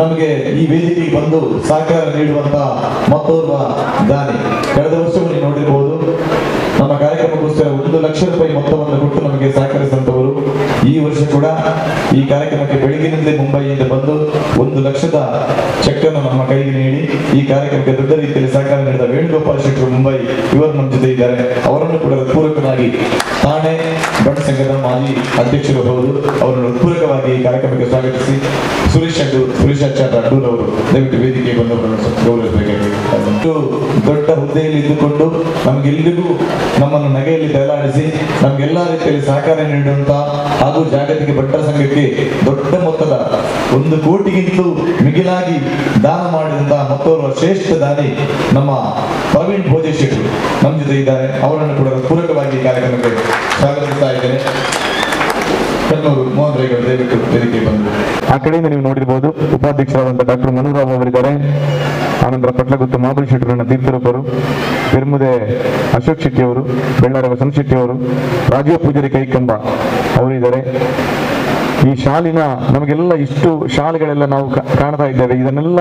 ನಮಗೆ ಈ ವೇದಿಕೆಗೆ ಬಂದು ಸಹಕಾರ ನೀಡುವಂತ ಮತ್ತೋರ್ವ ದಾನಿ. ಕಳೆದ ವರ್ಷವೂ ನೀವು ನೋಡಿರಬಹುದು, ನಮ್ಮ ಕಾರ್ಯಕ್ರಮಕ್ಕೋಸ್ಕರ 1 ಲಕ್ಷ ರೂಪಾಯಿ ಮೊತ್ತವನ್ನು ಕೊಟ್ಟು ನಮಗೆ ಸಹಕರಿಸಿದಂತವರು. ಈ ವರ್ಷ ಕೂಡ ಈ ಕಾರ್ಯಕ್ರಮಕ್ಕೆ ಬೆಳಗಿನಿಂದಲೇ ಮುಂಬೈಯಿಂದ ಬಂದು 1 ಲಕ್ಷದ ಚೆಕ್ ಅನ್ನು ನಮ್ಮ ಕೈಗೆ ನೀಡಿ ಈ ಕಾರ್ಯಕ್ರಮಕ್ಕೆ ದೊಡ್ಡ ರೀತಿಯಲ್ಲಿ ಸಹಕಾರ ನೀಡಿದ ವೇಣುಗೋಪಾಲ್ ಶೆಟ್ಟರು ಮುಂಬೈ, ಇವರು ನಮ್ಮ ಜೊತೆ ಇದ್ದಾರೆ. ಅವರನ್ನು ಕೂಡ ಪೂರಕವಾಗಿ, ಥಾಣೆ ಬಂಟ ಸಂಘದ ಮಾಜಿ ಅಧ್ಯಕ್ಷರು ಹೌದು, ಅವರನ್ನು ಪೂರಕವಾಗಿ ಈ ಕಾರ್ಯಕ್ರಮಕ್ಕೆ ಸ್ವಾಗತಿಸಿ ಸುರೇಶ್ ಅಡ್ಡೂರ್, ಸುರೇಶ್ ಆಚಾರ್ಯ ಅಡ್ಡೂರ್ ಅವರು ದಯವಿಟ್ಟು ವೇದಿಕೆಗೆ ಬಂದವರನ್ನು ಗೌರವಿಸಬೇಕಾಗಿ. ಇಷ್ಟು ದೊಡ್ಡ ಹುದ್ದೆಯಲ್ಲಿ ಇದ್ದುಕೊಂಡು ನಮಗೆಲ್ಲರಿಗೂ ನಮ್ಮನ್ನು ನಗೆಯಲ್ಲಿ ತೇಲಾಡಿಸಿ ನಮಗೆಲ್ಲಾ ರೀತಿಯಲ್ಲಿ ಸಹಕಾರ ನೀಡುವಂತ ಹಾಗೂ ಜಾಗತಿಕ ಬಂಟರ ಸಂಘಕ್ಕೆ ದೊಡ್ಡ ಮೊತ್ತದ 1 ಕೋಟಿಗಿಂತಲೂ ಮಿಗಿಲಾಗಿ ದಾನ ಮಾಡಿದಂತಹ ಮತ್ತೋರ್ವ ಶ್ರೇಷ್ಠ ದಾನಿ ನಮ್ಮ ಪ್ರವೀಣ್ ಭೋಜೆ ಶೆಟ್ಟರು ನಮ್ಮ ಜೊತೆ ಇದ್ದಾರೆ. ಅವರನ್ನು ಕೂಡ ಪೂರಕವಾಗಿ ಈ ಕಾರ್ಯಕ್ರಮಕ್ಕೆ ಸ್ವಾಗತಿಸ್ತಾ ಇದ್ದೇನೆ. ಕಣ್ಣೂರು ಮೋಹನ್ ರೈಗಳು ದಯವಿಟ್ಟು ವೇದಿಕೆಗೆ ಬಂದು. ಆ ಕಡೆಯಿಂದ ನೀವು ನೋಡಿರ್ಬೋದು, ಉಪಾಧ್ಯಕ್ಷರಾದಂತಹ ಡಾಕ್ಟರ್ ಮನುರಾವ್ ಅವರಿದ್ದಾರೆ. ಆನಂತರ ಪಟ್ಲಗುತ್ತು ಮಹಾಬಲಿ ಶೆಟ್ಟರನ್ನ ತೀರ್ಥರೂಪರು, ಪೆರ್ಮುದೆ ಅಶೋಕ್ ಶೆಟ್ಟಿ ಅವರು, ಬೆಳ್ಳಾರ ವಸಂತ ಶೆಟ್ಟಿ ಅವರು, ರಾಜೀವ್ ಪೂಜಾರಿ ಕೈಕಂಬ ಅವರು ಇದ್ದಾರೆ. ಈ ಶಾಲಿನ ನಮಗೆಲ್ಲ ಇಷ್ಟು ಶಾಲೆಗಳೆಲ್ಲ ನಾವು ಕಾಣ್ತಾ ಇದ್ದೇವೆ. ಇದನ್ನೆಲ್ಲ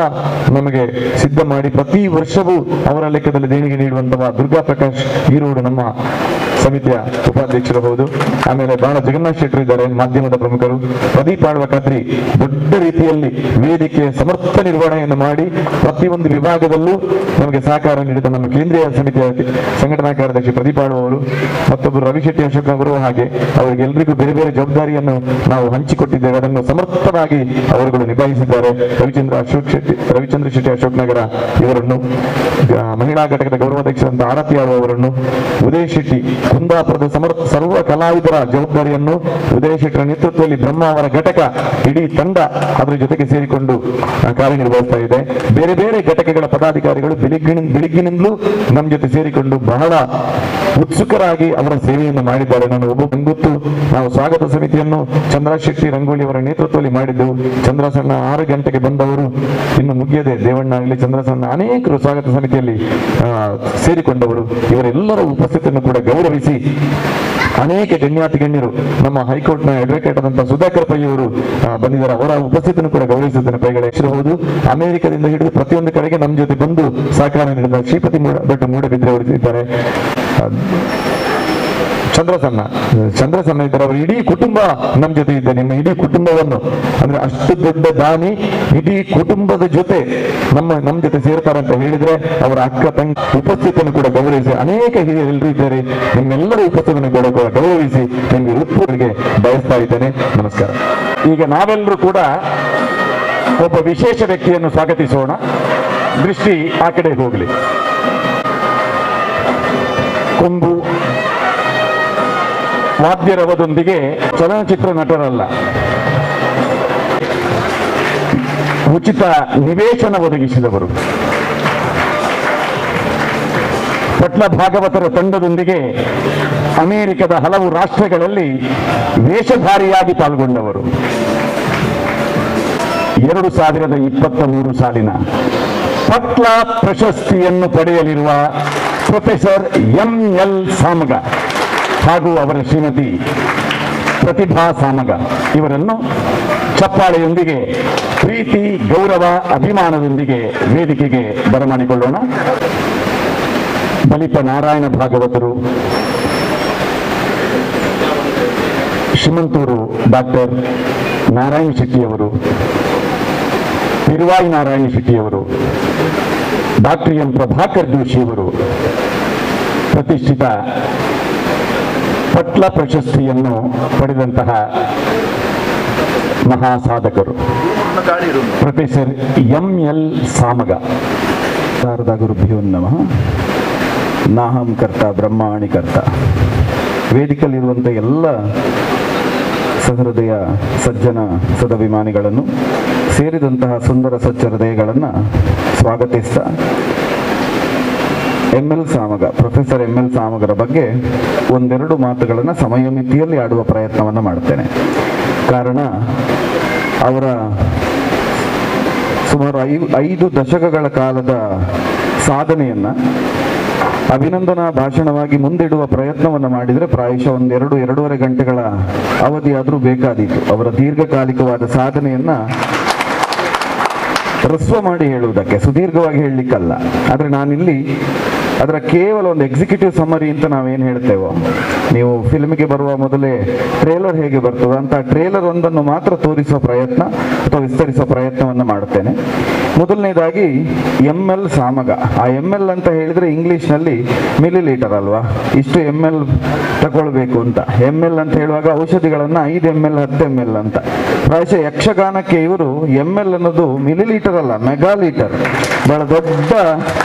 ನಮಗೆ ಸಿದ್ಧ ಮಾಡಿ ಪ್ರತಿ ವರ್ಷವೂ ಅವರ ಲೆಕ್ಕದಲ್ಲಿ ದೇಣಿಗೆ ನೀಡುವಂತಹ ದುರ್ಗಾ ಪ್ರಕಾಶ್ ಈರೋಡು ನಮ್ಮ ಸಮಿತಿಯ ಉಪಾಧ್ಯಕ್ಷರು ಹೌದು. ಆಮೇಲೆ ಬಾಳ ಜಗನ್ನಾಥ್ ಶೆಟ್ಟರು ಇದ್ದಾರೆ, ಮಾಧ್ಯಮದ ಪ್ರಮುಖರು. ಪ್ರದೀಪ್ ಆಳ್ವ ಖಾತ್ರಿ ದೊಡ್ಡ ರೀತಿಯಲ್ಲಿ ವೇದಿಕೆಯ ಸಮರ್ಥ ನಿರ್ವಹಣೆಯನ್ನು ಮಾಡಿ ಪ್ರತಿಯೊಂದು ವಿಭಾಗದಲ್ಲೂ ನಮಗೆ ಸಹಕಾರ ನೀಡಿದ ನಮ್ಮ ಕೇಂದ್ರೀಯ ಸಮಿತಿಯ ಸಂಘಟನಾ ಕಾರ್ಯದರ್ಶಿ ಪ್ರದೀಪ್ ಆಳ್ವ ಅವರು, ಮತ್ತೊಬ್ಬರು ರವಿ ಶೆಟ್ಟಿ ಅಶೋಕ್ ಅವರು. ಹಾಗೆ ಅವರಿಗೆಲ್ಲರಿಗೂ ಬೇರೆ ಬೇರೆ ಜವಾಬ್ದಾರಿಯನ್ನು ನಾವು ಹಂಚಿಕೊಟ್ಟಿದ್ದೇವೆ. ಅದನ್ನು ಸಮರ್ಥವಾಗಿ ಅವರುಗಳು ನಿಭಾಯಿಸಿದ್ದಾರೆ. ರವಿಚಂದ್ರ ಅಶೋಕ್ ಶೆಟ್ಟಿ, ರವಿಚಂದ್ರ ಶೆಟ್ಟಿ ಅಶೋಕ್ ನಗರ ಇವರನ್ನು, ಮಹಿಳಾ ಘಟಕದ ಗೌರವಾಧ್ಯಕ್ಷರಂತ ಆರತಿ ಆಳ್ವ ಅವರನ್ನು, ಉದಯ ಶೆಟ್ಟಿ ಕುಂದಾಪುರದ ಸಮರ್ಥ ಸರ್ವ ಕಲಾವಿದರ ಜವಾಬ್ದಾರಿಯನ್ನು ಉದಯ ಶೆಟ್ಟರ ನೇತೃತ್ವದಲ್ಲಿ ಬ್ರಹ್ಮ ಅವರ ಘಟಕ ಇಡೀ ತಂಡ ಅದರ ಜೊತೆಗೆ ಸೇರಿಕೊಂಡು ಕಾರ್ಯನಿರ್ವಹಿಸ್ತಾ ಇದೆ. ಬೇರೆ ಬೇರೆ ಘಟಕಗಳ ಪದಾಧಿಕಾರಿಗಳು ಬೆಳಿಗ್ಗಿನಿಂದಲೂ ನಮ್ಮ ಜೊತೆ ಸೇರಿಕೊಂಡು ಬಹಳ ಉತ್ಸುಕರಾಗಿ ಅವರ ಸೇವೆಯನ್ನು ಮಾಡಿದ್ದಾರೆ. ನಾನು ಒಬ್ಬ ಗೊತ್ತು, ನಾವು ಸ್ವಾಗತ ಸಮಿತಿಯನ್ನು ಚಂದ್ರ ಶೆಟ್ಟಿ ರಂಗೋಲಿ ಅವರ ನೇತೃತ್ವದಲ್ಲಿ ಮಾಡಿದ್ದೆವು. ಚಂದ್ರಸಣ್ಣ 6 ಗಂಟೆಗೆ ಬಂದವರು ಇನ್ನು ಮುಗಿಯದೆ, ದೇವಣ್ಣ ಆಗಲಿ, ಚಂದ್ರಸಣ್ಣ, ಅನೇಕರು ಸ್ವಾಗತ ಸಮಿತಿಯಲ್ಲಿ ಸೇರಿಕೊಂಡವರು. ಇವರೆಲ್ಲರ ಉಪಸ್ಥಿತಿಯನ್ನು ಕೂಡ ಗೌರವಿಸಿ ಅನೇಕ ಗಣ್ಯಾತಿ ಗಣ್ಯರು, ನಮ್ಮ ಹೈಕೋರ್ಟ್ನ ಅಡ್ವೊಕೇಟ್ ಆದಂತಹ ಸುಧಾಕರ್ ಪೈ ಅವರು ಬಂದಿದ್ದಾರೆ. ಅವರ ಉಪಸ್ಥಿತಿಯನ್ನು ಕೂಡ ಗೌರವಿಸುತ್ತೇನೆ ಪೈಗಳ ಹೌದು. ಅಮೆರಿಕದಿಂದ ಹಿಡಿದು ಪ್ರತಿಯೊಂದು ಕಡೆಗೆ ನಮ್ಮ ಜೊತೆ ಬಂದು ಸಹಕಾರ ನೀಡಿದ ಶ್ರೀಪತಿ ಭಟ್ ಮೂಡಬಿದ್ರೆ ಅವರು ಇದ್ದಾರೆ. ಚಂದ್ರಸಣ್ಣ ಚಂದ್ರಸಣ್ಣ ಇದ್ದಾರೆ. ಅವರ ಇಡೀ ಕುಟುಂಬ ನಮ್ಮ ಜೊತೆ ಇದೆ. ನಿಮ್ಮ ಇಡೀ ಕುಟುಂಬವನ್ನು, ಅಂದ್ರೆ ಅಷ್ಟು ದೊಡ್ಡ ದಾನಿ ಇಡೀ ಕುಟುಂಬದ ಜೊತೆ ನಮ್ಮ ನಮ್ಮ ಜೊತೆ ಸೇರ್ತಾರೆ ಅಂತ ಹೇಳಿದ್ರೆ, ಅವರ ಅಕ್ಕ ತಂಗಿ ಉಪಸ್ಥಿತಿಯನ್ನು ಕೂಡ ಗೌರವಿಸಿ, ಅನೇಕ ಹಿರಿಯರೆಲ್ಲರೂ ಇದ್ದಾರೆ, ನಿಮ್ಮೆಲ್ಲರ ಉಪಸ್ಥಿತಿಯನ್ನು ಕೂಡ ಕೂಡ ಗೌರವಿಸಿ ನಿಮಗೆ ಹೃತ್ಪೂರ್ವಕ್ಕೆ ಬಯಸ್ತಾ ಇದ್ದೇನೆ. ನಮಸ್ಕಾರ. ಈಗ ನಾವೆಲ್ಲರೂ ಕೂಡ ಒಬ್ಬ ವಿಶೇಷ ವ್ಯಕ್ತಿಯನ್ನು ಸ್ವಾಗತಿಸೋಣ. ದೃಷ್ಟಿ ಆ ಕಡೆ ಹೋಗಲಿ. ಕೊಂಬು ವಾದ್ಯರವದೊಂದಿಗೆ, ಚಲನಚಿತ್ರ ನಟರಲ್ಲ, ಉಚಿತ ನಿವೇಶನ ಒದಗಿಸಿದವರು, ಪಟ್ಲ ಭಾಗವತರ ತಂಡದೊಂದಿಗೆ ಅಮೆರಿಕದ ಹಲವು ರಾಷ್ಟ್ರಗಳಲ್ಲಿ ವೇಷಧಾರಿಯಾಗಿ ಪಾಲ್ಗೊಂಡವರು, 2023 ಸಾಲಿನ ಪಟ್ಲ ಪ್ರಶಸ್ತಿಯನ್ನು ಪಡೆಯಲಿರುವ ಪ್ರೊಫೆಸರ್ ಎಂ ಎಲ್ ಸಾಮಗ ಹಾಗೂ ಅವರ ಶ್ರೀಮತಿ ಪ್ರತಿಭಾ ಸಾಮಗ ಇವರನ್ನು ಚಪ್ಪಾಳೆಯೊಂದಿಗೆ, ಪ್ರೀತಿ, ಗೌರವ, ಅಭಿಮಾನದೊಂದಿಗೆ ವೇದಿಕೆಗೆ ಬರಮಾಡಿಕೊಳ್ಳೋಣ. ಬಲಿಪ ನಾರಾಯಣ ಭಾಗವತರು, ಶಿಮಂತೂರು ಡಾಕ್ಟರ್ ನಾರಾಯಣ ಶೆಟ್ಟಿಯವರು, ತಿರುವಾಯಿ ನಾರಾಯಣ ಶೆಟ್ಟಿಯವರು, ಡಾಕ್ಟರ್ ಎಂ ಪ್ರಭಾಕರ್ ಜೋಶಿಯವರು ಪ್ರತಿಷ್ಠಿತ ಪಟ್ಲ ಪ್ರಶಸ್ತಿಯನ್ನು ಪಡೆದಂತಹ ಮಹಾ ಸಾಧಕರು professor M L Samaga. Sharada ಗುರುಭ್ಯೋ ನಮಃ. ನಾಹಂ ಕರ್ತ ಬ್ರಹ್ಮಾಣಿ ಕರ್ತ. ವೇದಿಕೆಯಲ್ಲಿರುವಂಥ ಎಲ್ಲ ಸಹೃದಯ ಸಜ್ಜನ ಸದಭಿಮಾನಿಗಳನ್ನು, ಸೇರಿದಂತಹ ಸುಂದರ ಸ್ವಚ್ಛ ಹೃದಯಗಳನ್ನು ಸ್ವಾಗತಿಸ್ತಾ, M L Samaga, professor M L ಸಾಮಗರ ಬಗ್ಗೆ ಒಂದೆರಡು ಮಾತುಗಳನ್ನು ಸಮಯ ಮಿತಿಯಲ್ಲಿ ಆಡುವ ಪ್ರಯತ್ನವನ್ನು ಮಾಡ್ತೇನೆ. ಕಾರಣ, ಅವರ ಸುಮಾರು 5 ದಶಕಗಳ ಕಾಲದ ಸಾಧನೆಯನ್ನು ಅಭಿನಂದನಾ ಭಾಷಣವಾಗಿ ಮುಂದಿಡುವ ಪ್ರಯತ್ನವನ್ನು ಮಾಡಿದರೆ ಪ್ರಾಯಶಃ ಒಂದೆರಡು 2.5 ಗಂಟೆಗಳ ಅವಧಿಯಾದರೂ ಬೇಕಾದೀತು. ಅವರ ದೀರ್ಘಕಾಲಿಕವಾದ ಸಾಧನೆಯನ್ನ ಹ್ರಸ್ವ ಮಾಡಿ ಹೇಳುವುದಕ್ಕೆ, ಸುದೀರ್ಘವಾಗಿ ಹೇಳಲಿಕ್ಕಲ್ಲ. ಆದರೆ ನಾನಿಲ್ಲಿ ಅದರ ಕೇವಲ ಒಂದು ಎಕ್ಸಿಕ್ಯೂಟಿವ್ ಸಮರಿ ಅಂತ ನಾವೇನು ಹೇಳ್ತೇವೋ, ನೀವು ಫಿಲ್ಮಿಗೆ ಬರುವ ಮೊದಲೇ ಟ್ರೇಲರ್ ಹೇಗೆ ಬರ್ತದೆ ಅಂತ ಟ್ರೇಲರ್ ಒಂದನ್ನು ಮಾತ್ರ ತೋರಿಸುವ ಪ್ರಯತ್ನ ಅಥವಾ ವಿಸ್ತರಿಸುವ ಪ್ರಯತ್ನವನ್ನು ಮಾಡುತ್ತೇನೆ. ಮೊದಲನೇದಾಗಿ ಎಮ್ ಎಲ್ ಸಾಮಗ. ಆ ಎಮ್ ಎಲ್ ಅಂತ ಹೇಳಿದರೆ ಇಂಗ್ಲೀಷ್ನಲ್ಲಿ ಮಿಲಿ ಲೀಟರ್ ಅಲ್ವಾ, ಇಷ್ಟು ಎಮ್ ಎಲ್ ತಗೊಳ್ಬೇಕು ಅಂತ. ಎಮ್ ಎಲ್ ಅಂತ ಹೇಳುವಾಗ ಔಷಧಿಗಳನ್ನು 5 ml 10 ml ಅಂತ. ಪ್ರಾಯಶಃ ಯಕ್ಷಗಾನಕ್ಕೆ ಇವರು ಎಮ್ ಎಲ್ ಅನ್ನೋದು ಮಿಲಿ ಲೀಟರ್ ಅಲ್ಲ, ಮೆಗಾ ಲೀಟರ್. ಬಹಳ ದೊಡ್ಡ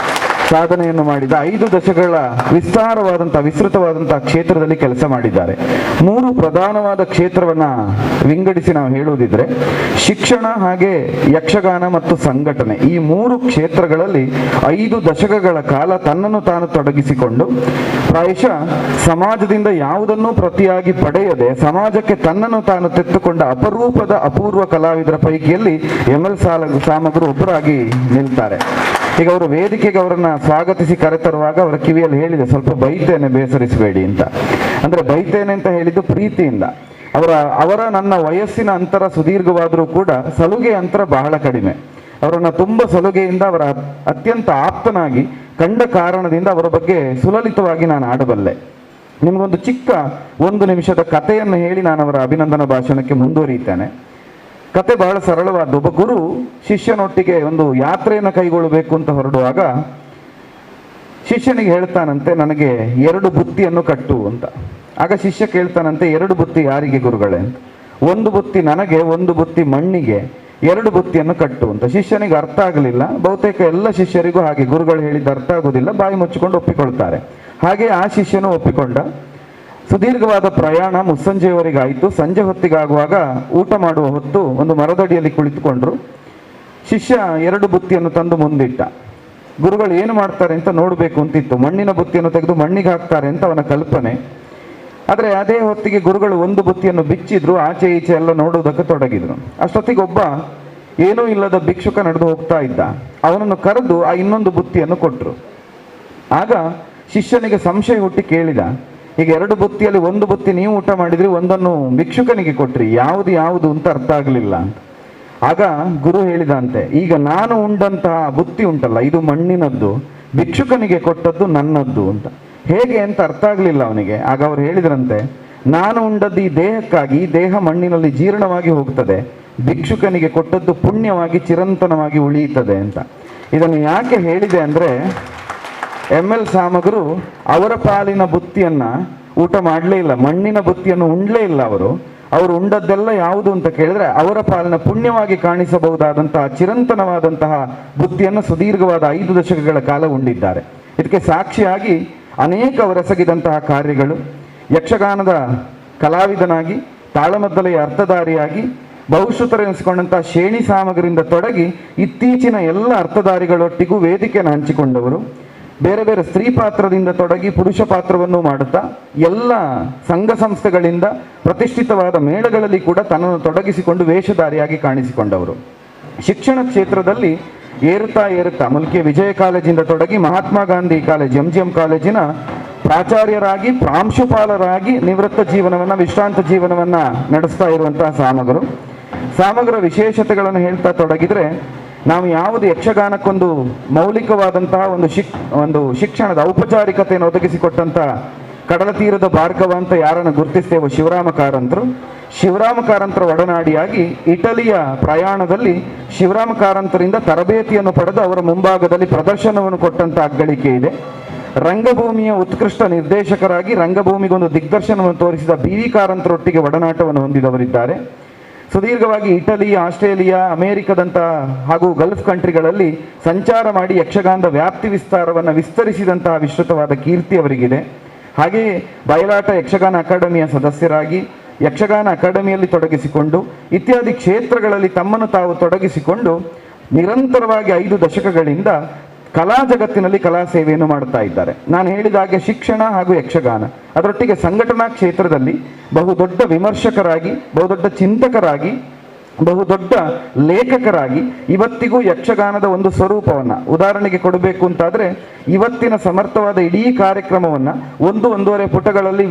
ಸಾಧನೆಯನ್ನು ಮಾಡಿದ 5 ದಶಕಗಳ ವಿಸ್ತಾರವಾದಂತಹ ವಿಸ್ತೃತವಾದಂತಹ ಕ್ಷೇತ್ರದಲ್ಲಿ ಕೆಲಸ ಮಾಡಿದ್ದಾರೆ. 3 ಪ್ರಧಾನವಾದ ಕ್ಷೇತ್ರವನ್ನ ವಿಂಗಡಿಸಿ ನಾವು ಹೇಳುವುದಿದ್ರೆ ಶಿಕ್ಷಣ, ಹಾಗೆ ಯಕ್ಷಗಾನ ಮತ್ತು ಸಂಘಟನೆ. ಈ 3 ಕ್ಷೇತ್ರಗಳಲ್ಲಿ 5 ದಶಕಗಳ ಕಾಲ ತನ್ನನ್ನು ತಾನು ತೊಡಗಿಸಿಕೊಂಡು ಪ್ರಾಯಶಃ ಸಮಾಜದಿಂದ ಯಾವುದನ್ನೂ ಪ್ರತಿಯಾಗಿ ಪಡೆಯದೆ ಸಮಾಜಕ್ಕೆ ತನ್ನನ್ನು ತಾನು ತೆತ್ತುಕೊಂಡ ಅಪರೂಪದ ಅಪೂರ್ವ ಕಲಾವಿದರ ಪೈಕಿಯಲ್ಲಿ ಎಂ ಎಲ್ ಸಾಮಗರು ಒಬ್ಬರಾಗಿ ನಿಲ್ತಾರೆ. ಈಗ ಅವರು ವೇದಿಕೆಗೆ ಅವರನ್ನ ಸ್ವಾಗತಿಸಿ ಕರೆತರುವಾಗ ಅವರ ಕಿವಿಯಲ್ಲಿ ಹೇಳಿದೆ, ಸ್ವಲ್ಪ ಬೈತೇನೆ ಬೇಸರಿಸಬೇಡಿ ಅಂತ. ಅಂದ್ರೆ ಬೈತೇನೆ ಅಂತ ಹೇಳಿದ್ದು ಪ್ರೀತಿಯಿಂದ. ಅವರ ನನ್ನ ವಯಸ್ಸಿನ ಅಂತರ ಸುದೀರ್ಘವಾದರೂ ಕೂಡ ಸಲುಗೆ ಅಂತರ ಬಹಳ ಕಡಿಮೆ. ಅವರನ್ನ ತುಂಬ ಸಲುಗೆಯಿಂದ ಅವರ ಅತ್ಯಂತ ಆಪ್ತನಾಗಿ ಕಂಡ ಕಾರಣದಿಂದ ಅವರ ಬಗ್ಗೆ ಸುಲಲಿತವಾಗಿ ನಾನು ಆಡಬಲ್ಲೆ. ನಿಮಗೊಂದು ಚಿಕ್ಕ 1 ನಿಮಿಷದ ಕಥೆಯನ್ನು ಹೇಳಿ ನಾನು ಅವರ ಅಭಿನಂದನಾ ಭಾಷಣಕ್ಕೆ ಮುಂದುವರಿಯುತ್ತೇನೆ. ಕತೆ ಬಹಳ ಸರಳವಾದ. ಒಬ್ಬ ಗುರು ಶಿಷ್ಯನೊಟ್ಟಿಗೆ ಒಂದು ಯಾತ್ರೆಯನ್ನು ಕೈಗೊಳ್ಳಬೇಕು ಅಂತ ಹೊರಡುವಾಗ ಶಿಷ್ಯನಿಗೆ ಹೇಳ್ತಾನಂತೆ, ನನಗೆ 2 ಬುತ್ತಿಯನ್ನು ಕಟ್ಟು ಅಂತ. ಆಗ ಶಿಷ್ಯ ಕೇಳ್ತಾನಂತೆ, 2 ಬುತ್ತಿ ಯಾರಿಗೆ ಗುರುಗಳೇ ಅಂತ. 1 ಬುತ್ತಿ ನನಗೆ, 1 ಬುತ್ತಿ ಮಣ್ಣಿಗೆ, 2 ಬುತ್ತಿಯನ್ನು ಕಟ್ಟು ಅಂತ. ಶಿಷ್ಯನಿಗೆ ಅರ್ಥ ಆಗಲಿಲ್ಲ. ಬಹುತೇಕ ಎಲ್ಲ ಶಿಷ್ಯರಿಗೂ ಹಾಗೆ ಗುರುಗಳು ಹೇಳಿದ್ದು ಅರ್ಥ ಆಗುವುದಿಲ್ಲ, ಬಾಯಿ ಮುಚ್ಚಿಕೊಂಡು ಒಪ್ಪಿಕೊಳ್ತಾರೆ. ಹಾಗೆ ಆ ಶಿಷ್ಯನು ಒಪ್ಪಿಕೊಂಡ. ಸುದೀರ್ಘವಾದ ಪ್ರಯಾಣ ಮುಸ್ಸಂಜೆಯವರೆಗಾಯಿತು. ಸಂಜೆ ಹೊತ್ತಿಗಾಗುವಾಗ ಊಟ ಮಾಡುವ ಹೊತ್ತು ಒಂದು ಮರದಡಿಯಲ್ಲಿ ಕುಳಿತುಕೊಂಡ್ರು. ಶಿಷ್ಯ 2 ಬುತ್ತಿಯನ್ನು ತಂದು ಮುಂದಿಟ್ಟ. ಗುರುಗಳು ಏನು ಮಾಡ್ತಾರೆ ಅಂತ ನೋಡಬೇಕು ಅಂತಿತ್ತು. ಮಣ್ಣಿನ ಬುತ್ತಿಯನ್ನು ತೆಗೆದು ಮಣ್ಣಿಗೆ ಹಾಕ್ತಾರೆ ಅಂತ ಅವನ ಕಲ್ಪನೆ. ಆದರೆ ಅದೇ ಹೊತ್ತಿಗೆ ಗುರುಗಳು 1 ಬುತ್ತಿಯನ್ನು ಬಿಚ್ಚಿದ್ರು, ಆಚೆ ಈಚೆ ಎಲ್ಲ ನೋಡುವುದಕ್ಕೆ ತೊಡಗಿದ್ರು. ಅಷ್ಟೊತ್ತಿಗೆ ಒಬ್ಬ ಏನೂ ಇಲ್ಲದ ಭಿಕ್ಷುಕ ನಡೆದು ಹೋಗ್ತಾ ಇದ್ದ. ಅವನನ್ನು ಕರೆದು ಆ ಇನ್ನೊಂದು ಬುತ್ತಿಯನ್ನು ಕೊಟ್ಟರು. ಆಗ ಶಿಷ್ಯನಿಗೆ ಸಂಶಯ ಹುಟ್ಟಿ ಕೇಳಿದ, ಈಗ 2 ಬುತ್ತಿಯಲ್ಲಿ 1 ಬುತ್ತಿ ನೀವು ಊಟ ಮಾಡಿದ್ರಿ, ಒಂದನ್ನು ಭಿಕ್ಷುಕನಿಗೆ ಕೊಟ್ರಿ, ಯಾವುದು ಯಾವುದು ಅಂತ ಅರ್ಥ ಆಗಲಿಲ್ಲ ಅಂತ. ಆಗ ಗುರು ಹೇಳಿದಂತೆ, ಈಗ ನಾನು ಉಂಡಂತಹ ಬುತ್ತಿ ಉಂಟಲ್ಲ, ಇದು ಮಣ್ಣಿನದ್ದು, ಭಿಕ್ಷುಕನಿಗೆ ಕೊಟ್ಟದ್ದು ನನ್ನದ್ದು ಅಂತ. ಹೇಗೆ ಅಂತ ಅರ್ಥ ಆಗಲಿಲ್ಲ ಅವನಿಗೆ. ಆಗ ಅವ್ರು ಹೇಳಿದ್ರಂತೆ, ನಾನು ಉಂಡದ್ದು ಈ ದೇಹಕ್ಕಾಗಿ, ಈ ದೇಹ ಮಣ್ಣಿನಲ್ಲಿ ಜೀರ್ಣವಾಗಿ ಹೋಗ್ತದೆ, ಭಿಕ್ಷುಕನಿಗೆ ಕೊಟ್ಟದ್ದು ಪುಣ್ಯವಾಗಿ ಚಿರಂತನವಾಗಿ ಉಳಿಯುತ್ತದೆ ಅಂತ. ಇದನ್ನು ಯಾಕೆ ಹೇಳಿದೆ ಅಂದರೆ, ಎಂ ಎಲ್ ಸಾಮಗರು ಅವರ ಪಾಲಿನ ಬುತ್ತಿಯನ್ನ ಊಟ ಮಾಡಲೇ ಇಲ್ಲ, ಮಣ್ಣಿನ ಬುತ್ತಿಯನ್ನು ಉಂಡ್ಲೇ ಇಲ್ಲ. ಅವರು ಉಂಡದ್ದೆಲ್ಲ ಯಾವುದು ಅಂತ ಕೇಳಿದ್ರೆ, ಅವರ ಪಾಲಿನ ಪುಣ್ಯವಾಗಿ ಕಾಣಿಸಬಹುದಾದಂತಹ ಚಿರಂತನವಾದಂತಹ ಬುತ್ತಿಯನ್ನು ಸುದೀರ್ಘವಾದ 5 ದಶಕಗಳ ಕಾಲ ಉಂಡಿದ್ದಾರೆ. ಇದಕ್ಕೆ ಸಾಕ್ಷಿಯಾಗಿ ಅನೇಕ ಅವರೆಸಗಿದಂತಹ ಕಾರ್ಯಗಳು. ಯಕ್ಷಗಾನದ ಕಲಾವಿದನಾಗಿ, ತಾಳಮದ್ದಲೆಯ ಅರ್ಥಧಾರಿಯಾಗಿ, ಬಹುಶ್ರುತರೆನಿಸಿಕೊಂಡಂತಹ ಶೇಣಿ ಸಾಮಗರಿಂದ ತೊಡಗಿ ಇತ್ತೀಚಿನ ಎಲ್ಲ ಅರ್ಥಧಾರಿಗಳೊಟ್ಟಿಗೂ ವೇದಿಕೆಯನ್ನು ಹಂಚಿಕೊಂಡವರು. ಬೇರೆ ಬೇರೆ ಸ್ತ್ರೀ ಪಾತ್ರದಿಂದ ತೊಡಗಿ ಪುರುಷ ಪಾತ್ರವನ್ನು ಮಾಡುತ್ತಾ ಎಲ್ಲ ಸಂಘ ಸಂಸ್ಥೆಗಳಿಂದ ಪ್ರತಿಷ್ಠಿತವಾದ ಮೇಳಗಳಲ್ಲಿ ಕೂಡ ತನ್ನನ್ನು ತೊಡಗಿಸಿಕೊಂಡು ವೇಷಧಾರಿಯಾಗಿ ಕಾಣಿಸಿಕೊಂಡವರು. ಶಿಕ್ಷಣ ಕ್ಷೇತ್ರದಲ್ಲಿ ಏರುತ್ತಾ ಏರುತ್ತಾ ಮುಲ್ಕಿಯ ವಿಜಯ ಕಾಲೇಜಿಂದ ತೊಡಗಿ ಮಹಾತ್ಮ ಗಾಂಧಿ ಕಾಲೇಜ್ MGM ಕಾಲೇಜಿನ ಪ್ರಾಚಾರ್ಯರಾಗಿ, ಪ್ರಾಂಶುಪಾಲರಾಗಿ ನಿವೃತ್ತ ಜೀವನವನ್ನು, ವಿಶ್ರಾಂತ ಜೀವನವನ್ನು ನಡೆಸ್ತಾ ಇರುವಂತಹ ಸಾಮಗರು. ಸಾಮಗರ ವಿಶೇಷತೆಗಳನ್ನು ಹೇಳ್ತಾ ತೊಡಗಿದರೆ, ನಾವು ಯಾವುದು ಯಕ್ಷಗಾನಕ್ಕೊಂದು ಮೌಲಿಕವಾದಂತಹ ಒಂದು ಶಿಕ್ಷಣದ ಔಪಚಾರಿಕತೆಯನ್ನು ಒದಗಿಸಿಕೊಟ್ಟಂತಹ ಕಡಲ ತೀರದ ಭಾರ್ಗವ ಅಂತ ಯಾರನ್ನು ಗುರುತಿಸ್ತೇವೋ ಶಿವರಾಮ ಕಾರಂತರು. ಶಿವರಾಮ ಕಾರಂತರ ಒಡನಾಡಿಯಾಗಿ ಇಟಲಿಯ ಪ್ರಯಾಣದಲ್ಲಿ ಶಿವರಾಮ ಕಾರಂತರಿಂದ ತರಬೇತಿಯನ್ನು ಪಡೆದು ಅವರ ಮುಂಭಾಗದಲ್ಲಿ ಪ್ರದರ್ಶನವನ್ನು ಕೊಟ್ಟಂತಹ ಅಗ್ಗಳಿಕೆ ಇದೆ. ರಂಗಭೂಮಿಯ ಉತ್ಕೃಷ್ಟ ನಿರ್ದೇಶಕರಾಗಿ ರಂಗಭೂಮಿಗೊಂದು ದಿಗ್ದರ್ಶನವನ್ನು ತೋರಿಸಿದ ಬಿ ವಿ ಕಾರಂತರೊಟ್ಟಿಗೆ ಒಡನಾಟವನ್ನು ಹೊಂದಿದವರಿದ್ದಾರೆ. ಸುದೀರ್ಘವಾಗಿ ಇಟಲಿ, ಆಸ್ಟ್ರೇಲಿಯಾ, ಅಮೆರಿಕದಂತಹ ಹಾಗೂ ಗಲ್ಫ್ ಕಂಟ್ರಿಗಳಲ್ಲಿ ಸಂಚಾರ ಮಾಡಿ ಯಕ್ಷಗಾನದ ವ್ಯಾಪ್ತಿ ವಿಸ್ತಾರವನ್ನು ವಿಸ್ತರಿಸಿದಂತಹ ವಿಸ್ತೃತವಾದ ಕೀರ್ತಿ ಅವರಿಗಿದೆ. ಹಾಗೆಯೇ ಬಯಲಾಟ ಯಕ್ಷಗಾನ ಅಕಾಡೆಮಿಯ ಸದಸ್ಯರಾಗಿ, ಯಕ್ಷಗಾನ ಅಕಾಡೆಮಿಯಲ್ಲಿ ತೊಡಗಿಸಿಕೊಂಡು ಇತ್ಯಾದಿ ಕ್ಷೇತ್ರಗಳಲ್ಲಿ ತಮ್ಮನ್ನು ತಾವು ತೊಡಗಿಸಿಕೊಂಡು ನಿರಂತರವಾಗಿ 5 ದಶಕಗಳಿಂದ ಕಲಾ ಜಗತ್ತಿನಲ್ಲಿ ಕಲಾ ಸೇವೆಯನ್ನು ಮಾಡ್ತಾ ಇದ್ದಾರೆ. ನಾನು ಹೇಳಿದ ಹಾಗೆ ಶಿಕ್ಷಣ ಹಾಗೂ ಯಕ್ಷಗಾನ, ಅದರೊಟ್ಟಿಗೆ ಸಂಘಟನಾ ಕ್ಷೇತ್ರದಲ್ಲಿ ಬಹುದೊಡ್ಡ ವಿಮರ್ಶಕರಾಗಿ, ಬಹುದೊಡ್ಡ ಚಿಂತಕರಾಗಿ, ಬಹುದೊಡ್ಡ ಲೇಖಕರಾಗಿ ಇವತ್ತಿಗೂ ಯಕ್ಷಗಾನದ ಒಂದು ಸ್ವರೂಪವನ್ನು ಉದಾಹರಣೆಗೆ ಕೊಡಬೇಕು ಅಂತಾದರೆ, ಇವತ್ತಿನ ಸಮರ್ಥವಾದ ಇಡೀ ಕಾರ್ಯಕ್ರಮವನ್ನು 1-1.5 ಪುಟಗಳಲ್ಲಿ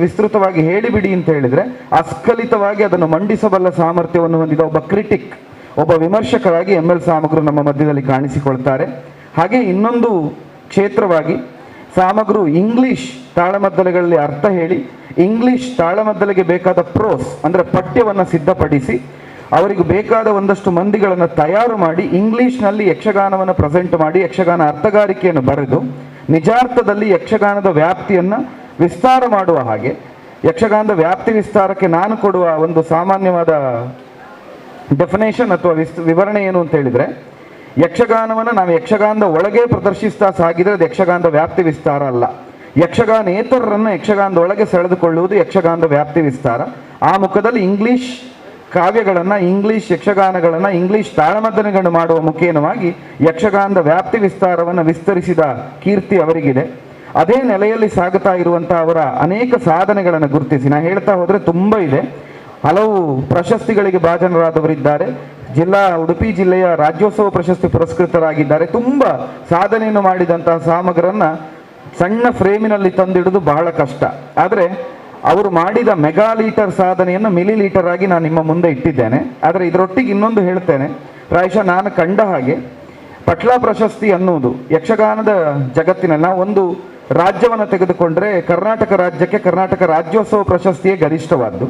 ವಿಸ್ತೃತವಾಗಿ ಹೇಳಿಬಿಡಿ ಅಂತ ಹೇಳಿದರೆ ಅಸ್ಖಲಿತವಾಗಿ ಅದನ್ನು ಮಂಡಿಸಬಲ್ಲ ಸಾಮರ್ಥ್ಯವನ್ನು ಹೊಂದಿದ ಒಬ್ಬ ಕ್ರಿಟಿಕ್, ಒಬ್ಬ ವಿಮರ್ಶಕರಾಗಿ ಎಂ ಎಲ್ ಸಾಮಗ್ರು ನಮ್ಮ ಮಧ್ಯದಲ್ಲಿ ಕಾಣಿಸಿಕೊಳ್ತಾರೆ. ಹಾಗೆ ಇನ್ನೊಂದು ಕ್ಷೇತ್ರವಾಗಿ ಸಾಮಗ್ರು ಇಂಗ್ಲಿಷ್ ತಾಳಮದ್ದಲೆಗಳಲ್ಲಿ ಅರ್ಥ ಹೇಳಿ ಇಂಗ್ಲಿಷ್ ತಾಳಮದ್ದಲೆಗೆ ಬೇಕಾದ ಪ್ರೋಸ್ ಅಂದರೆ ಪಠ್ಯವನ್ನು ಸಿದ್ಧಪಡಿಸಿ ಅವರಿಗೆ ಬೇಕಾದ ಒಂದಷ್ಟು ಮಂದಿಗಳನ್ನು ತಯಾರು ಮಾಡಿ ಇಂಗ್ಲಿಷ್ನಲ್ಲಿ ಯಕ್ಷಗಾನವನ್ನು ಪ್ರೆಸೆಂಟ್ ಮಾಡಿ ಯಕ್ಷಗಾನ ಅರ್ಥಗಾರಿಕೆಯನ್ನು ಬರೆದು ನಿಜಾರ್ಥದಲ್ಲಿ ಯಕ್ಷಗಾನದ ವ್ಯಾಪ್ತಿಯನ್ನು ವಿಸ್ತಾರ ಮಾಡುವ ಹಾಗೆ, ಯಕ್ಷಗಾನದ ವ್ಯಾಪ್ತಿ ವಿಸ್ತಾರಕ್ಕೆ ನಾನು ಕೊಡುವ ಒಂದು ಸಾಮಾನ್ಯವಾದ ಡೆಫಿನೇಷನ್ ಅಥವಾ ವಿವರಣೆ ಏನು ಅಂತ ಹೇಳಿದರೆ, ಯಕ್ಷಗಾನವನ್ನು ನಾವು ಯಕ್ಷಗಾನದ ಒಳಗೆ ಪ್ರದರ್ಶಿಸ್ತಾ ಸಾಗಿದರೆ ಅದು ಯಕ್ಷಗಾನದ ವ್ಯಾಪ್ತಿ ವಿಸ್ತಾರ ಅಲ್ಲ. ಯಕ್ಷಗಾನೇತರರನ್ನು ಯಕ್ಷಗಾನದ ಒಳಗೆ ಸೆಳೆದುಕೊಳ್ಳುವುದು ಯಕ್ಷಗಾನದ ವ್ಯಾಪ್ತಿ ವಿಸ್ತಾರ. ಆ ಮುಖದಲ್ಲಿ ಇಂಗ್ಲೀಷ್ ಕಾವ್ಯಗಳನ್ನು, ಇಂಗ್ಲೀಷ್ ಯಕ್ಷಗಾನಗಳನ್ನು, ಇಂಗ್ಲೀಷ್ ತಾಳಮದ್ದನೆಗಳನ್ನು ಮಾಡುವ ಮುಖೇನವಾಗಿ ಯಕ್ಷಗಾನದ ವ್ಯಾಪ್ತಿ ವಿಸ್ತಾರವನ್ನು ವಿಸ್ತರಿಸಿದ ಕೀರ್ತಿ ಅವರಿಗಿದೆ. ಅದೇ ನೆಲೆಯಲ್ಲಿ ಸಾಗುತ್ತಾ ಇರುವಂಥ ಅವರ ಅನೇಕ ಸಾಧನೆಗಳನ್ನು ಗುರುತಿಸಿ ನಾ ಹೇಳ್ತಾ ಹೋದರೆ ತುಂಬ ಇದೆ. ಹಲವು ಪ್ರಶಸ್ತಿಗಳಿಗೆ ಭಾಜನರಾದವರಿದ್ದಾರೆ. ಉಡುಪಿ ಜಿಲ್ಲೆಯ ರಾಜ್ಯೋತ್ಸವ ಪ್ರಶಸ್ತಿ ಪುರಸ್ಕೃತರಾಗಿದ್ದಾರೆ. ತುಂಬ ಸಾಧನೆಯನ್ನು ಮಾಡಿದಂತಹ ಸಾಮಗ್ರನ್ನ ಸಣ್ಣ ಫ್ರೇಮಿನಲ್ಲಿ ತಂದಿಡುವುದು ಬಹಳ ಕಷ್ಟ. ಆದರೆ ಅವರು ಮಾಡಿದ ಮೆಗಾ ಲೀಟರ್ ಸಾಧನೆಯನ್ನು ಮಿಲಿ ಲೀಟರ್ ಆಗಿ ನಾನು ನಿಮ್ಮ ಮುಂದೆ ಇಟ್ಟಿದ್ದೇನೆ. ಆದರೆ ಇದರೊಟ್ಟಿಗೆ ಇನ್ನೊಂದು ಹೇಳ್ತೇನೆ, ಪ್ರಾಯಶಃ ನಾನು ಕಂಡ ಹಾಗೆ ಪಟ್ಲ ಪ್ರಶಸ್ತಿ ಅನ್ನುವುದು ಯಕ್ಷಗಾನದ ಜಗತ್ತಿನಲ್ಲಿ ನಾವು ಒಂದು ರಾಜ್ಯವನ್ನು ತೆಗೆದುಕೊಂಡ್ರೆ ಕರ್ನಾಟಕ ರಾಜ್ಯಕ್ಕೆ ಕರ್ನಾಟಕ ರಾಜ್ಯೋತ್ಸವ ಪ್ರಶಸ್ತಿಯೇ ಗರಿಷ್ಠವಾದ್ದು.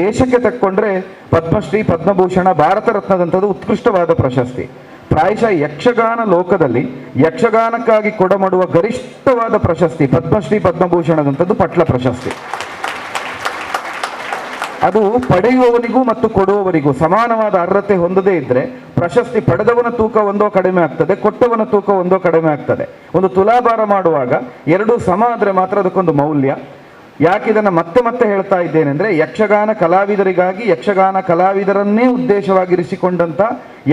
ದೇಶಕ್ಕೆ ತಕ್ಕೊಂಡ್ರೆ ಪದ್ಮಶ್ರೀ, ಪದ್ಮಭೂಷಣ, ಭಾರತ ರತ್ನದಂಥದ್ದು ಉತ್ಕೃಷ್ಟವಾದ ಪ್ರಶಸ್ತಿ. ಪ್ರಾಯಶಃ ಯಕ್ಷಗಾನ ಲೋಕದಲ್ಲಿ ಯಕ್ಷಗಾನಕ್ಕಾಗಿ ಕೊಡಮಾಡುವ ಗರಿಷ್ಠವಾದ ಪ್ರಶಸ್ತಿ ಪದ್ಮಶ್ರೀ, ಪದ್ಮಭೂಷಣದಂಥದ್ದು ಪಟ್ಲ ಪ್ರಶಸ್ತಿ. ಅದು ಪಡೆಯುವವನಿಗೂ ಮತ್ತು ಕೊಡುವವರಿಗೂ ಸಮಾನವಾದ ಅರ್ಹತೆ ಹೊಂದದೇ ಇದ್ರೆ ಪ್ರಶಸ್ತಿ ಪಡೆದವನ ತೂಕ ಒಂದೋ ಕಡಿಮೆ ಆಗ್ತದೆ, ಕೊಟ್ಟವನ ತೂಕ ಒಂದೋ ಕಡಿಮೆ ಆಗ್ತದೆ. ಒಂದು ತುಲಾಭಾರ ಮಾಡುವಾಗ ಎರಡೂ ಸಮ ಆದರೆ ಮಾತ್ರ ಅದಕ್ಕೊಂದು ಮೌಲ್ಯ. ಯಾಕೆ ಇದನ್ನು ಮತ್ತೆ ಮತ್ತೆ ಹೇಳ್ತಾ ಇದ್ದೇನೆ ಅಂದರೆ, ಯಕ್ಷಗಾನ ಕಲಾವಿದರಿಗಾಗಿ, ಯಕ್ಷಗಾನ ಕಲಾವಿದರನ್ನೇ ಉದ್ದೇಶವಾಗಿರಿಸಿಕೊಂಡಂಥ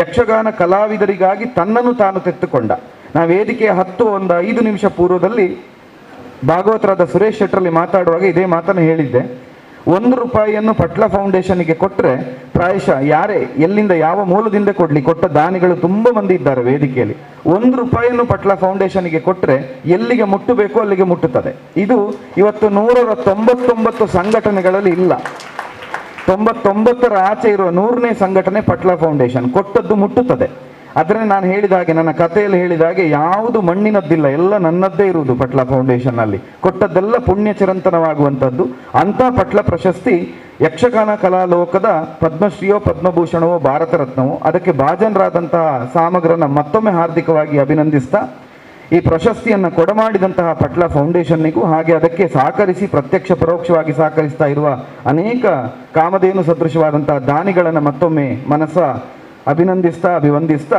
ಯಕ್ಷಗಾನ ಕಲಾವಿದರಿಗಾಗಿ ತನ್ನನ್ನು ತಾನು ತೆತ್ತುಕೊಂಡ. ನಾವು ವೇದಿಕೆಯ 10 ಒಂದು 5 ನಿಮಿಷ ಪೂರ್ವದಲ್ಲಿ ಭಾಗವತರಾದ ಸುರೇಶ್ ಶೆಟ್ಟರಲ್ಲಿ ಮಾತಾಡುವಾಗ ಇದೇ ಮಾತನ್ನು ಹೇಳಿದ್ದೆ. 1 ರೂಪಾಯಿಯನ್ನು ಪಟ್ಲ ಫೌಂಡೇಶನ್ಗೆ ಕೊಟ್ಟರೆ ಪ್ರಾಯಶಃ ಯಾರೇ ಎಲ್ಲಿಂದ ಯಾವ ಮೂಲದಿಂದ ಕೊಡಲಿ, ಕೊಟ್ಟ ದಾನಿಗಳು ತುಂಬ ಮಂದಿ ಇದ್ದಾರೆ ವೇದಿಕೆಯಲ್ಲಿ. 1 ರೂಪಾಯಿಯನ್ನು ಪಟ್ಲ ಫೌಂಡೇಶನ್ಗೆ ಕೊಟ್ಟರೆ ಎಲ್ಲಿಗೆ ಮುಟ್ಟಬೇಕು ಅಲ್ಲಿಗೆ ಮುಟ್ಟುತ್ತದೆ. ಇದು ಇವತ್ತು 199 ಸಂಘಟನೆಗಳಲ್ಲಿ ಇಲ್ಲ. 99ರ ಆಚೆ ಇರುವ 100ನೇ ಸಂಘಟನೆ ಪಟ್ಲ ಫೌಂಡೇಶನ್. ಕೊಟ್ಟದ್ದು ಮುಟ್ಟುತ್ತದೆ. ಅದನ್ನೇ ನಾನು ಹೇಳಿದ ಹಾಗೆ, ನನ್ನ ಕಥೆಯಲ್ಲಿ ಹೇಳಿದ ಹಾಗೆ, ಯಾವುದು ಮಣ್ಣಿನದ್ದಿಲ್ಲ, ಎಲ್ಲ ನನ್ನದ್ದೇ ಇರುವುದು ಪಟ್ಲ ಫೌಂಡೇಶನ್ನಲ್ಲಿ. ಕೊಟ್ಟದ್ದೆಲ್ಲ ಪುಣ್ಯ ಚಿರಂತನವಾಗುವಂಥದ್ದು. ಅಂಥ ಪಟ್ಲ ಪ್ರಶಸ್ತಿ ಯಕ್ಷಗಾನ ಕಲಾಲೋಕದ ಪದ್ಮಶ್ರೀಯೋ ಪದ್ಮಭೂಷಣವೋ ಭಾರತ ರತ್ನವೋ, ಅದಕ್ಕೆ ಭಾಜನರಾದಂತಹ ಸಾಮಗ್ರನ್ನ ಮತ್ತೊಮ್ಮೆ ಹಾರ್ದಿಕವಾಗಿ ಅಭಿನಂದಿಸ್ತಾ, ಈ ಪ್ರಶಸ್ತಿಯನ್ನು ಕೊಡಮಾಡಿದಂತಹ ಪಟ್ಲ ಫೌಂಡೇಶನ್ನಿಗೂ ಹಾಗೆ ಅದಕ್ಕೆ ಸಹಕರಿಸಿ ಪ್ರತ್ಯಕ್ಷ ಪರೋಕ್ಷವಾಗಿ ಸಹಕರಿಸ್ತಾ ಇರುವ ಅನೇಕ ಕಾಮಧೇನು ಸದೃಶವಾದಂತಹ ದಾನಿಗಳನ್ನು ಮತ್ತೊಮ್ಮೆ ಮನಸ್ಸ ಅಭಿನಂದಿಸ್ತಾ ಅಭಿವಂದಿಸ್ತಾ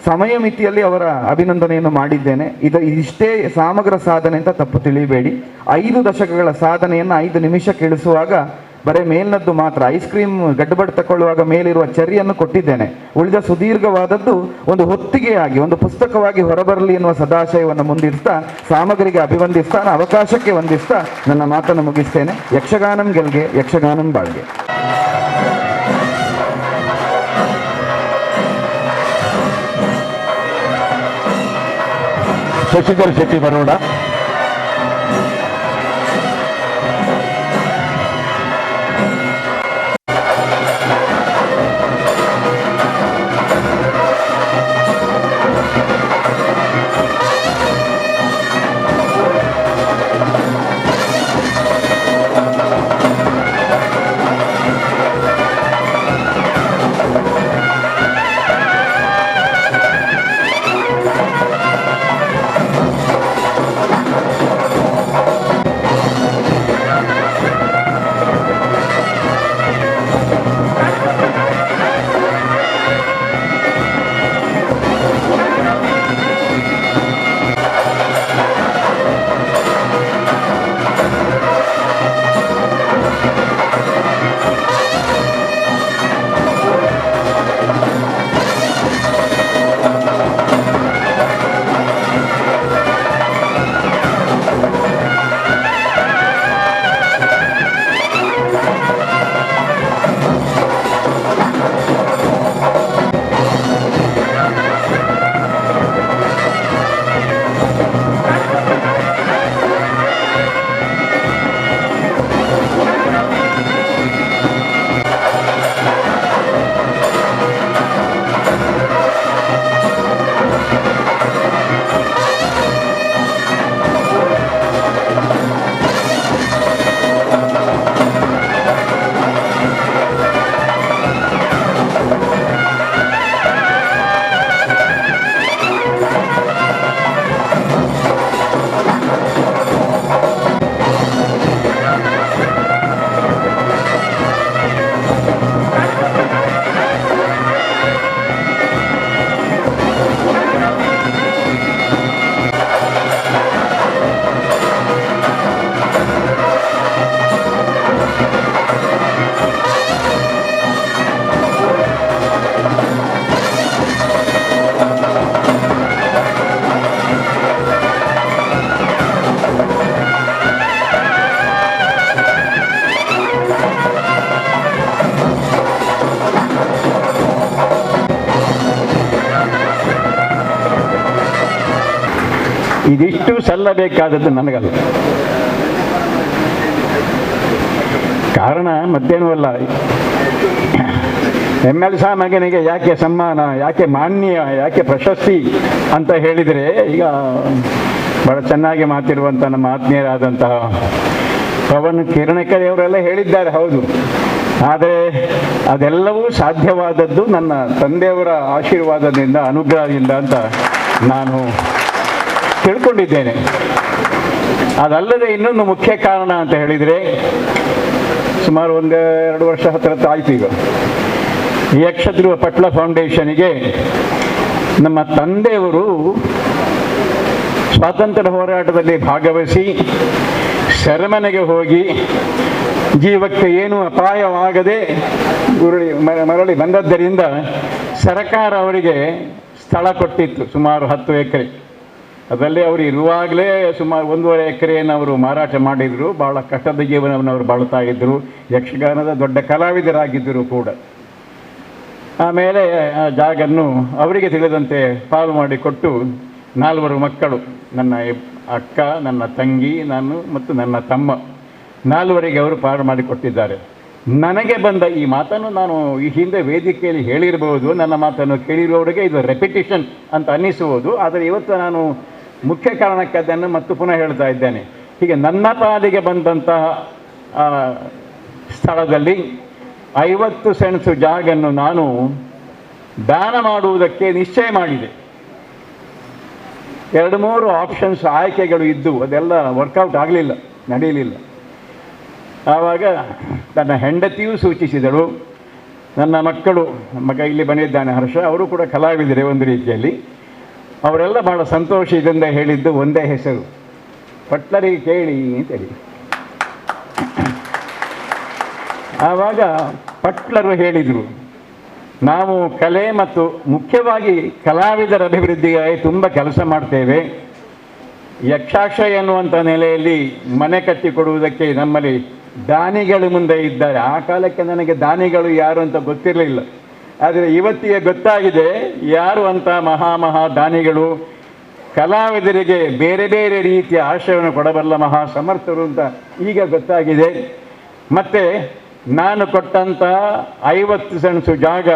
ಸಮಯ ಮಿತಿಯಲ್ಲಿ ಅವರ ಅಭಿನಂದನೆಯನ್ನು ಮಾಡಿದ್ದೇನೆ. ಇದು ಇಷ್ಟೇ ಸಾಮಗ್ರ ಸಾಧನೆ ಅಂತ ತಪ್ಪು ತಿಳಿಯಬೇಡಿ. 5 ದಶಕಗಳ ಸಾಧನೆಯನ್ನು 5 ನಿಮಿಷ ಕೇಳಿಸುವಾಗ ಬರೇ ಮೇಲ್ನದ್ದು ಮಾತ್ರ, ಐಸ್ ಕ್ರೀಮ್ ಗಡ್ಬಡ್ ತಗೊಳ್ಳುವಾಗ ಮೇಲಿರುವ ಚೆರ್ರಿಯನ್ನು ಕೊಟ್ಟಿದ್ದೇನೆ. ಉಳಿದ ಸುದೀರ್ಘವಾದದ್ದು ಒಂದು ಹೊತ್ತಿಗೆಯಾಗಿ ಒಂದು ಪುಸ್ತಕವಾಗಿ ಹೊರಬರಲಿ ಎನ್ನುವ ಸದಾಶಯವನ್ನು ಮುಂದಿಡ್ತಾ, ಸಾಮಗ್ರಿಗೆ ಅಭಿವಂದಿಸ್ತಾ, ಅವಕಾಶಕ್ಕೆ ವಂದಿಸ್ತಾ ನನ್ನ ಮಾತನ್ನು ಮುಗಿಸ್ತೇನೆ. ಯಕ್ಷಗಾನಂ ಗೆಲ್ಗೆ, ಯಕ್ಷಗಾನಂ ಬಾಳ್ಗೆ. ಶಶಿಧರ್ ಶೆಟ್ಟಿ ಬರೋಡ. ಇದಿಷ್ಟು ಸಲ್ಲಬೇಕಾದದ್ದು ನನಗಲ್ಲ. ಕಾರಣ ಮತ್ತೇನೂ ಅಲ್ಲ, ಎಮ್ ಎಲ್ ಸಾಮಗನಿಗೆ ಯಾಕೆ ಸಮ್ಮಾನ, ಯಾಕೆ ಮಾನ್ಯ, ಯಾಕೆ ಪ್ರಶಸ್ತಿ ಅಂತ ಹೇಳಿದರೆ, ಈಗ ಭಾಳ ಚೆನ್ನಾಗಿ ಮಾತಿರುವಂಥ ನಮ್ಮ ಆತ್ಮೀಯರಾದಂತಹ ಪವನ್ ಕಿರಣಕರೆಯವರೆಲ್ಲ ಹೇಳಿದ್ದಾರೆ, ಹೌದು. ಆದರೆ ಅದೆಲ್ಲವೂ ಸಾಧ್ಯವಾದದ್ದು ನನ್ನ ತಂದೆಯವರ ಆಶೀರ್ವಾದದಿಂದ, ಅನುಗ್ರಹದಿಂದ ಅಂತ ನಾನು ತಿಳ್ಕೊಂಡಿದ್ದೇನೆ. ಅದಲ್ಲದೆ ಇನ್ನೊಂದು ಮುಖ್ಯ ಕಾರಣ ಅಂತ ಹೇಳಿದರೆ, ಸುಮಾರು 1-2 ವರ್ಷ ಹತ್ತಿರ ಆಯಿತು ಈಗ, ಯಕ್ಷಧ್ರುವ ಪಟ್ಲ ಫೌಂಡೇಶನಿಗೆ ನಮ್ಮ ತಂದೆಯವರು ಸ್ವಾತಂತ್ರ್ಯ ಹೋರಾಟದಲ್ಲಿ ಭಾಗವಹಿಸಿ ಸೆರೆಮನೆಗೆ ಹೋಗಿ ಜೀವಕ್ಕೆ ಏನೂ ಅಪಾಯವಾಗದೆ ಮರಳಿ ಬಂದದ್ದರಿಂದ ಸರ್ಕಾರ ಅವರಿಗೆ ಸ್ಥಳ ಕೊಟ್ಟಿತ್ತು, ಸುಮಾರು 10 ಎಕರೆ. ಅದರಲ್ಲಿ ಅವರು ಇರುವಾಗಲೇ ಸುಮಾರು 1.5 ಎಕರೆಯನ್ನು ಅವರು ಮಾರಾಟ ಮಾಡಿದರು. ಭಾಳ ಕಷ್ಟದ ಜೀವನವನ್ನು ಅವರು ಬಾಳ್ತಾ ಇದ್ದರು. ಯಕ್ಷಗಾನದ ದೊಡ್ಡ ಕಲಾವಿದರಾಗಿದ್ದರು ಕೂಡ. ಆಮೇಲೆ ಆ ಜಾಗನ್ನು ಅವರಿಗೆ ತಿಳಿದಂತೆ ಪಾಲು ಮಾಡಿಕೊಟ್ಟು 4 ಮಕ್ಕಳು, ನನ್ನ ಅಕ್ಕ, ನನ್ನ ತಂಗಿ, ನಾನು ಮತ್ತು ನನ್ನ ತಮ್ಮ, 4 ಅವರು ಪಾಲು ಮಾಡಿಕೊಟ್ಟಿದ್ದಾರೆ. ನನಗೆ ಬಂದ ಈ ಮಾತನ್ನು ನಾನು ಈ ಹಿಂದೆ ವೇದಿಕೆಯಲ್ಲಿ ಹೇಳಿರ್ಬೋದು, ನನ್ನ ಮಾತನ್ನು ಕೇಳಿರುವವರಿಗೆ ಇದು ರೆಪಿಟೇಷನ್ ಅಂತ ಅನ್ನಿಸುವುದು. ಆದರೆ ಇವತ್ತು ನಾನು ಮುಖ್ಯ ಕಾರಣಕ್ಕೆ ಅದನ್ನು ಮತ್ತು ಪುನಃ ಹೇಳ್ತಾ ಇದ್ದೇನೆ. ಹೀಗೆ ನನ್ನ ಪಾಲಿಗೆ ಬಂದಂತಹ ಸ್ಥಳದಲ್ಲಿ 50 ಸೆಣಸು ಜಾಗನ್ನು ನಾನು ದಾನ ಮಾಡುವುದಕ್ಕೆ ನಿಶ್ಚಯ ಮಾಡಿದೆ. 2-3 ಆಪ್ಷನ್ಸ್, ಆಯ್ಕೆಗಳು ಇದ್ದು ಅದೆಲ್ಲ ವರ್ಕೌಟ್ ಆಗಲಿಲ್ಲ, ನಡೆಯಲಿಲ್ಲ. ಆವಾಗ ನನ್ನ ಹೆಂಡತಿಯೂ ಸೂಚಿಸಿದಳು, ನನ್ನ ಮಕ್ಕಳು, ಮಗ ಇಲ್ಲಿ ಬಂದಿದ್ದಾನೆ ಹರ್ಷ, ಅವರು ಕೂಡ ಕಲಾವಿದರೆ ಒಂದು ರೀತಿಯಲ್ಲಿ, ಅವರೆಲ್ಲ ಭಾಳ ಸಂತೋಷದಿಂದ ಹೇಳಿದ್ದು ಒಂದೇ ಹೆಸರು, ಪಟ್ಲರಿಗೆ ಕೇಳಿ ಅಂತೇಳಿ. ಆವಾಗ ಪಟ್ಲರು ಹೇಳಿದರು, ನಾವು ಕಲೆ ಮತ್ತು ಮುಖ್ಯವಾಗಿ ಕಲಾವಿದರ ಅಭಿವೃದ್ಧಿಗಾಗಿ ತುಂಬ ಕೆಲಸ ಮಾಡ್ತೇವೆ. ಯಕ್ಷಾಶ್ರಯ ಎನ್ನುವಂಥ ನೆಲೆಯಲ್ಲಿ ಮನೆ ಕಟ್ಟಿಕೊಡುವುದಕ್ಕೆ ನಮ್ಮಲ್ಲಿ ದಾನಿಗಳು ಮುಂದೆ ಇದ್ದಾರೆ. ಆ ಕಾಲಕ್ಕೆ ನನಗೆ ದಾನಿಗಳು ಯಾರು ಅಂತ ಗೊತ್ತಿರಲಿಲ್ಲ, ಆದರೆ ಇವತ್ತಿಗೆ ಗೊತ್ತಾಗಿದೆ ಯಾರು ಅಂತ ಮಹಾ ಮಹಾ ದಾನಿಗಳು, ಕಲಾವಿದರಿಗೆ ಬೇರೆ ಬೇರೆ ರೀತಿಯ ಆಶ್ರಯವನ್ನು ಕೊಡಬಲ್ಲ ಮಹಾ ಸಮರ್ಥರು ಅಂತ ಈಗ ಗೊತ್ತಾಗಿದೆ. ಮತ್ತು ನಾನು ಕೊಟ್ಟಂಥ 50 ಸೆಣಸು ಜಾಗ,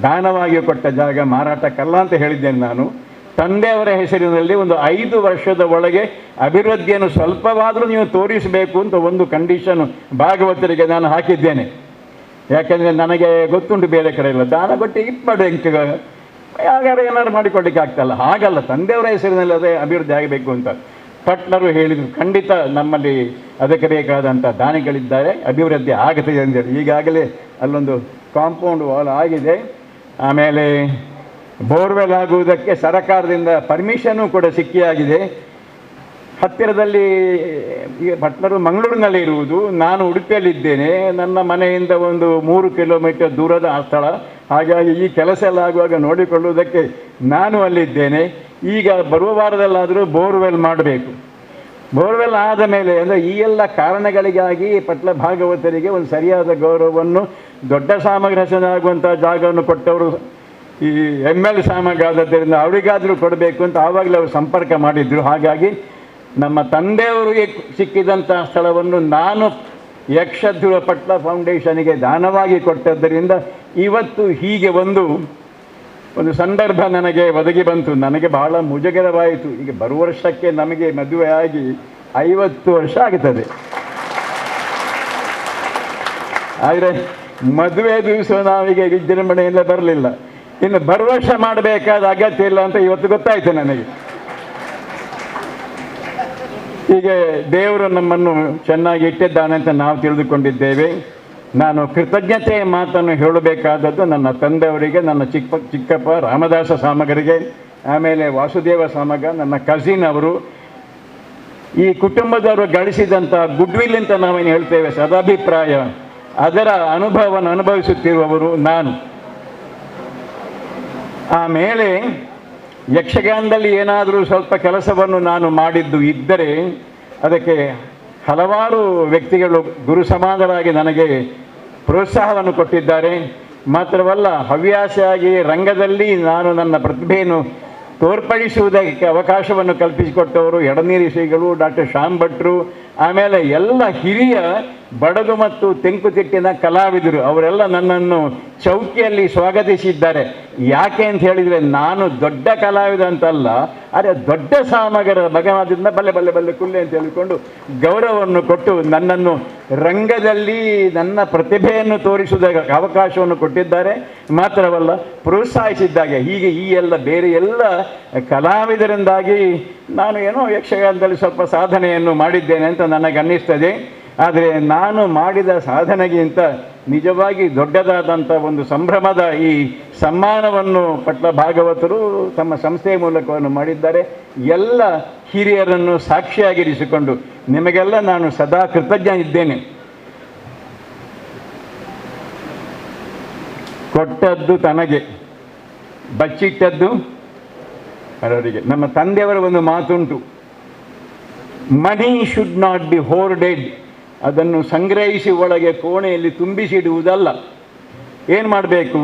ದಾನವಾಗಿ ಕೊಟ್ಟ ಜಾಗ, ಮಾರಾಟಕ್ಕಲ್ಲ ಅಂತ ಹೇಳಿದ್ದೇನೆ ನಾನು. ತಂದೆಯವರ ಹೆಸರಿನಲ್ಲಿ ಒಂದು 5 ವರ್ಷದ ಒಳಗೆ ಅಭಿವೃದ್ಧಿಯನ್ನು ಸ್ವಲ್ಪವಾದರೂ ನೀವು ತೋರಿಸಬೇಕು ಅಂತ ಒಂದು ಕಂಡೀಷನ್ ಭಾಗವತರಿಗೆ ನಾನು ಹಾಕಿದ್ದೇನೆ. ಯಾಕೆಂದರೆ ನನಗೆ ಗೊತ್ತುಂಟು ಬೇರೆ ಕಡೆ ಇಲ್ಲ, ದಾನ ಕೊಟ್ಟು ಇಪ್ಪಡು ಎಂಕ ಯಾರು ಏನಾದ್ರು ಮಾಡಿಕೊಡ್ಲಿಕ್ಕೆ ಆಗ್ತಲ್ಲ, ಹಾಗಲ್ಲ, ತಂದೆಯವರ ಹೆಸರಿನಲ್ಲಿ ಅದೇ ಅಭಿವೃದ್ಧಿ ಆಗಬೇಕು ಅಂತ ಪಟ್ಲರು ಹೇಳಿದರು. ಖಂಡಿತ ನಮ್ಮಲ್ಲಿ ಅದಕ್ಕೆ ಬೇಕಾದಂಥ ದಾನಿಗಳಿದ್ದಾರೆ, ಅಭಿವೃದ್ಧಿ ಆಗುತ್ತದೆ ಅಂತೇಳಿ. ಈಗಾಗಲೇ ಅಲ್ಲೊಂದು ಕಾಂಪೌಂಡ್ ವಾಲ್ ಆಗಿದೆ, ಆಮೇಲೆ ಬೋರ್ವೆಲ್ ಆಗುವುದಕ್ಕೆ ಸರಕಾರದಿಂದ ಪರ್ಮಿಷನು ಕೂಡ ಸಿಕ್ಕಿಯಾಗಿದೆ. ಹತ್ತಿರದಲ್ಲಿ ಈಗ ಭಟ್ಲರು ಮಂಗಳೂರಿನಲ್ಲಿ ಇರುವುದು, ನಾನು ಉಡುಪಿಯಲ್ಲಿದ್ದೇನೆ. ನನ್ನ ಮನೆಯಿಂದ ಒಂದು 3 ಕಿಲೋಮೀಟರ್ ದೂರದ ಆ ಸ್ಥಳ. ಹಾಗಾಗಿ ಈ ಕೆಲಸ ಎಲ್ಲ ಆಗುವಾಗ ನೋಡಿಕೊಳ್ಳುವುದಕ್ಕೆ ನಾನು ಅಲ್ಲಿದ್ದೇನೆ. ಈಗ ಬರುವ ವಾರದಲ್ಲಾದರೂ ಬೋರ್ವೆಲ್ ಮಾಡಬೇಕು. ಬೋರ್ವೆಲ್ ಆದ ಮೇಲೆ ಅಂದರೆ ಈ ಎಲ್ಲ ಕಾರಣಗಳಿಗಾಗಿ ಪಟ್ಲ ಭಾಗವತರಿಗೆ ಒಂದು ಸರಿಯಾದ ಗೌರವವನ್ನು, ದೊಡ್ಡ ಸಾಮಗ್ರಿ ಆಗುವಂಥ ಜಾಗವನ್ನು ಕೊಟ್ಟವರು ಈ ಎಮ್ ಎಲ್ ಸಾಮಗ್ರಿ ಆದದ್ದರಿಂದ ಅವರಿಗಾದರೂ ಕೊಡಬೇಕು ಅಂತ ಆವಾಗಲೇ ಅವರು ಸಂಪರ್ಕ ಮಾಡಿದರು. ಹಾಗಾಗಿ ನಮ್ಮ ತಂದೆಯವರಿಗೆ ಸಿಕ್ಕಿದಂಥ ಸ್ಥಳವನ್ನು ನಾನು ಯಕ್ಷಧ್ರುವ ಪಟ್ಲ ಫೌಂಡೇಶನಿಗೆ ದಾನವಾಗಿ ಕೊಟ್ಟದ್ದರಿಂದ ಇವತ್ತು ಹೀಗೆ ಒಂದು ಒಂದು ಸಂದರ್ಭ ನನಗೆ ಒದಗಿ ಬಂತು. ನನಗೆ ಬಹಳ ಮುಜುಗರವಾಯಿತು. ಈಗ ಬರುವ ವರ್ಷಕ್ಕೆ ನಮಗೆ ಮದುವೆಯಾಗಿ 50 ವರ್ಷ ಆಗುತ್ತದೆ. ಆದರೆ ಮದುವೆ ದಿವಸ ನಾವೀಗ ವಿಜೃಂಭಣೆಯಿಂದ ಬರಲಿಲ್ಲ. ಇನ್ನು ಬರುವ ವರ್ಷ ಮಾಡಬೇಕಾದ ಅಗತ್ಯ ಇಲ್ಲ ಅಂತ ಇವತ್ತು ಗೊತ್ತಾಯಿತು ನನಗೆ. ಹೀಗೆ ದೇವರು ನಮ್ಮನ್ನು ಚೆನ್ನಾಗಿ ಇಟ್ಟಿದ್ದಾನೆ ಅಂತ ನಾವು ತಿಳಿದುಕೊಂಡಿದ್ದೇವೆ. ನಾನು ಕೃತಜ್ಞತೆಯ ಮಾತನ್ನು ಹೇಳಬೇಕಾದದ್ದು ನನ್ನ ತಂದೆಯವರಿಗೆ, ನನ್ನ ಚಿಕ್ಕಪ್ಪ ರಾಮದಾಸ ಸಾಮಗರಿಗೆ, ಆಮೇಲೆ ವಾಸುದೇವ ಸಾಮಗ ನನ್ನ ಕಸಿನ್ ಅವರು, ಈ ಕುಟುಂಬದವರು ಗಳಿಸಿದಂಥ ಗುಡ್ವಿಲ್ ಅಂತ ನಾವೇನು ಹೇಳ್ತೇವೆ, ಸದಾಭಿಪ್ರಾಯ, ಅದರ ಅನುಭವವನ್ನು ಅನುಭವಿಸುತ್ತಿರುವವರು ನಾನು. ಆಮೇಲೆ ಯಕ್ಷಗಾನದಲ್ಲಿ ಏನಾದರೂ ಸ್ವಲ್ಪ ಕೆಲಸವನ್ನು ನಾನು ಮಾಡಿದ್ದು ಇದ್ದರೆ ಅದಕ್ಕೆ ಹಲವಾರು ವ್ಯಕ್ತಿಗಳು ಗುರು ಸಮಾನರಾಗಿ ನನಗೆ ಪ್ರೋತ್ಸಾಹವನ್ನು ಕೊಟ್ಟಿದ್ದಾರೆ. ಮಾತ್ರವಲ್ಲ, ಹವ್ಯಾಸಿಯಾಗಿ ರಂಗದಲ್ಲಿ ನಾನು ನನ್ನ ಪ್ರತಿಭೆಯನ್ನು ತೋರ್ಪಡಿಸುವುದಕ್ಕೆ ಅವಕಾಶವನ್ನು ಕಲ್ಪಿಸಿಕೊಟ್ಟವರು ಎಡನೀರಿ ಶ್ರೀಗಳು, ಡಾಕ್ಟರ್ ಶ್ಯಾಮ್ ಭಟ್ರು, ಆಮೇಲೆ ಎಲ್ಲ ಹಿರಿಯ ಬಡಗು ಮತ್ತು ತೆಂಕುತಿಟ್ಟಿನ ಕಲಾವಿದರು ಅವರೆಲ್ಲ ನನ್ನನ್ನು ಚೌಕಿಯಲ್ಲಿ ಸ್ವಾಗತಿಸಿದ್ದಾರೆ. ಯಾಕೆ ಅಂತ ಹೇಳಿದರೆ ನಾನು ದೊಡ್ಡ ಕಲಾವಿದ ಅಂತಲ್ಲ, ಆದರೆ ದೊಡ್ಡ ಸಾಮಗರ ಮಗನಾದ್ರಿಂದ ಬಲ್ಲೆ ಬಲ್ಲೆ ಬಲ್ಲೆ ಕುಲ್ಲೆ ಅಂತ ಹೇಳಿಕೊಂಡು ಗೌರವವನ್ನು ಕೊಟ್ಟು ನನ್ನನ್ನು ರಂಗದಲ್ಲಿ ನನ್ನ ಪ್ರತಿಭೆಯನ್ನು ತೋರಿಸುವುದಕ್ಕೆ ಅವಕಾಶವನ್ನು ಕೊಟ್ಟಿದ್ದಾರೆ. ಮಾತ್ರವಲ್ಲ ಪ್ರೋತ್ಸಾಹಿಸಿದ್ದಾಗೆ ಹೀಗೆ ಈ ಎಲ್ಲ ಬೇರೆ ಎಲ್ಲ ಕಲಾವಿದರಿಂದಾಗಿ ನಾನು ಏನೋ ಯಕ್ಷಗಾನದಲ್ಲಿ ಸ್ವಲ್ಪ ಸಾಧನೆಯನ್ನು ಮಾಡಿದ್ದೇನೆ ಅಂತ ನನಗನ್ನಿಸ್ತದೆ. ಆದರೆ ನಾನು ಮಾಡಿದ ಸಾಧನೆಗಿಂತ ನಿಜವಾಗಿ ದೊಡ್ಡದಾದಂಥ ಒಂದು ಸಂಭ್ರಮದ ಈ ಸಮ್ಮಾನವನ್ನು ಪಟ್ಲ ಭಾಗವತರು ತಮ್ಮ ಸಂಸ್ಥೆಯ ಮೂಲಕವನ್ನು ಮಾಡಿದ್ದಾರೆ. ಎಲ್ಲ ಹಿರಿಯರನ್ನು ಸಾಕ್ಷಿಯಾಗಿರಿಸಿಕೊಂಡು ನಿಮಗೆಲ್ಲ ನಾನು ಸದಾ ಕೃತಜ್ಞ ಇದ್ದೇನೆ. ಕೊಟ್ಟದ್ದು ತನಗೆ, ಬಚ್ಚಿಟ್ಟದ್ದು ಅವರಿಗೆ. ನಮ್ಮ ತಂದೆಯವರ ಒಂದು ಮಾತುಂಟು, money should not be hoarded. ಅದನ್ನು ಸಂಗ್ರಹಿಸಿ ಒಳಗೆ ಕೋಣೆಯಲ್ಲಿ ತುಂಬಿಸಿಡುವುದಲ್ಲ. ಏನು ಮಾಡಬೇಕು?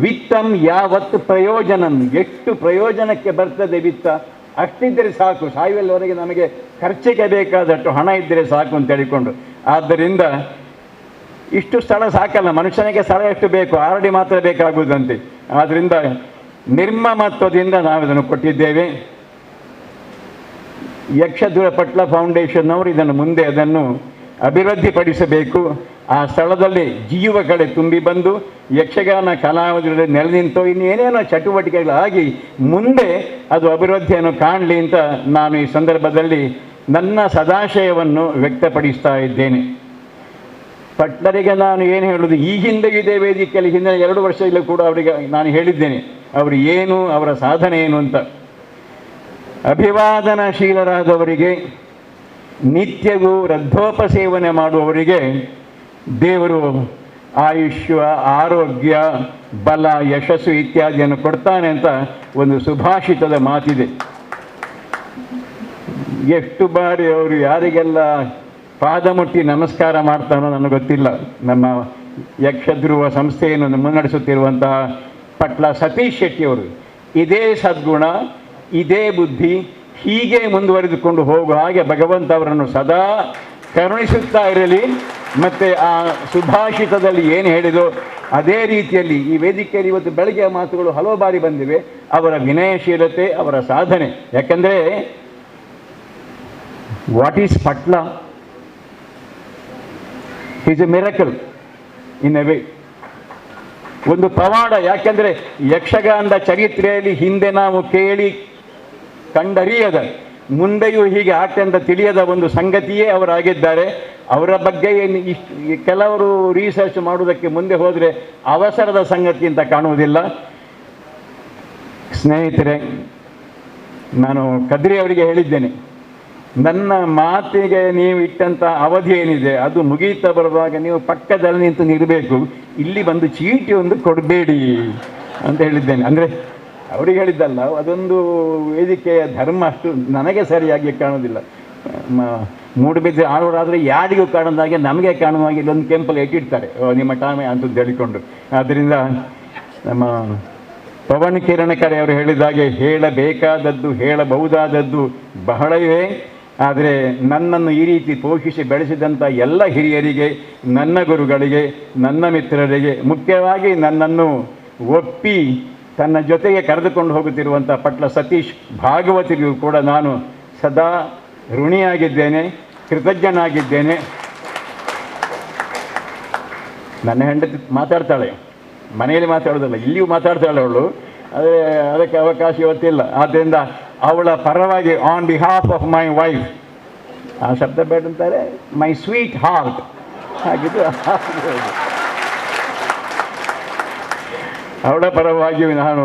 ವಿತ್ತಂ ಯಾವತ್ತು ಪ್ರಯೋಜನಂ, ಎಷ್ಟು ಪ್ರಯೋಜನಕ್ಕೆ ಬರ್ತದೆ ವಿತ್ತ ಅಷ್ಟಿದ್ದರೆ ಸಾಕು, ಸಾಯುವಲ್ಲಿವರೆಗೆ ನಮಗೆ ಖರ್ಚಿಗೆ ಬೇಕಾದಷ್ಟು ಹಣ ಇದ್ದರೆ ಸಾಕು ಅಂತ ಹೇಳಿಕೊಂಡು. ಆದ್ದರಿಂದ ಇಷ್ಟು ಸ್ಥಳ ಸಾಕಲ್ಲ, ಮನುಷ್ಯನಿಗೆ ಸ್ಥಳ ಎಷ್ಟು ಬೇಕು? ಆರಡಿ ಮಾತ್ರ ಬೇಕಾಗುವುದಂತೆ. ಆದ್ದರಿಂದ ನಿರ್ಮಮತ್ವದಿಂದ ನಾವು ಇದನ್ನು ಕೊಟ್ಟಿದ್ದೇವೆ. ಯಕ್ಷಧುರ ಪಟ್ಲ ಫೌಂಡೇಶನ್ ಅವರು ಇದನ್ನು ಮುಂದೆ ಅದನ್ನು ಅಭಿವೃದ್ಧಿಪಡಿಸಬೇಕು. ಆ ಸ್ಥಳದಲ್ಲಿ ಜೀವಕಳೆ ತುಂಬಿ ಬಂದು ಯಕ್ಷಗಾನ ಕಲಾವಿದರಲ್ಲಿ ನೆಲೆ ನಿಂತು ಇನ್ನೇನೇನೋ ಚಟುವಟಿಕೆಗಳಾಗಿ ಮುಂದೆ ಅದು ಅಭಿವೃದ್ಧಿಯನ್ನು ಕಾಣಲಿ ಅಂತ ನಾನು ಈ ಸಂದರ್ಭದಲ್ಲಿ ನನ್ನ ಸದಾಶಯವನ್ನು ವ್ಯಕ್ತಪಡಿಸ್ತಾ ಇದ್ದೇನೆ. ಪಟ್ಲರಿಗೆ ನಾನು ಏನು ಹೇಳೋದು, ಈ ಹಿಂದೆ ಇದೇ ವೇದಿಕೆಯಲ್ಲಿ ಹಿಂದಿನ 2 ವರ್ಷದಲ್ಲೂ ಕೂಡ ಅವರಿಗೆ ನಾನು ಹೇಳಿದ್ದೇನೆ ಅವರು ಏನು, ಅವರ ಸಾಧನೆ ಏನು ಅಂತ. ಅಭಿವಾದನಶೀಲರಾದವರಿಗೆ, ನಿತ್ಯವೂ ರದ್ಧೋಪಸೇವನೆ ಮಾಡುವವರಿಗೆ ದೇವರು ಆಯುಷ್ಯ, ಆರೋಗ್ಯ, ಬಲ, ಯಶಸ್ಸು ಇತ್ಯಾದಿಯನ್ನು ಕೊಡ್ತಾನೆ ಅಂತ ಒಂದು ಸುಭಾಷಿತದ ಮಾತಿದೆ. ಎಷ್ಟು ಬಾರಿ ಅವರು ಯಾರಿಗೆಲ್ಲ ಪಾದ ಮುಟ್ಟಿ ನಮಸ್ಕಾರ ಮಾಡ್ತಾನೋ ನನಗೆ ಗೊತ್ತಿಲ್ಲ. ನಮ್ಮ ಯಕ್ಷಧ್ರುವ ಸಂಸ್ಥೆಯನ್ನು ಮುನ್ನಡೆಸುತ್ತಿರುವಂತಹ ಪಟ್ಲ ಸತೀಶ್ ಶೆಟ್ಟಿಯವರು ಇದೇ ಸದ್ಗುಣ, ಇದೇ ಬುದ್ಧಿ ಹೀಗೆ ಮುಂದುವರಿದುಕೊಂಡು ಹೋಗುವ ಹಾಗೆ ಭಗವಂತ ಅವರನ್ನು ಸದಾ ಕರುಣಿಸುತ್ತಾ ಇರಲಿ. ಮತ್ತು ಆ ಸುಭಾಷಿತದಲ್ಲಿ ಏನು ಹೇಳಿದೋ ಅದೇ ರೀತಿಯಲ್ಲಿ ಈ ವೇದಿಕೆಯಲ್ಲಿ ಇವತ್ತು ಬೆಳಗ್ಗೆಯ ಮಾತುಗಳು ಹಲವು ಬಾರಿ ಬಂದಿವೆ. ಅವರ ವಿನಯಶೀಲತೆ, ಅವರ ಸಾಧನೆ. ಯಾಕೆಂದರೆ what is Patla? Is a miracle in a way, ಒಂದು ಪವಾಡ. ಯಾಕೆಂದರೆ ಯಕ್ಷಗಾನದ ಚರಿತ್ರೆಯಲ್ಲಿ ಹಿಂದೆ ನಾವು ಕೇಳಿ ಕಂಡರಿಯದ, ಮುಂದೆಯೂ ಹೀಗೆ ಆಗ್ತಂತ ತಿಳಿಯದ ಒಂದು ಸಂಗತಿಯೇ ಅವರಾಗಿದ್ದಾರೆ. ಅವರ ಬಗ್ಗೆ ಏನು ಇಷ್ಟು ಕೆಲವರು ರಿಸರ್ಚ್ ಮಾಡುವುದಕ್ಕೆ ಮುಂದೆ ಹೋದರೆ ಅವಸರದ ಸಂಗತಿ ಅಂತ ಕಾಣುವುದಿಲ್ಲ. ಸ್ನೇಹಿತರೆ, ನಾನು ಕದ್ರಿ ಅವರಿಗೆ ಹೇಳಿದ್ದೇನೆ, ನನ್ನ ಮಾತಿಗೆ ನೀವು ಇಟ್ಟಂಥ ಅವಧಿ ಏನಿದೆ ಅದು ಮುಗೀತಾ ಬರುವಾಗ ನೀವು ಪಕ್ಕದಲ್ಲಿ ನಿಂತು ನಿಲ್ಲಬೇಕು, ಇಲ್ಲಿ ಬಂದು ಚೀಟಿ ಒಂದು ಕೊಡಬೇಡಿ ಅಂತ ಹೇಳಿದ್ದೇನೆ. ಅಂದರೆ ಅವರಿಗೆ ಹೇಳಿದ್ದಲ್ಲ, ಅದೊಂದು ವೇದಿಕೆಯ ಧರ್ಮ, ಅಷ್ಟು ನನಗೆ ಸರಿಯಾಗಿ ಕಾಣೋದಿಲ್ಲ. ಮೂಡುಬಿದ್ರೆ ಆಳೋರಾದರೆ ಯಾರಿಗೂ ಕಾಣದಾಗೆ ನಮಗೆ ಕಾಣುವ ಹಾಗೆ ಇಲ್ಲೊಂದು ಕೆಂಪಲ್ಲಿ ಇಟ್ಟಿರ್ತಾರೆ ನಿಮ್ಮ ಟಾಮೆ ಅಂತ ಹೇಳಿಕೊಂಡು. ಆದ್ದರಿಂದ ನಮ್ಮ ಪವನ್ ಕಿರಣಕರೆ ಅವರು ಹೇಳಿದಾಗೆ ಹೇಳಬೇಕಾದದ್ದು ಹೇಳಬಹುದಾದದ್ದು ಬಹಳ ಇವೆ. ಆದರೆ ನನ್ನನ್ನು ಈ ರೀತಿ ಪೋಷಿಸಿ ಬೆಳೆಸಿದಂಥ ಎಲ್ಲ ಹಿರಿಯರಿಗೆ, ನನ್ನ ಗುರುಗಳಿಗೆ, ನನ್ನ ಮಿತ್ರರಿಗೆ, ಮುಖ್ಯವಾಗಿ ನನ್ನನ್ನು ಒಪ್ಪಿ ತನ್ನ ಜೊತೆಗೆ ಕರೆದುಕೊಂಡು ಹೋಗುತ್ತಿರುವಂಥ ಪಟ್ಲ ಸತೀಶ್ ಭಾಗವತಿಗೂ ಕೂಡ ನಾನು ಸದಾ ಋಣಿಯಾಗಿದ್ದೇನೆ, ಕೃತಜ್ಞನಾಗಿದ್ದೇನೆ. ನನ್ನ ಹೆಂಡತಿ ಮಾತಾಡ್ತಾಳೆ, ಮನೆಯಲ್ಲಿ ಮಾತಾಡೋದಲ್ಲ, ಇಲ್ಲಿಯೂ ಮಾತಾಡ್ತಾಳೆ ಅವಳು, ಆದರೆ ಅದಕ್ಕೆ ಅವಕಾಶ ಇವತ್ತಿಲ್ಲ. ಆದ್ದರಿಂದ ಅವಳ ಪರವಾಗಿ, on behalf of my wife, ಆ ಶಬ್ದ ಬೇಡ ಅಂತಾರೆ, ಮೈ ಸ್ವೀಟ್ ಹಾರ್ಟ್ ಹಾಗಿದ್ದು ಅವಳ ಪರವಾಗಿ ನಾನು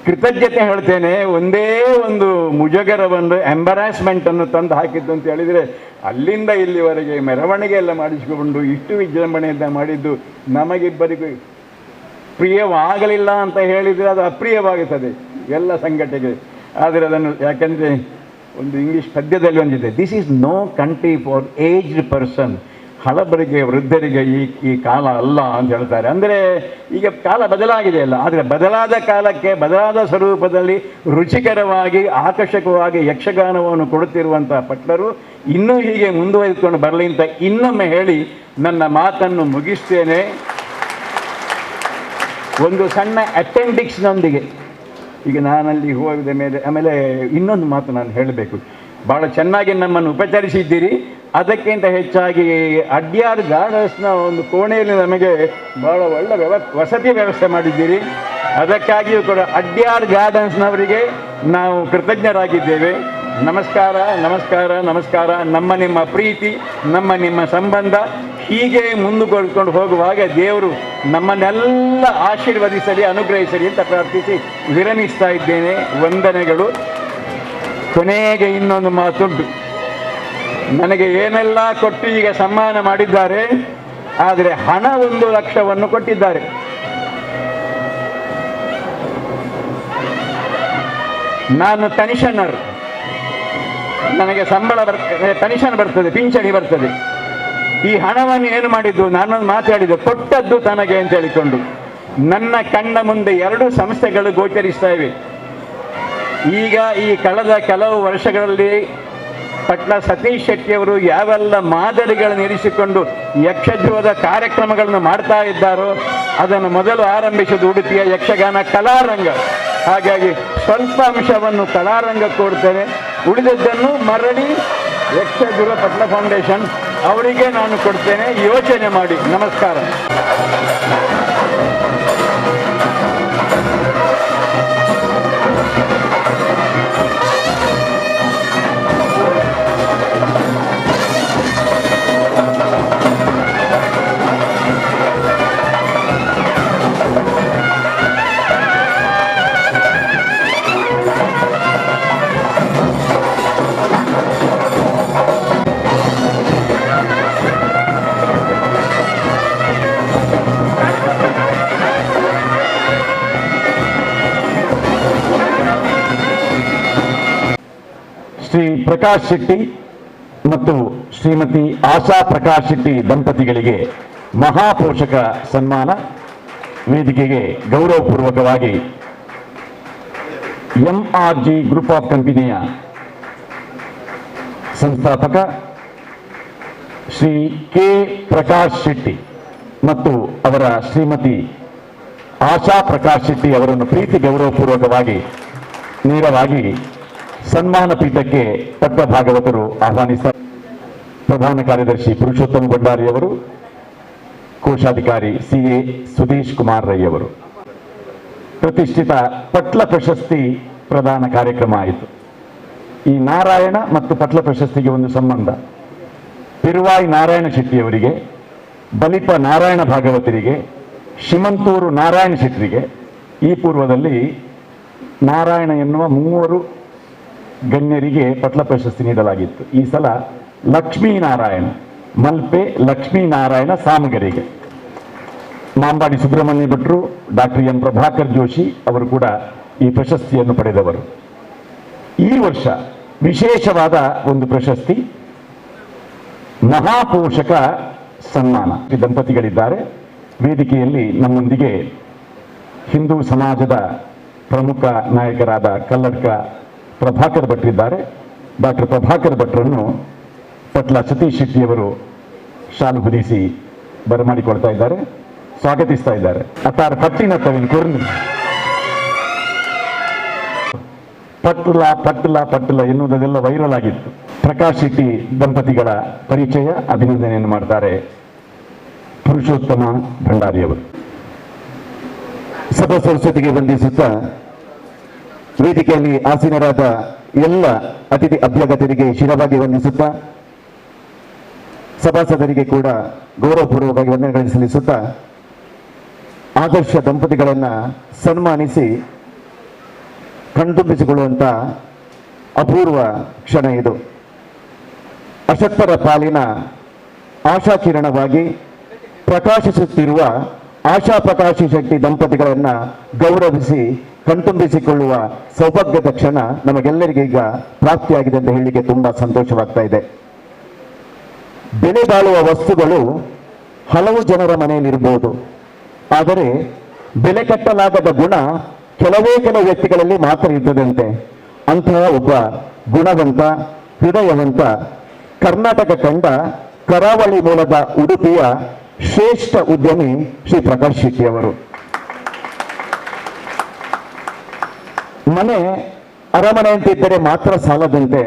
ಕೃತಜ್ಞತೆ ಹೇಳ್ತೇನೆ. ಒಂದೇ ಒಂದು ಮುಜುಗರವನ್ನು, ಎಂಬರಾಸ್ಮೆಂಟನ್ನು ತಂದು ಹಾಕಿದ್ದು ಅಂತ ಹೇಳಿದರೆ, ಅಲ್ಲಿಂದ ಇಲ್ಲಿವರೆಗೆ ಮೆರವಣಿಗೆ ಎಲ್ಲ ಮಾಡಿಸಿಕೊಂಡು ಇಷ್ಟು ವಿಜೃಂಭಣೆಯಿಂದ ಮಾಡಿದ್ದು ನಮಗಿಬ್ಬರಿಗೂ ಪ್ರಿಯವಾಗಲಿಲ್ಲ ಅಂತ ಹೇಳಿದರೆ ಅದು ಅಪ್ರಿಯವಾಗುತ್ತದೆ ಎಲ್ಲ ಸಂಘಟನೆಗೆ. ಆದರೆ ಅದನ್ನು, ಯಾಕೆಂದರೆ ಒಂದು ಇಂಗ್ಲೀಷ್ ಪದ್ಯದಲ್ಲಿ ಒಂದಿದೆ, this is no country for aged person. ಹಳಬರಿಗೆ ವೃದ್ಧರಿಗೆ ಈ ಈ ಕಾಲ ಅಲ್ಲ ಅಂತ ಹೇಳ್ತಾರೆ. ಅಂದರೆ ಈಗ ಕಾಲ ಬದಲಾಗಿದೆ ಅಲ್ಲ, ಆದರೆ ಬದಲಾದ ಕಾಲಕ್ಕೆ ಬದಲಾದ ಸ್ವರೂಪದಲ್ಲಿ ರುಚಿಕರವಾಗಿ ಆಕರ್ಷಕವಾಗಿ ಯಕ್ಷಗಾನವನ್ನು ಕೊಡುತ್ತಿರುವಂಥ ಪಟ್ಲರು ಇನ್ನೂ ಹೀಗೆ ಮುಂದುವರಿದುಕೊಂಡು ಬರಲಿ ಅಂತ ಇನ್ನೊಮ್ಮೆ ಹೇಳಿ ನನ್ನ ಮಾತನ್ನು ಮುಗಿಸ್ತೇನೆ. ಒಂದು ಸಣ್ಣ ಅಪೆಂಡಿಕ್ಸ್ನೊಂದಿಗೆ. ಈಗ ನಾನಲ್ಲಿ ಹೋಗಿದ ಮೇಲೆ ಆಮೇಲೆ ಇನ್ನೊಂದು ಮಾತು ನಾನು ಹೇಳಬೇಕು. ಭಾಳ ಚೆನ್ನಾಗಿ ನಮ್ಮನ್ನು ಉಪಚರಿಸಿದ್ದೀರಿ. ಅದಕ್ಕಿಂತ ಹೆಚ್ಚಾಗಿ ಅಡ್ಯಾರ್ ಗಾರ್ಡನ್ಸ್ನ ಒಂದು ಕೋಣೆಯಲ್ಲಿ ನಮಗೆ ಭಾಳ ಒಳ್ಳೆ ವಸತಿ ವ್ಯವಸ್ಥೆ ಮಾಡಿದ್ದೀರಿ. ಅದಕ್ಕಾಗಿಯೂ ಕೂಡ ಅಡ್ಯಾರ್ ಗಾರ್ಡನ್ಸ್ನವರಿಗೆ ನಾವು ಕೃತಜ್ಞರಾಗಿದ್ದೇವೆ. ನಮಸ್ಕಾರ, ನಮಸ್ಕಾರ, ನಮಸ್ಕಾರ. ನಮ್ಮ ನಿಮ್ಮ ಪ್ರೀತಿ, ನಮ್ಮ ನಿಮ್ಮ ಸಂಬಂಧ ಹೀಗೆ ಮುಂದುವರೆದುಕೊಂಡು ಹೋಗುವಾಗ ದೇವರು ನಮ್ಮನ್ನೆಲ್ಲ ಆಶೀರ್ವದಿಸಲಿ, ಅನುಗ್ರಹಿಸಲಿ ಅಂತ ಪ್ರಾರ್ಥಿಸಿ ವಿರಮಿಸ್ತಾ ಇದ್ದೇನೆ. ವಂದನೆಗಳು. ಕೊನೆಗೆ ಇನ್ನೊಂದು ಮಾತುಂಟು. ನನಗೆ ಏನೆಲ್ಲ ಕೊಟ್ಟು ಈಗ ಸನ್ಮಾನ ಮಾಡಿದ್ದಾರೆ, ಆದರೆ ಹಣ 1 ಲಕ್ಷವನ್ನು ಕೊಟ್ಟಿದ್ದಾರೆ. ನಾನು ಪೆನ್ಷನರ್, ನನಗೆ ಸಂಬಳ ಪೆನ್ಷನ್ ಬರ್ತದೆ, ಪಿಂಚಣಿ ಬರ್ತದೆ. ಈ ಹಣವನ್ನು ಏನು ಮಾಡಿದ್ದು, ನಾನೊಂದು ಮಾತಾಡಿದೆ, ಕೊಟ್ಟದ್ದು ತನಗೆ ಅಂತ ಹೇಳಿಕೊಂಡು. ನನ್ನ ಕಣ್ಣ ಮುಂದೆ 2 ಸಂಸ್ಥೆಗಳು ಗೋಚರಿಸ್ತಾ ಇವೆ. ಈಗ ಈ ಕಳೆದ ಕೆಲವು ವರ್ಷಗಳಲ್ಲಿ ಪಟ್ಲ ಸತೀಶ್ ಶೆಟ್ಟಿಯವರು ಯಾವೆಲ್ಲ ಮಾದರಿಗಳನ್ನು ಇರಿಸಿಕೊಂಡು ಯಕ್ಷಧ್ರುವದ ಕಾರ್ಯಕ್ರಮಗಳನ್ನು ಮಾಡ್ತಾ ಇದ್ದಾರೋ ಅದನ್ನು ಮೊದಲು ಆರಂಭಿಸಿದ ಉಡುಪಿಯ ಯಕ್ಷಗಾನ ಕಲಾರಂಗ. ಹಾಗಾಗಿ ಸ್ವಲ್ಪ ಅಂಶವನ್ನು ಕಲಾರಂಗ ಕೊಡ್ತೇನೆ, ಉಳಿದದ್ದನ್ನು ಮರಳಿ ಯಕ್ಷಧ್ರುವ ಪಟ್ಲ ಫೌಂಡೇಶನ್ ಅವರಿಗೆ ನಾನು ಕೊಡ್ತೇನೆ. ಯೋಚನೆ ಮಾಡಿ. ನಮಸ್ಕಾರ. ಶ್ರೀ ಪ್ರಕಾಶ್ ಶೆಟ್ಟಿ ಮತ್ತು ಶ್ರೀಮತಿ ಆಶಾ ಪ್ರಕಾಶ್ ಶೆಟ್ಟಿ ದಂಪತಿಗಳಿಗೆ ಮಹಾಪೋಷಕ ಸನ್ಮಾನ. ವೇದಿಕೆಗೆ ಗೌರವಪೂರ್ವಕವಾಗಿ MRG group of ಕಂಪನಿಯ ಸಂಸ್ಥಾಪಕ ಶ್ರೀ ಕೆ ಪ್ರಕಾಶ್ ಶೆಟ್ಟಿ ಮತ್ತು ಅವರ ಶ್ರೀಮತಿ ಆಶಾ ಪ್ರಕಾಶ್ ಶೆಟ್ಟಿ ಅವರನ್ನು ಪ್ರೀತಿ ಗೌರವಪೂರ್ವಕವಾಗಿ ನೇರವಾಗಿ ಸನ್ಮಾನ ಪೀಠಕ್ಕೆ ಪಟ್ಟ ಭಾಗವತರು ಆಹ್ವಾನಿಸಿದ್ದಾರೆ. ಪ್ರಧಾನ ಕಾರ್ಯದರ್ಶಿ ಪುರುಷೋತ್ತಮ ಭಂಡಾರಿಯವರು, ಕೋಶಾಧಿಕಾರಿ CA Sudhish Kumar Rai ಅವರು. ಪ್ರತಿಷ್ಠಿತ ಪಟ್ಲ ಪ್ರಶಸ್ತಿ ಪ್ರದಾನ ಕಾರ್ಯಕ್ರಮ ಆಯಿತು. ಈ ನಾರಾಯಣ ಮತ್ತು ಪಟ್ಲ ಪ್ರಶಸ್ತಿಗೆ ಒಂದು ಸಂಬಂಧ. ಪೆರುವಾಯಿ ನಾರಾಯಣ ಶೆಟ್ಟಿಯವರಿಗೆ, ಬಲಿಪ ನಾರಾಯಣ ಭಾಗವತರಿಗೆ, ಶಿಮಂತೂರು ನಾರಾಯಣ ಶೆಟ್ಟರಿಗೆ ಈ ಪೂರ್ವದಲ್ಲಿ ನಾರಾಯಣ ಎನ್ನುವ 3 ಗಣ್ಯರಿಗೆ ಪಟ್ಲ ಪ್ರಶಸ್ತಿ ನೀಡಲಾಗಿತ್ತು. ಈ ಸಲ ಲಕ್ಷ್ಮೀನಾರಾಯಣ, ಮಲ್ಪೆ ಲಕ್ಷ್ಮೀನಾರಾಯಣ ಸಾಮಗರಿಗೆ ಮಾಂಬಾಡಿ ಸುಬ್ರಹ್ಮಣ್ಯ ಭಟ್ರು, ಡಾಕ್ಟರ್ ಎಂ ಪ್ರಭಾಕರ್ ಜೋಶಿ ಅವರು ಕೂಡ ಈ ಪ್ರಶಸ್ತಿಯನ್ನು ಪಡೆದವರು. ಈ ವರ್ಷ ವಿಶೇಷವಾದ ಒಂದು ಪ್ರಶಸ್ತಿ ಮಹಾಪೋಷಕ ಸನ್ಮಾನ. ದಂಪತಿಗಳಿದ್ದಾರೆ ವೇದಿಕೆಯಲ್ಲಿ. ನಮ್ಮೊಂದಿಗೆ ಹಿಂದೂ ಸಮಾಜದ ಪ್ರಮುಖ ನಾಯಕರಾದ ಕಲ್ಲಡ್ಕ ಪ್ರಭಾಕರ್ ಭಟ್ರಿದ್ದಾರೆ. ಡಾಕ್ಟರ್ ಪ್ರಭಾಕರ್ ಭಟ್ರನ್ನು ಪಟ್ಲ ಸತೀಶ್ ಶೆಟ್ಟಿಯವರು ಶಾಲು ಹೊದಿಸಿ ಬರಮಾಡಿಕೊಳ್ತಾ ಇದ್ದಾರೆ, ಸ್ವಾಗತಿಸ್ತಾ ಇದ್ದಾರೆ. ಅತ್ತಾರ ಪಟ್ಟಿನ ತವಿನ ಕುರ್ನಿ ಪಟ್ಟಲ ಪಟ್ಟಲ ಪಟ್ಟಲ ಎನ್ನುವುದೆಲ್ಲ ವೈರಲ್ ಆಗಿತ್ತು. ಪ್ರಕಾಶ್ ಶೆಟ್ಟಿ ದಂಪತಿಗಳ ಪರಿಚಯ ಅಭಿನಂದನೆಯನ್ನು ಮಾಡ್ತಾರೆ ಪುರುಷೋತ್ತಮ ಭಂಡಾರಿಯವರು. ಸಭಾ ಸರಸ್ವತಿಗೆ ವಂದಿಸುತ್ತಾ ವೇದಿಕೆಯಲ್ಲಿ ಆಸೀನರಾದ ಎಲ್ಲ ಅತಿಥಿ ಅಭ್ಯಾಗತರಿಗೆ ಶಿರವಾಗಿ ವಂದಿಸುತ್ತಾ ಸಭಾಸದರಿಗೆ ಕೂಡ ಗೌರವಪೂರ್ವಕವಾಗಿ ವಂದನೆಗಳನ್ನು ಸಲ್ಲಿಸುತ್ತಾ ಆದರ್ಶ ದಂಪತಿಗಳನ್ನು ಸನ್ಮಾನಿಸಿ ಕಣ್ತುಂಬಿಸಿಕೊಳ್ಳುವಂಥ ಅಪೂರ್ವ ಕ್ಷಣ ಇದು. ಅಶಕ್ತರ ಪಾಲಿನ ಆಶಾಕಿರಣವಾಗಿ ಪ್ರಕಾಶಿಸುತ್ತಿರುವ ಆಶಾ ಪ್ರಕಾಶ್ ಶೆಟ್ಟಿ ದಂಪತಿಗಳನ್ನು ಗೌರವಿಸಿ ಕಣ್ತುಂಬಿಸಿಕೊಳ್ಳುವ ಸೌಭಾಗ್ಯದ ಕ್ಷಣ ನಮಗೆಲ್ಲರಿಗೂ ಈಗ ಪ್ರಾಪ್ತಿಯಾಗಿದೆ ಅಂತ ಹೇಳಲಿಕ್ಕೆ ತುಂಬಾ ಸಂತೋಷವಾಗ್ತಾ ಇದೆ. ಬೆಲೆ ಬಾಳುವ ವಸ್ತುಗಳು ಹಲವು ಜನರ ಮನೆಯಲ್ಲಿರಬಹುದು, ಆದರೆ ಬೆಲೆ ಕಟ್ಟಲಾಗದ ಗುಣ ಕೆಲವೇ ಕೆಲವು ವ್ಯಕ್ತಿಗಳಲ್ಲಿ ಮಾತ್ರ ಇರ್ತದಂತೆ. ಅಂತಹ ಒಬ್ಬ ಗುಣವಂತ, ಹೃದಯವಂತ, ಕರ್ನಾಟಕ ಕಂಡ ಕರಾವಳಿ ಮೂಲದ ಉಡುಪಿಯ ಶ್ರೇಷ್ಠ ಉದ್ಯಮಿ ಶ್ರೀ ಪ್ರಕಾಶ್ ಶೆಟ್ಟಿ ಅವರು. ಮನೆ ಅರಮನೆಯಂತೆ ಇದ್ದರೆ ಮಾತ್ರ ಸಾಲದಂತೆ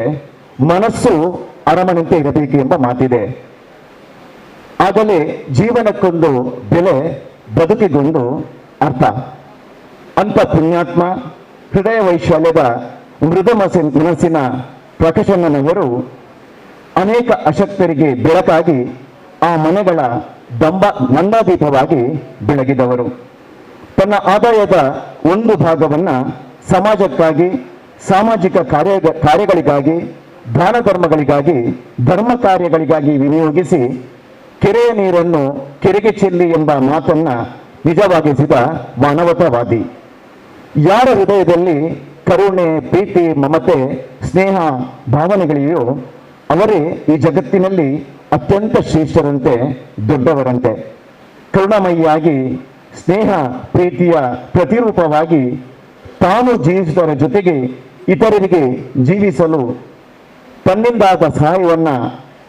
ಮನಸ್ಸು ಅರಮನೆಯಂತೆ ಇರಬೇಕು ಎಂಬ ಮಾತಿದೆ. ಆಗಲೇ ಜೀವನಕ್ಕೊಂದು ಬೆಲೆ, ಬದುಕಿಗೊಂದು ಅರ್ಥ. ಅಂತ ಪುಣ್ಯಾತ್ಮ, ಹೃದಯ ವೈಶಾಲ್ಯದ ಮೃದು ಮನಸ್ಸಿನ ಪ್ರಕಾಶಣ್ಣನವರು ಅನೇಕ ಅಶಕ್ತರಿಗೆ ಬೆಳಕಾಗಿ ಆ ಮನೆಗಳ ನಂದಾದೀಪವಾಗಿ ಬೆಳಗಿದವರು. ತನ್ನ ಆದಾಯದ ಒಂದು ಭಾಗವನ್ನು ಸಮಾಜಕ್ಕಾಗಿ, ಸಾಮಾಜಿಕ ಕಾರ್ಯಗಳಿಗಾಗಿ, ದಾನ ಧರ್ಮಗಳಿಗಾಗಿ, ಧರ್ಮ ಕಾರ್ಯಗಳಿಗಾಗಿ ವಿನಿಯೋಗಿಸಿ ಕೆರೆಯ ನೀರನ್ನು ಕೆರೆಗೆ ಚೆಲ್ಲಿ ಎಂಬ ಮಾತನ್ನ ನಿಜವಾಗಿಸಿದ ಮಾನವತಾವಾದಿ. ಯಾರ ಹೃದಯದಲ್ಲಿ ಕರುಣೆ, ಪ್ರೀತಿ, ಮಮತೆ, ಸ್ನೇಹ ಭಾವನೆಗಳಿವೆಯೋ ಅವರೇ ಈ ಜಗತ್ತಿನಲ್ಲಿ ಅತ್ಯಂತ ಶ್ರೇಷ್ಠರಂತೆ, ದೊಡ್ಡವರಂತೆ. ಕರುಣಾಮಯಿಯಾಗಿ, ಸ್ನೇಹ ಪ್ರೀತಿಯ ಪ್ರತಿರೂಪವಾಗಿ ತಾನು ಜೀವಿಸುವುದರ ಜೊತೆಗೆ ಇತರರಿಗೆ ಜೀವಿಸಲು ತನ್ನಿಂದಾದ ಸಹಾಯವನ್ನು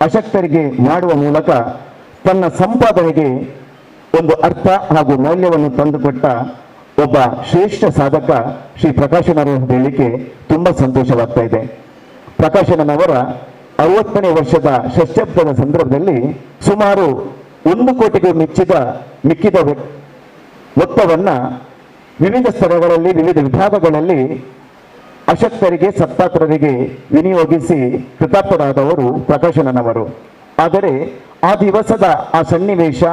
ಅಶಕ್ತರಿಗೆ ಮಾಡುವ ಮೂಲಕ ತನ್ನ ಸಂಪಾದನೆಗೆ ಒಂದು ಅರ್ಥ ಹಾಗೂ ಮೌಲ್ಯವನ್ನು ತಂದುಕೊಟ್ಟ ಒಬ್ಬ ಶ್ರೇಷ್ಠ ಸಾಧಕ ಶ್ರೀ ಪ್ರಕಾಶನವರು ಅಂತ ಹೇಳಲಿಕ್ಕೆ ತುಂಬ ಸಂತೋಷವಾಗ್ತಾ ಇದೆ. ಪ್ರಕಾಶನವರ 60ನೇ ವರ್ಷದ ಷಷ್ಠ್ಯಬ್ದದ ಸಂದರ್ಭದಲ್ಲಿ ಸುಮಾರು 1 ಕೋಟಿಗೂ ಮಿಕ್ಕಿದ ಮೊತ್ತವನ್ನು ವಿವಿಧ ಸ್ಥಳಗಳಲ್ಲಿ, ವಿವಿಧ ವಿಭಾಗಗಳಲ್ಲಿ ಅಶಕ್ತರಿಗೆ, ಸತ್ಪಾತ್ರರಿಗೆ ವಿನಿಯೋಗಿಸಿ ಕೃತಾರ್ಥರಾದವರು ಪ್ರಕಾಶನವರು. ಆದರೆ ಆ ದಿವಸದ ಆ ಸನ್ನಿವೇಶ,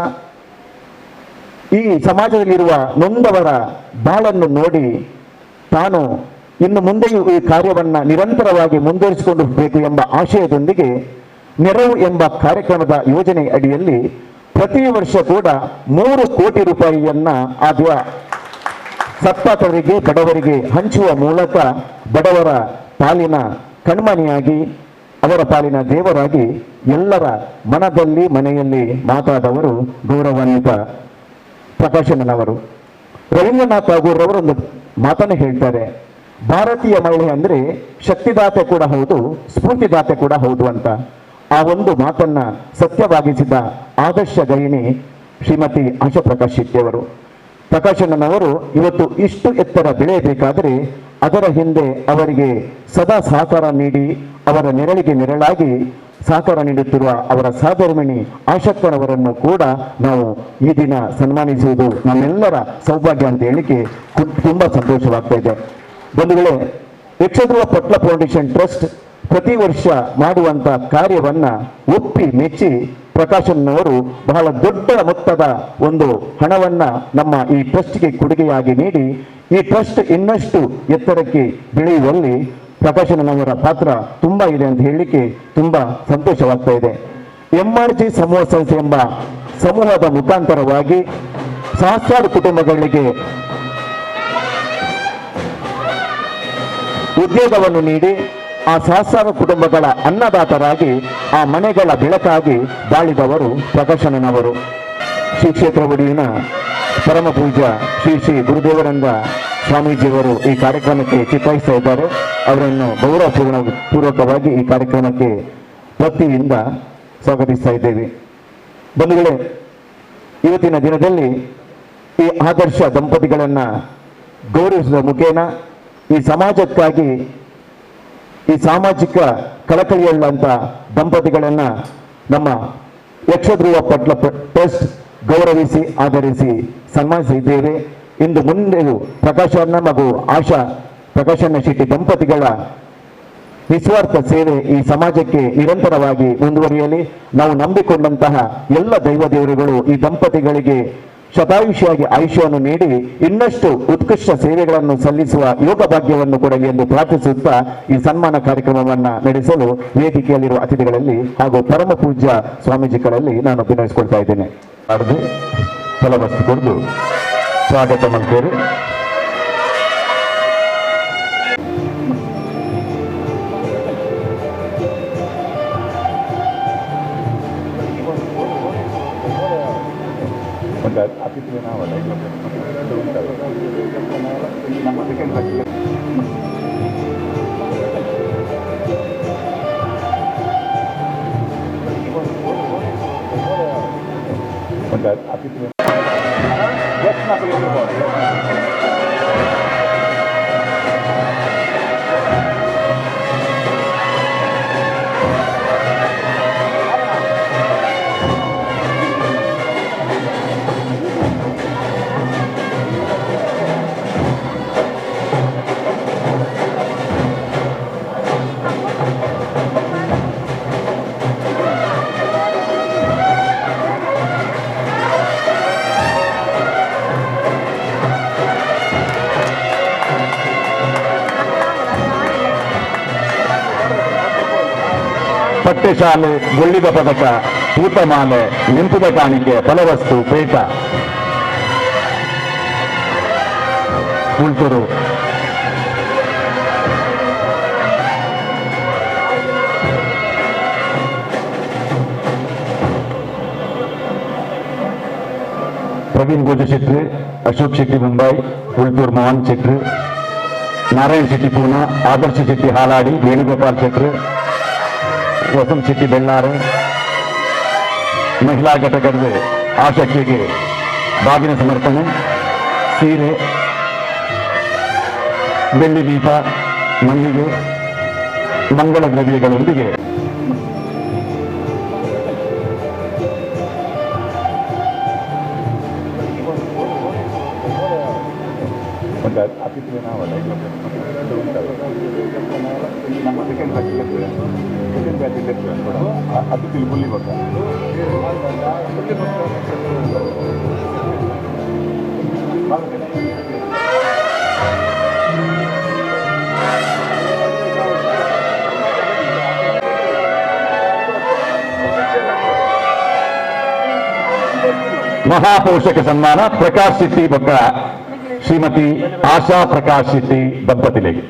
ಈ ಸಮಾಜದಲ್ಲಿರುವ ನೊಂದವರ ಬಾಳನ್ನು ನೋಡಿ ತಾನು ಇನ್ನು ಮುಂದೆಯೂ ಈ ಕಾರ್ಯವನ್ನು ನಿರಂತರವಾಗಿ ಮುಂದುವರಿಸಿಕೊಂಡು ಹೋಗಬೇಕು ಎಂಬ ಆಶಯದೊಂದಿಗೆ ನೆರವು ಎಂಬ ಕಾರ್ಯಕ್ರಮದ ಯೋಜನೆ ಅಡಿಯಲ್ಲಿ ಪ್ರತಿ ವರ್ಷ ಕೂಡ 3 ಕೋಟಿ ರೂಪಾಯಿಯನ್ನ ಆ ಸತ್ಪಾತ್ರರಿಗೆ, ಬಡವರಿಗೆ ಹಂಚುವ ಮೂಲಕ ಬಡವರ ಪಾಲಿನ ಕಣ್ಮಣಿಯಾಗಿ, ಅವರ ಪಾಲಿನ ದೇವರಾಗಿ ಎಲ್ಲರ ಮನದಲ್ಲಿ, ಮನೆಯಲ್ಲಿ ಮಾತಾದವರು ಗೌರವಾನ್ವಿತ ಪ್ರಕಾಶನವರು. ರವೀಂದ್ರನಾಥ್ ಠಾಗೂರ್ ಅವರು ಒಂದು ಮಾತನ್ನು ಹೇಳ್ತಾರೆ, ಭಾರತೀಯ ಮಹಿಳೆ ಅಂದರೆ ಶಕ್ತಿದಾತೆ ಕೂಡ ಹೌದು, ಸ್ಫೂರ್ತಿದಾತೆ ಕೂಡ ಹೌದು ಅಂತ. ಆ ಒಂದು ಮಾತನ್ನ ಸತ್ಯವಾಗಿಸಿದ ಆದರ್ಶ ಗೃಹಿಣಿ ಶ್ರೀಮತಿ ಆಶಾ ಪ್ರಕಾಶ್ ಶೆಟ್ಟಿಯವರು. ಪ್ರಕಾಶಣ್ಣನವರು ಇವತ್ತು ಇಷ್ಟು ಎತ್ತರ ಬೆಳೆಯಬೇಕಾದರೆ ಅದರ ಹಿಂದೆ ಅವರಿಗೆ ಸದಾ ಸಹಕಾರ ನೀಡಿ, ಅವರ ನೆರಳಿಗೆ ನೆರಳಾಗಿ ಸಹಕಾರ ನೀಡುತ್ತಿರುವ ಅವರ ಸಹಧರ್ಮಿಣಿ ಆಶಕ್ಕನವರನ್ನು ಕೂಡ ನಾವು ಈ ದಿನ ಸನ್ಮಾನಿಸುವುದು ನಮ್ಮೆಲ್ಲರ ಸೌಭಾಗ್ಯ ಅಂತ ಹೇಳಿಕೆ ತುಂಬ ಸಂತೋಷವಾಗ್ತಾ ಇದೆ. ಬಂಧುಗಳೇ, ಯಕ್ಷಧ್ರುವ ಪಟ್ಲ ಫೌಂಡೇಶನ್ ಟ್ರಸ್ಟ್ ಪ್ರತಿ ವರ್ಷ ಮಾಡುವಂಥ ಕಾರ್ಯವನ್ನ ಒಪ್ಪಿ ಮೆಚ್ಚಿ ಪ್ರಕಾಶನ್ನವರು ಬಹಳ ದೊಡ್ಡ ಮೊತ್ತದ ಒಂದು ಹಣವನ್ನ ನಮ್ಮ ಈ ಟ್ರಸ್ಟ್ಗೆ ಕೊಡುಗೆಯಾಗಿ ನೀಡಿ ಈ ಟ್ರಸ್ಟ್ ಇನ್ನಷ್ಟು ಎತ್ತರಕ್ಕೆ ಬೆಳೆಯುವಲ್ಲಿ ಪ್ರಕಾಶನವರ ಪಾತ್ರ ತುಂಬಾ ಇದೆ ಅಂತ ಹೇಳಲಿಕ್ಕೆ ತುಂಬಾ ಸಂತೋಷವಾಗ್ತಾ ಇದೆ. MRG ಸಮೂಹ ಸಂಸ್ಥೆ ಎಂಬ ಸಮೂಹದ ಮುಖಾಂತರವಾಗಿ ಸಹಸ್ರಾರು ಕುಟುಂಬಗಳಿಗೆ ಉದ್ಯೋಗವನ್ನು ನೀಡಿ ಆ ಸಹಸ್ರಾರು ಕುಟುಂಬಗಳ ಅನ್ನದಾತರಾಗಿ ಆ ಮನೆಗಳ ಬೆಳಕಾಗಿ ಬಾಳಿದವರು ಪ್ರಕಾಶನವರು. ಶ್ರೀ ಕ್ಷೇತ್ರ ಒಡೆಯನ ಪರಮ ಪೂಜ್ಯ ಶ್ರೀ ಶ್ರೀ ಗುರುದೇವರಂಗ ಸ್ವಾಮೀಜಿಯವರು ಈ ಕಾರ್ಯಕ್ರಮಕ್ಕೆ ಚಿತ್ತಾಯಿಸ್ತಾ ಇದ್ದಾರೆ. ಅವರನ್ನು ಗೌರವ ಪೂರ್ವಕವಾಗಿ ಈ ಕಾರ್ಯಕ್ರಮಕ್ಕೆ ಭಕ್ತಿಯಿಂದ ಸ್ವಾಗತಿಸ್ತಾ ಇದ್ದೇವೆ. ಬಂಧುಗಳೇ, ಇವತ್ತಿನ ದಿನದಲ್ಲಿ ಈ ಆದರ್ಶ ದಂಪತಿಗಳನ್ನು ಗೌರವಿಸುವ ಮುಖೇನ ಈ ಸಮಾಜಕ್ಕಾಗಿ, ಈ ಸಾಮಾಜಿಕ ಕಳಕಳಿಯಲ್ಲಂಥ ದಂಪತಿಗಳನ್ನು ನಮ್ಮ ಯಕ್ಷಧ್ರುವ ಪಟ್ಲ ಟ್ರಸ್ಟ್ ಗೌರವಿಸಿ ಆಧರಿಸಿ ಸನ್ಮಾನಿಸಿದ್ದೇವೆ. ಇಂದು ಮುಂದೆಯೂ ಪ್ರಕಾಶಣ್ಣ ಹಾಗೂ ಆಶಾ ಪ್ರಕಾಶಣ್ಣ ಶೆಟ್ಟಿ ದಂಪತಿಗಳ ನಿಸ್ವಾರ್ಥ ಸೇವೆ ಈ ಸಮಾಜಕ್ಕೆ ನಿರಂತರವಾಗಿ ಮುಂದುವರಿಯಲಿ. ನಾವು ನಂಬಿಕೊಂಡಂತಹ ಎಲ್ಲ ದೈವ ದೇವರುಗಳು ಈ ದಂಪತಿಗಳಿಗೆ ಶತಾಯುಷಿಯಾಗಿ ಆಯುಷ್ಯವನ್ನು ನೀಡಿ ಇನ್ನಷ್ಟು ಉತ್ಕೃಷ್ಟ ಸೇವೆಗಳನ್ನು ಸಲ್ಲಿಸುವ ಯೋಗ ಭಾಗ್ಯವನ್ನು ಕೊಡಲಿ ಎಂದು ಪ್ರಾರ್ಥಿಸುತ್ತಾ ಈ ಸನ್ಮಾನ ಕಾರ್ಯಕ್ರಮವನ್ನು ನಡೆಸಲು ವೇದಿಕೆಯಲ್ಲಿರುವ ಅತಿಥಿಗಳಲ್ಲಿ ಹಾಗೂ ಪರಮ ಪೂಜ್ಯ ಸ್ವಾಮೀಜಿಗಳಲ್ಲಿ ನಾನು ವಿನಂತಿಸಿಕೊಳ್ತಾ ಇದ್ದೇನೆ. ಫಲವಸ್ತು ಕೊಡದು ಸ್ವಾಗತ ಮಾಡ್ತೇವೆ. ಪಟ್ಟೆಶಾಲೆ, ಬೊಳ್ಳಿದ ಪದಕ, ಪೂತಮಾಲೆ, ನೆಂಪುದ ಕಾಣಿಕೆ, ಫಲವಸ್ತು, ಪೇಟ. ಉಳ್ತೂರು ಪ್ರವೀಣ್ ಗೋಜ ಶೆಟ್ರು, ಅಶೋಕ್ ಶೆಟ್ಟಿ ಮುಂಬೈ, ಉಳ್ತೂರು ಮೋಹನ್ ಶೆಟ್ರು, ನಾರಾಯಣ್ ಶೆಟ್ಟಿ ಪೂನಾ, ಆದರ್ಶ ಶೆಟ್ಟಿ ಹಾಲಾಡಿ, ವೇಣುಗೋಪಾಲ್ ಶೆಟ್ರು, ವಸಂತ್ ಶೆಟ್ಟಿ ಬೆಳ್ಳಾರೆ, ಮಹಿಳಾ ಘಟಕದ ಆಶಕ್ತಿಗೆ ಬಾಗಿನ ಸಮರ್ಪಣೆ, ಸೀರೆ, ಬೆಳ್ಳಿ ದೀಪ, ಮಲ್ಲಿಗೆ, ಮಂಗಳ ದ್ರವ್ಯಗಳೊಂದಿಗೆ ಮಹಾಪೋಷಕ ಸನ್ಮಾನ ಪ್ರಕಾಶ್ ಶೆಟ್ಟಿ ಬೊಕ್ಕ ಶ್ರೀಮತಿ ಆಶಾ ಪ್ರಕಾಶ್ ಶೆಟ್ಟಿ ದಂಪತಿಲೆಗೆ.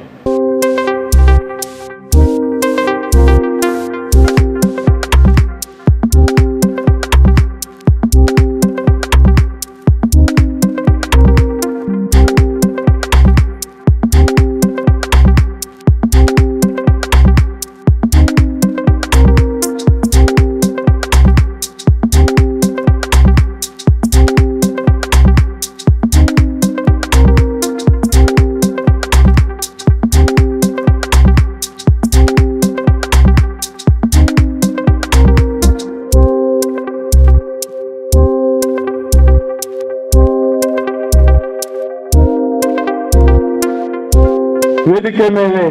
ವೇದಿಕೆ ಮೇಲೆ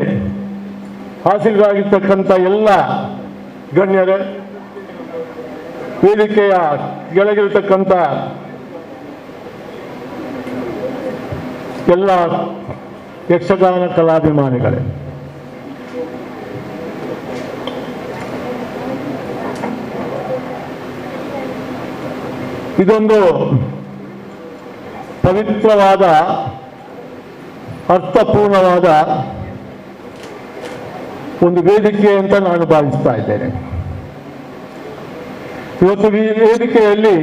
ಹಾಸಿಗೆಯಾಗಿರ್ತಕ್ಕಂಥ ಎಲ್ಲ ಗಣ್ಯರೇ, ವೇದಿಕೆಯ ಕೆಳಗಿರತಕ್ಕಂಥ ಎಲ್ಲ ಯಕ್ಷಗಾನ ಕಲಾಭಿಮಾನಿಗಳೇ, ಇದೊಂದು ಪವಿತ್ರವಾದ ಅರ್ಥಪೂರ್ಣವಾದ ಒಂದು ವೇದಿಕೆ ಅಂತ ನಾನು ಭಾವಿಸ್ತಾ ಇದ್ದೇನೆ. ಇವತ್ತು ಈ ವೇದಿಕೆಯಲ್ಲಿ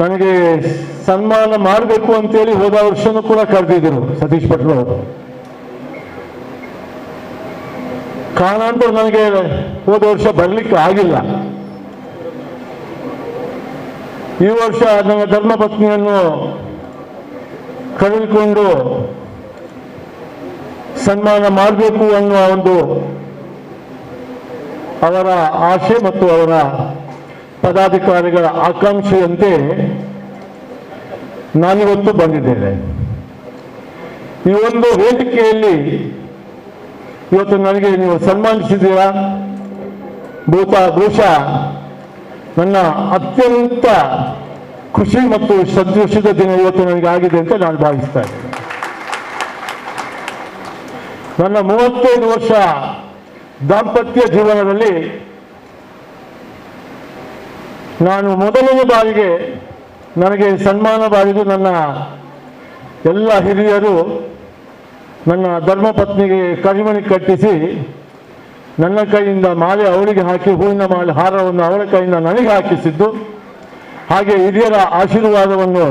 ನನಗೆ ಸನ್ಮಾನ ಮಾಡಬೇಕು ಅಂತೇಳಿ ಹೋದ ವರ್ಷನೂ ಕೂಡ ಕರೆದಿದ್ದರು ಸತೀಶ್ ಭಟ್ರು ಅವರು. ಕಾರಣಾಂತರ ನನಗೆ ಹೋದ ವರ್ಷ ಬರಲಿಕ್ಕೆ ಆಗಿಲ್ಲ. ಈ ವರ್ಷ ನನ್ನ ಧರ್ಮಪತ್ನಿಯನ್ನು ಕರೆದುಕೊಂಡು ಸನ್ಮಾನ ಮಾಡಬೇಕು ಅನ್ನುವ ಒಂದು ಅವರ ಆಸೆ ಮತ್ತು ಅವರ ಪದಾಧಿಕಾರಿಗಳ ಆಕಾಂಕ್ಷೆಯಂತೆ ನಾನಿವತ್ತು ಬಂದಿದ್ದೇನೆ. ಈ ಒಂದು ವೇದಿಕೆಯಲ್ಲಿ ಇವತ್ತು ನನಗೆ ನೀವು ಸನ್ಮಾನಿಸಿದ್ದೀರಾ. ಬಹುಶಃ ನನ್ನ ಅತ್ಯಂತ ಖುಷಿ ಮತ್ತು ಸಂತೋಷದ ದಿನ ಇವತ್ತು ನನಗೆ ಆಗಿದೆ ಅಂತ ನಾನು ಭಾವಿಸ್ತಾ ಇದ್ದೇನೆ. ನನ್ನ 35 ವರ್ಷ ದಾಂಪತ್ಯ ಜೀವನದಲ್ಲಿ ನಾನು ಮೊದಲನೇ ಬಾರಿಗೆ ನನಗೆ ಸನ್ಮಾನ ಬಾರಿದು ನನ್ನ ಎಲ್ಲ ಹಿರಿಯರು ನನ್ನ ಧರ್ಮಪತ್ನಿಗೆ ಕರಿಮಣಿ ಕಟ್ಟಿಸಿ ನನ್ನ ಕೈಯಿಂದ ಮಾಲೆ ಅವಳಿಗೆ ಹಾಕಿ, ಹೂವಿನ ಮಾಲೆ ಹಾರವನ್ನು ಅವಳ ಕೈಯಿಂದ ನನಗೆ ಹಾಕಿಸಿದ್ದು ಹಾಗೆ ಹಿರಿಯರ ಆಶೀರ್ವಾದವನ್ನು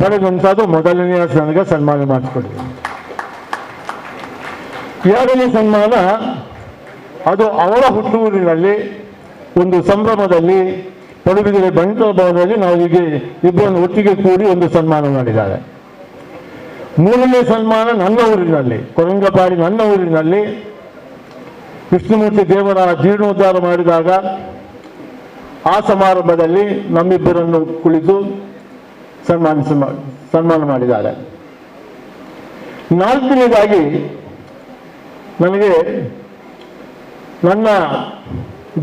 ಪಡೆದಂಥದ್ದು ಮೊದಲನೆಯ ನನಗೆ ಸನ್ಮಾನ ಮಾಡಿಸ್ಕೊಂಡಿದೆ. ಎರಡನೇ ಸನ್ಮಾನ ಅದು ಅವರ ಹುಟ್ಟೂರಿನಲ್ಲಿ ಒಂದು ಸಂಭ್ರಮದಲ್ಲಿ ಪಡುಬಿದಿರೆ ಬಂಟರ ಭವನದಲ್ಲಿ ನಾವು ಹೀಗೆ ಇಬ್ಬರನ್ನು ಒಟ್ಟಿಗೆ ಕೂಡಿ ಒಂದು ಸನ್ಮಾನ ಮಾಡಿದ್ದಾರೆ. ಮೂರನೇ ಸನ್ಮಾನ ನನ್ನ ಊರಿನಲ್ಲಿ, ಕೊರಂಗಪಾಡಿ ನನ್ನ ಊರಿನಲ್ಲಿ ವಿಷ್ಣುಮೂರ್ತಿ ದೇವರ ಜೀರ್ಣೋದ್ಧಾರ ಮಾಡಿದಾಗ ಆ ಸಮಾರಂಭದಲ್ಲಿ ನಮ್ಮಿಬ್ಬರನ್ನು ಕುಳಿತು ಸನ್ಮಾನ ಮಾಡಿದ್ದಾರೆ. ನಾಲ್ಕನೇದಾಗಿ ನನಗೆ ನನ್ನ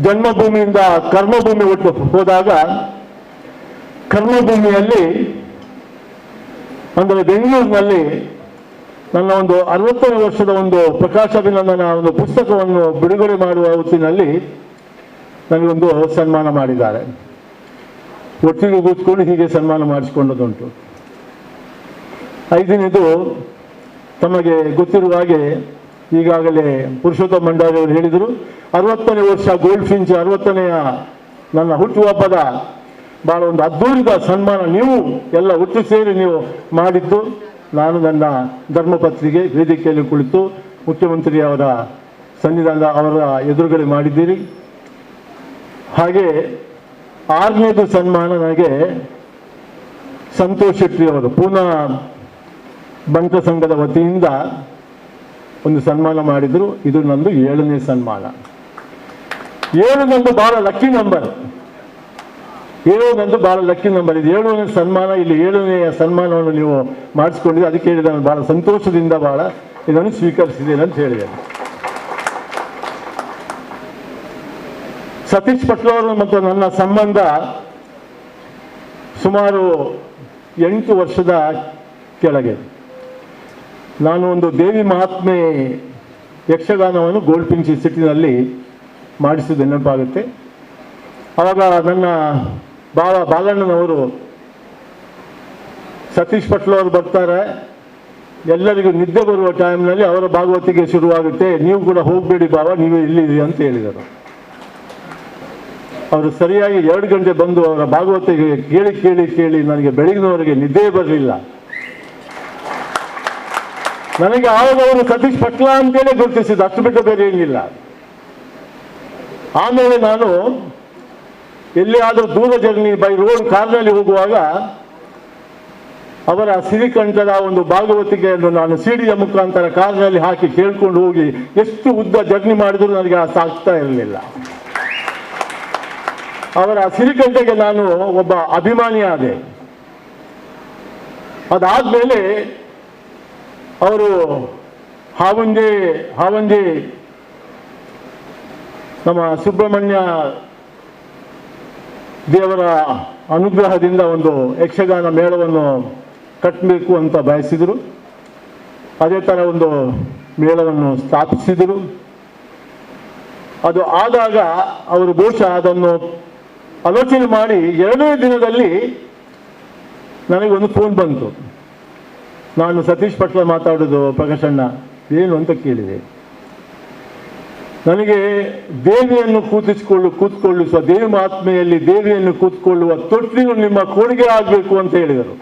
ಜನ್ಮಭೂಮಿಯಿಂದ ಕರ್ಮಭೂಮಿ ಒಟ್ಟು ಹೋದಾಗ ಕರ್ಮಭೂಮಿಯಲ್ಲಿ ಅಂದರೆ ಬೆಂಗಳೂರಿನಲ್ಲಿ ನನ್ನ ಒಂದು 60ನೇ ವರ್ಷದ ಒಂದು ಪ್ರಕಾಶ ಅಭಿನಂದನ ಒಂದು ಪುಸ್ತಕವನ್ನು ಬಿಡುಗಡೆ ಮಾಡುವ ಹೊತ್ತಿನಲ್ಲಿ ನನಗೊಂದು ಸನ್ಮಾನ ಮಾಡಿದ್ದಾರೆ. ಒಟ್ಟಿಗೆ ಕೂತ್ಕೊಂಡು ಹೀಗೆ ಸನ್ಮಾನ ಮಾಡಿಸಿಕೊಂಡದ್ದುಂಟು. ಐದನೇದು ತಮಗೆ ಗೊತ್ತಿರುವ ಹಾಗೆ ಈಗಾಗಲೇ ಪುರುಷೋತ್ತಮ ಭಂಡಾರಿ ಅವರು ಹೇಳಿದರು, 60ನೇ ವರ್ಷ ಗೋಲ್ಡ್ ಫಿಂಚ್ 60ನೆಯ ನನ್ನ ಹುಟ್ಟುಹಬ್ಬದ ಭಾಳ ಒಂದು ಅದ್ಧೂರಿದ ಸನ್ಮಾನ ನೀವು ಎಲ್ಲ ಒಟ್ಟು ಸೇರಿ ನೀವು ಮಾಡಿದ್ದು. ನಾನು ನನ್ನ ಧರ್ಮಪತ್ರಿಗೆ ವೇದಿಕೆಯಲ್ಲಿ ಕುಳಿತು ಮುಖ್ಯಮಂತ್ರಿಯವರ ಸನ್ನಿಧಾನ ಅವರ ಎದುರುಗಡೆ ಮಾಡಿದ್ದೀರಿ. ಹಾಗೆ ಆರನೇದು ಸನ್ಮಾನ ನನಗೆ ಸಂತೋಷ್ ಶೆಟ್ಟಿ ಅವರು ಪೂನಾ ಬಂಟ ಸಂಘದ ವತಿಯಿಂದ ಒಂದು ಸನ್ಮಾನ ಮಾಡಿದರು. ಇದು ನಂದು 7ನೇ ಸನ್ಮಾನ. 7 ನಂದು ಭಾಳ ಲಕ್ಕಿ ನಂಬರ್. 7 ನಂದು ಭಾಳ ಲಕ್ಕಿ ನಂಬರ್. ಇದು 7ನೇ ಸನ್ಮಾನ. ಇಲ್ಲಿ 7ನೇ ಸನ್ಮಾನವನ್ನು ನೀವು ಮಾಡಿಸ್ಕೊಂಡಿದ್ದೆ, ಅದಕ್ಕೆ ಹೇಳಿದ ನಾನು ಭಾಳ ಸಂತೋಷದಿಂದ ಭಾಳ ಇದನ್ನು ಸ್ವೀಕರಿಸಿದ್ದೇನೆ ಅಂತ ಹೇಳಿದೆ. ಸತೀಶ್ ಪಟ್ಲವರು ಮತ್ತು ನನ್ನ ಸಂಬಂಧ ಸುಮಾರು 8 ವರ್ಷದ ಕೆಳಗೆ. ನಾನು ಒಂದು ದೇವಿ ಮಹಾತ್ಮೆ ಯಕ್ಷಗಾನವನ್ನು ಗೋಲ್ಡ್ ಪಿಂಚಿ ಸಿಟಿನಲ್ಲಿ ಮಾಡಿಸಿದ ನೆನಪಾಗುತ್ತೆ. ಆವಾಗ ನನ್ನ ಬಾವ ಬಾಲಣ್ಣನವರು ಸತೀಶ್ ಪಟ್ಲವರು ಬರ್ತಾರೆ, ಎಲ್ಲರಿಗೂ ನಿದ್ದೆ ಬರುವ ಟೈಮ್ನಲ್ಲಿ ಅವರ ಭಾಗವತಿಗೆ ಶುರುವಾಗುತ್ತೆ, ನೀವು ಕೂಡ ಹೋಗಬೇಡಿ ಬಾವ, ನೀವು ಇಲ್ಲಿದ್ದೀರಿ ಅಂತ ಹೇಳಿದರು. ಅವರು ಸರಿಯಾಗಿ 2 ಗಂಟೆ ಬಂದು ಅವರ ಭಾಗವತಿಗೆ ಕೇಳಿ ಕೇಳಿ ಕೇಳಿ ನನಗೆ ಬೆಳಗಿನವರೆಗೆ ನಿದ್ದೆ ಬರಲಿಲ್ಲ. ನನಗೆ ಆವಾಗ ಅವರು ಸತೀಶ್ ಪಟ್ಲ ಅಂತೇಳಿ ಗುರುತಿಸಿದ್ದು, ಅಷ್ಟು ಬಿಟ್ಟು ಬೇರೆ ಏನಿಲ್ಲ. ಆಮೇಲೆ ನಾನು ಎಲ್ಲಿಯಾದರೂ ದೂರ journey by road ಕಾರ್ನಲ್ಲಿ ಹೋಗುವಾಗ ಅವರ ಸಿರಿಕಂಠದ ಒಂದು ಭಾಗವತಿಕೆಯನ್ನು ನಾನು ಸಿಡಿಯ ಮುಖಾಂತರ ಕಾರ್ನಲ್ಲಿ ಹಾಕಿ ಕೇಳ್ಕೊಂಡು ಹೋಗಿ ಎಷ್ಟು ಉದ್ದ ಜರ್ನಿ ಮಾಡಿದರೂ ನನಗೆ ಆ ಸಾಕ್ತಾ ಇರಲಿಲ್ಲ. ಅವರ ಸಿರಿಕಂಠಗೆ ನಾನು ಒಬ್ಬ ಅಭಿಮಾನಿಯಾದೆ. ಅದಾದಮೇಲೆ ಅವರು ಹಾವಂಜೆ ಹಾವಂಜೆ ನಮ್ಮ ಸುಬ್ರಹ್ಮಣ್ಯ ದೇವರ ಅನುಗ್ರಹದಿಂದ ಒಂದು ಯಕ್ಷಗಾನ ಮೇಳವನ್ನು ಕಟ್ಟಬೇಕು ಅಂತ ಬಯಸಿದರು. ಅದೇ ಥರ ಒಂದು ಮೇಳವನ್ನು ಸ್ಥಾಪಿಸಿದರು. ಅದು ಆದಾಗ ಅವರು ಬಹುಶಃ ಅದನ್ನು ಆಲೋಚನೆ ಮಾಡಿ 2ನೇ ದಿನದಲ್ಲಿ ನನಗೊಂದು ಫೋನ್ ಬಂತು. ನಾನು ಸತೀಶ್ ಪಟ್ಲ ಮಾತಾಡೋದು, ಪ್ರಕಾಶಣ್ಣ ಏನು ಅಂತ ಕೇಳಿದೆ. ನನಗೆ ದೇವಿಯನ್ನು ಕೂತ್ಕೊಳ್ಳಿಸುವ ದೇವಿ ಮಹಾತ್ಮೆಯಲ್ಲಿ ದೇವಿಯನ್ನು ಕೂತ್ಕೊಳ್ಳುವ ತೊಟ್ಟಿಲು ನಿಮ್ಮ ಕೊಡುಗೆ ಆಗಬೇಕು ಅಂತ ಹೇಳಿದರು.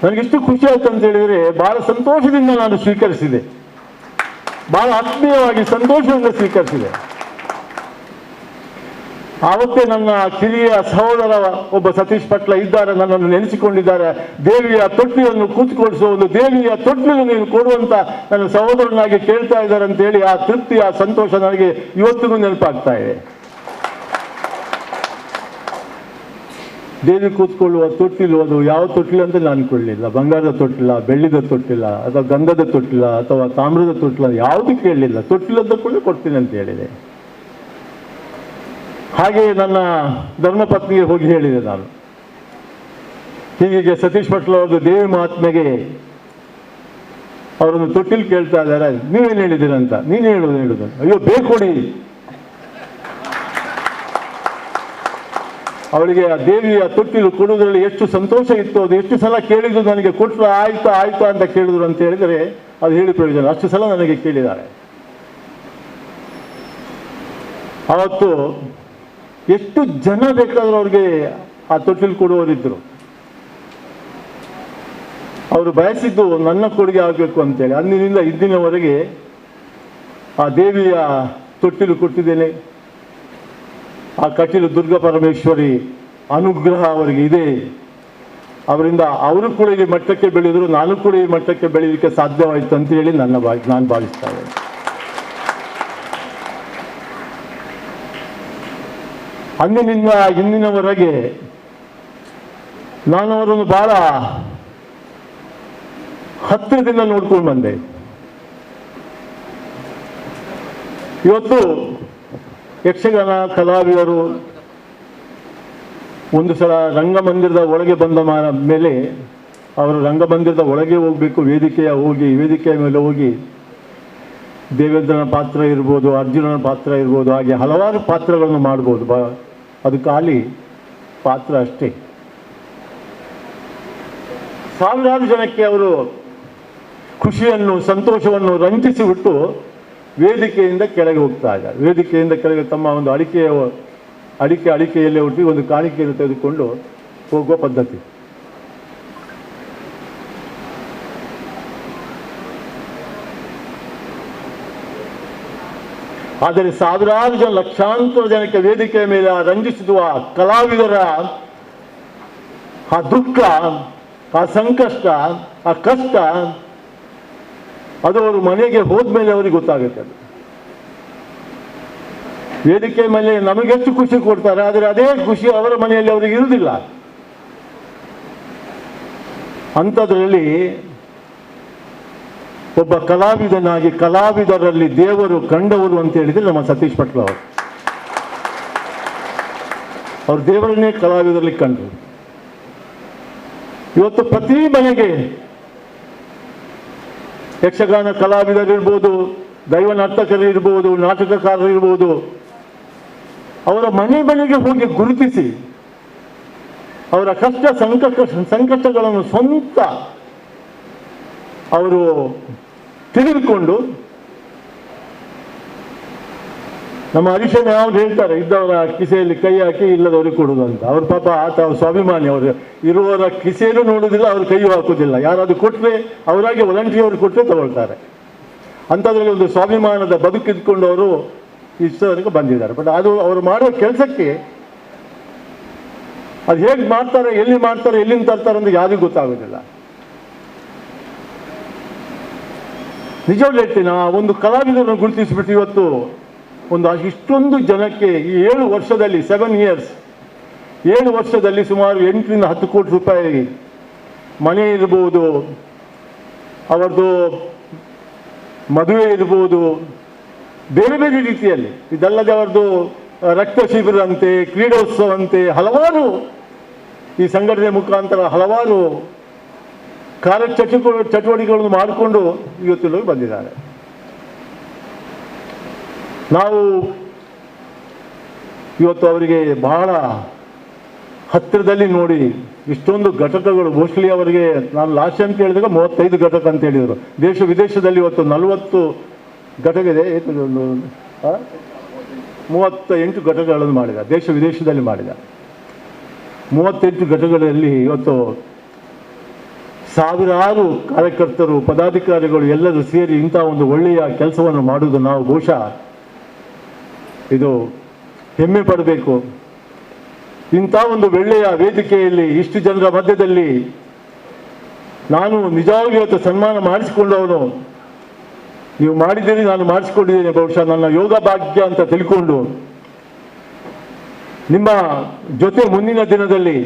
ನನಗೆಷ್ಟು ಖುಷಿ ಆಯ್ತು ಅಂತ ಹೇಳಿದರೆ ಬಹಳ ಸಂತೋಷದಿಂದ ನಾನು ಸ್ವೀಕರಿಸಿದೆ, ಬಹಳ ಆತ್ಮೀಯವಾಗಿ ಸಂತೋಷದಿಂದ ಸ್ವೀಕರಿಸಿದೆ. ಆವತ್ತೇ ನನ್ನ ಕಿರಿಯ ಸಹೋದರ ಒಬ್ಬ ಸತೀಶ್ ಪಟ್ಲ ಇದ್ದಾರೆ, ನನ್ನನ್ನು ನೆನೆಸಿಕೊಂಡಿದ್ದಾರೆ. ದೇವಿಯ ತೊಟ್ಟಿಯನ್ನು ಕೂತ್ಕೊಳಿಸುವ ಒಂದು ದೇವಿಯ ತೊಟ್ಟಿಲು ನೀನು ಕೊಡುವಂತ ನನ್ನ ಸಹೋದರನಾಗಿ ಕೇಳ್ತಾ ಇದ್ದಾರೆ ಅಂತೇಳಿ ಆ ತೃಪ್ತಿ, ಆ ಸಂತೋಷ ನನಗೆ ಇವತ್ತಿಗೂ ನೆನಪಾಗ್ತಾ ಇದೆ. ದೇವಿ ಕೂತ್ಕೊಳ್ಳುವ ತೊಟ್ಟಿಲು ಅದು ಯಾವ ತೊಟ್ಟಿಲು ಅಂತ ನಾನು ಕೇಳಲಿಲ್ಲ. ಬಂಗಾರದ ತೊಟ್ಟಿಲ, ಬೆಳ್ಳಿದ ತೊಟ್ಟಿಲ, ಅಥವಾ ಗಂಧದ ತೊಟ್ಟಿಲ, ಅಥವಾ ತಾಮ್ರದ ತೊಟ್ಟಿಲ, ಯಾವುದು ಕೇಳಲಿಲ್ಲ. ತೊಟ್ಟಿಲು ಅಂತ ಕೂಡ ಕೊಡ್ತೀನಿ ಅಂತ ಹೇಳಿದೆ. ಹಾಗೆಯೇ ನನ್ನ ಧರ್ಮಪತ್ನಿಗೆ ಹೋಗಿ ಹೇಳಿದೆ ನಾನು, ಹೀಗೆ ಸತೀಶ್ ಪಟ್ಲ ಅವ್ರದ್ದು ದೇವಿ ಮಹಾತ್ಮೆಗೆ ಅವರನ್ನು ತೊಟ್ಟಿಲು ಕೇಳ್ತಾ ಇದ್ದಾರೆ, ನೀವೇನು ಹೇಳಿದ್ದೀರಂತ. ನೀನು ಹೇಳೋದು ಅಯ್ಯೋ ಬೇಕೊಡಿ. ಅವಳಿಗೆ ಆ ದೇವಿಯ ತೊಟ್ಟಿಲು ಕೊಡುವುದರಲ್ಲಿ ಎಷ್ಟು ಸಂತೋಷ ಇತ್ತು, ಅದು ಎಷ್ಟು ಸಲ ಕೇಳಿದ್ರು ನನಗೆ ಕೊಟ್ಟರು ಆಯ್ತಾ ಆಯ್ತಾ ಅಂತ ಕೇಳಿದ್ರು ಅಂತ ಹೇಳಿದರೆ ಅದು ಹೇಳಿ ಪ್ರಯೋಜನ. ಅಷ್ಟು ಸಲ ನನಗೆ ಕೇಳಿದ್ದಾರೆ. ಅವತ್ತು ಎಷ್ಟು ಜನ ಬೇಕಾದರೂ ಅವ್ರಿಗೆ ಆ ತೊಟ್ಟಿಲು ಕೊಡುವವರಿದ್ದರು. ಅವರು ಬಯಸಿದ್ದು ನನ್ನ ಕೊಡುಗೆ ಆಗಬೇಕು ಅಂತೇಳಿ. ಅಂದಿನಿಂದ ಇಂದಿನವರೆಗೆ ಆ ದೇವಿಯ ತೊಟ್ಟಿಲು ಕೊಟ್ಟಿದ್ದೇನೆ. ಆ ಕಟೀಲು ದುರ್ಗಾ ಪರಮೇಶ್ವರಿ ಅನುಗ್ರಹ ಅವರಿಗೆ ಇದೆ. ಅವರಿಂದ ಅವರು ಕೂಡ ಈ ಮಟ್ಟಕ್ಕೆ ಬೆಳೆದರು, ನಾನು ಕೂಡ ಈ ಮಟ್ಟಕ್ಕೆ ಬೆಳೀಲಿಕ್ಕೆ ಸಾಧ್ಯವಾಯಿತು ಅಂತೇಳಿ ನಾನು ಭಾವಿಸ್ತಾ ಇದ್ದೇನೆ. ಅಂದಿನಿಂದ ಇಂದಿನವರೆಗೆ ನಾನು ಅವರನ್ನು ಬಹಳ ಹತ್ತಿರದಿಂದ ನೋಡ್ಕೊಂಡು ಬಂದೆ. ಇವತ್ತು ಯಕ್ಷಗಾನ ಕಲಾವಿದರು ಒಂದು ಸಲ ರಂಗಮಂದಿರದ ಒಳಗೆ ಬಂದ ಮೇಲೆ ಅವರು ರಂಗಮಂದಿರದ ಒಳಗೆ ಹೋಗಬೇಕು, ವೇದಿಕೆಯ ಮೇಲೆ ಹೋಗಿ ದೇವೇಂದ್ರನ ಪಾತ್ರ ಇರ್ಬೋದು, ಅರ್ಜುನನ ಪಾತ್ರ ಇರ್ಬೋದು, ಹಾಗೆ ಹಲವಾರು ಪಾತ್ರಗಳನ್ನು ಮಾಡ್ಬೋದು. ಅದು ಖಾಲಿ ಪಾತ್ರ ಅಷ್ಟೇ. ಸಾವಿರಾರು ಜನಕ್ಕೆ ಅವರು ಖುಷಿಯನ್ನು ಸಂತೋಷವನ್ನು ರಂಜಿಸಿಬಿಟ್ಟು ವೇದಿಕೆಯಿಂದ ಕೆಳಗೆ ಹೋಗ್ತಾ ಇದ್ದಾರೆ. ವೇದಿಕೆಯಿಂದ ಕೆಳಗೆ ತಮ್ಮ ಒಂದು ಅಡಿಕೆಯಲ್ಲೇ ಹುಟ್ಟಿ ಒಂದು ಕಾಣಿಕೆಯನ್ನು ತೆಗೆದುಕೊಂಡು ಹೋಗುವ ಪದ್ಧತಿ. ಆದರೆ ಸಾವಿರಾರು ಜನ, ಲಕ್ಷಾಂತರ ಜನಕ್ಕೆ ವೇದಿಕೆಯ ಮೇಲೆ ರಂಜಿಸುವ ಕಲಾವಿದರ ಆ ದುಃಖ, ಆ ಸಂಕಷ್ಟ, ಆ ಕಷ್ಟ ಅದು ಅವರು ಮನೆಗೆ ಹೋದ್ಮೇಲೆ ಅವರಿಗೆ ಗೊತ್ತಾಗುತ್ತೆ. ಅದು ವೇದಿಕೆ ಮೇಲೆ ನಮಗೆಷ್ಟು ಖುಷಿ ಕೊಡ್ತಾರೆ, ಆದರೆ ಅದೇ ಖುಷಿ ಅವರ ಮನೆಯಲ್ಲಿ ಅವರಿಗೆ ಇರುವುದಿಲ್ಲ. ಅಂಥದ್ರಲ್ಲಿ ಒಬ್ಬ ಕಲಾವಿದನಾಗಿ ಕಲಾವಿದರಲ್ಲಿ ದೇವರು ಕಂಡವರು ಅಂತ ಹೇಳಿದ್ರೆ ನಮ್ಮ ಸತೀಶ್ ಪಟ್ಲ ಅವರು. ಅವರು ದೇವರನ್ನೇ ಕಲಾವಿದರಲ್ಲಿ ಕಂಡರು. ಇವತ್ತು ಪ್ರತಿ ಮನೆಗೆ ಯಕ್ಷಗಾನ ಕಲಾವಿದರಿರ್ಬೋದು, ದೈವ ನರ್ತಕರು ಇರ್ಬೋದು, ನಾಟಕಕಾರರು ಇರ್ಬೋದು, ಅವರ ಮನೆ ಮನೆಗೆ ಹೋಗಿ ಗುರುತಿಸಿ ಅವರ ಕಷ್ಟ ಸಂಕಷ್ಟಗಳನ್ನು ಸ್ವಂತ ಅವರು ತಿಳಿದುಕೊಂಡು, ನಮ್ಮ ಹರೀಶನ್ ಯಾರು ಹೇಳ್ತಾರೆ, ಇದ್ದವರ ಕಿಸೆಯಲ್ಲಿ ಕೈ ಹಾಕಿ ಇಲ್ಲದವ್ರಿಗೆ ಕೊಡುವುದು ಅಂತ. ಅವ್ರ ಪಾಪ ಆತ ಸ್ವಾಭಿಮಾನಿ, ಅವರು ಇರುವವರ ಕಿಸೆಯನ್ನು ನೋಡುವುದಿಲ್ಲ, ಅವ್ರ ಕೈಯೂ ಹಾಕುವುದಿಲ್ಲ. ಯಾರಾದರೂ ಕೊಟ್ಟರೆ ಅವರಾಗಿ ವಾಲಂಟಿಯರ್ ಅವರು ಕೊಟ್ಟರೆ ತಗೊಳ್ತಾರೆ. ಅಂಥದ್ರಲ್ಲಿ ಒಂದು ಸ್ವಾಭಿಮಾನದ ಬದುಕಿದ್ಕೊಂಡು ಅವರು ಇಷ್ಟವರೆಗೂ ಬಂದಿದ್ದಾರೆ. ಬಟ್ ಅದು ಅವರು ಮಾಡೋ ಕೆಲಸಕ್ಕೆ ಅದು ಹೇಗೆ ಮಾಡ್ತಾರೆ, ಎಲ್ಲಿ ಮಾಡ್ತಾರೆ, ಎಲ್ಲಿಂದ ತರ್ತಾರೆ ಅಂತ ಯಾರಿಗೂ ಗೊತ್ತಾಗೋದಿಲ್ಲ. ನಿಜವಾಗ್ಲೂ ಹೇಳ್ತೀನಿ, ಆ ಒಂದು ಕಲಾವಿದರನ್ನು ಗುರುತಿಸಿಬಿಟ್ಟು ಇವತ್ತು ಒಂದು ಇಷ್ಟೊಂದು ಜನಕ್ಕೆ ಈ 7 ವರ್ಷದಲ್ಲಿ, 7 years, 7 ವರ್ಷದಲ್ಲಿ ಸುಮಾರು 8 ರಿಂದ 10 ಕೋಟಿ ರೂಪಾಯಿ ಮನೆ ಇರ್ಬೋದು, ಅವರದ್ದು ಮದುವೆ ಇರ್ಬೋದು, ಬೇರೆ ಬೇರೆ ರೀತಿಯಲ್ಲಿ, ಇದಲ್ಲದೆ ಅವರದ್ದು ರಕ್ತ ಶಿಬಿರ ಅಂತೆ, ಕ್ರೀಡೋತ್ಸವ ಅಂತೆ, ಹಲವಾರು ಈ ಸಂಘಟನೆ ಮುಖಾಂತರ ಹಲವಾರು ಕಾರ್ಯ ಚಟುವಟಿಕೆಗಳನ್ನು ಮಾಡಿಕೊಂಡು ಇವತ್ತಿನ ಬಂದಿದ್ದಾರೆ. ನಾವು ಇವತ್ತು ಅವರಿಗೆ ಬಹಳ ಹತ್ತಿರದಲ್ಲಿ ನೋಡಿ ಇಷ್ಟೊಂದು ಘಟಕಗಳು, ಮೋಸ್ಟ್ಲಿ ಅವರಿಗೆ ನಾನು ಲಾಸ್ಟ್ ಅಂತ ಹೇಳಿದಾಗ 35 ಘಟಕ ಅಂತ ಹೇಳಿದರು. ದೇಶ ವಿದೇಶದಲ್ಲಿ ಇವತ್ತು 40 ಘಟಕ ಇದೆ, 38 ಘಟಕಗಳನ್ನು ಮಾಡಿದ, ದೇಶ ವಿದೇಶದಲ್ಲಿ ಮಾಡಿದ 38 ಘಟಕಗಳಲ್ಲಿ ಇವತ್ತು ಸಾವಿರಾರು ಕಾರ್ಯಕರ್ತರು, ಪದಾಧಿಕಾರಿಗಳು ಎಲ್ಲರೂ ಸೇರಿ ಇಂಥ ಒಂದು ಒಳ್ಳೆಯ ಕೆಲಸವನ್ನು ಮಾಡುವುದು ನಾವು ಬಹುಶಃ ಇದು ಹೆಮ್ಮೆ ಪಡಬೇಕು. ಇಂಥ ಒಂದು ಒಳ್ಳೆಯ ವೇದಿಕೆಯಲ್ಲಿ ಇಷ್ಟು ಜನರ ಮಧ್ಯದಲ್ಲಿ ನಾನು ನಿಜವಾಗಿಯೂ ಇವತ್ತು ಸನ್ಮಾನ ಮಾಡಿಸಿಕೊಂಡವನು, ನೀವು ಮಾಡಿದ್ದೀರಿ, ನಾನು ಮಾಡಿಸಿಕೊಂಡಿದ್ದೇನೆ, ಬಹುಶಃ ನನ್ನ ಯೋಗ ಭಾಗ್ಯ ಅಂತ ತಿಳ್ಕೊಂಡು ನಿಮ್ಮ ಜೊತೆ ಮುಂದಿನ ದಿನದಲ್ಲಿ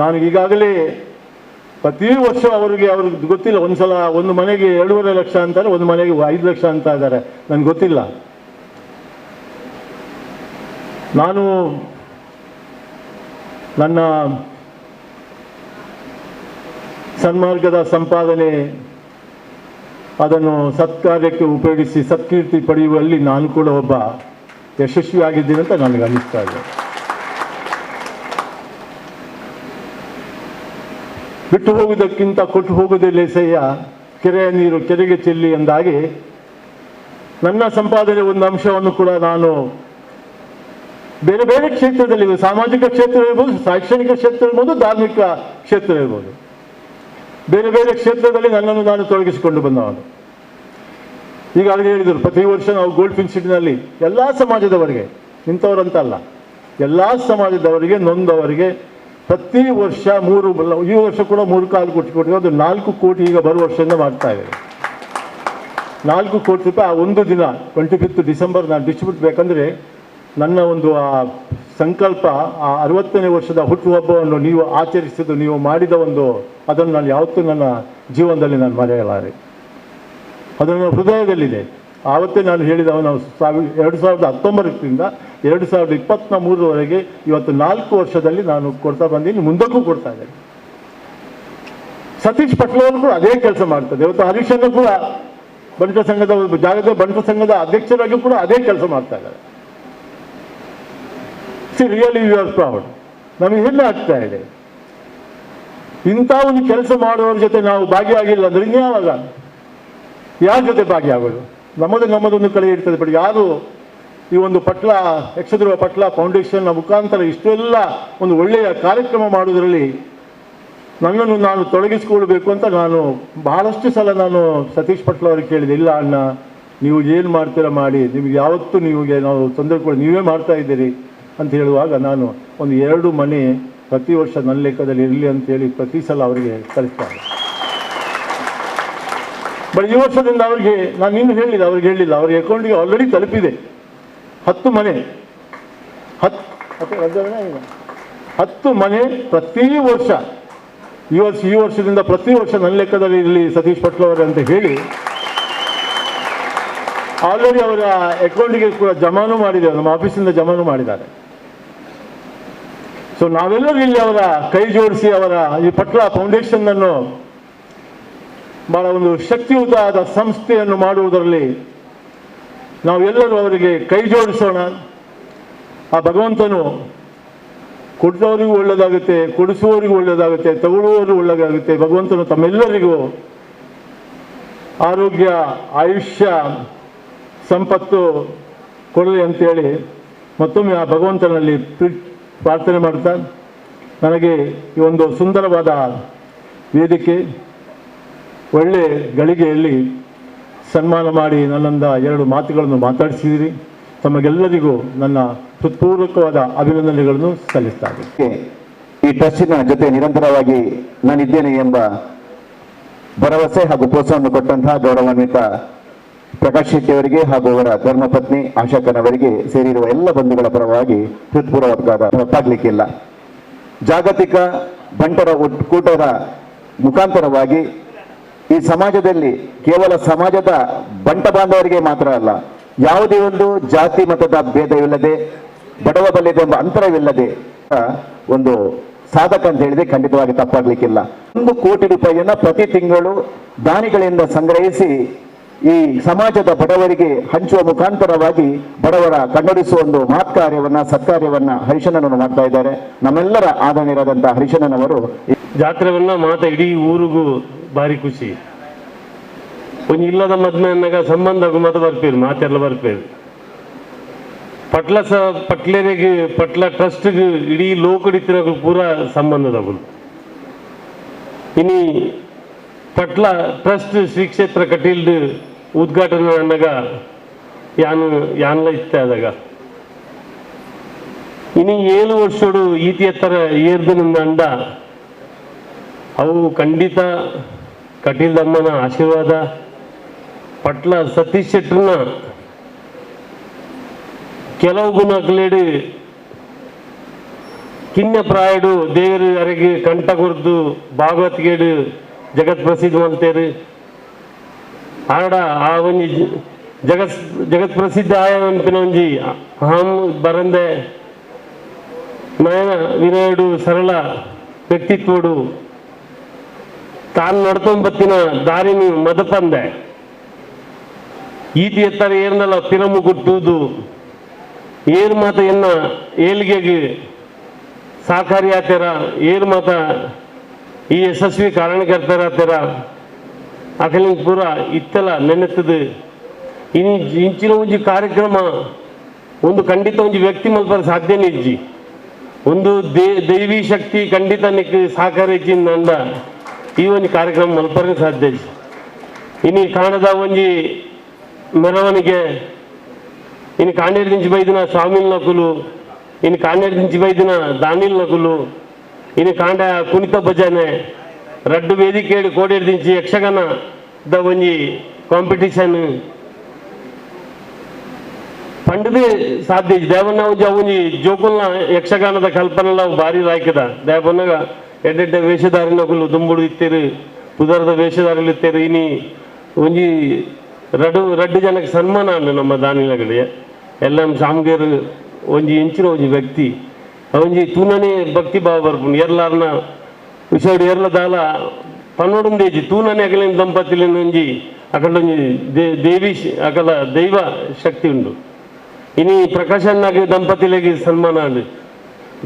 ನಾನು ಈಗಾಗಲೇ ಪ್ರತಿ ವರ್ಷ ಅವರಿಗೆ ಗೊತ್ತಿಲ್ಲ, ಒಂದ್ಸಲ ಒಂದು ಮನೆಗೆ 2.5 ಲಕ್ಷ ಅಂತಾರೆ, ಒಂದು ಮನೆಗೆ 5 ಲಕ್ಷ ಅಂತ ಇದ್ದಾರೆ, ನನಗೆ ಗೊತ್ತಿಲ್ಲ. ನಾನು ನನ್ನ ಸನ್ಮಾರ್ಗದ ಸಂಪಾದನೆ ಅದನ್ನು ಸತ್ಕಾರ್ಯಕ್ಕೆ ಉಪಯೋಗಿಸಿ ಸತ್ಕೀರ್ತಿ ಪಡೆಯುವಲ್ಲಿ ನಾನು ಕೂಡ ಒಬ್ಬ ಯಶಸ್ವಿಯಾಗಿದ್ದೀನಿ ಅಂತ ನನಗೆ ಅನ್ನಿಸ್ತಾ ಇದೆ. ಬಿಟ್ಟು ಹೋಗುವುದಕ್ಕಿಂತ ಕೊಟ್ಟು ಹೋಗುವುದೇ ಲೇಸಯ್ಯ, ಕೆರೆಯ ನೀರು ಕೆರೆಗೆ ಚೆಲ್ಲಿ ಎಂದಾಗಿ ನನ್ನ ಸಂಪಾದನೆ ಒಂದು ಅಂಶವನ್ನು ಕೂಡ ನಾನು ಬೇರೆ ಬೇರೆ ಕ್ಷೇತ್ರದಲ್ಲಿ, ಸಾಮಾಜಿಕ ಕ್ಷೇತ್ರ ಇರ್ಬೋದು, ಶೈಕ್ಷಣಿಕ ಕ್ಷೇತ್ರ ಇರ್ಬೋದು, ಧಾರ್ಮಿಕ ಕ್ಷೇತ್ರ ಇರ್ಬೋದು, ಬೇರೆ ಬೇರೆ ಕ್ಷೇತ್ರದಲ್ಲಿ ನನ್ನನ್ನು ನಾನು ತೊಡಗಿಸಿಕೊಂಡು ಬಂದವನು. ಈಗಾಗಲೇ ಹೇಳಿದರು, ಪ್ರತಿ ವರ್ಷ ನಾವು ಗೋಲ್ಡ್ ಫಿಂಚ್ ಸಿಟಿನಲ್ಲಿ ಎಲ್ಲ ಸಮಾಜದವರಿಗೆ, ಇಂಥವರಂತಲ್ಲ, ಎಲ್ಲ ಸಮಾಜದವರಿಗೆ, ನೊಂದವರಿಗೆ ಪ್ರತಿ ವರ್ಷ 3, ಈ ವರ್ಷ ಕೂಡ 3.25 ಕೋಟಿ ಕೊಟ್ಟಿದ್ದೀವಿ. ಅದು 4 ಕೋಟಿ ಈಗ ಬರುವ ವರ್ಷದಿಂದ ಮಾಡ್ತಾ ಇದ್ದೇವೆ. 4 ಕೋಟಿ ರೂಪಾಯಿ ಆ ಒಂದು ದಿನ 25 ಡಿಸೆಂಬರ್ ನಾನು ಡಿಸ್ಟ್ರಿಬ್ಯೂಟ್ ಬೇಕಂದರೆ ನನ್ನ ಒಂದು ಆ ಸಂಕಲ್ಪ, ಆ 60ನೇ ವರ್ಷದ ಹುಟ್ಟುಹಬ್ಬವನ್ನು ನೀವು ಆಚರಿಸಿದ್ದು, ನೀವು ಮಾಡಿದ ಒಂದು ಅದನ್ನು ನಾನು ಯಾವತ್ತೂ ನನ್ನ ಜೀವನದಲ್ಲಿ ನಾನು ಮರೆಯಲಾರೆ. ಅದು ನನ್ನ ಹೃದಯದಲ್ಲಿದೆ. ಆವತ್ತೇ ನಾನು ಹೇಳಿದ, ನಾವು 2019ರಿಂದ 2023ವರೆಗೆ ಇವತ್ತು 4 ವರ್ಷದಲ್ಲಿ ನಾನು ಕೊಡ್ತಾ ಬಂದೀನಿ, ಮುಂದಕ್ಕೂ ಕೊಡ್ತಾ ಇದ್ದೇನೆ. ಸತೀಶ್ ಪಟ್ಲವರು ಕೂಡ ಅದೇ ಕೆಲಸ ಮಾಡ್ತದೆ. ಇವತ್ತು ಹರೀಶನ್ನು ಕೂಡ ಬಂಟರ ಸಂಘದ ಜಾಗದ ಬಂಟರ ಸಂಘದ ಅಧ್ಯಕ್ಷರಾಗಿ ಕೂಡ ಅದೇ ಕೆಲಸ ಮಾಡ್ತಾ ಇದ್ದಾರೆ. See, really you are proud. ನಮಗೆ ಹೆಮ್ಮೆ ಆಗ್ತಾ ಇದೆ. ಇಂಥ ಒಂದು ಕೆಲಸ ಮಾಡುವವರ ಜೊತೆ ನಾವು ಭಾಗಿಯಾಗಿಲ್ಲ ಅಂದರೆ ಇನ್ಯಾವಾಗ ಯಾರ ಜೊತೆ ಭಾಗಿಯಾಗೋದು? ನಮ್ಮದೊಂದು ಕಲೆ ಇರ್ತದೆ. ಬಟ್ ಯಾರು ಈ ಒಂದು ಪಟ್ಲ ಯಕ್ಷಧ್ರುವ ಪಟ್ಲ ಫೌಂಡೇಶನ್ನ ಮುಖಾಂತರ ಇಷ್ಟೆಲ್ಲ ಒಂದು ಒಳ್ಳೆಯ ಕಾರ್ಯಕ್ರಮ ಮಾಡುವುದರಲ್ಲಿ ನನ್ನನ್ನು ನಾನು ತೊಡಗಿಸಿಕೊಳ್ಬೇಕು ಅಂತ ನಾನು ಬಹಳಷ್ಟು ಸಲ ನಾನು ಸತೀಶ್ ಪಟ್ಲ ಅವರಿಗೆ ಕೇಳಿದೆ. ಇಲ್ಲ ಅಣ್ಣ, ನೀವು ಏನು ಮಾಡ್ತೀರಾ ಮಾಡಿ, ನಿಮಗೆ ಯಾವತ್ತೂ ನಿಮಗೆ ನಾವು ತೊಂದರೆ ಕೊಡಿ, ನೀವೇ ಮಾಡ್ತಾ ಇದ್ದೀರಿ ಅಂತ ಹೇಳುವಾಗ ನಾನು ಒಂದು 2 ಮನೆ ಪ್ರತಿ ವರ್ಷ ನನ್ನ ಲೆಕ್ಕದಲ್ಲಿ ಇರಲಿ ಅಂತೇಳಿ ಪ್ರತಿ ಸಲ ಅವರಿಗೆ ಕಳಿಸ್ತಾರೆ. ಬಟ್ ಈ ವರ್ಷದಿಂದ ಅವರಿಗೆ ನಾನು ಇನ್ನೂ ಹೇಳಿಲ್ಲ, ಅವ್ರಿಗೆ ಹೇಳಿಲ್ಲ, ಅವ್ರ ಅಕೌಂಟಿಗೆ ಆಲ್ರೆಡಿ ತಲುಪಿದೆ 10 ಮನೆ, 10 ಮನೆ ಪ್ರತಿ ವರ್ಷ. ಈ ವರ್ಷದಿಂದ ಪ್ರತಿ ವರ್ಷ ನನ್ನ ಲೆಕ್ಕದಲ್ಲಿ ಇರಲಿ ಸತೀಶ್ ಪಟ್ಲ ಅವರು ಅಂತ ಹೇಳಿ ಆಲ್ರೆಡಿ ಅವರ ಅಕೌಂಟಿಗೆ ಕೂಡ ಜಮಾನು ಮಾಡಿದ್ದಾರೆ, ನಮ್ಮ ಆಫೀಸಿಂದ ಜಮಾನು ಮಾಡಿದ್ದಾರೆ. ಸೊ ನಾವೆಲ್ಲರೂ ಇಲ್ಲಿ ಅವರ ಕೈ ಜೋಡಿಸಿ ಅವರ ಈ ಪಟ್ಲ ಫೌಂಡೇಶನ್ ಅನ್ನು ಬಹಳ ಒಂದು ಶಕ್ತಿಯುತವಾದ ಸಂಸ್ಥೆಯನ್ನು ಮಾಡುವುದರಲ್ಲಿ ನಾವೆಲ್ಲರೂ ಅವರಿಗೆ ಕೈ ಜೋಡಿಸೋಣ. ಆ ಭಗವಂತನು ಕೊಟ್ಟವರಿಗೂ ಒಳ್ಳೆಯದಾಗುತ್ತೆ, ಕೊಡಿಸುವವರಿಗೂ ಒಳ್ಳೆಯದಾಗುತ್ತೆ, ತಗೊಳ್ಳುವವರಿಗೂ ಒಳ್ಳೆಯದಾಗುತ್ತೆ. ಭಗವಂತನು ತಮ್ಮೆಲ್ಲರಿಗೂ ಆರೋಗ್ಯ, ಆಯುಷ್ಯ, ಸಂಪತ್ತು ಕೊಡಲಿ ಅಂತೇಳಿ ಮತ್ತೊಮ್ಮೆ ಆ ಭಗವಂತನಲ್ಲಿ ಪ್ರಾರ್ಥನೆ ಮಾಡ್ತಾ, ನನಗೆ ಈ ಒಂದು ಸುಂದರವಾದ ವೇದಿಕೆ, ಒಳ್ಳೆ ಗಳಿಗೆಯಲ್ಲಿ ಸನ್ಮಾನ ಮಾಡಿ ನನ್ನಿಂದ 2 ಮಾತುಗಳನ್ನು ಮಾತಾಡಿಸಿದಿರಿ. ತಮಗೆಲ್ಲರಿಗೂ ನನ್ನ ಹೃತ್ಪೂರ್ವಕವಾದ ಅಭಿನಂದನೆಗಳನ್ನು ಸಲ್ಲಿಸ್ತಾ ಇದ್ದೀನಿ. ಈ ಟ್ರಸ್ಟಿನ ಜೊತೆ ನಿರಂತರವಾಗಿ ನಾನಿದ್ದೇನೆ ಎಂಬ ಭರವಸೆ ಹಾಗೂ ಪ್ರೋತ್ಸಾಹವನ್ನು ಕೊಟ್ಟಂತಹ ಗೌರವಾನ್ವಿತ ಪ್ರಕಾಶ್ ಶೆಟ್ಟಿ ಅವರಿಗೆ ಹಾಗೂ ಅವರ ಧರ್ಮಪತ್ನಿ ಆಶಾಕನವರಿಗೆ ಸೇರಿರುವ ಎಲ್ಲ ಬಂಧುಗಳ ಪರವಾಗಿ ಹೃತ್ಪೂರ್ವಕವಾದ ತಪ್ಪಾಗಲಿಕ್ಕಿಲ್ಲ. ಜಾಗತಿಕ ಬಂಟರ ಒಕ್ಕೂಟದ ಮುಖಾಂತರವಾಗಿ ಈ ಸಮಾಜದಲ್ಲಿ ಕೇವಲ ಸಮಾಜದ ಬಂಟ ಬಾಂಧವರಿಗೆ ಮಾತ್ರ ಅಲ್ಲ, ಯಾವುದೇ ಒಂದು ಜಾತಿ ಮತದ ಭೇದವಿಲ್ಲದೆ, ಬಡವ ಬಲ್ಲಿದ ಎಂಬ ಅಂತರವಿಲ್ಲದೆ ಒಂದು ಸಾಧಕ ಅಂತ ಹೇಳಿದ್ರೆ ಖಂಡಿತವಾಗಿ ತಪ್ಪಾಗ್ಲಿಕ್ಕಿಲ್ಲ. 1 ಕೋಟಿ ರೂಪಾಯಿಯನ್ನ ಪ್ರತಿ ತಿಂಗಳು ದಾನಿಗಳಿಂದ ಸಂಗ್ರಹಿಸಿ ಈ ಸಮಾಜದ ಬಡವರಿಗೆ ಹಂಚುವ ಮುಖಾಂತರವಾಗಿ ಬಡವರ ಕಣ್ಣೊಡಿಸುವ ಒಂದು ಮಹತ್ ಕಾರ್ಯವನ್ನ, ಸತ್ಕಾರ್ಯವನ್ನ ಹರಿಶಣ್ಣನವರು ಮಾಡ್ತಾ ಇದ್ದಾರೆ. ನಮ್ಮೆಲ್ಲರ ಆದರಣೀಯರಾದಂತಹ ಹರಿಶಣ್ಣನವರು ಜಾತ್ರೆವನ್ನ ಮಾತ ಇಡೀ ಊರಿಗೂ ಭಾರಿ ಖುಷಿ. ಒಂಜಿ ಇಲ್ಲದ ಮದ್ಮೆ ಅನ್ನಾಗ ಸಂಬಂಧ ಮತ ಬರ್ಪೇರು, ಮಾತೆಲ್ಲ ಬರ್ಪೇರು. ಪಟ್ಲ ಸ ಪಟ್ಲೇರಿಗೆ ಪಟ್ಲ ಟ್ರಸ್ಟ್ಗೆ ಇಡೀ ಲೋಕಡಿತ್ತಿನ ಪೂರ ಸಂಬಂಧದವರು. ಇನಿ ಪಟ್ಲ ಟ್ರಸ್ಟ್ ಶ್ರೀ ಕ್ಷೇತ್ರ ಕಟೀಲ್ದು ಉದ್ಘಾಟನೆ ಅನ್ನಾಗ ಯಾನು ಯಾನ್ಲ ಇತ್ತೆ ಆದಾಗ ಇನಿ 7 ವರ್ಷೋಡು ಈತಿ ಎತ್ತರ ಏರ್ದನಿಂದ ಅಂಡ ಅವು ಖಂಡಿತ ಕಟೀಲ್ದಮ್ಮನ ಆಶೀರ್ವಾದ, ಪಟ್ಲ ಸತೀಶ್ ಶೆಟ್ಟರ್ನ ಕೆಲವು ಗುಣಕ್ಲೇಡು ಕಿನ್ಯ ಪ್ರಾಯಡು ದೇವರು ಅರೆಗೆ ಕಂಠ ಕೊರ್ದು ಭಾಗವತ್ಗೇಡು ಜಗತ್ ಪ್ರಸಿದ್ಧ ಮಲ್ತೇರು. ಆಡ ಆ ಒಂಜಿ ಜಗತ್ ಜಗತ್ ಪ್ರಸಿದ್ಧ ಆಯ ಅನ್ಪಿನ ಒಂಜಿ ಅಹಂ ಬರಂದೆ ನಯನ ವಿನಯಡು ಸರಳ ವ್ಯಕ್ತಿತ್ವಡು ತಾನು ನಡ್ಕೊಂಬತ್ತಿನ ದಾರಿನಿ ಮದಪಂದೆ ಈತಿ ಎತ್ತರ ಏರ್ನಲ್ಲ ಪಿರಮು ಗುಟ್ಟುವುದು ಏರು ಮಾತ ಎನ್ನ ಏಳ್ಗೆಗೆ ಸಹಕಾರಿ ಆತರ ಏರು ಮಾತ ಈ ಯಶಸ್ವಿ ಕಾರಣಕರ್ತರಾತರ ಅಕಲಿಂಗ್ ಪೂರ ಇತ್ತೆಲ್ಲ ನೆನೆತ್ತದು. ಇನ್ನು ಇಂಚಿನ ಒಂಜಿ ಕಾರ್ಯಕ್ರಮ ಒಂದು ಖಂಡಿತ ಒಂಜಿ ವ್ಯಕ್ತಿ ಮಲ್ಪರ ಸಾಧ್ಯನೇ ಇಜ್ಜಿ. ಒಂದು ದೈವಿ ಶಕ್ತಿ ಖಂಡಿತ ನಿಕ್ ಸಹಕಾರ ಇಜ್ಜಿಂದ ಈ ಒಂದು ಕಾರ್ಯಕ್ರಮ ಮಲ್ಪರೆ ಸಾಧ್ಯ ಇಜ್ಜಿ. ಇನಿ ಕಾಣದ ಒಂಜಿ ಮೆರವಣಿಗೆ ಇನ್ನು ಕಾಣೇರು ದಿಂಚಿ ಬೈದಿನ ಸ್ವಾಮಿಲ್ ನಕುಲು, ಇನ್ನು ಕಾಣೇರು ದಿಂಚಿ ಬೈದಿನ ದಾನಿಲ್ ನಕುಲು, ಇನ್ನು ಕಾಂಡ ಕುಣಿತ ಭಜನೆ, ರಡ್ಡು ವೇದಿಕೆ ಕೋಡೇರು ದಿಂಚಿ ಯಕ್ಷಗಾನದ ಒಂಜಿ ಕಾಂಪಿಟಿಷನ್ ಪಂಡದೇ ಸಾಧ್ಯ. ದೇವನ್ನ ಒಂಜಿ ಒಂಜಿ ಜೋಕುಲ್ನ ಯಕ್ಷಗಾನದ ಕಲ್ಪನೆಲ್ಲ ಭಾರಿ ಲಾಯ್ಕದ. ದೇವನ್ನಾಗ ಎಡ್ಡೆಡ್ಡೆ ವೇಷಧಾರಿ ನಕುಲು ದುಂಬುಡು ಇತ್ತೇರು, ಪುದರದ ವೇಷಧಾರಿలు ಇತ್ತೇರು. ಇನಿ ಒಂಜಿ ರಡ್ಡು ರಡ್ಡು ಜನಕ್ಕೆ ಸನ್ಮಾನ ಅನ್ನು ನಮ್ಮ ದಾನಿಲಗಡೆ ಎಲ್ಲ ಸಾಮ್ಗೇರು ಒಂಜಿ ಇಂಚಿನ ಒಂಜಿ ವ್ಯಕ್ತಿ ಒಂಜಿ ತೂನನೇ ಭಕ್ತಿ ಭಾವ ಬರ್ಪುಂಡು. ಎರ್ಲಾರ್ನ ವಿಷಯ ಎರ್ಲ ದಾಲ ಪನ್ನೊಂದೇಜಿ ತೂನನೇ ಅಗಲಿನ ದಂಪತಿಲಿನ ಒಂಜಿ ಅಕಲ ಒಂಜಿ ದೇವಿ ಅಕಲ ದೈವ ಶಕ್ತಿ ಉಂಡು. ಇನಿ ಪ್ರಕಾಶನ್ನಾಗಿ ದಂಪತಿಲಿಗೆ ಸನ್ಮಾನ ಅಂಡು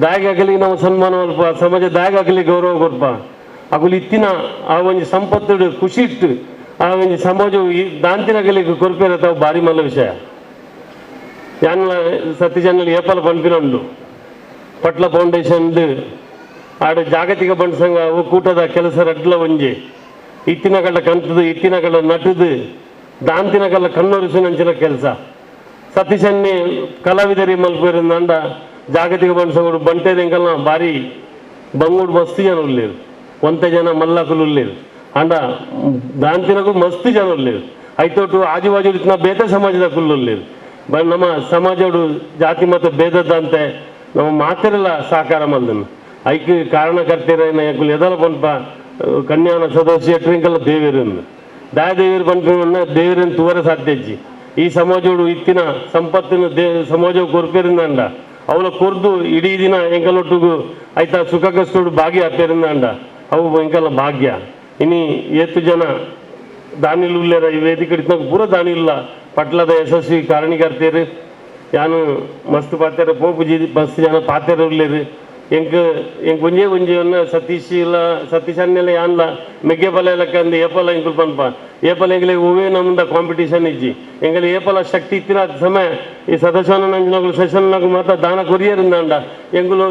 ದಾಯಗ ಅಗಲಿಗೆ ನಾವು ಸನ್ಮಾನ ಅಲ್ಪ ಸಮಾಜ ದಾಯಗ ಅಗಲಿಗೆ ಗೌರವ ಕೊರ್ಪ ಅಗುಲು ಇತ್ತಿನ ಆ ಒಂಜಿ ಸಂಪತ್ತು ಖುಷಿ ಇಟ್ಟು ಆ ಒಂಜಿ ಸಮಾಜ ದಾಂತಿನಗಲಿಗೆ ಕೊರ್ಪೇರ ತಾವು ಭಾರಿ ಮಲ್ಲ ವಿಷಯ. ಯಾನ್ ಸತ್ಯಜನಲ್ಲಿ ಏಪಲ ಪನ್ಪಿನ ಉಂಡು ಪಟ್ಲ ಫೌಂಡೇಶನ್ ಆಡ ಜಾಗತಿಕ ಬಂಡ ಸಂಘ ಒಕ್ಕೂಟದ ಕೆಲಸ ರಡ್ಲ ಒಂಜಿ ಇತ್ತಿನ ಕಳ್ಳ ಕಂತದು ಇತ್ತಿನ ಕಳ್ಳ ನಟದು ದಾಂತಿನ ಕಳ್ಳ ಕಣ್ಣೊರಿಸಿನಂಚಿನ ಕೆಲಸ. ಸತೀಶನ್ನೇ ಕಲಾವಿದರಿ ಮಲ್ಪೇರಿಂದಂಡ ಜಾಗತಿಕ ಬಂಡ ಸಂಘ ಬಂಟೆದೆಂಕಲ್ನ ಭಾರಿ ಬಂಗೂಡು ಮಸ್ತ್ ಜನ ಉಳ್ಳೇರು, ಒಂತೆ ಜನ ಮಲ್ಲಕುಲು ಉಳ್ಳೇರು, ಅಂಡ ದಾಂತಿನಗೂ ಮಸ್ತ್ ಜನ ಉಳ್ಳೇರು. ಐತೋಟು ಆಜು ಬಾಜು ಇತ್ತಿನ ಬೇತೆ ಸಮಾಜದ ಕುಲ್ಲು ಉಳ್ಳೇರು. ಬಟ್ ನಮ್ಮ ಸಮಾಜೋಡು ಜಾತಿ ಮತ ಭೇದದಂತೆ ನಮ್ಮ ಮಾತಿರಲ್ಲ ಸಹಕಾರ ಮಲ್ದನ್ನು ಐಕ್ ಕಾರಣಕರ್ತಿರೈನ ಎಂಕುಲು ಎದಲ ಪನ್ಪ ಕನ್ಯಾನ ಸದಸ್ಯ ಟ್ರಿಂಕಲ್ಲ ದೇವೇರನ್ನು ದಾಯ ದೇವೇರು ಪನ್ಪಿನ ದೇವೇರನ್ನು ತೂವರೆ ಸಾಧ್ಯ ಇಜ್ಜಿ. ಈ ಸಮಾಜೋಡು ಇತ್ತಿನ ಸಂಪತ್ತಿನ ಸಮಾಜ ಕೊರ್ಪೇರಿಂದಂಡ ಅವಳ ಕೊರ್ದು ಇಡೀ ದಿನ ಎಂಕಲೊಟ್ಟಿಗೂ ಆಯ್ತಾ ಸುಖ ಕಷ್ಟೋಡು ಭಾಗ್ಯ ಅಪ್ಪೇರಿಂದಂಡ ಅವು ಎಂಕಲ ಭಾಗ್ಯ. ಇನಿ ಏತು ಜನ ದಾನಿಲು ಉಳ್ಳೇರ ಈ ವೇದಿಕೆ ಇತ್ತಿನಾಗ ಪೂರ ದಾನಿಲ್ಲ ಪಟ್ಲದ ಯಶಸ್ವಿ ಕಾರಣಿಕರ್ತೀರು. ಯಾನು ಮಸ್ತ್ ಪಾತೆರ ಪೋಪು ಜಿ ಮಸ್ತ್ ಜನ ಪಾತೆರ ಉಳ್ಳೇರು. ಎಂಕ್ ಎಂಕ್ ಒಂಜೇ ಒಂಜಿ ಒನ್ನ ಸತೀಶ್ ಇಲ್ಲ ಸತೀಶ್ ಅನ್ನೆಲ್ಲ ಯಾನ್ಲ ಮೆಗ್ಗೆ ಪಲ ಲೆಕ್ಕಂದು ಏಪಲ ಎಂಕುಲು ಪನ್ಪ ಏಪಲ ಎಂಗ್ಲಿಗೆ ಹೂವೇ ನಮ್ದ ಕಾಂಪಿಟೇಷನ್ ಇಜ್ಜಿ. ಎಂಗಲಿ ಏಪಲ ಶಕ್ತಿ ಇತ್ತಿನ ಸಮಯ ಈ ಸದಸ್ಯನ ನಂಜಿನಗಳು ಸೆಷನ್ನಾಗ ಮಾತ್ರ ದಾನ ಕೊರಿಯರಿಂದಂಡ ಎಂಗುಲು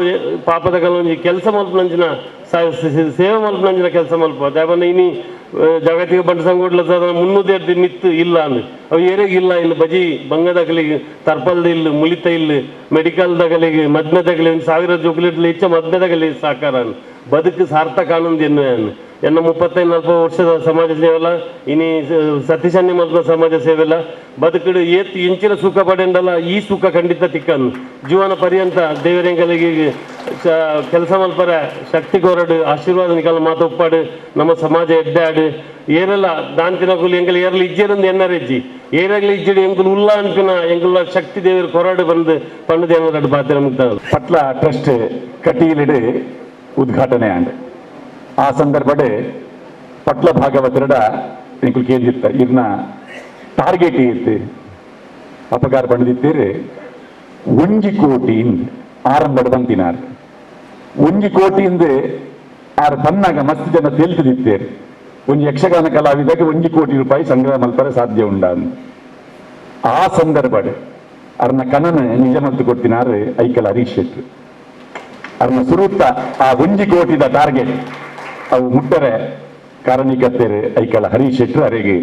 ಪಾಪದ ಒಂಜಿ ಕೆಲಸ ಮಲ್ಪನಂಚಿನ ಸೇವೆ ಮಲ್ಪನಂಚಿನ ಕೆಲಸ ಮಲ್ಪ. ದಾಯಬಂದ ಇನಿ ಜಾಗತಿಕ ಬಂಡ ಸಂಘ ಮುನ್ನೂರು ಮಿತ್ತು ಇಲ್ಲ ಅಂದು ಅವು ಏರಿಯಾಗ ಇಲ್ಲ. ಇನ್ನು ಬಜಿ ಬಂಗದಗಲಿಗೆ ತರ್ಪಲ್ದ ಇಲ್ಲ, ಮುಲಿತ ಇಲ್ಲ, ಮೆಡಿಕಲ್ದಗಲಿಗೆ ಮದ್ಮೆದಗಲಿ ಒಂದು 1000 ಜೋಕ್ಲೇಟ್ಲಿ ಹೆಚ್ಚ ಮದ್ಮೆದಗಲಿ ಸಾಕಾರ ಬದುಕು ಸಾರ್ಥಕ ಆನಂದ ಎನ್ನುವ ಎನ್ನ 35-40 ವರ್ಷದ ಸಮಾಜ ಸೇವೆಲ್ಲ ಇನಿ ಸತೀಶನ್ನೇ ಮಲ್ಪನ ಸಮಾಜ ಸೇವೆಲ್ಲ ಬದುಕಡು ಏತ್ ಇಂಚಿನ ಸುಖ ಪಡೆಂಡಲ್ಲ ಈ ಸುಖ ಖಂಡಿತ ತಿಕ್ಕನ್ನು ಜೀವನ ಪರ್ಯಂತ ದೇವರಂಗಲಿಗೆ ಕೆಲಸ ಮಲ್ಪರ ಶಕ್ತಿ ಕೊರಡು ಆಶೀರ್ವಾದ ನಿಕಲ ಮಾತೊಪ್ಪಾಡು ನಮ್ಮ ಸಮಾಜ ಎಡ್ಡಾಡು ಏರೆಲ್ಲ ದಾಂತಿನ ಕೂಲಿ ಎಂಗಲ್ ಏರ್ಲಿ ಇಜ್ಜೇರಂದು ಎನ್ನರ ಇಜ್ಜಿ ಏರಾಗ್ಲಿ ಇಜ್ಜಿಡು ಎಂಗುಲು ಉಲ್ಲ ಅನ್ಪಿನ ಎಂಗುಲ ಶಕ್ತಿ ದೇವರು ಕೊರಡು ಬಂದು ಪಂಡದ ಎನ್ನರಡು ಪಾತ್ರ ಮುಕ್ತ. ಪಟ್ಲ ಟ್ರಸ್ಟ್ ಕಟೀಲಿಡು ಉದ್ಘಾಟನೆ ಆಂಡ್ ಆ ಸಂದರ್ಭಡೆ ಪಟ್ಲ ಭಾಗವತರಡ ಎಂಕುಲು ಕೇಂದಿತ್ತ ಇರ್ನ ಟಾರ್ಗೆಟ್ ಇತ್ತು ಅಪಕಾರ ಪಂಡದಿತ್ತೀರಿ 1 ಕೋಟಿ ಆರಂಭ ಬಂತಿನಾರ್ 1 ಕೋಟಿಯಿಂದ ಆರ್ ಬನ್ನಾಗ ಮಸ್ತ್ ಜನ ತೇಲ್ತಿದಿತ್ತೇರಿ ಒಂದು ಯಕ್ಷಗಾನ ಕಲಾವಿದಾಗೆ 1 ಕೋಟಿ ರೂಪಾಯಿ ಸಂಗ್ರಹ ಮಲ್ಪರೆ ಸಾಧ್ಯ ಉಂಡ. ಆ ಸಂದರ್ಭ ಅರ್ನ ಕನನ ನಿಜ ಮಲ್ತು ಕೊಡ್ತಿನಾರು ಐಕಲ್ ಹರೀಶ್ ಶೆಟ್ರು. ಅರ್ನ ಸುರುತ್ತ ಆ 1 ಕೋಟಿದ ಟಾರ್ಗೆಟ್ ಅವು ಮುಟ್ಟರೆ ಕಾರಣಿಕತ್ತೇರು ಐಕಲ್ ಹರೀಶ್ ಶೆಟ್ರು. ಅರೆಗೆ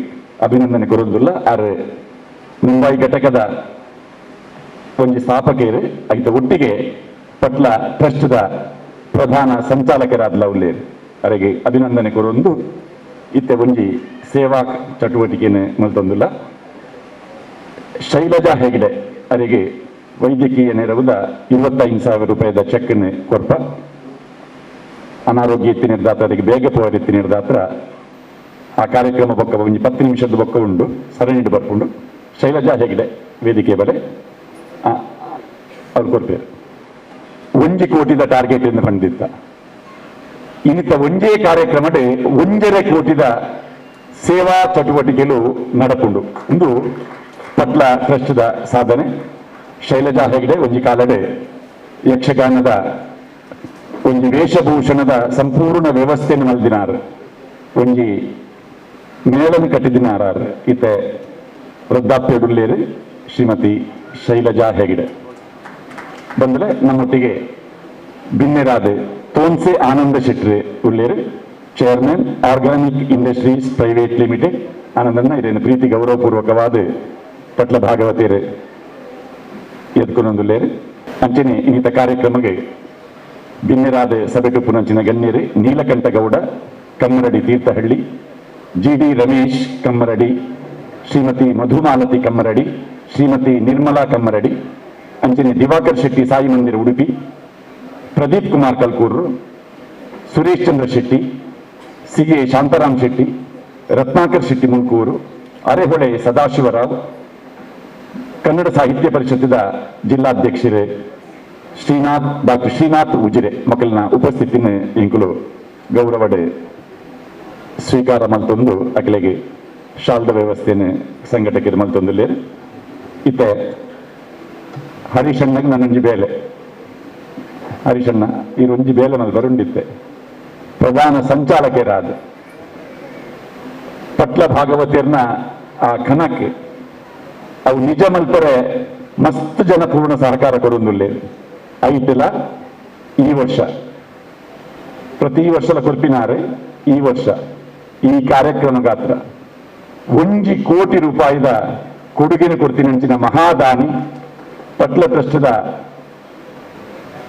ಅಭಿನಂದನೆ ಕೊರೊಂದುಲ್ಲ. ಆರ್ ಮುಂಬೈ ಘಟಕದ ಒಂಜಿ ಸ್ಥಾಪಕರು ಐತ ಒಟ್ಟಿಗೆ ಪಟ್ಲ ಟ್ರಸ್ಟ್ದ ಪ್ರಧಾನ ಸಂಚಾಲಕರಾದ ಉಳ್ಳೇರು. ಅರೆಗೆ ಅಭಿನಂದನೆ ಕೊರೊಂದು ಇತ್ತೆ ಒಂಜಿ ಸೇವಾ ಚಟುವಟಿಕೆಯನ್ನು ಮಲ್ತೊಂದುಲ್ಲ. ಶೈಲಜಾ ಹೆಗ್ಡೆ ಅರೆಗೆ ವೈದ್ಯಕೀಯ ನೆರವುದ 25,000 ರೂಪಾಯಿದ ಚೆಕ್ ಕೊರ್ಪ. ಅನಾರೋಗ್ಯ ಎತ್ತಿನಿರ್ದಾತರಿಗೆ ಬೇಗ ಪೋವರ್ ಎತ್ತಿನಿರ್ದಾತ್ರ ಆ ಕಾರ್ಯಕ್ರಮ ಬೊಕ್ಕ ಒಂಜಿ 10 ನಿಮಿಷದ ಬೊಕ್ಕ ಉಂಡು ಸರಣಿಡು ಬರ್ಪುಂಡು. ಶೈಲಜಾ ಹೆಗ್ಡೆ ವೇದಿಕೆ ಬಲೆ ಅವ್ರು ಕೊಡ್ತೇವೆ. 1 ಕೋಟಿದ ಟಾರ್ಗೆಟ್ ಎಂದು ಪಂಡಿತ್ತ ಇನ್ನಿತ ಒಂಜೇ ಕಾರ್ಯಕ್ರಮಡೆ 1.5 ಕೋಟಿದ ಸೇವಾ ಚಟುವಟಿಕೆಗಳು ನಡಪುಂಡು. ಒಂದು ಪಟ್ಲ ಟ್ರಸ್ಟ್ದ ಸಾಧನೆ. ಶೈಲಜಾ ಹೆಗ್ಡೆ ಒಂಜಿ ಕಾಲಡೆ ಯಕ್ಷಗಾನದ ಒಂಜಿ ವೇಷಭೂಷಣದ ಸಂಪೂರ್ಣ ವ್ಯವಸ್ಥೆಯನ್ನು ಮಲ್ದಿನಾರ್, ಒಂಜಿ ಮೇಳನ್ನು ಕಟ್ಟಿದಿನಾರಾರ್. ಇತ್ತೆ ವೃದ್ಧಾಪ್ಯಡುಲ್ಲೇರು ಶ್ರೀಮತಿ Shailaja Hegde ಬಂದರೆ ನಮ್ಮೊಟ್ಟಿಗೆ ಬಿನ್ನೆರಾದ ತೋನ್ಸೆ ಆನಂದ Shetty ಉಳ್ಳೇರು chairman organic industries private limited ಆನಂದನ್ನ ಇದೇನು ಪ್ರೀತಿ ಗೌರವಪೂರ್ವಕವಾದ ಪಟ್ಲ ಭಾಗವತೇರು ಎದ್ಕೊಂಡೊಂದುಲ್ಲೇರು. ಅಂಚನೆ ಇನ್ನಿತ ಕಾರ್ಯಕ್ರಮಕ್ಕೆ ಬಿನ್ನೆರಾದ ಸಭೆಟು ಪುನಂಚಿನ ಗಣ್ಯರು ನೀಲಕಂಠಗೌಡ ಕಮ್ಮರಡಿ ತೀರ್ಥಹಳ್ಳಿ, ಜಿ ಡಿ ರಮೇಶ್ ಕಮ್ಮರಡಿ, ಶ್ರೀಮತಿ ಮಧುಮಾಲತಿ ಕಮ್ಮರಡಿ, ಶ್ರೀಮತಿ ನಿರ್ಮಲಾ ಕಮ್ಮರಡಿ, ಅಂಚನೆ ದಿವಾಕರ್ ಶೆಟ್ಟಿ ಸಾಯಿ ಮಂದಿರ ಉಡುಪಿ, ಪ್ರದೀಪ್ ಕುಮಾರ್ ಕಲ್ಕೂರು, ಸುರೇಶ್ ಚಂದ್ರ ಶೆಟ್ಟಿ, ಸಿ ಎ ಶಾಂತಾರಾಮ್ ಶೆಟ್ಟಿ, ರತ್ನಾಕರ್ ಶೆಟ್ಟಿ ಮುಂಕೂರು, ಅರೆಹೊಳೆ ಸದಾಶಿವರಾವ್, ಕನ್ನಡ ಸಾಹಿತ್ಯ ಪರಿಷತ್ತಿನ ಜಿಲ್ಲಾಧ್ಯಕ್ಷರೇ ಶ್ರೀನಾಥ್ ಡಾಕ್ಟರ್ ಶ್ರೀನಾಥ್ ಉಜಿರೆ ಮಕ್ಕಳನ್ನ ಉಪಸ್ಥಿತಿನ ಇಂಕುಲು ಗೌರವಡೆ ಸ್ವೀಕಾರ ಮಲ್ತೊಂದು ಅಕಲೆಗೆ ಶಾಲ್ದ ವ್ಯವಸ್ಥೆಯನ್ನು ಸಂಘಟಕರು ಮಲ್ತೊಂದುಲ್ಲೇರು. ಇತ್ತೆ ಹರೀಶಣ್ಣಗೆ ನನ್ನೊಂಜಿ ಬೇಲೆ, ಹರೀಶಣ್ಣ ಈರೊಂಜಿ ಬೇಲೆ ಮಲ್ ಬರುಂಡಿತ್ತೆ ಪ್ರಧಾನ ಸಂಚಾಲಕರಾದ ಪಟ್ಲ ಭಾಗವತಿಯರ್ನ ಆ ಕನಕ್ಕೆ ಅವು ನಿಜ ಮಲ್ಪರೆ ಮಸ್ತ್ ಜನ ಪೂರ್ಣ ಸಹಕಾರ ಕೊಡುವುದಿಲ್ಲ. ಐತಿಲ್ಲ ಈ ವರ್ಷ ಪ್ರತಿ ವರ್ಷದ ಕೊರ್ಪಿನಾರೆ ಈ ವರ್ಷ ಈ ಕಾರ್ಯಕ್ರಮ ಗಾತ್ರ 1 ಕೋಟಿ ರೂಪಾಯಿದ ಕೊಡುಗೆನ ಕೊಡ್ತೀನಿ ಮಹಾದಾನಿ ಪಟ್ಲ ಟ್ರಸ್ಟ್ದ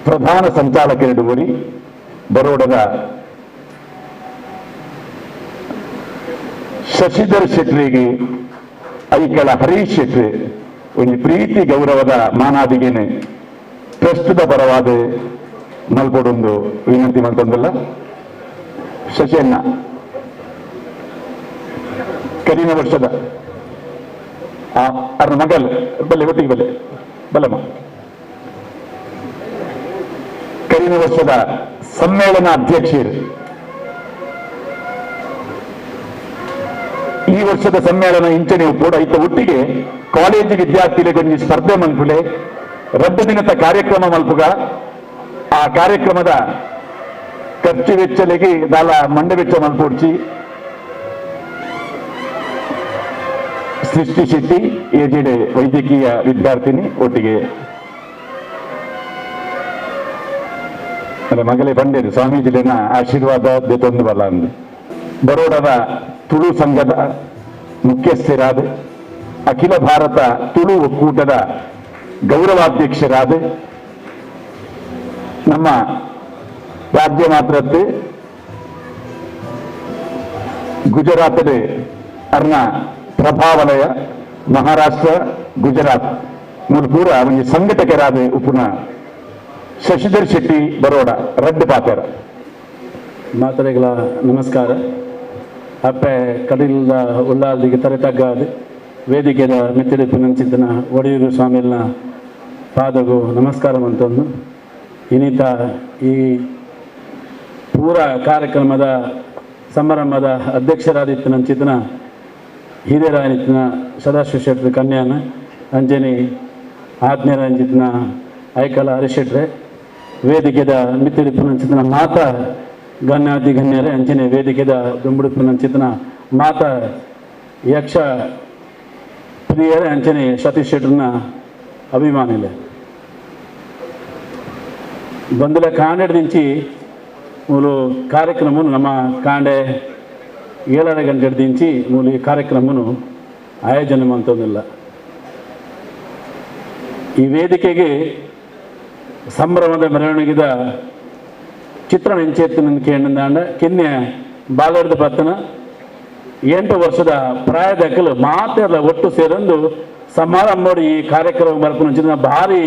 ಪ್ರಧಾನ ಸಂಚಾಲಕರು ಬರೋಡದ ಶಶಿಧರ್ ಶೆಟ್ರಿಗೆ ಐಕಳ ಹರೀಶ್ ಶೆಟ್ರಿ ಒಂದು ಪ್ರೀತಿ ಗೌರವದ ಮಾನಾದಿಗೆನೆ ಟ್ರಸ್ಟ್ದ ಪರವಾದ ಮಲ್ಕೊಡೊಂದು ವಿನಂತಿ ಮಾಡ್ಕೊಂಡಲ್ಲ. ಶಶಿಯನ್ನ ಕಡಿಮೆ ವರ್ಷದ ಅರ್ನ ಮಗಲ್ ಬಲ್ಲೆ ಒಟ್ಟಿಗೆ ಬಲ್ಲೆ ಬಲ್ಲಮ್ಮ ಕಡಿಮೆ ವರ್ಷದ ಸಮ್ಮೇಳನ ಅಧ್ಯಕ್ಷರು ಈ ವರ್ಷದ ಸಮ್ಮೇಳನ ಇಂಚನೆ ಕೂಡ ಇತ್ತ ಒಟ್ಟಿಗೆ ಕಾಲೇಜು ವಿದ್ಯಾರ್ಥಿಗಳಿಗೆ ಸ್ಪರ್ಧೆ ಮನ್ಪುಲೆ ರದ್ದು ದಿನದ ಕಾರ್ಯಕ್ರಮ ಮಲ್ಪುಗ ಆ ಕಾರ್ಯಕ್ರಮದ ಖರ್ಚು ವೆಚ್ಚಲಿಗೆ ದಾಲ ಮಂಡೆ ವೆಚ್ಚ ಮಲ್ಪುಡ್ಚಿ ಸೃಷ್ಟಿ ಶೆಟ್ಟಿ ಎಜಿಡೆ ವೈದ್ಯಕೀಯ ವಿದ್ಯಾರ್ಥಿನಿ ಒಟ್ಟಿಗೆ ಮಗಳೇ ಬಂಡೇರು ಸ್ವಾಮೀಜಿನ ಆಶೀರ್ವಾದ ತಂದು ಬಲ್ಲ ಅಂದು ಬರೋಡದ ತುಳು ಸಂಘದ ಮುಖ್ಯಸ್ಥರಾದ ಅಖಿಲ ಭಾರತ ತುಳು ಒಕ್ಕೂಟದ ಗೌರವಾಧ್ಯಕ್ಷರಾದ ನಮ್ಮ ರಾಜ್ಯ ಮಾತ್ರಕ್ಕೆ ಗುಜರಾತದ ಅರ್ನ ಪ್ರಭಾವಲಯ ಮಹಾರಾಷ್ಟ್ರ ಗುಜರಾತ್ ಮೂಲ ಒಂದು ಸಂಘಟಕರಾದ ಉಪುನ ಶಶಿಧರ್ ಶೆಟ್ಟಿ ಬರೋಡ ರಡ್ಡು ಪಾತ್ರ ಮಾತರೆಗಳ ನಮಸ್ಕಾರ. ಅಪ್ಪೆ ಕಡಿಲದ ಉಳ್ಳಾಲ್ದಿಗೆ ತರೆ ತಗ್ಗಾದು ವೇದಿಕೆಯ ಮೆತ್ತಿಡಿಪು ನಂಚಿದ್ದನ ಒಡೆಯೂರು ಸ್ವಾಮಿನ ಪಾದಗೂ ನಮಸ್ಕಾರ ಅಂತಂದು ಇನ್ನಿತ ಈ ಪೂರ ಕಾರ್ಯಕ್ರಮದ ಸಮಾರಂಭದ ಅಧ್ಯಕ್ಷರಾದಿತ್ತು ನಂಚಿತನ ಹಿರಿಯರಾಯನಿತ್ತಿನ ಸದಾಶಿವ ಶೆಟ್ಟರ್ ಕನ್ಯಾನ ಅಂಜನಿ ಆತ್ಮೀಯರಾಯಂಚಿತನ ಐಕಲ ಹರಿಶೆಟ್ರೆ ವೇದಿಕೆದ ಮಿತ್ತಿಡಿಪು ನಂಚಿತನ ಮಾತಾ ಗಣ್ಯಾತಿ ಗಣ್ಯರೇ ಅಂಚನೆ ವೇದಿಕೆದ ದುಂಬುಡುಪು ನಂಚಿತನ ಮಾತಾ ಯಕ್ಷ ಪ್ರಿಯರೇ ಅಂಚನೆ ಸತೀಶ್ ಶೆಟ್ಟರ್ನ ಅಭಿಮಾನಿಲೆ ಬಂದುಲ ಕಾಂಡೆ నుంచి ಮೂಲು ಕಾರ್ಯಕ್ರಮను ನಮ್ಮ ಕಾಂಡೆ 7:30 ಗಂಟೆ ದಿಂಚಿ ಮೂಲು ಈ ಕಾರ್ಯಕ್ರಮನು ಆಯೋಜನೆ ಮಂತೊಂದಿಲ್ಲ. ಈ ವೇದಿಕೆಗೆ ಸಂಭ್ರಮದ ಮೆರವಣಿಗೆದ ಚಿತ್ರಣ ಎಂಚೆತ್ತಿನ ಕೇಂದ್ರ ಕಿನ್ನೆ ಬಾಲರ್ದ ಪತ್ತನ 8 ವರ್ಷದ ಪ್ರಾಯದಕ್ಕಲು ಮಾತೆಲ್ಲ ಒಟ್ಟು ಸೇರೊಂದು ಸಮಾರಂಭ ಈ ಕಾರ್ಯಕ್ರಮ ಬರ್ಪುನ ಭಾರಿ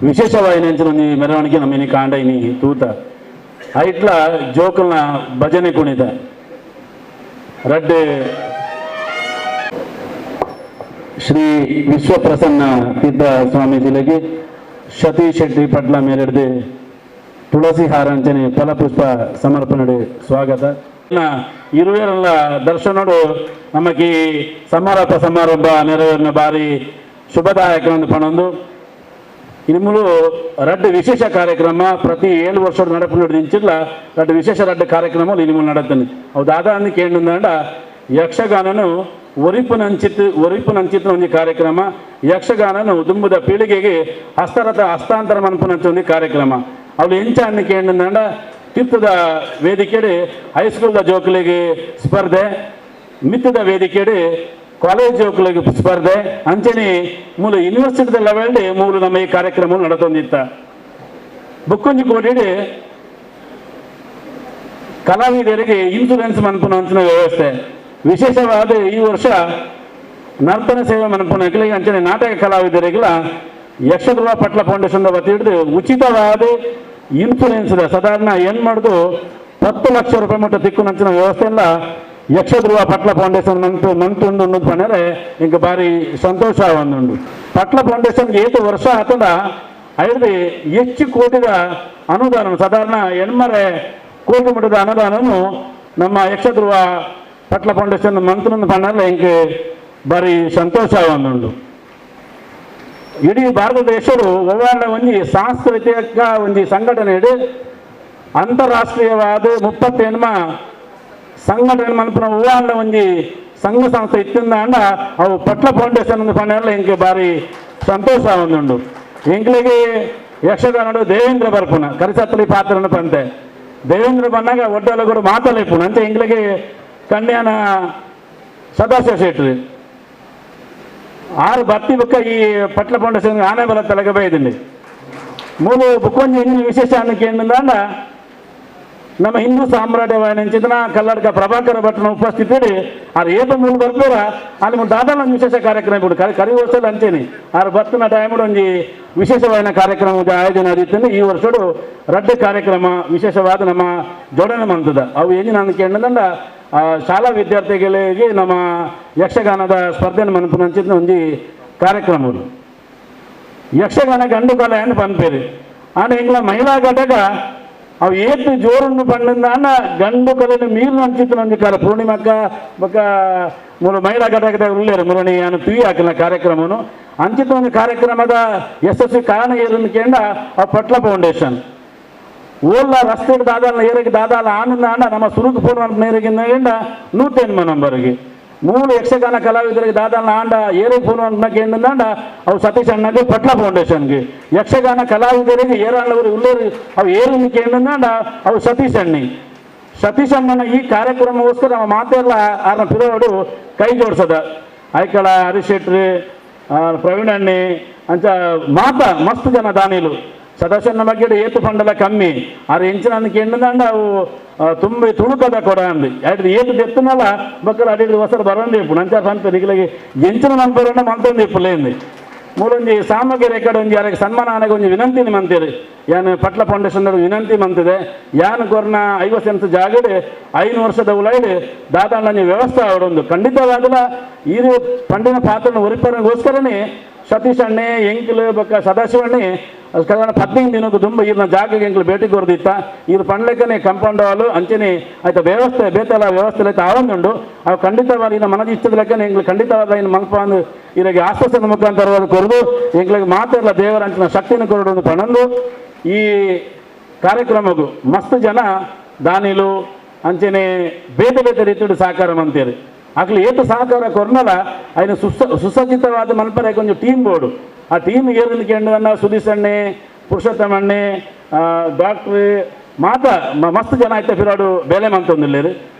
ವಿಶೇಷವಾಗಿ ಅಂಚಿನ ಮೆರವಣಿಗೆ ನಮ್ಮ ಕಾಂಡ ಇನಿ ತೂತ ಐಟ್ಲ ಜೋಕಲ್ನ ಭಜನೆ ಕುಣಿತ ರಡ್ಡೆ ಶ್ರೀ ವಿಶ್ವಪ್ರಸನ್ನ ತೀರ್ಥ ಸ್ವಾಮೀಜಿಲೆಗೆ ಸತೀಶ್ ಶೆಟ್ಟಿ ಪಟ್ಲ ಮೇಲೆಡ್ದೆ ತುಳಸಿ ಹಾರಂಚನೆ ಫಲಪುಷ್ಪ ಸಮರ್ಪಣೆ ಸ್ವಾಗತ. ಇರುವೆಲ್ಲ ದರ್ಶನೋಡು ನಮಗೆ ಸಮಾರೋಪ ಸಮಾರಂಭ ನೆರವೇರಿನ ಭಾರಿ ಶುಭದಾಯಕ ಒಂದು ಪಣೊಂದು ಇನ್ನು ರಡ್ಡು ವಿಶೇಷ ಕಾರ್ಯಕ್ರಮ ಪ್ರತಿ 7 ವರ್ಷ ನಡಪು ನಿಂಚಿಲ್ಲ ರಡ್ಡು ವಿಶೇಷ ರಡ್ಡು ಕಾರ್ಯಕ್ರಮ ಇನ್ನು ನಡತಾನೆ ಅವು ದಾದಾ ಅಂದು ಕೇಂದ್ರ ಯಕ್ಷಗಾನನು ಒರಿಪುನಂಚಿತ್ ಒಂಜಿ ಕಾರ್ಯಕ್ರಮ ಯಕ್ಷಗಾನನು ದುಂಬುದ ಪೀಳಿಗೆಗೆ ಹಸ್ತರಥ ಹಸ್ತಾಂತರ ಮನ್ಪುನಂಚ ಒಂದು ಕಾರ್ಯಕ್ರಮ ಅವಳು ಎಂಚ ಅನ್ನಕ್ಕೆ ಏನಂದ ತೀರ್ಥದ ವೇದಿಕೆಡೆ ಹೈಸ್ಕೂಲ್ದ ಜೋಕುಲಿಗೆ ಸ್ಪರ್ಧೆ ಮಿತ್ತದ ವೇದಿಕೆಡೆ ಕಾಲೇಜ್ ಜೋಕುಲಿಗೆ ಸ್ಪರ್ಧೆ ಅಂಚನೆ ಮೂಲ ಯೂನಿವರ್ಸಿಟಿದ ಲೆವೆಲ್ ಮೂಲ ನಮ್ಮ ಈ ಕಾರ್ಯಕ್ರಮ ನಡತೊಂದಿತ್ತ ಬುಕ್ಕೊಂಜಿ ಕೋಟಿಡೆ ಕಲಾವಿದರಿಗೆ ಇನ್ಸೂರೆನ್ಸ್ ಮನ್ಪುನಂಚಿನ ವ್ಯವಸ್ಥೆ ವಿಶೇಷವಾದ ಈ ವರ್ಷ ನರ್ತನ ಸೇವೆ ಮನ್ಪುನಕ್ಕಿಗೆ ಅಂಚನೆ ನಾಟಕ ಕಲಾವಿದರಿಗೆಲ್ಲ ಯಕ್ಷಧ್ರುವ ಪಟ್ಲ ಫೌಂಡೇಶನ್ ವತಿ ಹಿಡಿದು ಉಚಿತವಾದ ಇನ್ಸೂರೆನ್ಸ್ ಸಾಧಾರಣ ಏನು ಮಾಡುದು 10 ಲಕ್ಷ ರೂಪಾಯಿ ಮಟ್ಟ ತಿಕ್ಕುನಂಚಿನ ವ್ಯವಸ್ಥೆ ಎಲ್ಲ ಯಕ್ಷಧ್ರುವ ಪಟ್ಲ ಫೌಂಡೇಶನ್ ಮಂತು ಮಂತುಂಡು ಪಂಡರೆ ಇಂಕ ಭಾರಿ ಸಂತೋಷ ಒಂದುಂಡು. ಪಟ್ಲ ಫೌಂಡೇಶನ್ ಏತು ವರ್ಷ ಆತದ ಐದು ಹೆಚ್ಚು ಕೋಟಿದ ಅನುದಾನ ಸಾಧಾರಣ 8 ಕೋಟಿ ಮಟ್ಟದ ಅನುದಾನನು ನಮ್ಮ ಯಕ್ಷಧ್ರುವ ಪಟ್ಲ ಫೌಂಡೇಶನ್ ಮಂತ್ರಿ ಪಂಡರೆ ಇಂಕ ಭಾರಿ ಸಂತೋಷ ಒಂದುಂಡು. ಇಡೀ ಭಾರತ ದೇಶರು ಒವ್ವಾಂಡ ಒಂಜಿ ಸಾಂಸ್ಕೃತಿಕ ಒಂಜಿ ಸಂಘಟನೆ ಇಡು ಅಂತಾರಾಷ್ಟ್ರೀಯವಾದ 38 ಸಂಘಟನೆ ಮನ್ಪುನ ಒವ್ವಾಂಡ ಒಂಜಿ ಸಂಘ ಸಂಸ್ಥೆ ಇತ್ತಿಂದಾಂಡ ಅವು ಪಟ್ಲ ಫೌಂಡೇಶನ್ ಪಂಡರೆ ಇಂಕೆ ಭಾರಿ ಸಂತೋಷ ಒಂದುಂಡು. ಎಂಕ್ಲಿಗೆ ಯಕ್ಷಗಾನಡು ದೇವೇಂದ್ರ ಬರ್ಪುನ ಕರಿಸತ್ತಲಿ ಪಾತ್ರನ ಪಂತೆ ದೇವೇಂದ್ರ ಬಂದಾಗ ಒಡ್ಡಲಗರು ಮಾತಲಿಪ್ಪುನ ಅಂತ ಎಂಕ್ಲಿಗೆ ಕನ್ಯಾನ ಸದಾಶಿವ ಶೆಟ್ರಿ ಆರು ಬತ್ತಿ ಬುಕ್ಕ ಈ ಪಟ್ಲ ಫೌಂಡೇಶನ್ ಆನೆ ಬಲ ತಲೆಗೆ ಬೈದಿಂಡಿ ಮೂಲು ಬುಕ್ಕೊಂಜಿ ಇಂಜಿನ ವಿಶೇಷ ಅನ್ನಕ್ಕೆ ಏನಂದ ನಮ್ಮ ಹಿಂದೂ ಸಾಮ್ರಾಜ್ಯವಾಯಿನ ಕಲ್ಲಡ್ಕ ಪ್ರಭಾಕರ ಭಟ್ನ ಉಪಸ್ಥಿತಿ ಆರು ಏಪ ಮೂಲು ಬರ್ಬೇರ ಅಲ್ಲಿ ದಾದಾಲ ಒಂದು ವಿಶೇಷ ಕಾರ್ಯಕ್ರಮ ಬಿಡು ಕರಿ ವರ್ಷದಲ್ಲಿ ಅಂತೀನಿ ಆರು ಬತ್ತಿನ ಟೈಮ್ ಒಂಜಿ ವಿಶೇಷವಾದ ಕಾರ್ಯಕ್ರಮ ಆಯೋಜನೆ ಆದಿತ್ತು. ಈ ವರ್ಷಡು ರಡ್ಡು ಕಾರ್ಯಕ್ರಮ ವಿಶೇಷವಾದ ನಮ್ಮ ಜೋಡಣೆ ಮಂತದ ಅವು ಏನು ನಾನು ಕೇಳಿದಂದ ಶಾಲಾ ವಿದ್ಯಾರ್ಥಿಗಳಿಗೆ ನಮ್ಮ ಯಕ್ಷಗಾನದ ಸ್ಪರ್ಧೆ ಮನಪುನಂಚಿನ ಒಂಜಿ ಕಾರ್ಯಕ್ರಮಗಳು ಯಕ್ಷಗಾನ ಗಂಡು ಕಲೆ ಅಂತ ಪನ್ಪೇರಿ ಆಂಡ ಎಂಗ್ಲ ಮಹಿಳಾ ಘಟಕ ಅವು ಏತು ಜೋರನ್ನು ಪಂಡಂದ ಗಂಡು ಕಲೆಯನ್ನು ಮೀರು ಅಂಚಿತ್ತು ಒಂಜಿ ಕಾಲ ಪೂರ್ಣಿಮಕ್ಕ ಬೊಕ್ಕ ಮೂಲ ಮಹಿಳಾ ಘಟಕದ ಉಳ್ಳೇರು ಮುರಣಿ ಅನ್ನು ತುಯಿ ಹಾಕಿನ ಕಾರ್ಯಕ್ರಮನು ಅಂಚಿತ ಒಂದು ಕಾರ್ಯಕ್ರಮದ ಯಶಸ್ವಿ ಕಾರಣ ಏರನ್ನು ಕೇಂದ್ರ ಆ ಪಟ್ಲ ಫೌಂಡೇಶನ್ ಓಲ್ಲ ರಸ್ತೆ ದಾದಾಲ ಏರಿಗೆ ದಾದಾಲ ಆನಂದ ಆಂಡ ನಮ್ಮ ಸುರುಕು ಫೋನ್ ನೇರಿಗಿಂದ 108 ನಂಬರ್ಗೆ ಮೂರು ಯಕ್ಷಗಾನ ಕಲಾವಿದರಿಗೆ ದಾದಾಲ ಆಂಡ ಏರಿಗೆ ಫೋನ್ ಕೇಂದ್ರ ಅವು ಸತೀಶ್ ಅಣ್ಣಗೆ ಪಟ್ಲ ಫೌಂಡೇಶನ್ಗೆ ಯಕ್ಷಗಾನ ಕಲಾವಿದರಿಗೆ ಏರಾಳವರು ಉಳ್ಳೇರು ಅವು ಏರಿನ ಕೇಂದ್ರ ಅವು ಸತೀಶ್ ಅಣ್ಣಿ ಸತೀಶ್ ಅಣ್ಣನ ಈ ಕಾರ್ಯಕ್ರಮಕ್ಕೋಸ್ಕರ ನಮ್ಮ ಮಾತೆಲ್ಲ ಆರ್ನ ಪಿರೋಡು ಕೈ ಜೋಡಿಸದ ಐಕಳ ಹರೀಶ್ ಶೆಟ್ರಿ ಪ್ರವೀಣ್ ಅಣ್ಣಿ ಅಂಚ ಮಾತ ಮಸ್ತ್ ಜನ ದಾನಿಲು ಸದಸ್ಯನ ಬಗ್ಗೆ ಏತು ಫಂಡಲ ಕಮ್ಮಿ ಆದ್ರೆ ಎಂಚಿನ ಕೇಂದ್ರ ಅವು ತುಂಬ ತುಳುಕದ ಕೊಡ ಅಂದು ಅಡಿ ಏತು ದೆತ್ತನಲ್ಲ ಬಕ್ಕಲು ಅಡಿ ಹೊಸರು ಬರಂದು ಇಪ್ಪು ನಂಚ ಪಂಪ ನಿಗಲಿಗೆ ಎಂಚಿನ ಮನ್ಪರಣ್ಣ ಮಂತೊಂದು ಇಪ್ಪುಲೇಂದು ಮೂಲೊಂಜಿ ಸಾಮಗ್ರಿ ರೆಕಾರ್ಡ್ ಒಂಜಿ ಯಾರಿಗೆ ಸನ್ಮಾನ ಆನೆಗೆ ಒಂಜಿ ವಿನಂತಿ ಮಂತಿರಿ ಯಾನ್ ಪಟ್ಲ ಫೌಂಡೇಶನ್ ವಿನಂತಿ ಮಂತಿದೆ ಯಾನ್ ಕೊರ್ನ 50 ಸೆಂಟ್ಸ್ ಜಾಗಡೆ 5 ವರ್ಷದ ಉಲೈಡ್ ದಾದಾಂಡ ವ್ಯವಸ್ಥೆ ಅವರೊಂದು ಖಂಡಿತವಾಗಲ ಈ ಪಂಡಿನ ಪಾತ್ರನ ಒರಿಪರಗೋಸ್ಕರನೇ ಸತೀಶ್ ಅಣ್ಣೆ ಎಂಕಿಲು ಬೊಕ್ಕ ಸದಾಶಿವಣ್ಣೆ ಕಲ್ಯಾಣ 15 ದಿನಕ್ಕೂ ತುಂಬ ಈರ್ನ ಜಾಗಕ್ಕೆ ಎಂಕ್ಲು ಭೇಟಿ ಕೊರ್ದಿತ್ತ ಈರು ಪಂಡ್ಲೆಕ್ಕನೆ ಕಂಪೌಂಡ್ ಹಾಲು ಅಂಚನೆ ಆಯ್ತಾ ವ್ಯವಸ್ಥೆ ಬೇತಲ ವ್ಯವಸ್ಥೆ ಆಯ್ತಾ ಆವೊಂದುಂಡು ಅವು ಖಂಡಿತವಾದ ಇನ್ನು ಮನದ ಇಷ್ಟದ ಲೆಕ್ಕನೆ ಎಂಕ್ಲು ಖಂಡಿತವಾದ ಇನ್ನು ಮಲ್ಪ ಅಂದು ಇರಗೆ ಆಶ್ವಾಸದ ಮುಖಾಂತರ ಕೊರದು ಎಂಕ್ಲಿಗೆ ಮಾತೆಲ್ಲ ದೇವರ ಅಂಚಿನ ಶಕ್ತಿನ ಕೊರಡು ಪಣಂದು ಈ ಕಾರ್ಯಕ್ರಮಕ್ಕೂ ಮಸ್ತ್ ಜನ ದಾನಿಲು ಅಂಚನೆ ಬೇತೆ ಬೇತೆ ರೀತಿಯು ಸಹಕಾರ ಮಂತೇರಿ ಅಕ್ಲು ಏತು ಸಹಕಾರ ಕೊರ್ನಲ ఆయన ಸುಸಜ್ಜಿತವಾದ ಮಲ್ಪರೆ ಕೊಂಚ ಟೀಮ್ ಬೋರ್ಡು ಆ ಟೀಮ್ ಏರಿನ ಸುದೀಶ್ ಅಣ್ಣೆ ಪುರುಷೋತ್ತಮ ಅಣ್ಣೆ ಡಾಕ್ಟ್ರ್ ಮಾತ ಮಸ್ತ್ ಜನ ಆಯ್ತ ಫಿರಾಡು ಬೇಲೆ ಮಂತೊಂದಿಲ್ಲೇರು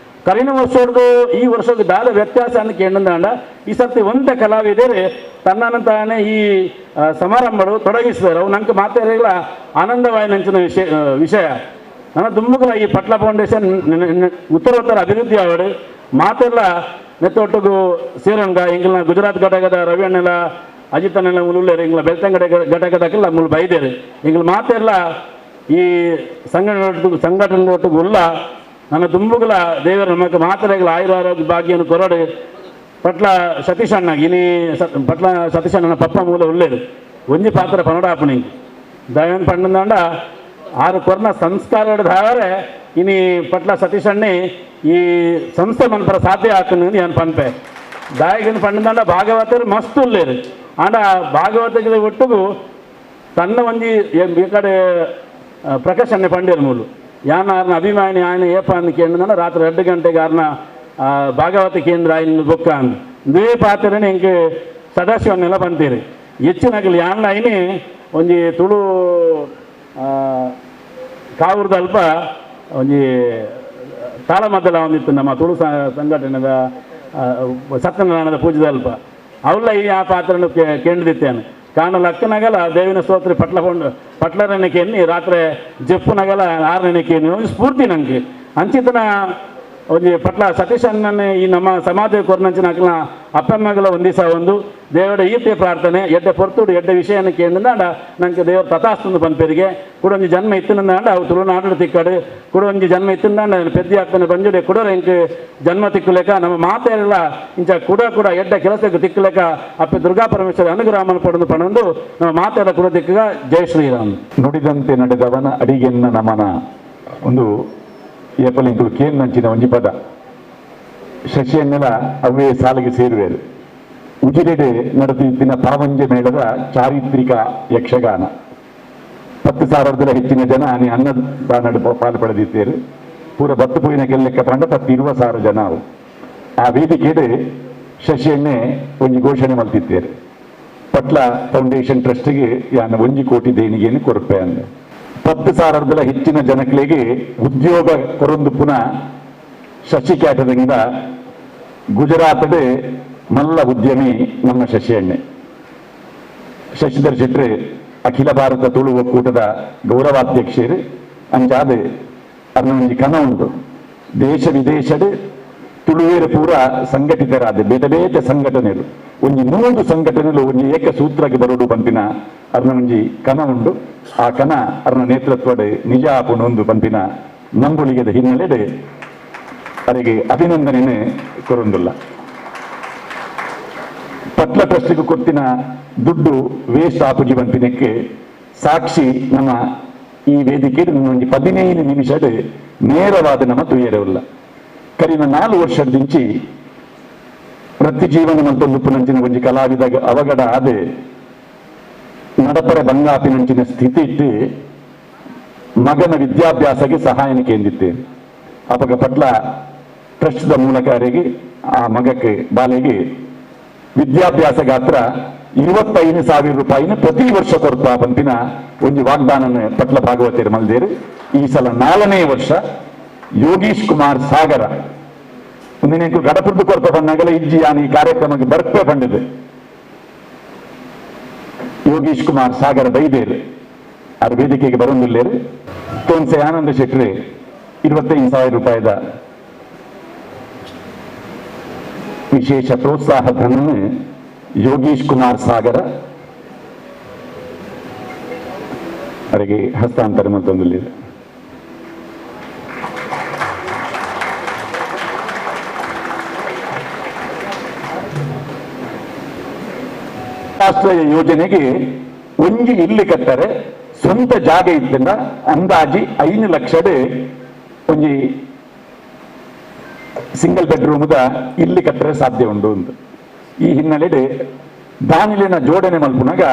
ಕರಿನ ವರ್ಷದ್ದು ಈ ವರ್ಷಕ್ಕೆ ದಾದ ವ್ಯತ್ಯಾಸ ಅನ್ನ ಕೇಂದ್ರ ಈ ಸರ್ತಿ ಒಂದ ಕಲಾವಿದರೆ ತನ್ನನ್ನು ತಾನೇ ಈ ಸಮಾರಂಭಗಳು ತೊಡಗಿಸಿದರು ಅವು ನಂಗೆ ಮಾತಾಡಿಲ್ಲ ಆನಂದವಾಯಿನಂಚಿನ ವಿಷಯ ನನ್ನ ದುಂಬುಗಳ ಈ ಪಟ್ಲ ಫೌಂಡೇಶನ್ ಉತ್ತರೋತ್ತರ ಅಭಿವೃದ್ಧಿ ಆವಡು ಮಾತೆಲ್ಲ ನೆತ್ತೊಟ್ಟಿಗೂ ಸೇರಂಗ ಎಂಗ್ಲ ಗುಜರಾತ್ ಘಟಕದ ರವಿ ಅಣ್ಣೆಲ್ಲ ಅಜಿತ್ ಅಣ್ಣೆಲ್ಲ ಮುಳುಳ್ಳೇರು ಎಂಗ್ಲ ಬೆಳ್ತಂಗಡಿ ಘಟಕದಕ್ಕೆಲ್ಲ ಮುಳು ಬೈದೇರು ಎಂಗ್ಲ ಮಾತೆಲ್ಲ ಈ ಸಂಘಟನೆ ಒಟ್ಟಿಗೂ ಉಲ್ಲ ನನ್ನ ದುಂಬುಗಳ ದೇವರ ನಮಗೆ ಮಾತೆಗಳ ಆಯುರ ಆರೋಗ್ಯ ಭಾಗ್ಯವನ್ನು ಕೊರಡು ಪಟ್ಲ ಸತೀಶ್ ಅಣ್ಣ ಇನಿ ಪಟ್ಲ ಸತೀಶ್ ಅಣ್ಣನ ಪಪ್ಪ ಮೂಲ ಉಳ್ಳೇರು ಒಂಜಿ ಪಾತ್ರ ಪನಡಾಪಣಿ ದಯನ್ ಪಂಡಂದಾಂಡ ಆರು ಕೊರ್ನ ಸಂಸ್ಕಾರ ಧಾವರೆ ಇನಿ ಪಟ್ಲ ಸತೀಶ್ ಅಣ್ಣೆ ಈ ಸಂಸ್ಥೆ ಮನ್ಪರ ಸಾಧ್ಯ ಆಕನು ನಾನು ಪನ್ಪೆ ದಾಯಕನ ಪಂಡಂದಾಂಡ ಭಾಗವತರು ಮಸ್ತ್ ಉಳ್ಳೇರು ಆಂಡ ಭಾಗವತಕ್ಕೆ ಒಟ್ಟಿಗೂ ತನ್ನ ಒಂಜಿ ಈ ಕಡೆ ಪ್ರಕಾಶ್ ಅಣ್ಣೆ ಪಂಡೇರು ಮೂಲು ಯಾನ ಆರ್ನ ಅಭಿಮಾನಿ ಆಯನ ಏಪ ಅಂದ್ ಕೇಂದ್ರ ರಾತ್ರಿ 2 ಗಂಟೆಗೆ ಆರ್ನ ಭಾಗವತ ಕೇಂದ್ರ ಆಯ್ನ ಬೊಕ್ಕ ಅಂದ್ ಇಂದೇ ಪಾತ್ರನೇ ಎಂಕ್ ಸದಾಶಿವನ್ನೆಲ್ಲ ಬಂತೀರಿ ಹೆಚ್ಚಿನಗಲಿ ಆನ್ಲೈನ್ ಒಂಜಿ ತುಳು ಕಾವೂರ್ದ ಅಲ್ಪ ಒಂಜಿ ತಾಳಮದ್ದಲ ಒಂದಿತ್ತು ನಮ್ಮ ತುಳು ಸಂಘಟನೆದ ಸತ್ಯನಾರಾಯಣದ ಪೂಜೆದ ಅಲ್ಪ ಅವಲ್ಲ ಈ ಆ ಪಾತ್ರನು ಕೇಂದ್ರಿತ್ತೇನೆ ಕಾರಣ ಲಕ್ಕನಗಲ ದೇವಿನ ಸ್ತೋತ್ರ ಪಟ್ಲ ಕೊಂಡು ಪಟ್ಲರನೆ ಎನ್ನಿ ರಾತ್ರಿ ಜಪ್ಪುನಗಲ ಆರನೇ ಎನ್ನಿ ಒಂದು ಸ್ಫೂರ್ತಿ ನನಗೆ ಅಂಚಿತನ ಒಂಜಿ ಪಟ್ಲ ಸತೀಶ್ ಅಣ್ಣನೇ ಈ ನಮ್ಮ ಸಮಾಜ ಕೊರ್ನಂಚಿನ ಅಕ್ಲ ಅಪ್ಪಮ್ಮಗಳ ಒಂದಿಸ ಒಂದು ದೇವರ ಈತೆ ಪ್ರಾರ್ಥನೆ ಎಡ್ಡೆ ಪೊರ್ತುಡು ಎಡ್ಡೆ ವಿಷಯನ ಕೇಂದ್ರಂಡ ನಂಗೆ ದೇವರ ತಥಾಸ್ತಂದು ಪನ್ಪೆರಿಗೆ ಕುಡೊಂಜಿ ಜನ್ಮ ಇತ್ತಿನಂದಾಂಡ ಅವು ತುಳುನಾಡು ತಿಕ್ಕಡು ಕುಡೊಂಜಿ ಜನ್ಮ ಇತ್ತಿಂದಾಂಡ ಪೆದ್ದಿ ಆಗ್ತಾನೆ ಬಂಜುಡೆ ಕುಡೋರ ಎಂಕ್ ಜನ್ಮ ತಿಕ್ಕುಲೆಕ ನಮ್ಮ ಮಾತೆಲ್ಲ ಇಂಚ ಕುಡ ಕೂಡ ಎಡ್ಡೆ ಕೆಲಸಕ್ಕೆ ತಿಕ್ಕುಲೆಕ ಅಪ್ಪೆ ದುರ್ಗಾ ಪರಮೇಶ್ವರ ಅನುಗ್ರಹ ಪಡೆದು ಪಣಂದು ನಮ್ಮ ಮಾತೆಲ್ಲ ಕುಡ ತಿಕ್ಕಗ. ಜೈ ಶ್ರೀರಾಮ್. ನುಡಿದಂತೆ ನಡೆದವನ ಅಡಿಗೆನ್ನ ನಮನ ಒಂದು ಏಪಲಿಂಕುಲು ಕೇನ್ ನಂಚಿನ ಒಂಜಿ ಪದ ಶಶಿಯನ್ನೆಲ್ಲ ಅವೇ ಸಾಲಿಗೆ ಸೇರುವೇರು. ಉಜಿರೆಡೆ ನಡೆದಿದ್ದಿನ ಪಾವಂಜೆ ಮೇಳದ ಚಾರಿತ್ರಿಕ ಯಕ್ಷಗಾನ 10,000 ಹೆಚ್ಚಿನ ಜನ ನೀ ಅನ್ನದಾನ ಪಾಲು ಪಡೆದಿದ್ದೇರು. ಪೂರ ಬತ್ತು ಪೋಯಿನ ಗೆಲ್ಲಕ್ಕೆ ಪಂಡ 20,000 ಜನ ಅವು. ಆ ವೇದಿಕೆಡೆ ಶಶಿಯನ್ನೇ ಒಂಜಿ ಘೋಷಣೆ ಮಲ್ತಿದ್ದೇರು, ಪಟ್ಲ ಫೌಂಡೇಶನ್ ಟ್ರಸ್ಟ್ಗೆ ಯಾನ 1 ಕೋಟಿ ದೇಣಿಗೆಯನ್ನು ಕೊರಪೆ ಅಂದ. 10,000 ಹೆಚ್ಚಿನ ಜನಗಳಿಗೆ ಉದ್ಯೋಗ ಕೊರೊಂದು ಪುನಃ ಶಶಿ ಕ್ಯಾಟರಿಂಗ್ ಗುಜರಾತದ ಮಲ್ಲ ಉದ್ಯಮಿ ನಮ್ಮ ಶಶಿಯಣ್ಣೆ. ಶಶಿಧರ್ ಶೆಟ್ರೆ ಅಖಿಲ ಭಾರತ ತುಳು ಒಕ್ಕೂಟದ ಗೌರವಾಧ್ಯಕ್ಷರು. ಅಂಚಾದ ಅರ್ನ ಕನ ಉಂಟು, ದೇಶ ವಿದೇಶದ ತುಳುವೇರು ಪೂರ ಸಂಘಟಿತರಾದ ಬೇತೆ ಬೇತೆ ಸಂಘಟನೆಗಳು ಒಂಜಿ 100 ಸಂಘಟನೆಗಳು ಒಂಜಿ ಏಕಸೂತ್ರಕ್ಕೆ ಬರೋಡು ಪಂಪಿನ ಅರ್ನ ಒಂಜಿ ಕನ ಉಂಡು. ಆ ಕನ ಅರ್ನ ನೇತೃತ್ವದ ನಿಜ ಆಪುಂಡು ಪಂಪಿನ ನಂಬುಳಿಗೆದ ಹಿನ್ನೆಲೆಡೆ ಅವರಿಗೆ ಅಭಿನಂದನೆ ಕೊರೊಂದುಲ್ಲ. ಪಟ್ಲ ಟ್ರಸ್ಟಿಗೆ ಕೊಡ್ತಿನ ದುಡ್ಡು ವೇಸ್ಟ್ ಆಪುಜಿ ಪಂಪಿನಕ್ಕೆ ಸಾಕ್ಷಿ ನಮ್ಮ ಈ ವೇದಿಕೆ ಒಂಜಿ 15 ನಿಮಿಷದ ನೇರವಾದ ನಮ್ಮ ತುಯರವಿಲ್ಲ. ಕರಿನ 4 ವರ್ಷದಿಂಚಿ ವೃತ್ತಿ ಜೀವನ ಮತ್ತೊಂದು ಒಂಜಿ ಕಲಾವಿದ ಅವಘಡ ಆದ ನಡಪರ ಬಂಗಾಪಿನಂಚಿನ ಸ್ಥಿತಿ ಇಟ್ಟು ಮಗನ ವಿದ್ಯಾಭ್ಯಾಸಕ್ಕೆ ಸಹಾಯನ ಕೇಂದಿತ್ತೇನೆ. ಅಪಗ ಪಟ್ಲ ಟ್ರಸ್ಟ್ದ ಮೂಲಕ ಅವರಿಗೆ ಆ ಮಗಕ್ಕೆ ಬಾಲೆಗೆ ವಿದ್ಯಾಭ್ಯಾಸ ಗಾತ್ರ 25,000 ರೂಪಾಯಿನ ಪ್ರತಿ ವರ್ಷ ಕೊಡ್ತಾ ಪಂಪಿನ ಒಂದು ವಾಗ್ದಾನ ಪಟ್ಲ ಭಾಗವತರು ಮಲ್ದೇರು. ಈ ಸಲ 4ನೇ ವರ್ಷ ಯೋಗೀಶ್ ಕುಮಾರ್ ಸಾಗರ ಒಂದಿನ ಗಡಪುರ್ದು ಕೊರ್ಪ ಬಂದಾಗಲೇ ಇಜ್ಜಿ ಯಾನ್ ಈ ಕಾರ್ಯಕ್ರಮಕ್ಕೆ ಬರ್ಪೆ ಬಂದಿದೆ. ಯೋಗೀಶ್ ಕುಮಾರ್ ಸಾಗರ ಬೈದೇರು ಅವ್ರ ವೇದಿಕೆಗೆ ಬರೋದಿಲ್ಲೇರು. ತೋನ್ಸೆ ಆನಂದ ಶೆಟ್ರೆ 25,000 ರೂಪಾಯಿದ ವಿಶೇಷ ಪ್ರೋತ್ಸಾಹ ಧನ ಯೋಗೀಶ್ ಕುಮಾರ್ ಸಾಗರ ಅವರಿಗೆ ಹಸ್ತಾಂತರ ಮತ್ತೊಂದಿಲ್ಲ. ಆಶ್ರಯ ಯೋಜನೆಗೆ ಒಂಜಿ ಇಲ್ಲಿ ಕಟ್ಟರೆ ಸ್ವಂತ ಜಾಗ ಇದ್ದ ಅಂದಾಜಿ 5 ಲಕ್ಷದ ಒಂಜಿ ಸಿಂಗಲ್ ಬೆಡ್ರೂಮ್ದ ಇಲ್ಲಿ ಕಟ್ಟರೆ ಸಾಧ್ಯ ಉಂಟು ಅಂತ. ಈ ಹಿನ್ನೆಲೆಡೆ ದಾನಿಲಿನ ಜೋಡಣೆ ಮಲ್ಪುನಾಗ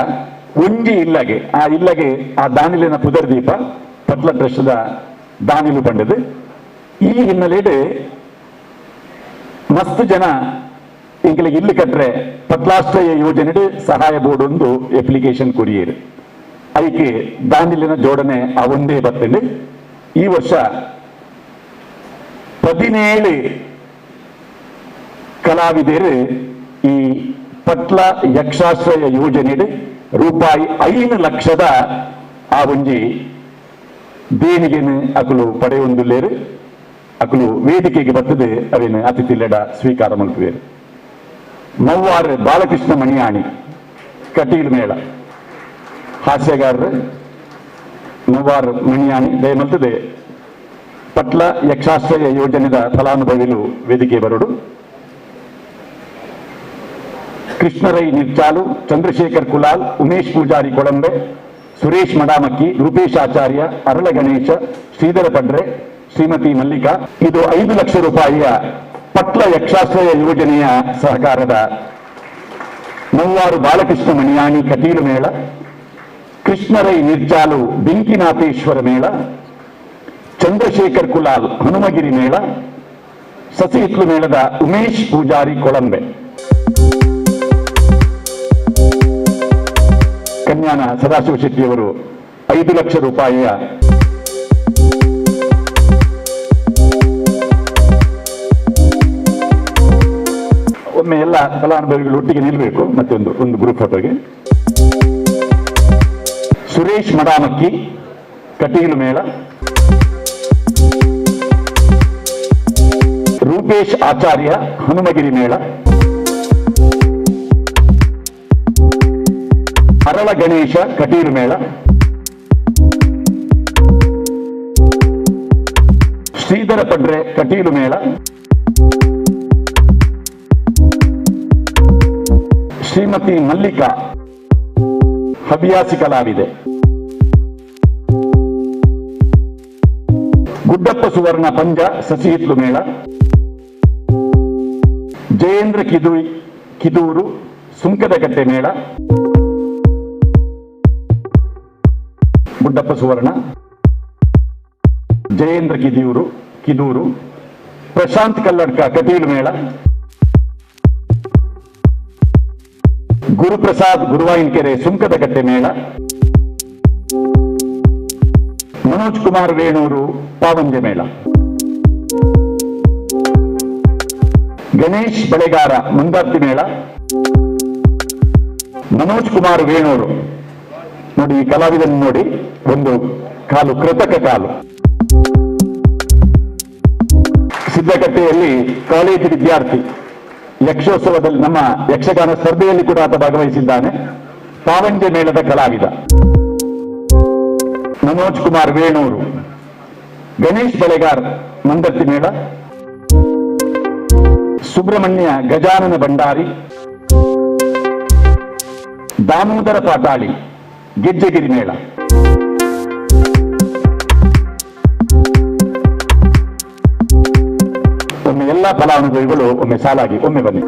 ಒಂಜಿ ಇಲ್ಲಗೆ ಆ ಇಲ್ಲಗೆ ಆ ದಾನಿಲಿನ ಪುದರ್ದೀಪ ಪಟ್ಲ ಟ್ರಸ್ಟ್ದ ದಾನಿಲು ಪಂಡದು. ಈ ಹಿನ್ನೆಲೆಡೆ ಮಸ್ತ್ ಜನ ಇಂಕಲಿಗೆ ಇಲ್ಲಿ ಕಟ್ಟರೆ ಪಟ್ಲಾಶ್ರಯ ಯೋಜನೆ ಸಹಾಯ ಬೋರ್ಡ್ ಒಂದು ಅಪ್ಲಿಕೇಶನ್ ಕೊರಿಯರು. ಅದಕ್ಕೆ ದಾನಿಲಿನ ಜೋಡಣೆ ಆ ಒಂದೇ ಬರ್ತದೆ. ಈ ವರ್ಷ 17 ಕಲಾವಿದರು ಈ ಪಟ್ಲ ಯಕ್ಷಾಶ್ರಯ ಯೋಜನೆ ರೂಪಾಯಿ 5 ಲಕ್ಷದ ಆ ಒಂಜಿ ದೇಣಿಗೆನು ಅಕಲು ಪಡೆಯೊಂದುಲ್ಲೇರು. ಅಕಲು ವೇದಿಕೆಗೆ ಬರ್ತದೆ ಅವೇನು ಅತಿಥಿಲೆಡ ಸ್ವೀಕಾರ ಮಲ್ಪುವೇರು. ಮವ್ವಾರು ಬಾಲಕೃಷ್ಣ ಮಣಿಯಾಣಿ ಕಟೀಲು ಮೇಳ ಹಾಸ್ಯಗಾರರು ಮವ್ವಾರು ಮಣಿಯಾಣಿ ದಯಮಲ್ತದೆ ಪಟ್ಲ ಯಕ್ಷಾಶ್ರಯ ಯೋಜನೆದ ಫಲಾನುಭವಿಲು ವೇದಿಕೆ ಬರೋಡು. ಕೃಷ್ಣರೈ ನಿರ್ಚಾಲು, ಚಂದ್ರಶೇಖರ್ ಕುಲಾಲ್, ಉಮೇಶ್ ಪೂಜಾರಿ ಕೊಳಂಬೆ, ಸುರೇಶ್ ಮಡಾಮಕ್ಕಿ, ರೂಪೇಶ್ ಆಚಾರ್ಯ, ಅರಳ ಗಣೇಶ, ಶ್ರೀಧರ ಪಡ್ರೆ, ಶ್ರೀಮತಿ ಮಲ್ಲಿಕಾ. ಇದು 5 ಲಕ್ಷ ರೂಪಾಯಿಯ ಪಟ್ಲ ಯಕ್ಷಾಶ್ರಯ ಯೋಜನೆಯ ಸಹಕಾರದ ಮವ್ವಾರು ಬಾಲಕೃಷ್ಣ ಮಣಿಯಾಣಿ ಕಟೀಲು ಮೇಳ, ಕೃಷ್ಣರೈ ನಿರ್ಚಾಲು ಬೆಂಕಿನಾಥೇಶ್ವರ ಮೇಳ, ಚಂದ್ರಶೇಖರ್ ಕುಲಾಲ್ ಹನುಮಗಿರಿ ಮೇಳ, ಸಸಿಹಿತ್ಲು ಮೇಳದ ಉಮೇಶ್ ಪೂಜಾರಿ ಕೊಳಂಬೆ. Kanyana Sadashiva ಶೆಟ್ಟಿಯವರು 5 ಲಕ್ಷ ರೂಪಾಯಿಯ ಒಮ್ಮೆ ಎಲ್ಲ ಫಲಾನುಭವಿಗಳು ಒಟ್ಟಿಗೆ ನಿಲ್ಲಬೇಕು. ಮತ್ತೆ ಒಂದು ಗ್ರೂಪ್ ಫೋಟೋಗೆ. ಸುರೇಶ್ ಮಡಾಮಕ್ಕಿ, ಕಟೀಲು ಮೇಳ. ರೂಪೇಶ್ ಆಚಾರ್ಯ, ಹನುಮಗಿರಿ ಮೇಳ. ಅರಳ ಗಣೇಶ, ಕಟೀಲು ಮೇಳ. ಶ್ರೀಧರ ಪಡ್ರೆ, ಕಟೀಲು ಮೇಳ. ಶ್ರೀಮತಿ ಮಲ್ಲಿಕಾ, ಹವ್ಯಾಸಿ ಕಲಾವಿದೆ. ಗುಡ್ಡಪ್ಪ ಸುವರ್ಣ ಪಂಜ, ಸಸಿಹಿತ್ಲು ಮೇಳ. ಜಯೇಂದ್ರ ಕಿದೂರು, ಸುಂಕದಕಟ್ಟೆ ಮೇಳ. ಗುಡ್ಡಪ್ಪ ಸುವರ್ಣ, ಜಯೇಂದ್ರ ಕಿದೂರು, ಪ್ರಶಾಂತ್ ಕಲ್ಲಡ್ಕ, ಕಟೀಲು ಮೇಳ. ಗುರುಪ್ರಸಾದ್ ಗುರುವಾಯಿನಕೆರೆ, ಸುಂಕದಕಟ್ಟೆ ಮೇಳ. ಮನೋಜ್ ಕುಮಾರ್ ವೇಣೂರು, ಪಾವಂಜೆ ಮೇಳ. ಗಣೇಶ್ ಬಳೆಗಾರ, ಮಂದಾರ್ತಿ ಮೇಳ. ಮನೋಜ್ ಕುಮಾರ್ ವೇಣೂರು, ನೋಡಿ ಈ ಕಲಾವಿದನ್ನು ನೋಡಿ, ಒಂದು ಕಾಲು ಕೃತಕ ಕಾಲು. ಸಿದ್ದಕಟ್ಟೆಯಲ್ಲಿ ಕಾಲೇಜು ವಿದ್ಯಾರ್ಥಿ, ಯಕ್ಷೋತ್ಸವದಲ್ಲಿ ನಮ್ಮ ಯಕ್ಷಗಾನ ಸ್ಪರ್ಧೆಯಲ್ಲಿ ಕೂಡ ಆತ ಭಾಗವಹಿಸಿದ್ದಾನೆ. ಪಾವಂಜೆ ಮೇಳದ ಕಲಾವಿದ ಮನೋಜ್ ಕುಮಾರ್ ವೇಣೂರು. ಗಣೇಶ್ ಬಳೆಗಾರ್, ಮಂದರ್ತಿ ಮೇಳ. ಸುಬ್ರಹ್ಮಣ್ಯ ಗಜಾನನ ಭಂಡಾರಿ, ದಾಮೋದರ ಪಾಟಾಳಿ, ಗೆಜ್ಜೆಗಿರಿ ಮೇಳ. ಒಮ್ಮೆ ಎಲ್ಲ ಫಲಾನುಭವಿಗಳು ಒಮ್ಮೆ ಸಾಲಾಗಿ ಒಮ್ಮೆ ಬನ್ನಿ.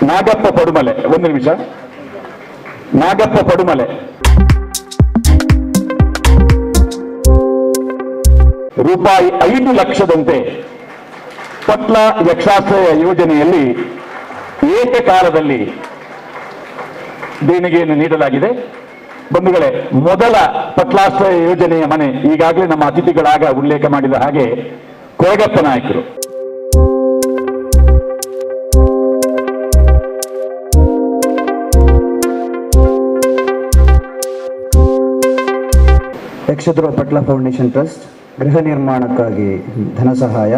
ನಾಗಪ್ಪ ಪಡುಮಲೆ, ಒಂದು ನಿಮಿಷ. ನಾಗಪ್ಪ ಪಡುಮಲೆ ರೂಪಾಯಿ 5 ಲಕ್ಷದಂತೆ ಪಟ್ಲ ಯಕ್ಷಾಶ್ರಯ ಯೋಜನೆಯಲ್ಲಿ ಏಕಕಾಲದಲ್ಲಿ ದೇಣಿಗೆಯನ್ನು ನೀಡಲಾಗಿದೆ. ಬಂಧುಗಳೇ, ಮೊದಲ ಪಟ್ಲಾಶ್ರಯ ಯೋಜನೆಯ ಮನೆ ಈಗಾಗಲೇ ನಮ್ಮ ಅತಿಥಿಗಳಾಗ ಉಲ್ಲೇಖ ಮಾಡಿದ ಹಾಗೆ ಕೊರಗಪ್ಪ ನಾಯಕರು. ಯಕ್ಷಧ್ರುವ ಪಟ್ಲ ಫೌಂಡೇಶನ್ ಟ್ರಸ್ಟ್ ಗೃಹ ನಿರ್ಮಾಣಕ್ಕಾಗಿ ಧನ ಸಹಾಯ.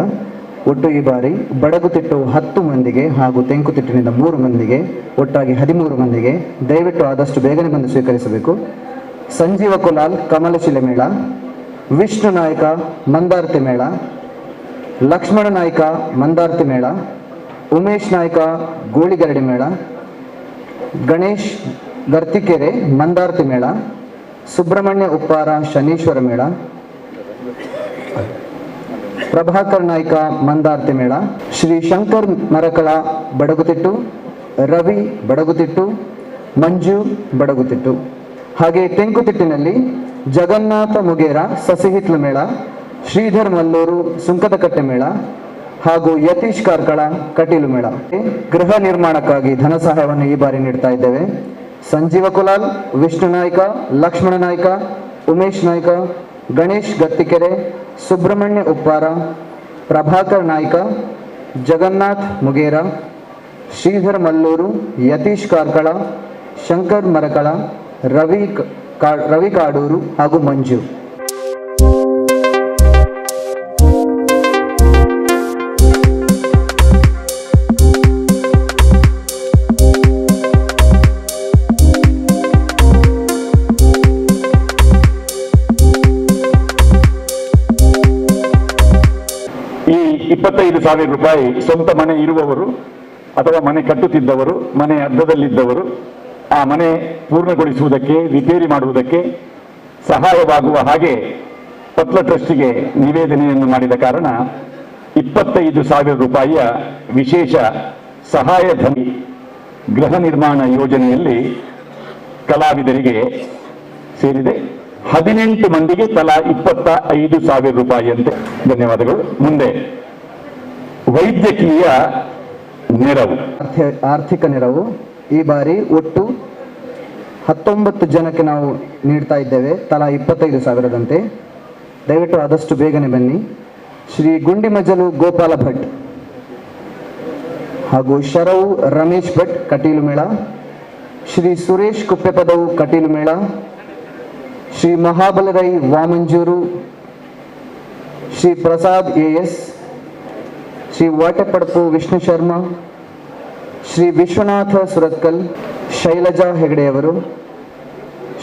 ಒಟ್ಟು ಈ ಬಾರಿ ಬಡಗುತಿಟ್ಟು 10 ಮಂದಿಗೆ ಹಾಗೂ ತೆಂಕುತಿಟ್ಟಿನಿಂದ 3 ಮಂದಿಗೆ, ಒಟ್ಟಾಗಿ 13 ಮಂದಿಗೆ. ದಯವಿಟ್ಟು ಆದಷ್ಟು ಬೇಗನೆ ಬಂದು ಸ್ವೀಕರಿಸಬೇಕು. ಸಂಜೀವ ಕುಲಾಲ್, ಕಮಲಶಿಲೆ ಮೇಳ. ವಿಷ್ಣು ನಾಯಕ, ಮಂದಾರ್ತಿ ಮೇಳ. ಲಕ್ಷ್ಮಣ ನಾಯಕ, ಮಂದಾರ್ತಿ ಮೇಳ. ಉಮೇಶ್ ನಾಯಕ, ಗೋಳಿಗರಡಿ ಮೇಳ. ಗಣೇಶ್ ಗರ್ತಿಕೆರೆ, ಮಂದಾರ್ತಿ ಮೇಳ. ಸುಬ್ರಹ್ಮಣ್ಯ ಉಪ್ಪಾರ, ಶನೀಶ್ವರ ಮೇಳ. ಪ್ರಭಾಕರ್ ನಾಯ್ಕ, ಮಂದಾರ್ತಿ ಮೇಳ. ಶ್ರೀ ಶಂಕರ್ ಮರಕಳ, ಬಡಗುತಿಟ್ಟು. ರವಿ ಬಡಗುತಿಟ್ಟು, ಮಂಜು ಬಡಗುತಿಟ್ಟು. ಹಾಗೆ ತೆಂಕುತಿಟ್ಟಿನಲ್ಲಿ ಜಗನ್ನಾಥ ಮುಗೇರ, ಸಸಿಹಿತ್ಲು ಮೇಳ. ಶ್ರೀಧರ್ ಮಲ್ಲೂರು, ಸುಂಕದಕಟ್ಟೆ ಮೇಳ ಹಾಗೂ ಯತೀಶ್ ಕಾರ್ಕಳ, ಕಟೀಲು ಮೇಳ. ಗೃಹ ನಿರ್ಮಾಣಕ್ಕಾಗಿ ಧನ ಸಹಾಯವನ್ನು ಈ ಬಾರಿ ನೀಡ್ತಾ ಇದ್ದೇವೆ. ಸಂಜೀವ ಕುಲಾಲ್, ವಿಷ್ಣು ನಾಯ್ಕ, ಲಕ್ಷ್ಮಣ ನಾಯ್ಕ, ಉಮೇಶ್ ನಾಯ್ಕ, ಗಣೇಶ್ ಗತ್ತಿಕೆರೆ, ಸುಬ್ರಹ್ಮಣ್ಯ ಉಪ್ಪಾರ, ಪ್ರಭಾಕರ್ ನಾಯ್ಕ, ಜಗನ್ನಾಥ್ ಮುಗೇರ, ಶ್ರೀಧರ್ ಮಲ್ಲೂರು, ಯತೀಶ್ ಕಾರ್ಕಳ, ಶಂಕರ್ ಮರಕಳ, ರವಿ ಕಾಡೂರು ಹಾಗೂ ಮಂಜು. ಈ 25,000 ರೂಪಾಯಿ ಸ್ವಂತ ಮನೆ ಇರುವವರು ಅಥವಾ ಮನೆ ಕಟ್ಟುತ್ತಿದ್ದವರು, ಮನೆ ಅರ್ಧದಲ್ಲಿದ್ದವರು, ಆ ಮನೆ ಪೂರ್ಣಗೊಳಿಸುವುದಕ್ಕೆ, ರಿಪೇರಿ ಮಾಡುವುದಕ್ಕೆ ಸಹಾಯವಾಗುವ ಹಾಗೆ ಪಟ್ಲ ಟ್ರಸ್ಟಿಗೆ ನಿವೇದನೆಯನ್ನು ಮಾಡಿದ ಕಾರಣ 25,000 ರೂಪಾಯಿಯ ವಿಶೇಷ ಸಹಾಯಧನ ಗೃಹ ನಿರ್ಮಾಣ ಯೋಜನೆಯಲ್ಲಿ ಕಲಾವಿದರಿಗೆ ಸೇರಿದೆ. 18 ಮಂದಿಗೆ ತಲಾ 25,000 ರೂಪಾಯಿಯಂತೆ. ಧನ್ಯವಾದಗಳು. ಮುಂದೆ ವೈದ್ಯಕೀಯ ನೆರವು, ಆರ್ಥಿಕ ನೆರವು ಈ ಬಾರಿ ಒಟ್ಟು 19 ಜನಕ್ಕೆ ನಾವು ನೀಡ್ತಾ ಇದ್ದೇವೆ, ತಲಾ 25,000ದಂತೆ. ದಯವಿಟ್ಟು ಆದಷ್ಟು ಬೇಗನೆ ಬನ್ನಿ. ಶ್ರೀ ಗುಂಡಿಮಜಲು ಗೋಪಾಲ ಭಟ್ ಹಾಗೂ ಶರವು ರಮೇಶ್ ಭಟ್ ಕಟೀಲು ಮೇಳ, ಶ್ರೀ ಸುರೇಶ್ ಕುಪ್ಪೆಪದವು ಕಟೀಲು ಮೇಳ, ಶ್ರೀ ಮಹಾಬಲರೈ ವಾಮಂಜೂರು, ಶ್ರೀ ಪ್ರಸಾದ್ ಎ.ಎಸ್., ಶ್ರೀ ವಾಟೆಪಡಪು ವಿಷ್ಣು ಶರ್ಮಾ, ಶ್ರೀ ವಿಶ್ವನಾಥ ಸುರತ್ಕಲ್, ಶೈಲಜಾ ಹೆಗಡೆಯವರು,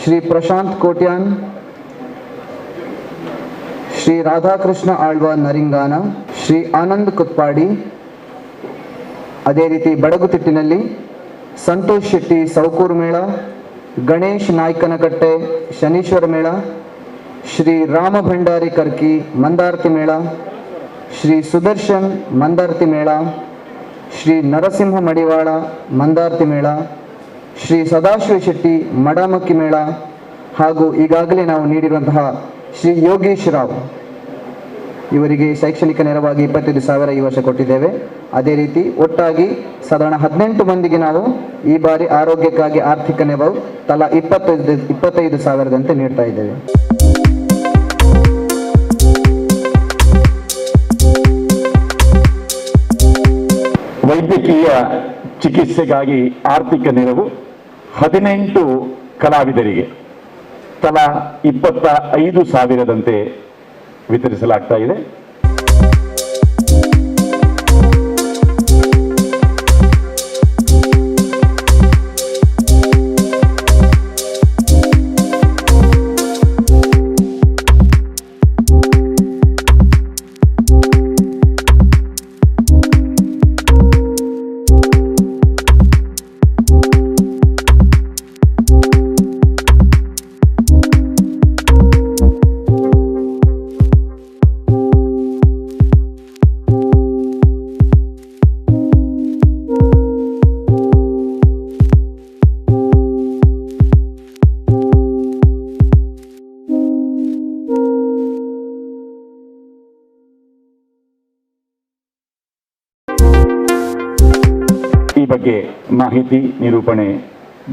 ಶ್ರೀ ಪ್ರಶಾಂತ್ ಕೋಟ್ಯಾನ್, ಶ್ರೀ ರಾಧಾಕೃಷ್ಣ ಆಳ್ವ ನರಿಂಗಾನ, ಶ್ರೀ ಆನಂದ್ ಕುತ್ಪಾಡಿ. ಅದೇ ರೀತಿ ಬಡಗುತಿಟ್ಟಿನಲ್ಲಿ ಸಂತೋಷ್ ಶೆಟ್ಟಿ ಸೌಕೂರು ಮೇಳ, ಗಣೇಶ್ ನಾಯ್ಕನಕಟ್ಟೆ ಶನೀಶ್ವರ ಮೇಳ, ಶ್ರೀ ರಾಮ ಭಂಡಾರಿ ಕರ್ಕಿ ಮಂದಾರತಿ ಮೇಳ, ಶ್ರೀ ಸುದರ್ಶನ್ ಮಂದಾರತಿ ಮೇಳ, ಶ್ರೀ ನರಸಿಂಹ ಮಡಿವಾಳ ಮಂದಾರತಿ ಮೇಳ, ಶ್ರೀ ಸದಾಶಿವ ಶೆಟ್ಟಿ ಮಡಮಕ್ಕಿ ಮೇಳ ಹಾಗೂ ಈಗಾಗಲೇ ನಾವು ನೀಡಿರುವಂತಹ ಶ್ರೀ ಯೋಗೇಶ್ ರಾವ್ ಇವರಿಗೆ ಶೈಕ್ಷಣಿಕ ನೆರವಾಗಿ 25,000 ಈ ವರ್ಷ ಕೊಟ್ಟಿದ್ದೇವೆ. ಅದೇ ರೀತಿ ಒಟ್ಟಾಗಿ ಸಾಧಾರಣ 18 ಮಂದಿಗೆ ನಾವು ಈ ಬಾರಿ ಆರೋಗ್ಯಕ್ಕಾಗಿ ಆರ್ಥಿಕ ನೆರವು ತಲಾ 25,000ದಂತೆ ನೀಡ್ತಾ ಇದ್ದೇವೆ. ವೈದ್ಯಕೀಯ ಚಿಕಿತ್ಸೆಗಾಗಿ ಆರ್ಥಿಕ ನೆರವು 18 ಕಲಾವಿದರಿಗೆ ತಲಾ 25,000ದಂತೆ ವಿತರಿಸಲಾಗ್ತಾ ಇದೆ. ಈ ಬಗ್ಗೆ ಮಾಹಿತಿ ನಿರೂಪಣೆ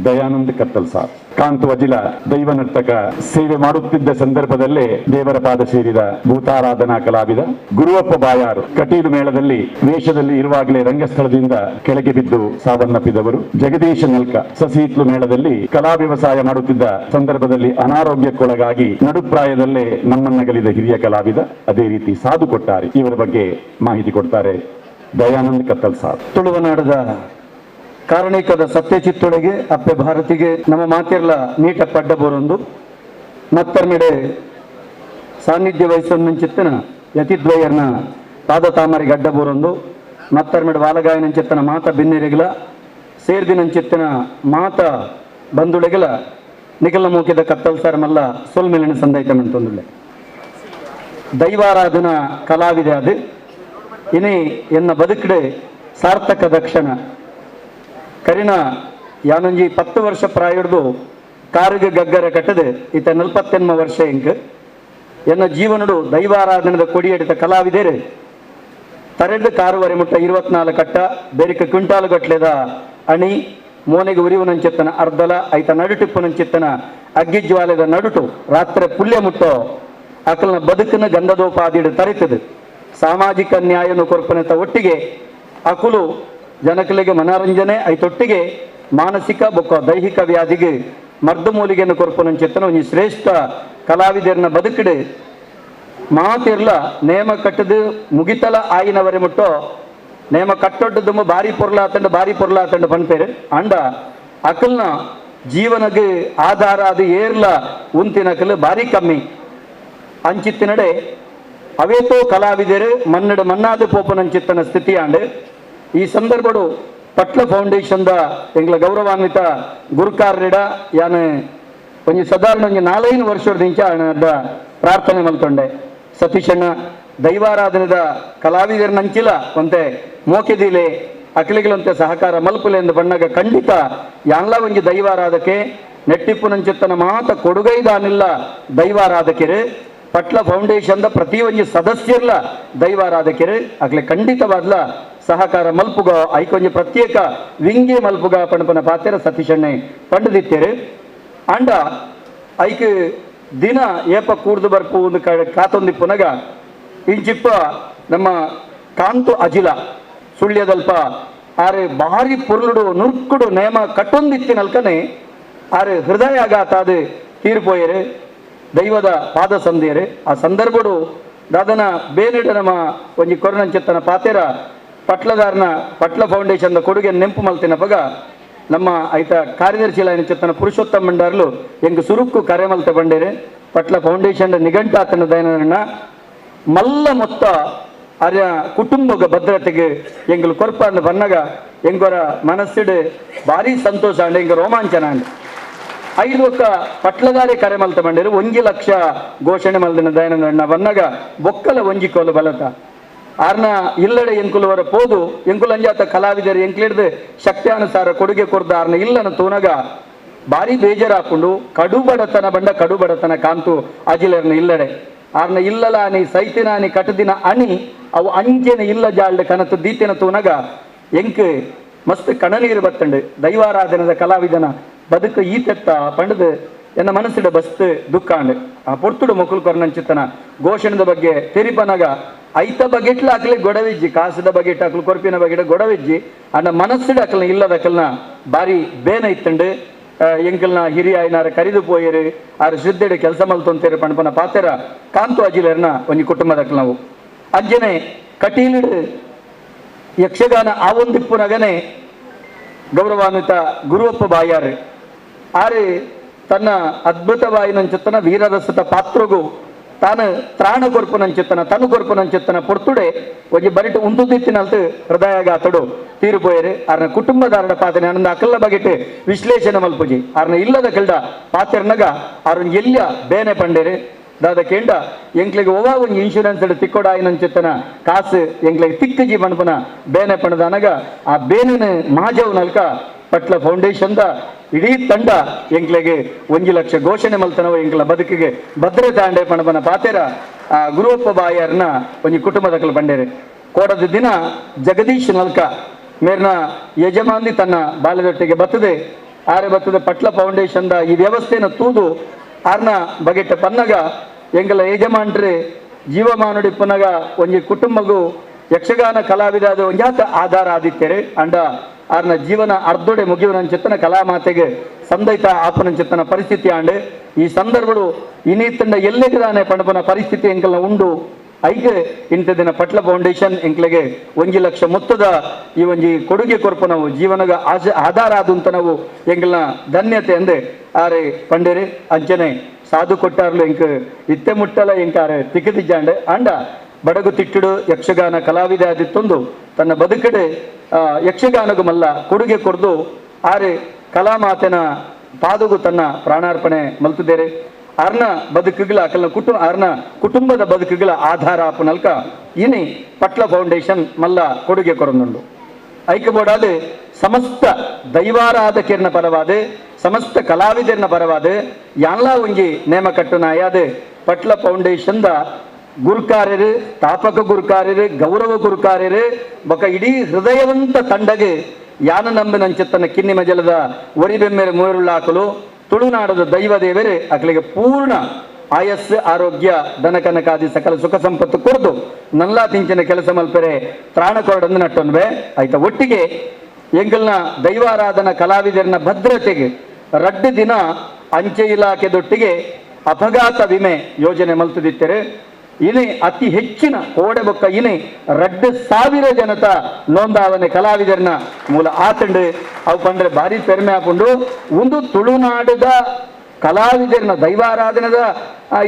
ದಯಾನಂದ್ ಕತ್ತಲ್ ಸಾರ್. ಕಾಂತು ವಜಿಲ ದೈವ ನರ್ತಕ ಸೇವೆ ಮಾಡುತ್ತಿದ್ದ ಸಂದರ್ಭದಲ್ಲೇ ದೇವರ ಪಾದ ಸೇರಿದ ಭೂತಾರಾಧನಾ ಕಲಾವಿದ ಗುರುವಪ್ಪ ಬಾಯಾರು ಕಟೀಲು ಮೇಳದಲ್ಲಿ ವೇಷದಲ್ಲಿ ಇರುವಾಗಲೇ ರಂಗಸ್ಥಳದಿಂದ ಕೆಳಗೆ ಬಿದ್ದು ಸಾವನ್ನಪ್ಪಿದವರು. ಜಗದೀಶ ನಲ್ಕ ಸಸಿಹಿತ್ಲು ಮೇಳದಲ್ಲಿ ಕಲಾ ವ್ಯವಸಾಯ ಮಾಡುತ್ತಿದ್ದ ಸಂದರ್ಭದಲ್ಲಿ ಅನಾರೋಗ್ಯಕ್ಕೊಳಗಾಗಿ ನಡುಪ್ರಾಯದಲ್ಲೇ ನಮ್ಮನ್ನಗಲಿದ ಹಿರಿಯ ಕಲಾವಿದ. ಅದೇ ರೀತಿ ಸಾಧು ಕೊಟ್ಟಾರಿ ಇವರ ಬಗ್ಗೆ ಮಾಹಿತಿ ಕೊಡ್ತಾರೆ ದಯಾನಂದ್ ಕತ್ತಲ್ ಸಾರ್. ತುಳುವನಾಡದ ಕಾರಣಿಕದ ಸತ್ಯಚಿತ್ತೊಳಗೆ ಅಪ್ಪೆ ಭಾರತಿಗೆ ನಮ್ಮ ಮಾತಿರ್ಲ ನೀಟ ಪಡ್ಡ ಬೋರೊಂದು ಮತ್ತರ್ಮೆಡೆ ಸಾನ್ನಿಧ್ಯ ವಹಿಸೊಂದಂಚಿತ್ತನ ಯತಿದ್ವಯರ್ನ ಪಾದ ತಾಮರಿಗೆ ಅಡ್ಡ ಬೋರೊಂದು ಮತ್ತರ್ಮೆಡೆ ವಾಲಗಾಯನಂಚಿತ್ತನ ಮಾತ ಬಿನ್ನೆರೆಗಿಲ ಸೇರ್ದಿನಂಚಿತ್ತನ ಮಾತ ಬಂದುಳೆಗಿಲ ನಿಖಲ ಮೂಕಿದ ಕತ್ತಲ್ ಸಾರ್ ಮಲ್ಲ ಸೊಲ್ಮೆಲಿನ ಸಂದೈತ ಮಂತೊಂದುಳ್ಳೆ ದೈವಾರಾಧನಾ ಕಲಾವಿದೆ ಅದು ಇನಿ ಎನ್ನ ಬದುಕಡೆ ಸಾರ್ಥಕ ದಕ್ಷಿಣ ಕರಿಣ ಯಾನೊಂಜಿ 10 ವರ್ಷ ಪ್ರಾಯಡ್ದು ಕಾರಿಗೆ ಗಗ್ಗರ ಕಟ್ಟದೆ ಈತ 48 ವರ್ಷ ಇಂಕ್ ಎನ್ನ ಜೀವನಡು ದೈವಾರಾಧನದ ಕೊಡಿಯಡಿತ ಕಲಾವಿದೇರೆ ತರೆದು ಕಾರುವರೆ ಮುಟ್ಟ 24 ಕಟ್ಟ ಬೇರಿಕ ಕ್ವಿಂಟಾಲು ಗಟ್ಲೆದ ಅಣಿ ಮೋನೆಗೆ ಉರಿಯುವನಂಚಿತ್ತನ ಅರ್ಧಲ ಐತ ನಡುಟಿಪ್ಪನಂಚಿತ್ತನ ಅಗ್ಗಿಜ್ವಾಲೆದ ನಡುಟು ರಾತ್ರಿ ಪುಲ್ಯ ಮುಟ್ಟೋ ಅಕಲ್ನ ಬದುಕಿನ ಗಂಧದೋಪಾದಿಡು ತರಿತದೆ ಸಾಮಾಜಿಕ ನ್ಯಾಯನು ಕೊರ್ಪನೆತ ಒಟ್ಟಿಗೆ ಅಕುಲು ಜನಕಲಿಗೆ ಮನರಂಜನೆ ಐತೊಟ್ಟಿಗೆ ಮಾನಸಿಕ ಬೊಕ್ಕ ದೈಹಿಕ ವ್ಯಾಧಿಗೆ ಮರ್ದು ಮೂಲಿಗೆಯನ್ನು ಕೊರ್ಪನಂಚಿತ್ತನ ಒಂಜಿ ಶ್ರೇಷ್ಠ ಕಲಾವಿದರನ್ನ ಬದುಕಿಡೆ ಮಾತಿರ್ಲ ನೇಮ ಕಟ್ಟದು ಮುಗಿತಲ ಆಯಿನವರೆ ಮುಟ್ಟೋ ನೇಮ ಕಟ್ಟೊಡ್ಡದುಂಬ ಬಾರಿ ಪೊರ್ಲಾತಂಡು ಬಾರಿ ಪೊರ್ಲಾತಂಡು ಪನ್ಪೇರು ಅಂಡ ಅಕಲ್ನ ಜೀವನಗೆ ಆಧಾರ ಅದು ಏರ್ಲ ಉಂತಿನಕಲು ಬಾರಿ ಕಮ್ಮಿ ಅಂಚಿತ್ತಿನಡೆ ಅವೇತೋ ಕಲಾವಿದರು ಮನ್ನಡ ಮನ್ನಾದ ಪೋಪನಂಚಿತ್ತನ ಸ್ಥಿತಿಯಾಂಡು ಈ ಸಂದರ್ಭಡು ಪಟ್ಲ ಫೌಂಡೇಶನ್ದ ಎಂಗ್ಲ ಗೌರವಾನ್ವಿತ ಗುರುಕಾರ್ರಿಡ ಯಾನು ಒಂಜಿ ಸಾಧಾರಣ ಒಂಜಿ 4-5 ವರ್ಷದ ಅಣ್ಣ ಪ್ರಾರ್ಥನೆ ಮಲ್ತೊಂಡೆ ಸತೀಶಣ್ಣ ದೈವಾರಾಧನೆದ ಕಲಾವಿದರನಂಚಿಲ ಒಂತೆ ಮೋಕೆದಿಲೆ ಅಕ್ಲಿಗಳಂತೆ ಸಹಕಾರ ಮಲ್ಪುಲೆ ಎಂದು ಬಣ್ಣಗ ಖಂಡಿತ ಯಾನ್ಲ ಒಂಜಿ ದೈವಾರಾಧಕೆ ನೆಟ್ಟಿಪ್ಪುನಂಚಿತ್ತನ ಮಾತ ಕೊಡುಗೈದಾನಿಲ್ಲ ದೈವಾರಾಧಕರು ಪಟ್ಲ ಫೌಂಡೇಶನ್ ಪ್ರತಿ ಒಂಜಿ ಸದಸ್ಯರ್ಲ ದೈವಾರಾಧಕರು ಅಕ್ಲೆ ಖಂಡಿತವಾದ್ಲ ಸಹಕಾರ ಮಲ್ಪುಗ ಐಕೊಂಜಿ ಪ್ರತ್ಯೇಕ ವಿಂಗಿ ಮಲ್ಪುಗ ಪಣಪನ ಪಾತೆರ ಸತೀಶಣ್ಣೆ ಪಂಡದಿತ್ತೇರು. ಅಂಡ ಐಕ್ ದಿನ ಏಪ ಕೂರ್ದು ಬರ್ಪು ಒಂದು ಕಾತೊಂದಿಪ್ಪುನಗ ಇಂಚಿಪ್ಪ ನಮ್ಮ ಕಾಂತು ಅಜಿಲ ಸುಳ್ಯದಲ್ಪ ಆರೆ ಭಾರಿ ಪೊರ್ಲುಡು ನುರ್ಕುಡು ನೇಮ ಕಟ್ಟೊಂದಿತ್ತಿನಲ್ಕನೆ ಆರೆ ಹೃದಯಾಘಾತ ಅದು ತೀರ್ಪೋಯರು ದೈವದ ಪಾದ ಸಂಧಿಯರು. ಆ ಸಂದರ್ಭಡು ದಾದನ ಬೇನಿಡ ನಮ್ಮ ಒಂಜಿ ಕೊರನಂಚಿತ್ತನ ಪಾತೆರ ಪಟ್ಲದಾರನ ಪಟ್ಲ ಫೌಂಡೇಶನ್ ಕೊಡುಗೆ ನೆಂಪು ಮಲ್ತಿನಪಗ ನಮ್ಮ ಐತ ಕಾರ್ಯದರ್ಶಿ ಚಿತ್ತನ ಪುರುಷೋತ್ತಮ ಮಂಡಾರ್ಲು ಎಂಗ್ ಸುರುಕ್ಕು ಕರೆ ಮಲ್ತ ಬಂಡೇರು ಪಟ್ಲ ಫೌಂಡೇಶನ್ ನಿಘಂಟಾತನ ದಯನನ್ನ ಮಲ್ಲ ಮೊತ್ತ ಆರ್ಯ ಕುಟುಂಬದ ಭದ್ರತೆಗೆ ಎಂಗ್ಲು ಕೊರ್ಪ ಬನ್ನಗ ಎಂಗೊರ ಮನಸ್ಸಿಡು ಭಾರಿ ಸಂತೋಷ ಅಂಡ್ ಎಂಗ ರೋಮಾಂಚನ ಅಂಡ್ 5 ಒಕ್ಕ ಪಟ್ಲದಾರೆ ಕರೆ ಮಲ್ತ ಬಂಡೇರು 1 ಲಕ್ಷ ಘೋಷಣೆ ಮಲ್ದಿನ ದಯನನ್ನ ಬನ್ನಗ ಬೊಕ್ಕಲ ಒಂಜಿ ಕೋಲು ಬಲತ ಆರ್ನ ಇಲ್ಲಡೆ ಎಂಕುಲವರ ಪೋದು ಎಂಕುಲಂಜಾತ ಕಲಾವಿದರು ಎಂಕ್ಲಿಡ್ದು ಶಕ್ತಿಯಾನುಸಾರ ಕೊಡುಗೆ ಕೊರ್ದ ಆರ್ನ ಇಲ್ಲನ ತೂನಗ ಭಾರಿ ಬೇಜಾರಾಕೊಂಡು ಕಡುಬಡತನ ಬಂಡ ಕಡುಬಡತನ ಕಾಂತು ಅಜಿಲರ್ನ ಇಲ್ಲಡೆ ಆರ್ನ ಇಲ್ಲಲ ಅನಿ ಸೈತಿನ ಅನಿ ಕಟದಿನ ಅಣಿ ಅವು ಅಂಜೆನ ಇಲ್ಲ ಜಾಲ್ಡ್ ಕನತು ದೀತಿನ ತೂನಗ ಎಂಕ್ ಮಸ್ತ್ ಕಣನೀರು ಬತ್ತಂಡು ದೈವಾರಾಧನದ ಕಲಾವಿದನ ಬದುಕು ಈ ತೆತ್ತ ಪಂಡದು ಎನ್ನ ಮನಸ್ಸಿಡ ಬಸ್ತು ದುಃಖಾಂಡು. ಆ ಪೊರ್ತುಡು ಮೊಕುಲು ಕೊರ್ನಂಚಿತ್ತನ ಘೋಷಣದ ಬಗ್ಗೆ ತೆರಿಪನಗ ಐತ ಬಗೆಟ್ಲ ಹಾಕ್ಲಿ ಗೊಡವಿಜ್ಜಿ ಕಾಸದ ಬಗೆಟ್ ಹಾಕ್ಲು ಕೊರ್ಪಿನ ಬಗೆಟ ಗೊಡವಿಜ್ಜಿ ಅಣ್ಣ ಮನಸ್ಸಿಡ ಅಕಲ್ನ ಇಲ್ಲದಕಲ್ನ ಭಾರಿ ಬೇನ ಇತ್ತಂಡು. ಎಂಕಲ್ನ ಹಿರಿಯ ಐನಾರ ಕರಿದು ಪೋಯರು ಆರು ಶ್ರದ್ಧೆಡೆ ಕೆಲಸ ಮಲ್ತೊಂತೇರು ಪಣಪನ ಪಾತೆರ ಕಾಂತು ಅಜಿಲರ್ನ ಒಂಜಿ ಕುಟುಂಬದಕಲ್ ನಾವು ಅಂಜನೆ ಕಟೀಲಿಡು ಯಕ್ಷಗಾನ ಆ ಒಂದಿಪ್ಪುನಗನೆ ಗೌರವಾನ್ವಿತ ಗುರುವಪ್ಪ ಬಾಯಾರು ಆರು ತನ್ನ ಅದ್ಭುತವಾಯಿನಂಚಿತ್ತನ ವೀರರಸದ ಪಾತ್ರಗೂ ತಾನು ತ್ರಾಣ ಕೊರ್ಪುನಂಚಿತ್ತನ ತನು ಕೊರ್ಪುನಂಚಿತ್ತನ ಪೊರ್ತುಡೆ ಒಂಜಿ ಬರಿಟು ಉಂತುದಿತ್ತಿನಲ್ತು ಹೃದಯಗಾತಡು ತೀರುಪೋಯರು. ಆರ್ನ ಕುಟುಂಬದಾರನ ಪಾತನೆ ಆನಂದ ಅಕಲ್ಲ ಬಗೆಟ್ ವಿಶ್ಲೇಷಣೆ ಮಲ್ಪುಜಿ ಆರ್ನ ಇಲ್ಲದ ಕೆಲ್ಡ ಪಾತೆರ್ನಗ ಆರನ್ ಎಲ್ಲಿಯ ಬೇನೆ ಪಂಡೇರು ದಾದ ಕೇಂಡ ಎಂಕ್ಲಿಗೆ ಒವಾ ಒಂಜಿ ಇನ್ಶೂರೆನ್ಸ್ ತಿಕ್ಕೊಡಾಯಿನಂಚಿತ್ತನ ಕಾಸು ಎಂಕ್ಲಿಗೆ ತಿಕ್ಕಜಿ ಪಣಪನ ಬೇನೆ ಪಣದನಗ ಆ ಬೇನಿನ ಮಾಜವು ನಲ್ಕ ಪಟ್ಲ ಫೌಂಡೇಶನ್ the ಇಡೀ ತಂಡ ಎಂಕ್ಲೆಗೆ 1 ಲಕ್ಷ ಘೋಷಣೆ ಮಲ್ತನವ ಎಂಕ್ಲ ಬದುಕಿಗೆ ಭದ್ರತೆ ಅಂಡೆ ಪಣಪನ ಪಾತೆರ ಆ ಗುರುವಪ್ಪ ಬಾಯರ್ನ ಒಂಜಿ ಕುಟುಂಬದಕಲು ಬಂಡೇರು. ಕೋಡದ ದಿನ ಜಗದೀಶ್ ನಲ್ಕ ಮೇರ್ನ ಯಜಮಾನ್ದಿ ತನ್ನ ಬಾಲ್ಯದೊಟ್ಟಿಗೆ ಬತ್ತದೆ ಆರೆ ಬತ್ತದೆ ಪಟ್ಲ ಫೌಂಡೇಶನ್ the ಈ ವ್ಯವಸ್ಥೆನ ತೂದು ಆರ್ನ ಬಗೆಟ್ಟ ಪನ್ನಗ ಎಂಗಲ ಯಜಮಾನ್ರೆ ಜೀವಮಾನುಡಿ ಪುನಗ ಒಂಜಿ ಕುಟುಂಬಗೂ ಯಕ್ಷಗಾನ ಕಲಾವಿದ ಅದು ಒಂಜಾತ ಆಧಾರ ಆದಿತ್ತೇರೆ ಅಂಡ ಆರ್ನ ಜೀವನ ಅರ್ಧೊಡೆ ಮುಗಿಯುವನಂಚಿತ್ತನ ಕಲಾಮಾತೆಗೆ ಸಂದೈತ ಆಪನಂಚಿತ್ತನ ಪರಿಸ್ಥಿತಿ ಆಂಡೆ. ಈ ಸಂದರ್ಭಗಳು ಇನ್ನೀತಂಡ ಎಲ್ಲೆಗದಾನೆ ಪಣಪನ ಪರಿಸ್ಥಿತಿ ಎಂಕಲ್ನ ಉಂಡು. ಐಕೆ ಇಂಥ ದಿನ ಪಟ್ಲ ಫೌಂಡೇಶನ್ ಎಂಕ್ಲೆಗೆ 1 ಲಕ್ಷ ಮೊತ್ತದ ಈ ಒಂಜಿ ಕೊಡುಗೆ ಕೊರ್ಪ ನಾವು ಜೀವನದ ಆಧಾರ ಆದಂತ ನಾವು ಎಂಕಲ್ನ ಧನ್ಯತೆ ಅಂದೆ ಆರೆ ಪಂಡೇರಿ. ಅಂಚನೆ ಸಾಧು ಕೊಟ್ಟಾರ್ಲು ಎಂಕ್ ಇತ್ತೆ ಮುಟ್ಟಲ ಎಂಕಾರೆ ತಿಕ್ಕದಿಜ್ಜಾಂಡೆ ಅಂಡ ಬಡಗು ತಿಟ್ಟುಡು ಯಕ್ಷಗಾನ ಕಲಾವಿದ ಆದಿತ್ತೊಂದು ತನ್ನ ಬದುಕಡೆ ಯಕ್ಷಗಾನಗೂ ಮಲ್ಲ ಕೊಡುಗೆ ಕೊಡ್ದು ಆರೆ ಕಲಾಮಾತೆನ ಪಾದಗು ತನ್ನ ಪ್ರಾಣಾರ್ಪಣೆ ಮಲ್ತಿದ್ದೇರೆ. ಆರ್ನ ಬದುಕುಗಳ ಅಕಲ್ನ ಕುಟುಂಬ ಆರ್ನ ಕುಟುಂಬದ ಬದುಕುಗಳ ಆಧಾರ ಆಪನಲ್ಕ ಇನಿ ಪಟ್ಲ ಫೌಂಡೇಶನ್ ಮಲ್ಲ ಕೊಡುಗೆ ಕೊರೊಂದುಂಡು. ಐಕ್ಯಬೋಡಾದ ಸಮಸ್ತ ದೈವಾರಾಧಕರ್ನ ಪರವಾದ ಸಮಸ್ತ ಕಲಾವಿದರ್ನ ಪರವಾದ ಯಾನ್ಲಾ ಒಂಜಿ ನೇಮ ಕಟ್ಟುನಾಯಾದ ಪಟ್ಲ ಫೌಂಡೇಶನ್ the ಗುರುಕಾರ್ಯರು ಸ್ಥಾಪಕ ಗುರುಕಾರ್ಯರು ಗೌರವ ಗುರುಕಾರ್ಯರು ಬೊಕ ಇಡೀ ಹೃದಯವಂತ ತಂಡಗೆ ಯಾನ ನಂಬಿನಂಚಿತ್ತನ ಕಿನ್ನಿ ಮಜಲದ ಒರಿಬೆಮ್ಮೆರೆ ಮೂರುಳ್ಳಾಕಲು ತುಳುನಾಡದ ದೈವ ದೇವರೇ ಅಕಲಿಗೆ ಪೂರ್ಣ ಆಯಸ್ಸು ಆರೋಗ್ಯ ದನಕನಕಾದಿ ಸಕಲ ಸುಖ ಸಂಪತ್ತು ಕೊರದು ನಲ್ಲಾ ತಿಂಚಿನ ಕೆಲಸ ಮಲ್ಪೆರೆ ತ್ರಾಣ ಕೊರಡಂದು ನಟ್ಟೊನ್ವೆ ಆಯ್ತಾ. ಒಟ್ಟಿಗೆ ಎಂಗಲ್ನ ದೈವಾರಾಧನಾ ಕಲಾವಿದರನ್ನ ಭದ್ರತೆಗೆ ರಡ್ಡು ದಿನ ಅಂಚೆ ಇಲಾಖೆದೊಟ್ಟಿಗೆ ಅಪಘಾತ ವಿಮೆ ಯೋಜನೆ ಮಲ್ತದಿತ್ತರೆ. ಇನಿ ಅತಿ ಹೆಚ್ಚಿನ ಕೋಡೆಬೊಕ್ಕ ಇನಿ 2,000 ಜನತ ನೋಂದಾವಣೆ ಕಲಾವಿದರನ್ನ ಮೂಲ ಆತಂಡು ಅವು ಪಂಡ್ರೆ ಭಾರಿ ಪೆರ್ಮೆ ಹಾಕೊಂಡು ಒಂದು ತುಳುನಾಡದ ಕಲಾವಿದರನ್ನ ದೈವಾರಾಧನದ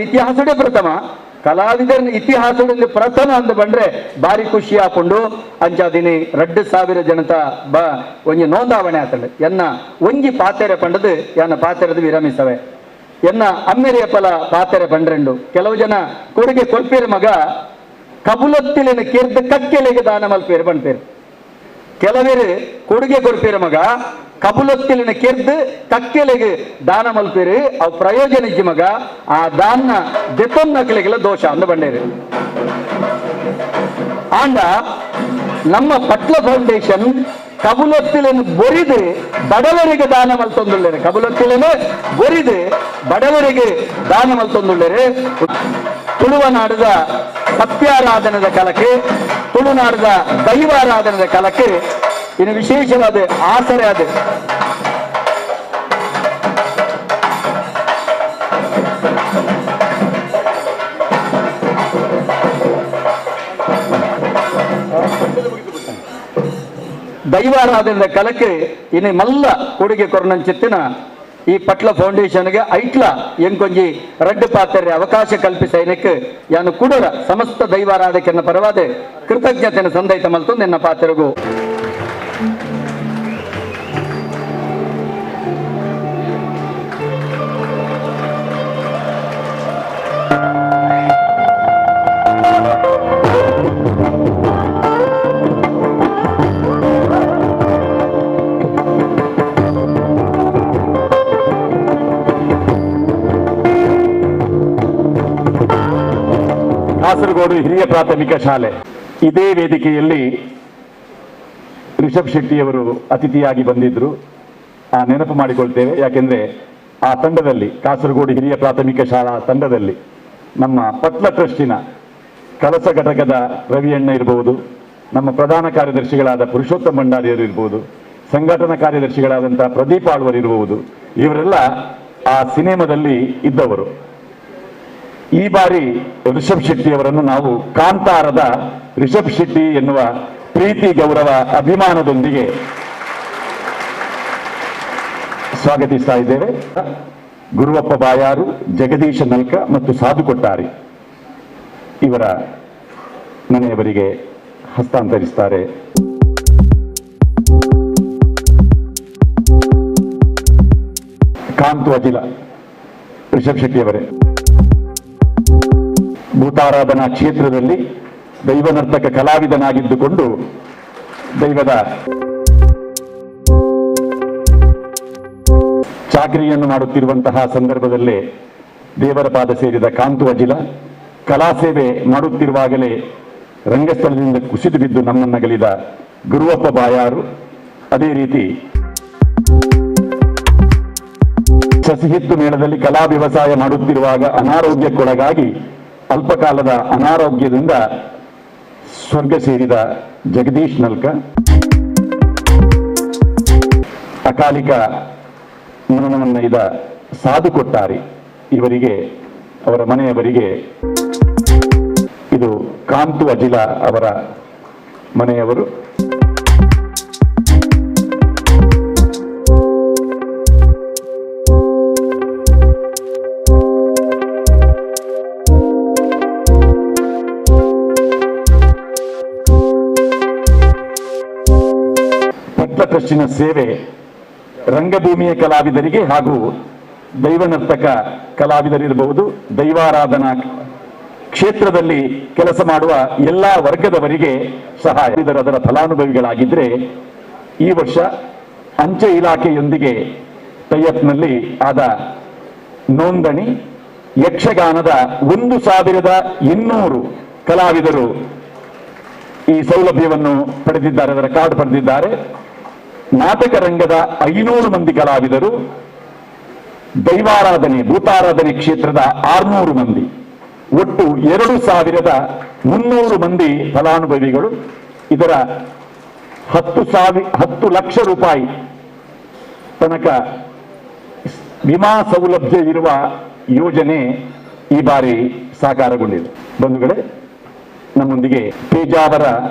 ಇತಿಹಾಸಡೇ ಪ್ರಥಮ ಕಲಾವಿದರನ್ನ ಇತಿಹಾಸದಲ್ಲಿ ಪ್ರಥಮ ಅಂದ ಬಂದ್ರೆ ಭಾರಿ ಖುಷಿ ಹಾಕೊಂಡು ಅಂಚಾದಿನಿ 2,000 ಜನತ ಬ ಒಂಜಿ ನೋಂದಾವಣೆ ಆತಂಡು ಎನ್ನ ಒಂಜಿ ಪಾತೆರೆ ಪಂಡದು ಎನ್ನ ಪಾತೆರದ ವಿರಮಿಸವೆ. ಎನ್ನ ಅಮ್ಮೆರಿಯ ಫಲ ಪಾತೆರೆ ಪಂಡ್ರೆಂಡು ಕೆಲವು ಜನ ಕೊಡುಗೆ ಕೊಲ್ಪೇರು ಮಗ ಕಬುಲತ್ತಿಲಿನ ಕೆರ್ದ ಕಕ್ಕೆಲೆಗೆ ದಾನ ಮಲ್ಪೇರು ಪನ್ಪೇರು. ಕೆಲವೇರು ಕೊಡುಗೆ ಕೊಲ್ಪೇರು ಮಗ ಕಬುಲತ್ತಿಲಿನ ಕೆರ್ದು ಕಕ್ಕೆಲೆಗೆ ದಾನ ಮಲ್ಪೇರು, ಅವು ಪ್ರಯೋಜನ ಇಜ್ಜಿ ಮಗ, ಆ ದಾನ ದೆತ್ತೊನ್ನಕ್ಲೆಗೆಲ್ಲ ದೋಷ ಅಂದ ಬಂಡೇರು. ಆಂಡ ನಮ್ಮ ಪಟ್ಲ ಫೌಂಡೇಶನ್ ಕಬುಲೊತ್ತಿಲೆನು ಬೊರಿದು ಬಡವರಿಗೆ ದಾನ ಮಲ್ತೊಂದುಳ್ಳೇರು, ಕಬುಲೊತ್ತಿಲೆನು ಬೊರಿದು ಬಡವರಿಗೆ ದಾನ ಮಲ್ತೊಂದುಳ್ಳೇರು. ತುಳುವನಾಡದ ಸತ್ಯಾರಾಧನದ ಕಲಕೆ, ತುಳುನಾಡದ ದೈವಾರಾಧನದ ಕಲಕೆ ಇನ್ನು ವಿಶೇಷವಾದ ಆಸರೆ ಅದು. ದೈವಾರಾಧನದ ಕಲಕೆ ಇನ್ನು ಮಲ್ಲ ಕೊಡುಗೆ ಕೊರನಂಚಿತ್ತಿನ ಈ ಪಟ್ಲ ಫೌಂಡೇಶನ್ಗೆ ಐಟ್ಲ ಎಂಕೊಂಜಿ ರಡ್ಡು ಪಾತ್ರೆ ಅವಕಾಶ ಕಲ್ಪಿಸೈನಕ್ಕೆ ಯಾನು ಕೂಡರ ಸಮಸ್ತ ದೈವಾರಾಧಕನ ಪರವಾದ ಕೃತಜ್ಞತೆಯನ್ನು ಸಂದೈತ ಮಲ್ತು ನಿನ್ನ ಪಾತ್ರೆಗೂ. ಕಾಸರಗೋಡು ಹಿರಿಯ ಪ್ರಾಥಮಿಕ ಶಾಲೆ ಇದೇ ವೇದಿಕೆಯಲ್ಲಿ ರಿಷಬ್ ಶೆಟ್ಟಿಯವರು ಅತಿಥಿಯಾಗಿ ಬಂದಿದ್ದರು. ಆ ನೆನಪು ಮಾಡಿಕೊಳ್ತೇವೆ, ಯಾಕೆಂದರೆ ಆ ತಂಡದಲ್ಲಿ ಕಾಸರಗೋಡು ಹಿರಿಯ ಪ್ರಾಥಮಿಕ ಶಾಲಾ ತಂಡದಲ್ಲಿ ನಮ್ಮ ಪಟ್ಲ ಟ್ರಸ್ಟಿನ ಕಲಸ ಘಟಕದ ರವಿಯಣ್ಣ ಇರಬಹುದು, ನಮ್ಮ ಪ್ರಧಾನ ಕಾರ್ಯದರ್ಶಿಗಳಾದ ಪುರುಷೋತ್ತಮ ಭಂಡಾರಿಯವರು ಇರ್ಬೋದು, ಸಂಘಟನಾ ಕಾರ್ಯದರ್ಶಿಗಳಾದಂಥ ಪ್ರದೀಪ್ ಆಳ್ವರು ಇರಬಹುದು, ಇವರೆಲ್ಲ ಆ ಸಿನಿಮಾದಲ್ಲಿ ಇದ್ದವರು. ಈ ಬಾರಿ ರಿಷಬ್ ಶೆಟ್ಟಿ ಅವರನ್ನು ನಾವು ಕಾಂತಾರದ ರಿಷಬ್ ಶೆಟ್ಟಿ ಎನ್ನುವ ಪ್ರೀತಿ ಗೌರವ ಅಭಿಮಾನದೊಂದಿಗೆ ಸ್ವಾಗತಿಸ್ತಾ ಇದ್ದೇವೆ. ಗುರುವಪ್ಪ ಬಾಯಾರು, ಜಗದೀಶ ನಲ್ಕ ಮತ್ತು ಸಾಧು ಕೊಟ್ಟಾರಿ ಇವರ ಮನೆಯವರಿಗೆ ಹಸ್ತಾಂತರಿಸ್ತಾರೆ. ಕಾಂತು ಅಜಿಲ ರಿಷಬ್ ಶೆಟ್ಟಿಯವರೇ, ಭೂತಾರಾಧನಾ ಕ್ಷೇತ್ರದಲ್ಲಿ ದೈವನರ್ತಕ ಕಲಾವಿದನಾಗಿದ್ದುಕೊಂಡು ದೈವದ ಚಾಕರಿಯನ್ನು ಮಾಡುತ್ತಿರುವಂತಹ ಸಂದರ್ಭದಲ್ಲೇ ದೇವರ ಪಾದ ಸೇರಿದ ಕಾಂತು ಅಜಿಲ ಕಲಾ ಸೇವೆ ಮಾಡುತ್ತಿರುವಾಗಲೇ ರಂಗಸ್ಥಳದಿಂದ ಕುಸಿದು ಬಿದ್ದು ನಮ್ಮನ್ನಗಲಿದ ಗುರುವಪ್ಪ ಬಾಯಾರು, ಅದೇ ರೀತಿ ಸಸಿಹಿತ್ತು ಮೇಳದಲ್ಲಿ ಕಲಾ ವ್ಯವಸಾಯ ಮಾಡುತ್ತಿರುವಾಗ ಅನಾರೋಗ್ಯಕ್ಕೊಳಗಾಗಿ ಅಲ್ಪಕಾಲದ ಅನಾರೋಗ್ಯದಿಂದ ಸ್ವರ್ಗ ಸೇರಿದ ಜಗದೀಶ್ ನಲ್ಕ, ಅಕಾಲಿಕ ಮರಣವನ್ನೈದ ಸಾಧು ಕೊಟ್ಟಾರಿ ಇವರಿಗೆ ಅವರ ಮನೆಯವರಿಗೆ ಇದು ಕಾಂತು ಅಜಿಲ ಅವರ ಮನೆಯವರು. ಪಟ್ಲ ಟ್ರಸ್ಟಿನ ಸೇವೆ ರಂಗಭೂಮಿಯ ಕಲಾವಿದರಿಗೆ ಹಾಗೂ ದೈವನರ್ತಕ ಕಲಾವಿದರಿರಬಹುದು, ದೈವಾರಾಧನಾ ಕ್ಷೇತ್ರದಲ್ಲಿ ಕೆಲಸ ಮಾಡುವ ಎಲ್ಲ ವರ್ಗದವರಿಗೆ ಸಹಾಯ. ಅದರ ಫಲಾನುಭವಿಗಳಾಗಿದ್ದರೆ ಈ ವರ್ಷ ಅಂಚೆ ಇಲಾಖೆಯೊಂದಿಗೆ ಟೈಅಪ್ನಲ್ಲಿ ಆದ ನೋಂದಣಿ ಯಕ್ಷಗಾನದ 1200 ಕಲಾವಿದರು ಈ ಸೌಲಭ್ಯವನ್ನು ಪಡೆದಿದ್ದಾರೆ, ಅದರ ಕಾರ್ಡ್ ಪಡೆದಿದ್ದಾರೆ. ನಾಟಕ ರಂಗದ 500 ಮಂದಿ ಕಲಾವಿದರು, ದೈವಾರಾಧನೆ ಭೂತಾರಾಧನೆ ಕ್ಷೇತ್ರದ 600 ಮಂದಿ, ಒಟ್ಟು 2300 ಮಂದಿ ಫಲಾನುಭವಿಗಳು. ಇದರ 10 ಲಕ್ಷ ರೂಪಾಯಿ ತನಕ ವಿಮಾ ಸೌಲಭ್ಯ ಇರುವ ಯೋಜನೆ ಈ ಬಾರಿ ಸಾಕಾರಗೊಂಡಿದೆ. ಬಂಧುಗಳೇ, ನಮ್ಮೊಂದಿಗೆ ಪೇಜಾವರ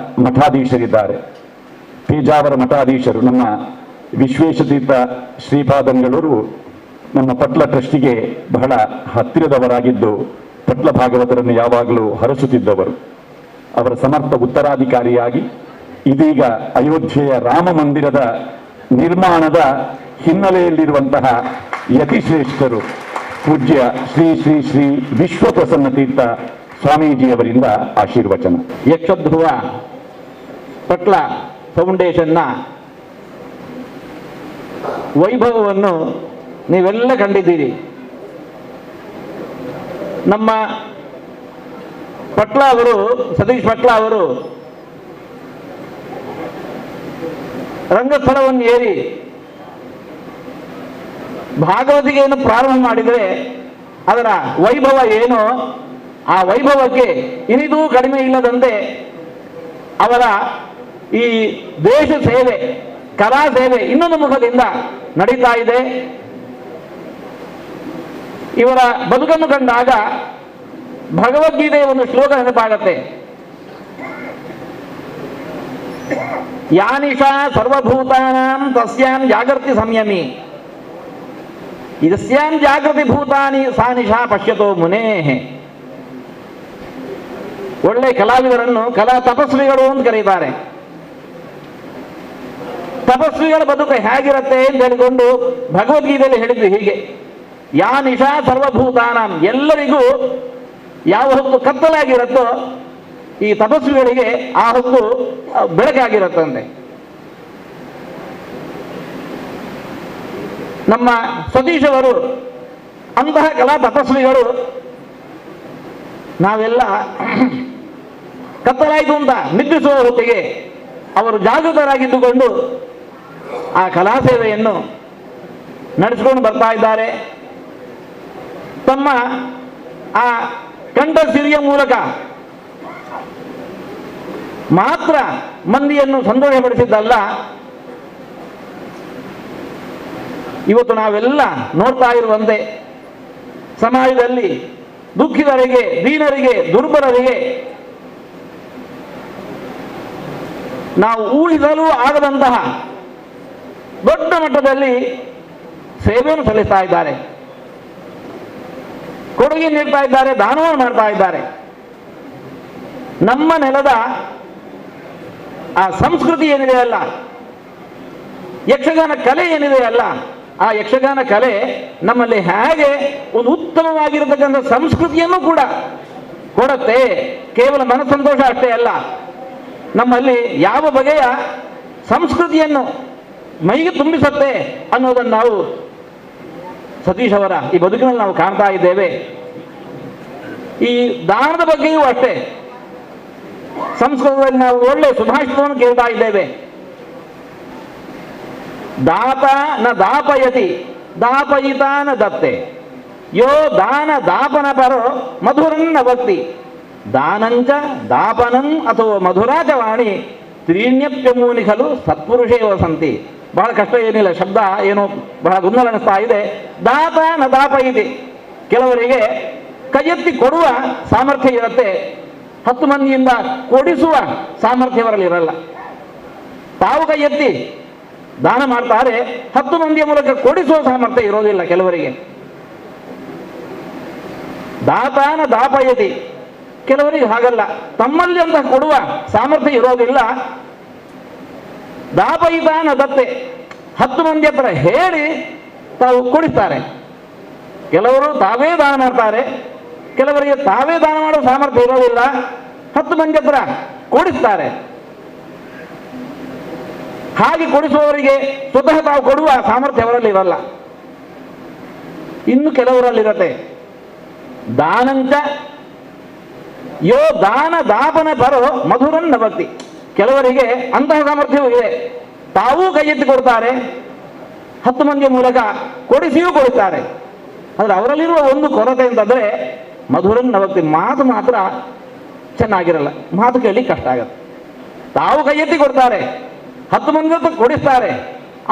ಮಠಾಧೀಶರಿದ್ದಾರೆ. ಪೇಜಾವರ ಮಠಾಧೀಶರು ನಮ್ಮ ವಿಶ್ವೇಶತೀರ್ಥ ಶ್ರೀಪಾದಂಗಳವರು ನಮ್ಮ ಪಟ್ಲ ಟ್ರಸ್ಟಿಗೆ ಬಹಳ ಹತ್ತಿರದವರಾಗಿದ್ದು ಪಟ್ಲ ಭಾಗವತರನ್ನು ಯಾವಾಗಲೂ ಹರಸುತ್ತಿದ್ದವರು. ಅವರ ಸಮರ್ಥ ಉತ್ತರಾಧಿಕಾರಿಯಾಗಿ ಇದೀಗ ಅಯೋಧ್ಯೆಯ ರಾಮ ಮಂದಿರದ ನಿರ್ಮಾಣದ ಹಿನ್ನೆಲೆಯಲ್ಲಿರುವಂತಹ ಯತಿಶ್ರೇಷ್ಠರು ಪೂಜ್ಯ ಶ್ರೀ ಶ್ರೀ ಶ್ರೀ ವಿಶ್ವಪ್ರಸನ್ನ ತೀರ್ಥ ಸ್ವಾಮೀಜಿಯವರಿಂದ ಆಶೀರ್ವಚನ. ಯಕ್ಷಧ್ರುವ ಪಟ್ಲ ಫೌಂಡೇಶನ್ನ ವೈಭವವನ್ನು ನೀವೆಲ್ಲ ಕಂಡಿದ್ದೀರಿ. ನಮ್ಮ ಪಟ್ಲ ಅವರು, ಸತೀಶ್ ಪಟ್ಲ ಅವರು ರಂಗಸ್ಥಳವನ್ನು ಏರಿ ಭಾಗವತಿಗೆಯನ್ನು ಪ್ರಾರಂಭ ಮಾಡಿದರೆ ಅದರ ವೈಭವ ಏನೋ ಆ ವೈಭವಕ್ಕೆ ಇನಿದೂ ಕಡಿಮೆ ಇಲ್ಲದಂತೆ ಅವರ ಈ ದೇಶ ಸೇವೆ, ಕಲಾ ಸೇವೆ ಇನ್ನೊಂದು ಮುಖದಿಂದ ನಡೀತಾ ಇದೆ. ಇವರ ಬದುಕನ್ನು ಕಂಡಾಗ ಭಗವದ್ಗೀತೆಯ ಒಂದು ಶ್ಲೋಕ ನೆನಪಾಗತ್ತೆ. ಯಾನಿಷಾ ಸರ್ವಭೂತಾನಾಂ ತಸ್ಯಾಂ ಜಾಗೃತಿ ಸಂಯಮಿ ಯಸ್ಯಾಂ ಜಾಗೃತಿ ಭೂತಾನಿ ಸಾ ನಿಶಾ ಪಶ್ಯತೋ ಮುನೇಃ. ಒಳ್ಳೆ ಕಲಾವಿದರನ್ನು ಕಲಾ ತಪಸ್ವಿಗಳು ಅಂತ ಕರೀತಾರೆ. ತಪಸ್ವಿಗಳ ಬದುಕು ಹೇಗಿರುತ್ತೆ ಅಂತ ಹೇಳಿಕೊಂಡು ಭಗವದ್ಗೀತೆಯಲ್ಲಿ ಹೇಳಿದ್ದು ಹೀಗೆ, ಯಾ ನಿಶಾ ಸರ್ವಭೂತಾನಾಂ, ಎಲ್ಲರಿಗೂ ಯಾವ ಹೊತ್ತು ಕತ್ತಲಾಗಿರುತ್ತೋ ಈ ತಪಸ್ವಿಗಳಿಗೆ ಆ ಹೊತ್ತು ಬೆಳಕಾಗಿರುತ್ತಂತೆ. ನಮ್ಮ ಸತೀಶ್ ಅವರು ಅಂತಹ ಕಲಾ ತಪಸ್ವಿಗಳು. ನಾವೆಲ್ಲ ಕತ್ತಲಾಯಿತು ಅಂತ ನಿದ್ರಿಸುವ ಹೊತ್ತಿಗೆ ಅವರು ಜಾಗೃತರಾಗಿದ್ದುಕೊಂಡು ಆ ಕಲಾ ಸೇವೆಯನ್ನು ನಡೆಸಿಕೊಂಡು ಬರ್ತಾ ಇದ್ದಾರೆ. ತಮ್ಮ ಆ ಕಂಠ ಸಿರಿಯ ಮೂಲಕ ಮಾತ್ರ ಮಂದಿಯನ್ನು ಸಂತೋಷಪಡಿಸಿದ್ದಲ್ಲ, ಇವತ್ತು ನಾವೆಲ್ಲ ನೋಡ್ತಾ ಇರುವಂತೆ ಸಮಾಜದಲ್ಲಿ ದುಃಖಿತರಿಗೆ, ದೀನರಿಗೆ, ದುರ್ಬಲರಿಗೆ ನಾವು ಊಹಿಸಲೂ ಆಗದಂತಹ ದೊಡ್ಡ ಮಟ್ಟದಲ್ಲಿ ಸೇವೆಯನ್ನು ಸಲ್ಲಿಸ್ತಾ ಇದ್ದಾರೆ, ಕೊಡುಗೆ ನೀಡ್ತಾ ಇದ್ದಾರೆ, ದಾನವನ್ನು ಮಾಡ್ತಾ ಇದ್ದಾರೆ. ನಮ್ಮ ನೆಲದ ಆ ಸಂಸ್ಕೃತಿ ಏನಿದೆ ಅಲ್ಲ, ಯಕ್ಷಗಾನ ಕಲೆ ಏನಿದೆ ಅಲ್ಲ, ಆ ಯಕ್ಷಗಾನ ಕಲೆ ನಮ್ಮಲ್ಲಿ ಹೇಗೆ ಒಂದು ಉತ್ತಮವಾಗಿರತಕ್ಕಂಥ ಸಂಸ್ಕೃತಿಯನ್ನು ಕೂಡ ಕೊಡತ್ತೆ. ಕೇವಲ ಮನಸ್ಸಂತೋಷ ಅಷ್ಟೇ ಅಲ್ಲ, ನಮ್ಮಲ್ಲಿ ಯಾವ ಬಗೆಯ ಸಂಸ್ಕೃತಿಯನ್ನು ಮೈಗೆ ತುಂಬಿಸತ್ತೆ ಅನ್ನೋದನ್ನು ನಾವು ಸತೀಶ್ ಅವರ ಈ ಬದುಕಿನಲ್ಲಿ ನಾವು ಕಾಣ್ತಾ ಇದ್ದೇವೆ. ಈ ದಾನದ ಬಗ್ಗೆಯೂ ಅಷ್ಟೇ, ಸಂಸ್ಕೃತದಲ್ಲಿ ನಾವು ಒಳ್ಳೆ ಸುಭಾಷಿತವನ್ನು ಕೇಳ್ತಾ ಇದ್ದೇವೆ. ದಾತ ನ ದಾಪಯತಿ ದಾಪಯಿತ ನ ದತ್ತೆ ಯೋ ದಾನ ದಾಪನ ಪರೋ ಮಧುರನ್ನ ಭಕ್ತಿ ದಾನಂಚ ದಾಪನಂ ಅಥವಾ ಮಧುರಾಚ ವಾಣಿ ತ್ರೀಣ್ಯಪ್ಯಮೂನಿ ಖಲು ಸತ್ಪುರುಷೇ ವಸಂತಿ. ಬಹಳ ಕಷ್ಟ ಏನಿಲ್ಲ, ಶಬ್ದ ಏನು ಬಹಳ ಗೊಂದಲ ಅನಿಸ್ತಾ ಇದೆ. ದಾತ ನ ದಾಪಯಿತಿ, ಕೆಲವರಿಗೆ ಕೈಯೆತ್ತಿ ಕೊಡುವ ಸಾಮರ್ಥ್ಯ ಇರುತ್ತೆ, 10 ಮಂದಿಯಿಂದ ಕೊಡಿಸುವ ಸಾಮರ್ಥ್ಯವರಲ್ಲಿ ಇರಲ್ಲ. ತಾವು ಕೈ ಎತ್ತಿ ದಾನ ಮಾಡ್ತಾರೆ, 10 ಮಂದಿಯ ಮೂಲಕ ಕೊಡಿಸುವ ಸಾಮರ್ಥ್ಯ ಇರೋದಿಲ್ಲ ಕೆಲವರಿಗೆ. ದಾತಾನ ದಾಪಯತಿ, ಕೆಲವರಿಗೆ ಹಾಗಲ್ಲ, ತಮ್ಮಲ್ಲಿ ಅಂತ ಕೊಡುವ ಸಾಮರ್ಥ್ಯ ಇರೋದಿಲ್ಲ. ದಾಪಯಿತಾನ ದತ್ತೆ, 10 ಮಂದಿ ಹತ್ರ ಹೇಳಿ ತಾವು ಕೊಡಿಸ್ತಾರೆ. ಕೆಲವರು ತಾವೇ ದಾನ ಮಾಡ್ತಾರೆ, ಕೆಲವರಿಗೆ ತಾವೇ ದಾನ ಮಾಡುವ ಸಾಮರ್ಥ್ಯ ಇರೋದಿಲ್ಲ, 10 ಮಂದಿ ಹತ್ರ ಕೊಡಿಸ್ತಾರೆ. ಹಾಗೆ ಕೊಡಿಸುವವರಿಗೆ ಸ್ವತಃ ತಾವು ಕೊಡುವ ಸಾಮರ್ಥ್ಯ ಅವರಲ್ಲಿ ಇರಲ್ಲ. ಇನ್ನು ಕೆಲವರಲ್ಲಿರತ್ತೆ ದಾನಂಚ ಯೋ ದಾನ ದಾಪನ ಪರೋ ಮಧುರನ್ನ ಭಕ್ತಿ. ಕೆಲವರಿಗೆ ಅಂತಹ ಸಾಮರ್ಥ್ಯವೂ ಇದೆ, ತಾವೂ ಕೈ ಎತ್ತಿ ಕೊಡ್ತಾರೆ, 10 ಮಂದಿಯ ಮೂಲಕ ಕೊಡಿಸಿಯೂ ಕೊಡುತ್ತಾರೆ. ಆದರೆ ಅವರಲ್ಲಿರುವ ಒಂದು ಕೊರತೆ ಅಂತಂದರೆ ಮಧುರನ್ನ ಭಕ್ತಿ, ಮಾತು ಮಾತ್ರ ಚೆನ್ನಾಗಿರಲ್ಲ, ಮಾತು ಕೇಳಲಿಕ್ಕೆ ಕಷ್ಟ ಆಗತ್ತೆ. ತಾವು ಕೈ ಎತ್ತಿ ಕೊಡ್ತಾರೆ, 10 ಮಂದಿ ಹತ್ರ ಕೊಡಿಸ್ತಾರೆ,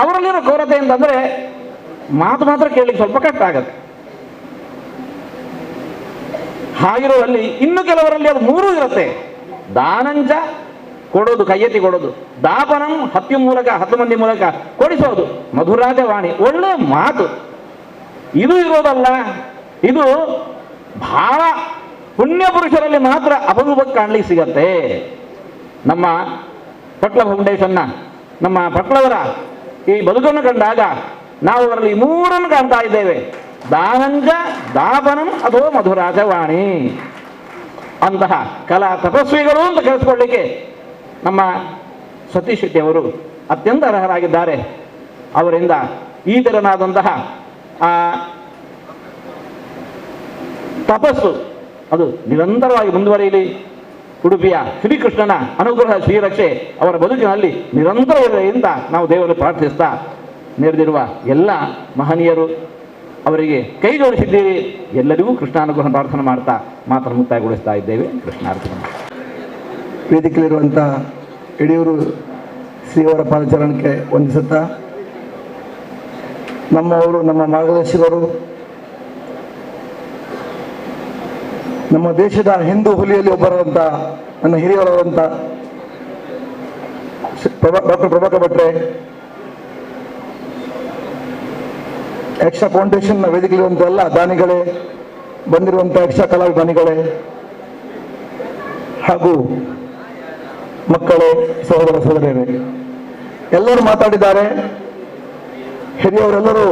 ಅವರಲ್ಲಿರೋ ಕೊರತೆ ಅಂತಂದರೆ ಮಾತು ಮಾತ್ರ ಕೇಳಲಿಕ್ಕೆ ಸ್ವಲ್ಪ ಕಷ್ಟ ಆಗತ್ತೆ. ಹಾಗಿರುವಲ್ಲಿ ಇನ್ನು ಕೆಲವರಲ್ಲಿ ಅದು ಮೂರೂ ಇರುತ್ತೆ. ದಾನಂಚ ಕೊಡೋದು, ಕೈ ಎತ್ತಿ ಕೊಡೋದು, ದಾಪನಂ ಹತ್ಯು ಮೂಲಕ 10 ಮಂದಿ ಮೂಲಕ ಕೊಡಿಸೋದು, ಮಧುರಾಜ ವಾಣಿ ಒಳ್ಳೆ ಮಾತು, ಇದು ಇರೋದಲ್ಲ. ಇದು ಬಹಳ ಪುಣ್ಯ ಪುರುಷರಲ್ಲಿ ಮಾತ್ರ ಅಪರೂಪಕ್ಕೆ ಕಾಣಲಿಕ್ಕೆ ಸಿಗತ್ತೆ. ನಮ್ಮ ಪಟ್ಲ ಫೌಂಡೇಶನ್ನ ನಮ್ಮ ಪಟ್ಲವರ ಈ ಬದುಕನ್ನು ಕಂಡಾಗ ನಾವು ಅವರಲ್ಲಿ ಮೂರನ್ನು ಕಾಣ್ತಾ ಇದ್ದೇವೆ. ದಾನಂಚ ದಾಪನಂ ಅಥೋ ಮಧುರಾಚ ವಾಣಿ. ಅಂತಹ ಕಲಾ ತಪಸ್ವಿಗಳು ಅಂತ ಕರೆಸಿಕೊಳ್ಳಿಕ್ಕೆ ನಮ್ಮ ಸತೀಶ್ ಶೆಟ್ಟಿ ಅವರು ಅತ್ಯಂತ ಅರ್ಹರಾಗಿದ್ದಾರೆ. ಅವರಿಂದ ಈ ತೆರನಾದಂತಹ ಆ ತಪಸ್ಸು ಅದು ನಿರಂತರವಾಗಿ ಮುಂದುವರಿಯಲಿ. ಉಡುಪಿಯ ಶ್ರೀಕೃಷ್ಣನ ಅನುಗ್ರಹ ಶ್ರೀರಕ್ಷೆ ಅವರ ಬದುಕಿನಲ್ಲಿ ನಿರಂತರ ಇರಲಿ ಅಂತ ನಾವು ದೇವರಲ್ಲಿ ಪ್ರಾರ್ಥಿಸ್ತಾ, ನೆರೆದಿರುವ ಎಲ್ಲ ಮಹನೀಯರು ಅವರಿಗೆ ಕೈ ಜೋಡಿಸಿದ್ದೀರಿ. ಎಲ್ಲರಿಗೂ ಕೃಷ್ಣಾನುಗ್ರಹ ಪ್ರಾರ್ಥನೆ ಮಾಡ್ತಾ ಮಾತನ್ನು ಮುಕ್ತಾಯಗೊಳಿಸ್ತಾ ಇದ್ದೇವೆ. ಕೃಷ್ಣಾರ್ಪಣ. ವೇದಿಕೆಯಲ್ಲಿರುವಂಥ ಯಡಿಯೂರು ಶ್ರೀಯವರ ಪಾದಚರಣಕ್ಕೆ ವಂದಿಸುತ್ತಾ, ನಮ್ಮವರು, ನಮ್ಮ ಮಾರ್ಗದರ್ಶಕರು, ನಮ್ಮ ದೇಶದ ಹಿಂದೂ ಹುಲಿಯಲ್ಲಿ ಒಬ್ಬರಾದಂಥ ನನ್ನ ಹಿರಿಯರಾದಂಥ ಡಾಕ್ಟರ್ ಪ್ರಭಾಕರ್ ಭಟ್ರೆ, ಯಕ್ಷ ಫೌಂಡೇಶನ್ನ ವೇದಿಕೆಯಲ್ಲಿರುವಂಥ ಎಲ್ಲ ದಾನಿಗಳೇ, ಬಂದಿರುವಂಥ ಯಕ್ಷ ಕಲಾಭಿಮಾನಿಗಳೇ ಹಾಗೂ ಮಕ್ಕಳೇ, ಸಹೋದರ ಸಹೋದರಿಯರೇ, ಎಲ್ಲರೂ ಮಾತಾಡಿದ್ದಾರೆ. ಹಿರಿಯವರೆಲ್ಲರೂ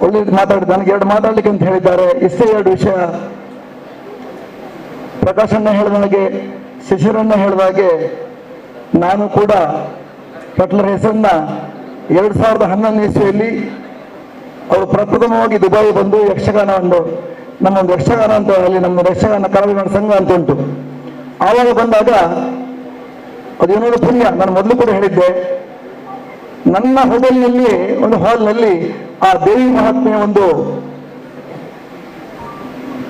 ಒಳ್ಳೆ ಮಾತಾಡಿದ, ನನಗೆ ಎರಡು ಮಾತಾಡಲಿಕ್ಕೆ ಅಂತ ಹೇಳಿದ್ದಾರೆ. ಇಷ್ಟೇ ಎರಡು ವಿಷಯ. ಪ್ರಕಾಶಣ್ಣ ಹೇಳಿದ ನನಗೆ, ಶಿಶಿರಣ್ಣ ಹೇಳಿದ ಹಾಗೆ ನಾನು ಕೂಡ ಪಟ್ಲರ ಹೆಸರನ್ನ 2011 ಇಸ್ವಿಯಲ್ಲಿ ಅವರು ಪ್ರಪ್ರಥಮವಾಗಿ ದುಬೈ ಬಂದು ಯಕ್ಷಗಾನ ಒಂದು ನಮ್ಮೊಂದು ಯಕ್ಷಗಾನ ಅಂತ ಅಲ್ಲಿ ನಮ್ಮ ಯಕ್ಷಗಾನ ಕಲಾವಿದ ಸಂಘ ಅಂತ ಉಂಟು. ಆವಾಗ ಬಂದಾಗ ಅದೇನೋ ಪುಣ್ಯ, ನಾನು ಮೊದಲು ಕೂಡ ಹೇಳಿದ್ದೆ, ನನ್ನ ಹೋಟೆಲ್ನಲ್ಲಿ ಒಂದು ಹಾಲ್ನಲ್ಲಿ ಆ ದೇವಿ ಮಹಾತ್ಮೆಯ ಒಂದು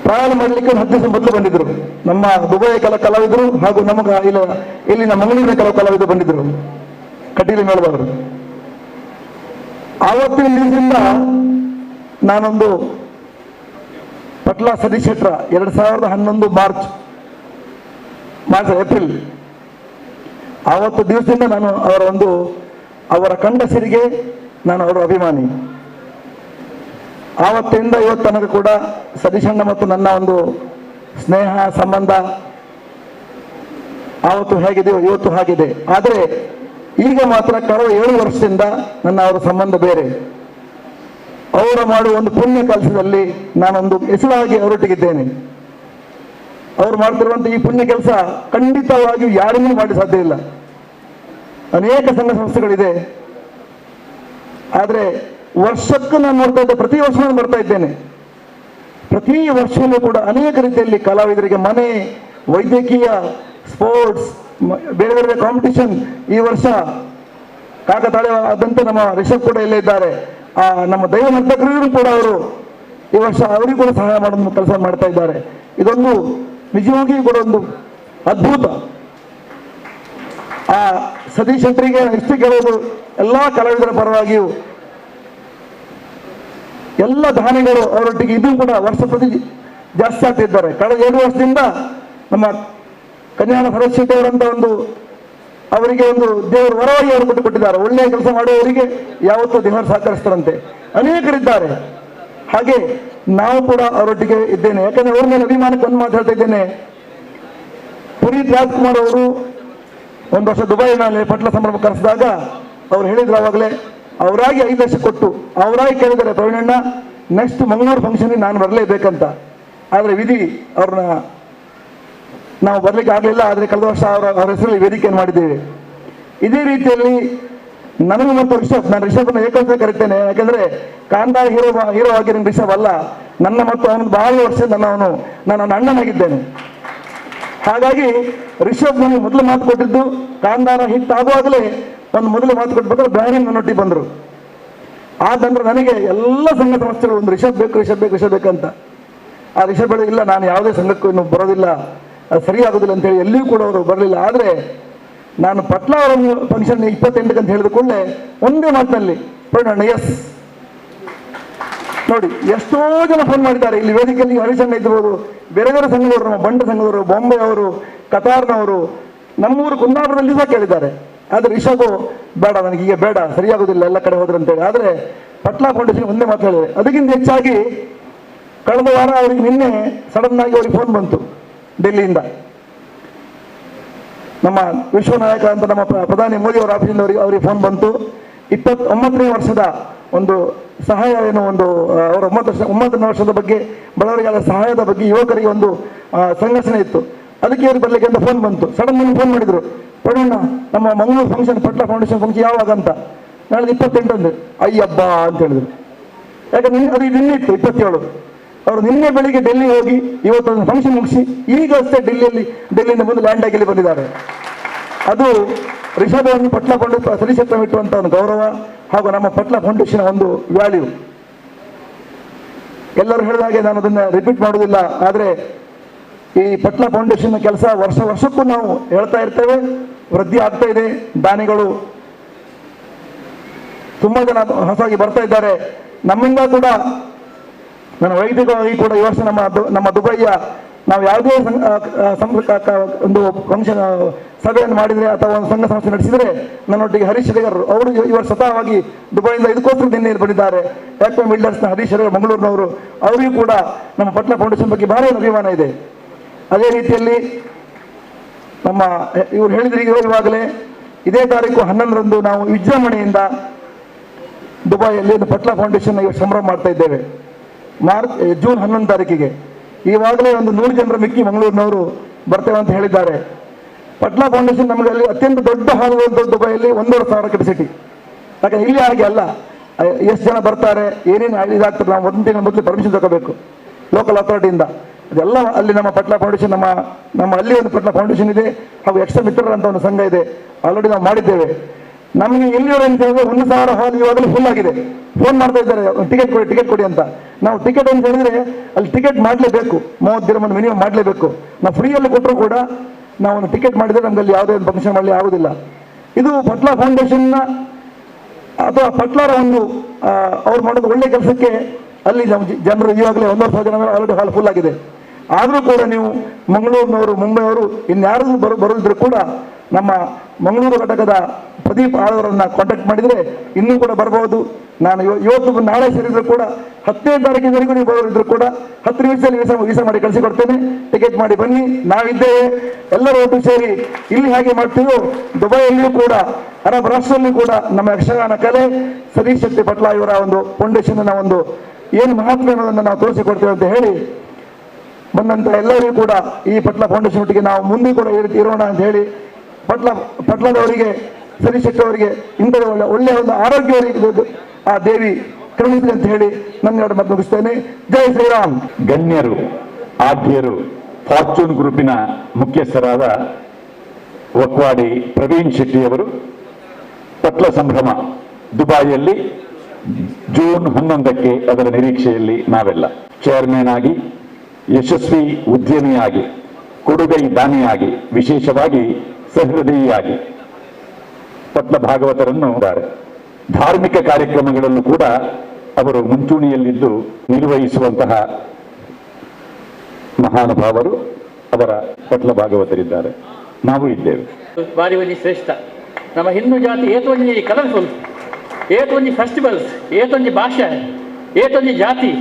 ಪ್ರಯಾಣ ಮಾಡಲಿಕ್ಕೆ ಒಂದು 10 ದಿವಸ ಮೊದಲು ಬಂದಿದ್ರು. ನಮ್ಮ ದುಬೈ ಕೆಲ ಕಲಾವಿದರು ಹಾಗೂ ನಮಗ ಇಲ್ಲಿನ ಮಂಗಳೂರಿನ ಕೆಲವು ಕಲಾವಿದರು ಬಂದಿದ್ರು, ಕಟೀಲು ಮೇಳದವರು. ಆವತ್ತಿನ ದಿವಸದಿಂದ ನಾನೊಂದು ಪಟ್ಲ ಸತೀಶ್ ಶೆಟ್ರ 2011 ಮಾರ್ಚ್ ಏಪ್ರಿಲ್ ಆವತ್ತು ದಿವಸದಿಂದ ನಾನು ಅವರ ಒಂದು ಅವರ ಕಂಡ ಸಿರಿಗೆ ನಾನು ಅವರ ಅಭಿಮಾನಿ. ಆವತ್ತಿಂದ ಇವತ್ತು ತನಕ ಕೂಡ ಸತೀಶಣ್ಣ ಮತ್ತು ನನ್ನ ಒಂದು ಸ್ನೇಹ ಸಂಬಂಧ ಆವತ್ತು ಹೇಗಿದೆಯೋ ಇವತ್ತು ಹಾಗಿದೆ. ಆದರೆ ಈಗ ಮಾತ್ರ ಕಳೆದ 7 ವರ್ಷದಿಂದ ನನ್ನ ಅವರ ಸಂಬಂಧ ಬೇರೆ. ಅವರು ಮಾಡುವ ಒಂದು ಪುಣ್ಯ ಕೆಲಸದಲ್ಲಿ ನಾನೊಂದು ಹೆಸರಾಗಿ ಅವರೊಟ್ಟಿಗಿದ್ದೇನೆ. ಅವರು ಮಾಡ್ತಿರುವಂಥ ಈ ಪುಣ್ಯ ಕೆಲಸ ಖಂಡಿತವಾಗಿಯೂ ಯಾರಿಗೂ ಮಾಡಿ ಸಾಧ್ಯ ಇಲ್ಲ. ಅನೇಕ ಸಂಘ ಸಂಸ್ಥೆಗಳಿದೆ, ಆದರೆ ವರ್ಷಕ್ಕೂ ನಾನು ನೋಡ್ತಾ ಇದ್ದೆ, ಪ್ರತಿ ವರ್ಷ ನಾನು ಬರ್ತಾ ಇದ್ದೇನೆ. ಪ್ರತಿ ವರ್ಷವೂ ಕೂಡ ಅನೇಕ ರೀತಿಯಲ್ಲಿ ಕಲಾವಿದರಿಗೆ ಮನೆ, ವೈದ್ಯಕೀಯ, ಸ್ಪೋರ್ಟ್ಸ್, ಬೇರೆ ಬೇರೆ ಕಾಂಪಿಟಿಷನ್. ಈ ವರ್ಷ ಕಾಕತಾಳೀಯ ಆದಂತೆ ನಮ್ಮ ರಿಷಬ್ ಕೂಡ ಇಲ್ಲೇ ಇದ್ದಾರೆ. ಆ ನಮ್ಮ ದೈವ ನರ್ತಕರಿಗೂ ಕೂಡ ಅವರು ಈ ವರ್ಷ ಅವರಿಗೂ ಕೂಡ ಸಹಾಯ ಮಾಡೋ ಕೆಲಸ ಮಾಡ್ತಾ ಇದ್ದಾರೆ. ಇದೊಂದು ನಿಜವಾಗಿಯೂ ಕೂಡ ಒಂದು ಅದ್ಭುತ. ಆ ಸತೀಶ್ ಶೆಟ್ಟರಿಗೆ ಇಷ್ಟು ಕೇಳೋದು, ಎಲ್ಲ ಕಲಾವಿದರ ಪರವಾಗಿಯೂ ಎಲ್ಲ ದಾನಿಗಳು ಅವರೊಟ್ಟಿಗೆ ಇನ್ನೂ ಕೂಡ ವರ್ಷ ಪ್ರತಿ ಜಾಸ್ತಿ ಆಗ್ತಿದ್ದಾರೆ. ಕಳೆದ 7 ವರ್ಷದಿಂದ ನಮ್ಮ ಕನ್ಯಾಣ ಭರತ್ ಶೆಟ್ಟಿ ಅವರಂತ ಒಂದು ಅವರಿಗೆ ಒಂದು ದೇವರು ವರವಾಗಿ ಅವರು ಕೊಟ್ಟು ಕೊಟ್ಟಿದ್ದಾರೆ. ಒಳ್ಳೆಯ ಕೆಲಸ ಮಾಡುವವರಿಗೆ ಯಾವತ್ತೂ ದೇವರು ಸಹಕರಿಸ್ತಾರಂತೆ. ಅನೇಕರಿದ್ದಾರೆ, ಹಾಗೆ ನಾವು ಕೂಡ ಅವರೊಟ್ಟಿಗೆ ಇದ್ದೇನೆ. ಯಾಕಂದ್ರೆ ಅವ್ರ ಮೇಲೆ ಅಭಿಮಾನಕ್ಕೆ ಒಂದು ಮಾತು ಹೇಳ್ತಾ ಇದ್ದೇನೆ. ಪುನೀತ್ ರಾಜ್ಕುಮಾರ್ ಅವರು ಒಂದು ವರ್ಷ ದುಬೈನಲ್ಲಿ ಪಟ್ಲ ಸಂಭ್ರಮ ಕರೆಸಿದಾಗ ಅವ್ರು ಹೇಳಿದ್ರು, ಆವಾಗಲೇ ಅವರಾಗಿ 5 ಲಕ್ಷ ಕೊಟ್ಟು ಅವರಾಗಿ ಕೇಳಿದ್ದಾರೆ, ಪ್ರವೀಣಣ್ಣ ನೆಕ್ಸ್ಟ್ ಮಂಗಳೂರು ಫಂಕ್ಷನ್ಗೆ ನಾನು ಬರಲೇಬೇಕಂತ. ಆದರೆ ವಿಧಿ ಅವ್ರನ್ನ ನಾವು ಬರಲಿಕ್ಕೆ ಆಗಲಿಲ್ಲ. ಆದರೆ ಕಳೆದ ವರ್ಷ ಅವರ ಹೆಸರಲ್ಲಿ ವೇದಿಕೆಯನ್ನು ಮಾಡಿದ್ದೇವೆ. ಇದೇ ರೀತಿಯಲ್ಲಿ ನನಗೂ ಮತ್ತು ರಿಷಬ್, ನಾನು ರಿಷಬ್ನ ಏಕಂತ ಕರಿತೇನೆ, ಯಾಕಂದ್ರೆ ಕಾಂತಾರ ಹೀರೋ ಆಗಿರೋ ರಿಷಬ್ ಅಲ್ಲ, ನನ್ನ ಮತ್ತು ಅವನು ಬಹಳ ವರ್ಷದಿಂದ ನಾನು ಅವನ ಅಣ್ಣನಾಗಿದ್ದೇನೆ. ಹಾಗಾಗಿ ರಿಷಬ್ ನನಗೆ ಮೊದಲು ಮಾತು ಕೊಟ್ಟಿದ್ದು ಕಾಂತಾರ ಹಿಟ್ ಆಗುವಾಗಲೇ ಒಂದು ಮೊದಲು ಮಾತು ಕೊಟ್ಬೇಕಾದ್ರೆ ಬ್ಯಾರಿ ನನ್ನೊಟ್ಟಿಗೆ ಬಂದರು. ಆದ ನಂತರ ನನಗೆ ಎಲ್ಲ ಸಂಘ ಸಂಸ್ಥೆಗಳು ಒಂದು ರಿಷಬ್ ಬೇಕು, ರಿಷಬ್ ಬೇಕು, ರಿಷಬ್ ಬೇಕಂತ. ಆ ರಿಷಬ್ ಹೇಳಿದ ಇಲ್ಲ, ನಾನು ಯಾವುದೇ ಸಂಘಕ್ಕೂ ಇನ್ನು ಬರೋದಿಲ್ಲ, ಅದು ಸರಿ ಆಗೋದಿಲ್ಲ ಅಂತೇಳಿ ಎಲ್ಲಿಯೂ ಕೂಡ ಅವರು ಬರಲಿಲ್ಲ. ಆದರೆ ನಾನು ಪಟ್ಲ ಅವರ ಫಂಕ್ಷನ್ 28 ಅಂತ ಹೇಳಿದ ಕೂಡಲೇ ಒಂದೇ ಮಾತಿನಲ್ಲಿ ಪ್ರವೀಣ್ ಎಸ್. ನೋಡಿ, ಎಷ್ಟೋ ಜನ ಫೋನ್ ಮಾಡಿದ್ದಾರೆ. ಇಲ್ಲಿ ವೇದಿಕೆಯಲ್ಲಿ ಹರಿಶಣ್ಣ ಇದ್ದಿರ್ಬೋದು, ಬೇರೆ ಬೇರೆ ಸಂಘದವರು, ನಮ್ಮ ಬಂಡ ಸಂಘದವರು, ಬಾಂಬೆ ಅವರು, ಕತಾರ್ನವರು, ನಮ್ಮೂರು ಕುಂದಾಪುರದಲ್ಲಿ ಸಹ ಕೇಳಿದ್ದಾರೆ. ಆದರೆ ರಿಷಬ್ ಬೇಡ, ನನಗೀಗ ಬೇಡ, ಸರಿಯಾಗೋದಿಲ್ಲ ಎಲ್ಲ ಕಡೆ ಹೋದ್ರೆ ಅಂತೇಳಿ. ಆದರೆ ಪಟ್ಲಾ ಫೌಂಡೇಶನ್ ಒಂದೇ ಮಾತು ಹೇಳಿದೆ. ಅದಕ್ಕಿಂತ ಹೆಚ್ಚಾಗಿ ಕಳೆದ ವಾರ ಅವರಿಗೆ ನಿನ್ನೆ ಸಡನ್ ಆಗಿ ಅವ್ರಿಗೆ ಫೋನ್ ಬಂತು ಡೆಲ್ಲಿಯಿಂದ. ನಮ್ಮ ವಿಶ್ವನಾಯಕ ಅಂತ ನಮ್ಮ ಪ್ರಧಾನಿ ಮೋದಿ ಅವರ ಆಫೀಸಿಂದ ಅವರಿಗೆ ಫೋನ್ ಬಂತು. 29ನೇ ವರ್ಷದ ಒಂದು ಸಹಾಯ ಏನೋ ಒಂದು ಅವರ 9 ವರ್ಷದ ಬಗ್ಗೆ, ಬಡವರಿಗೆ ಸಹಾಯದ ಬಗ್ಗೆ ಯುವಕರಿಗೆ ಒಂದು ಸಂಘರ್ಷಣೆ ಇತ್ತು. ಅದಕ್ಕೆ ಇವರು ಬರಲಿಕ್ಕೆ ಅಂತ ಫೋನ್ ಬಂತು. ಸಡನ್ ಫೋನ್ ಮಾಡಿದರು, ಪ್ರವೀಣ ನಮ್ಮ Mangaluru function, Patla foundation function ಯಾವಾಗ ಅಂತ. ನಾಳೆ 28 ಅಂದ್ರೆ ಅಯ್ಯಬ್ಬ ಅಂತ ಹೇಳಿದ್ರು. ಯಾಕಂದ್ರೆ ಅದು ನಿನ್ನೆ ಇತ್ತು 27. ಅವರು ನಿನ್ನೆ ಬೆಳಿಗ್ಗೆ ಡೆಲ್ಲಿ ಹೋಗಿ ಇವತ್ತು ಫಂಕ್ಷನ್ ಮುಗಿಸಿ ಈಗ ಅಷ್ಟೇ ಡೆಲ್ಲಿಯಿಂದ ಬಂದು ಲ್ಯಾಂಡ್ ಆಗಿ ಬಂದಿದ್ದಾರೆ. ಅದು ರಿಷಭವನ್ನು ಪಟ್ಲ ಫೌಂಡೇಶನ್ ಸತೀಶ್ ಇಟ್ಟುವಂಥ ಒಂದು ಗೌರವ ಹಾಗೂ ನಮ್ಮ ಪಟ್ಲ ಫೌಂಡೇಶನ್ ಒಂದು ವ್ಯಾಲ್ಯೂ. ಎಲ್ಲರೂ ಹೇಳಿದ ಹಾಗೆ ನಾನು ಅದನ್ನು ರಿಪೀಟ್ ಮಾಡುವುದಿಲ್ಲ, ಆದರೆ ಈ ಪಟ್ಲ ಫೌಂಡೇಶನ್ ಕೆಲಸ ವರ್ಷ ವರ್ಷಕ್ಕೂ ನಾವು ಹೇಳ್ತಾ ಇರ್ತೇವೆ, ವೃದ್ಧಿ ಆಗ್ತಾ ಇದೆ. ದಾನಿಗಳು ತುಂಬ ಜನ ಹೊಸದಾಗಿ ಬರ್ತಾ ಇದ್ದಾರೆ. ನಮ್ಮಿಂದ ಕೂಡ, ನನ್ನ ವೈಯಕ್ತಿಕವಾಗಿ ಕೂಡ ಈ ವರ್ಷ ನಮ್ಮ ದುಬೈಯ ನಾವು ಯಾವುದೇ ಒಂದು ಫಂಕ್ಷನ್ ಸಭೆಯನ್ನು ಮಾಡಿದರೆ ಅಥವಾ ಒಂದು ಸಂಘ ಸಂಸ್ಥೆ ನಡೆಸಿದರೆ ನನ್ನೊಟ್ಟಿಗೆ ಹರೀಶ್ ಶೆಟ್ಟಿಗರ್ ಅವರು ಇವರು ಸ್ವತಃವಾಗಿ ದುಬೈಯಿಂದ ಇದಕ್ಕೋಸ್ಕರ ನಿನ್ನೆ ಬಂದಿದ್ದಾರೆ. ಯಾಕ್ಮೆ ಬಿಲ್ಡರ್ಸ್ನ ಹರೀಶ್ ಶೆಟ್ಟಿಗರ್ ಮಂಗಳೂರಿನವರು, ಅವರಿಗೂ ಕೂಡ ನಮ್ಮ ಪಟ್ಲ ಫೌಂಡೇಶನ್ ಬಗ್ಗೆ ಭಾರಿ ಅಭಿಮಾನ ಇದೆ. ಅದೇ ರೀತಿಯಲ್ಲಿ ನಮ್ಮ ಇವರು ಹೇಳಿದ್ರೆ ಇವಾಗಲೇ ಇದೇ ತಾರೀಕು 11ರಂದು ನಾವು ವಿಜೃಂಭಣೆಯಿಂದ ದುಬೈಯಲ್ಲಿ ಒಂದು ಪಟ್ಲ ಫೌಂಡೇಶನ್ ಸಂಭ್ರಮ ಮಾಡ್ತಾ ಇದ್ದೇವೆ. ಜೂನ್ 11 ತಾರೀಕಿಗೆ ಈವಾಗಲೇ ಒಂದು 100 ಜನರ ಮಿಕ್ಕಿ ಮಂಗಳೂರಿನವರು ಬರ್ತೇವೆ ಅಂತ ಹೇಳಿದ್ದಾರೆ. ಪಟ್ಲ ಫೌಂಡೇಶನ್ ನಮಗೆ ಅಲ್ಲಿ ಅತ್ಯಂತ ದೊಡ್ಡ ಹಾಲ್ ದುಬೈಯಲ್ಲಿ 1,500 ಕೆಪಾಸಿಟಿ. ಯಾಕಂದ್ರೆ ಇಲ್ಲಿ ಹಾಗೆ ಅಲ್ಲ, ಎಷ್ಟು ಜನ ಬರ್ತಾರೆ, ಏನೇನು ಇದಾಗ್ತದೆ, ನಾವು ಒಂದು ತಿಂಗಳ ಮೊದಲು ಪರ್ಮಿಷನ್ ತಗೋಬೇಕು ಲೋಕಲ್ ಅಥಾರಿಟಿಯಿಂದ. ಅದೆಲ್ಲ ಅಲ್ಲಿ ನಮ್ಮ ಪಟ್ಲ ಫೌಂಡೇಶನ್, ನಮ್ಮ ನಮ್ಮ ಅಲ್ಲಿ ಒಂದು ಪಟ್ಲ ಫೌಂಡೇಶನ್ ಇದೆ ಹಾಗೂ ಯಕ್ಷ ಮಿತ್ರರ ಅಂತ ಒಂದು ಸಂಘ ಇದೆ, ಆಲ್ರೆಡಿ ನಾವು ಮಾಡಿದ್ದೇವೆ. ನಮಗೆ ಎಲ್ಲಿಯವರು ಅಂತ ಹೇಳಿದ್ರೆ 1,000 ಹಾಲ್ ಇವಾಗಲೂ ಫುಲ್ ಆಗಿದೆ. ಫೋನ್ ಮಾಡ್ತಾ ಇದ್ದಾರೆ, ಟಿಕೆಟ್ ಕೊಡಿ ಟಿಕೆಟ್ ಕೊಡಿ ಅಂತ. ನಾವು ಟಿಕೆಟ್ ಅಂತ ಹೇಳಿದ್ರೆ ಅಲ್ಲಿ ಟಿಕೆಟ್ ಮಾಡಲೇಬೇಕು, 30 ದಿನ ಮಿನಿಮಮ್ ಮಾಡಲೇಬೇಕು. ನಾವು ಫ್ರೀಯಲ್ಲಿ ಕೊಟ್ಟರು ಕೂಡ ನಾವು ಒಂದು ಟಿಕೆಟ್ ಮಾಡಿದರೆ ನಮ್ಗೆ ಅಲ್ಲಿ ಯಾವುದೇ ಒಂದು ಫಂಕ್ಷನ್ ಮಾಡಲಿ ಆಗೋದಿಲ್ಲ. ಇದು ಪಟ್ಲ ಫೌಂಡೇಶನ್ನ ಅಥವಾ ಪಟ್ಲರ ಒಂದು ಅವ್ರು ಮಾಡೋದು ಒಳ್ಳೆ ಕೆಲಸಕ್ಕೆ ಅಲ್ಲಿ ನಮ್ಮ ಜನರು ಈವಾಗಲೇ 1,500 ಜನ ಆಲ್ರೆಡಿ ಹಾಲ್ ಫುಲ್ ಆಗಿದೆ. ಆದರೂ ಕೂಡ ನೀವು ಮಂಗಳೂರಿನವರು, ಮುಂಬೈಯವರು, ಇನ್ಯಾರು ಬರೋದಿದ್ರು ಕೂಡ ನಮ್ಮ ಮಂಗಳೂರು ಘಟಕದ ಪ್ರದೀಪ್ ಆಳವರನ್ನ ಕಾಂಟ್ಯಾಕ್ಟ್ ಮಾಡಿದರೆ ಇನ್ನೂ ಕೂಡ ಬರಬಹುದು. ನಾನು ಇವತ್ತು ನಾಳೆ ಸೇರಿದ್ರು ಕೂಡ 10ನೇ ತಾರೀಕಿನವರೆಗೂ ನೀವು ಬರೋರಿದ್ರು ಕೂಡ 10 ನಿಮಿಷದಲ್ಲಿ ವೀಸಾ ಮಾಡಿ ಕಳಿಸಿಕೊಡ್ತೇನೆ. ಟಿಕೆಟ್ ಮಾಡಿ ಬನ್ನಿ, ನಾವಿದ್ದೇವೆ. ಎಲ್ಲರೂ ಒಟ್ಟು ಸೇರಿ ಇಲ್ಲಿ ಹಾಗೆ ಮಾಡ್ತೀವೋ ದುಬೈಯಲ್ಲಿಯೂ ಕೂಡ, ಅರಬ್ ರಾಷ್ಟ್ರದಲ್ಲಿಯೂ ಕೂಡ ನಮ್ಮ ಯಕ್ಷಗಾನ ಕಲೆ ಸತೀಶ್ ಶೆಟ್ಟಿ ಪಟ್ಲ ಇವರ ಒಂದು ಫೌಂಡೇಶನ್ ಒಂದು ಏನು ಮಹತ್ವ ಅನ್ನೋದನ್ನು ನಾವು ತೋರಿಸಿಕೊಡ್ತೇವೆ ಅಂತ ಹೇಳಿ ಬಂದಂಥ ಎಲ್ಲರಿಗೂ ಕೂಡ ಈ ಪಟ್ಲ ಫೌಂಡೇಶನ್ ಒಟ್ಟಿಗೆ ನಾವು ಮುಂದೆ ಕೂಡ ಈ ರೀತಿ ಇರೋಣ ಅಂತ ಹೇಳಿ ಪಟ್ಲದವರಿಗೆ, ಸತೀಶ್ ಶೆಟ್ಟಿ ಅವರಿಗೆ ಇಂಥ ಒಳ್ಳೆಯ ಒಂದು ಆರೋಗ್ಯವರಿಗೆ ಆ ದೇವಿ ಕರುಣಿಸಲಿ ಅಂತ ಹೇಳಿ ನನ್ನ ಎರಡು ಮಾತು ಮುಗಿಸ್ತೇನೆ. ಜೈ ಶ್ರೀರಾಮ್. ಗಣ್ಯರು, ಆದ್ಯರು, ಫಾರ್ಚೂನ್ ಗ್ರೂಪಿನ ಮುಖ್ಯಸ್ಥರಾದ ವಕ್ವಾಡಿ ಪ್ರವೀಣ್ ಶೆಟ್ಟಿಯವರು ಪಟ್ಲ ಸಂಭ್ರಮ ದುಬಾಯಿಯಲ್ಲಿ ಜೂನ್ 11ಕ್ಕೆ ಅದರ ನಿರೀಕ್ಷೆಯಲ್ಲಿ ನಾವೆಲ್ಲ. ಚೇರ್ಮನ್ ಆಗಿ, ಯಶಸ್ವಿ ಉದ್ಯಮಿಯಾಗಿ, ಕೊಡುಗೈ ದಾನಿಯಾಗಿ, ವಿಶೇಷವಾಗಿ ಸಹೃದಯಿಯಾಗಿ ಪಟ್ಲ ಭಾಗವತರನ್ನು ಧಾರ್ಮಿಕ ಕಾರ್ಯಕ್ರಮಗಳಲ್ಲೂ ಕೂಡ ಅವರು ಮುಂಚೂಣಿಯಲ್ಲಿದ್ದು ನಿರ್ವಹಿಸುವಂತಹ ಮಹಾನುಭಾವರು ಅವರ ಪಟ್ಲ ಭಾಗವತರಿದ್ದಾರೆ. ನಾವು ಇದ್ದೇವೆ. ಬಾರಿ ಒಂಜಿ ಶ್ರೇಷ್ಠ ನಮ್ಮ ಹಿಂದೂ ಜಾತಿ ಏತೊಂಜಿ ಕಲರ್ಫುಲ್, ಏತೊಂಜಿ ಫೆಸ್ಟಿವಲ್ಸ್, ಏತೊಂಜಿ ಭಾಷೆ, ಏತೊಂಜಿ ಜಾತಿ,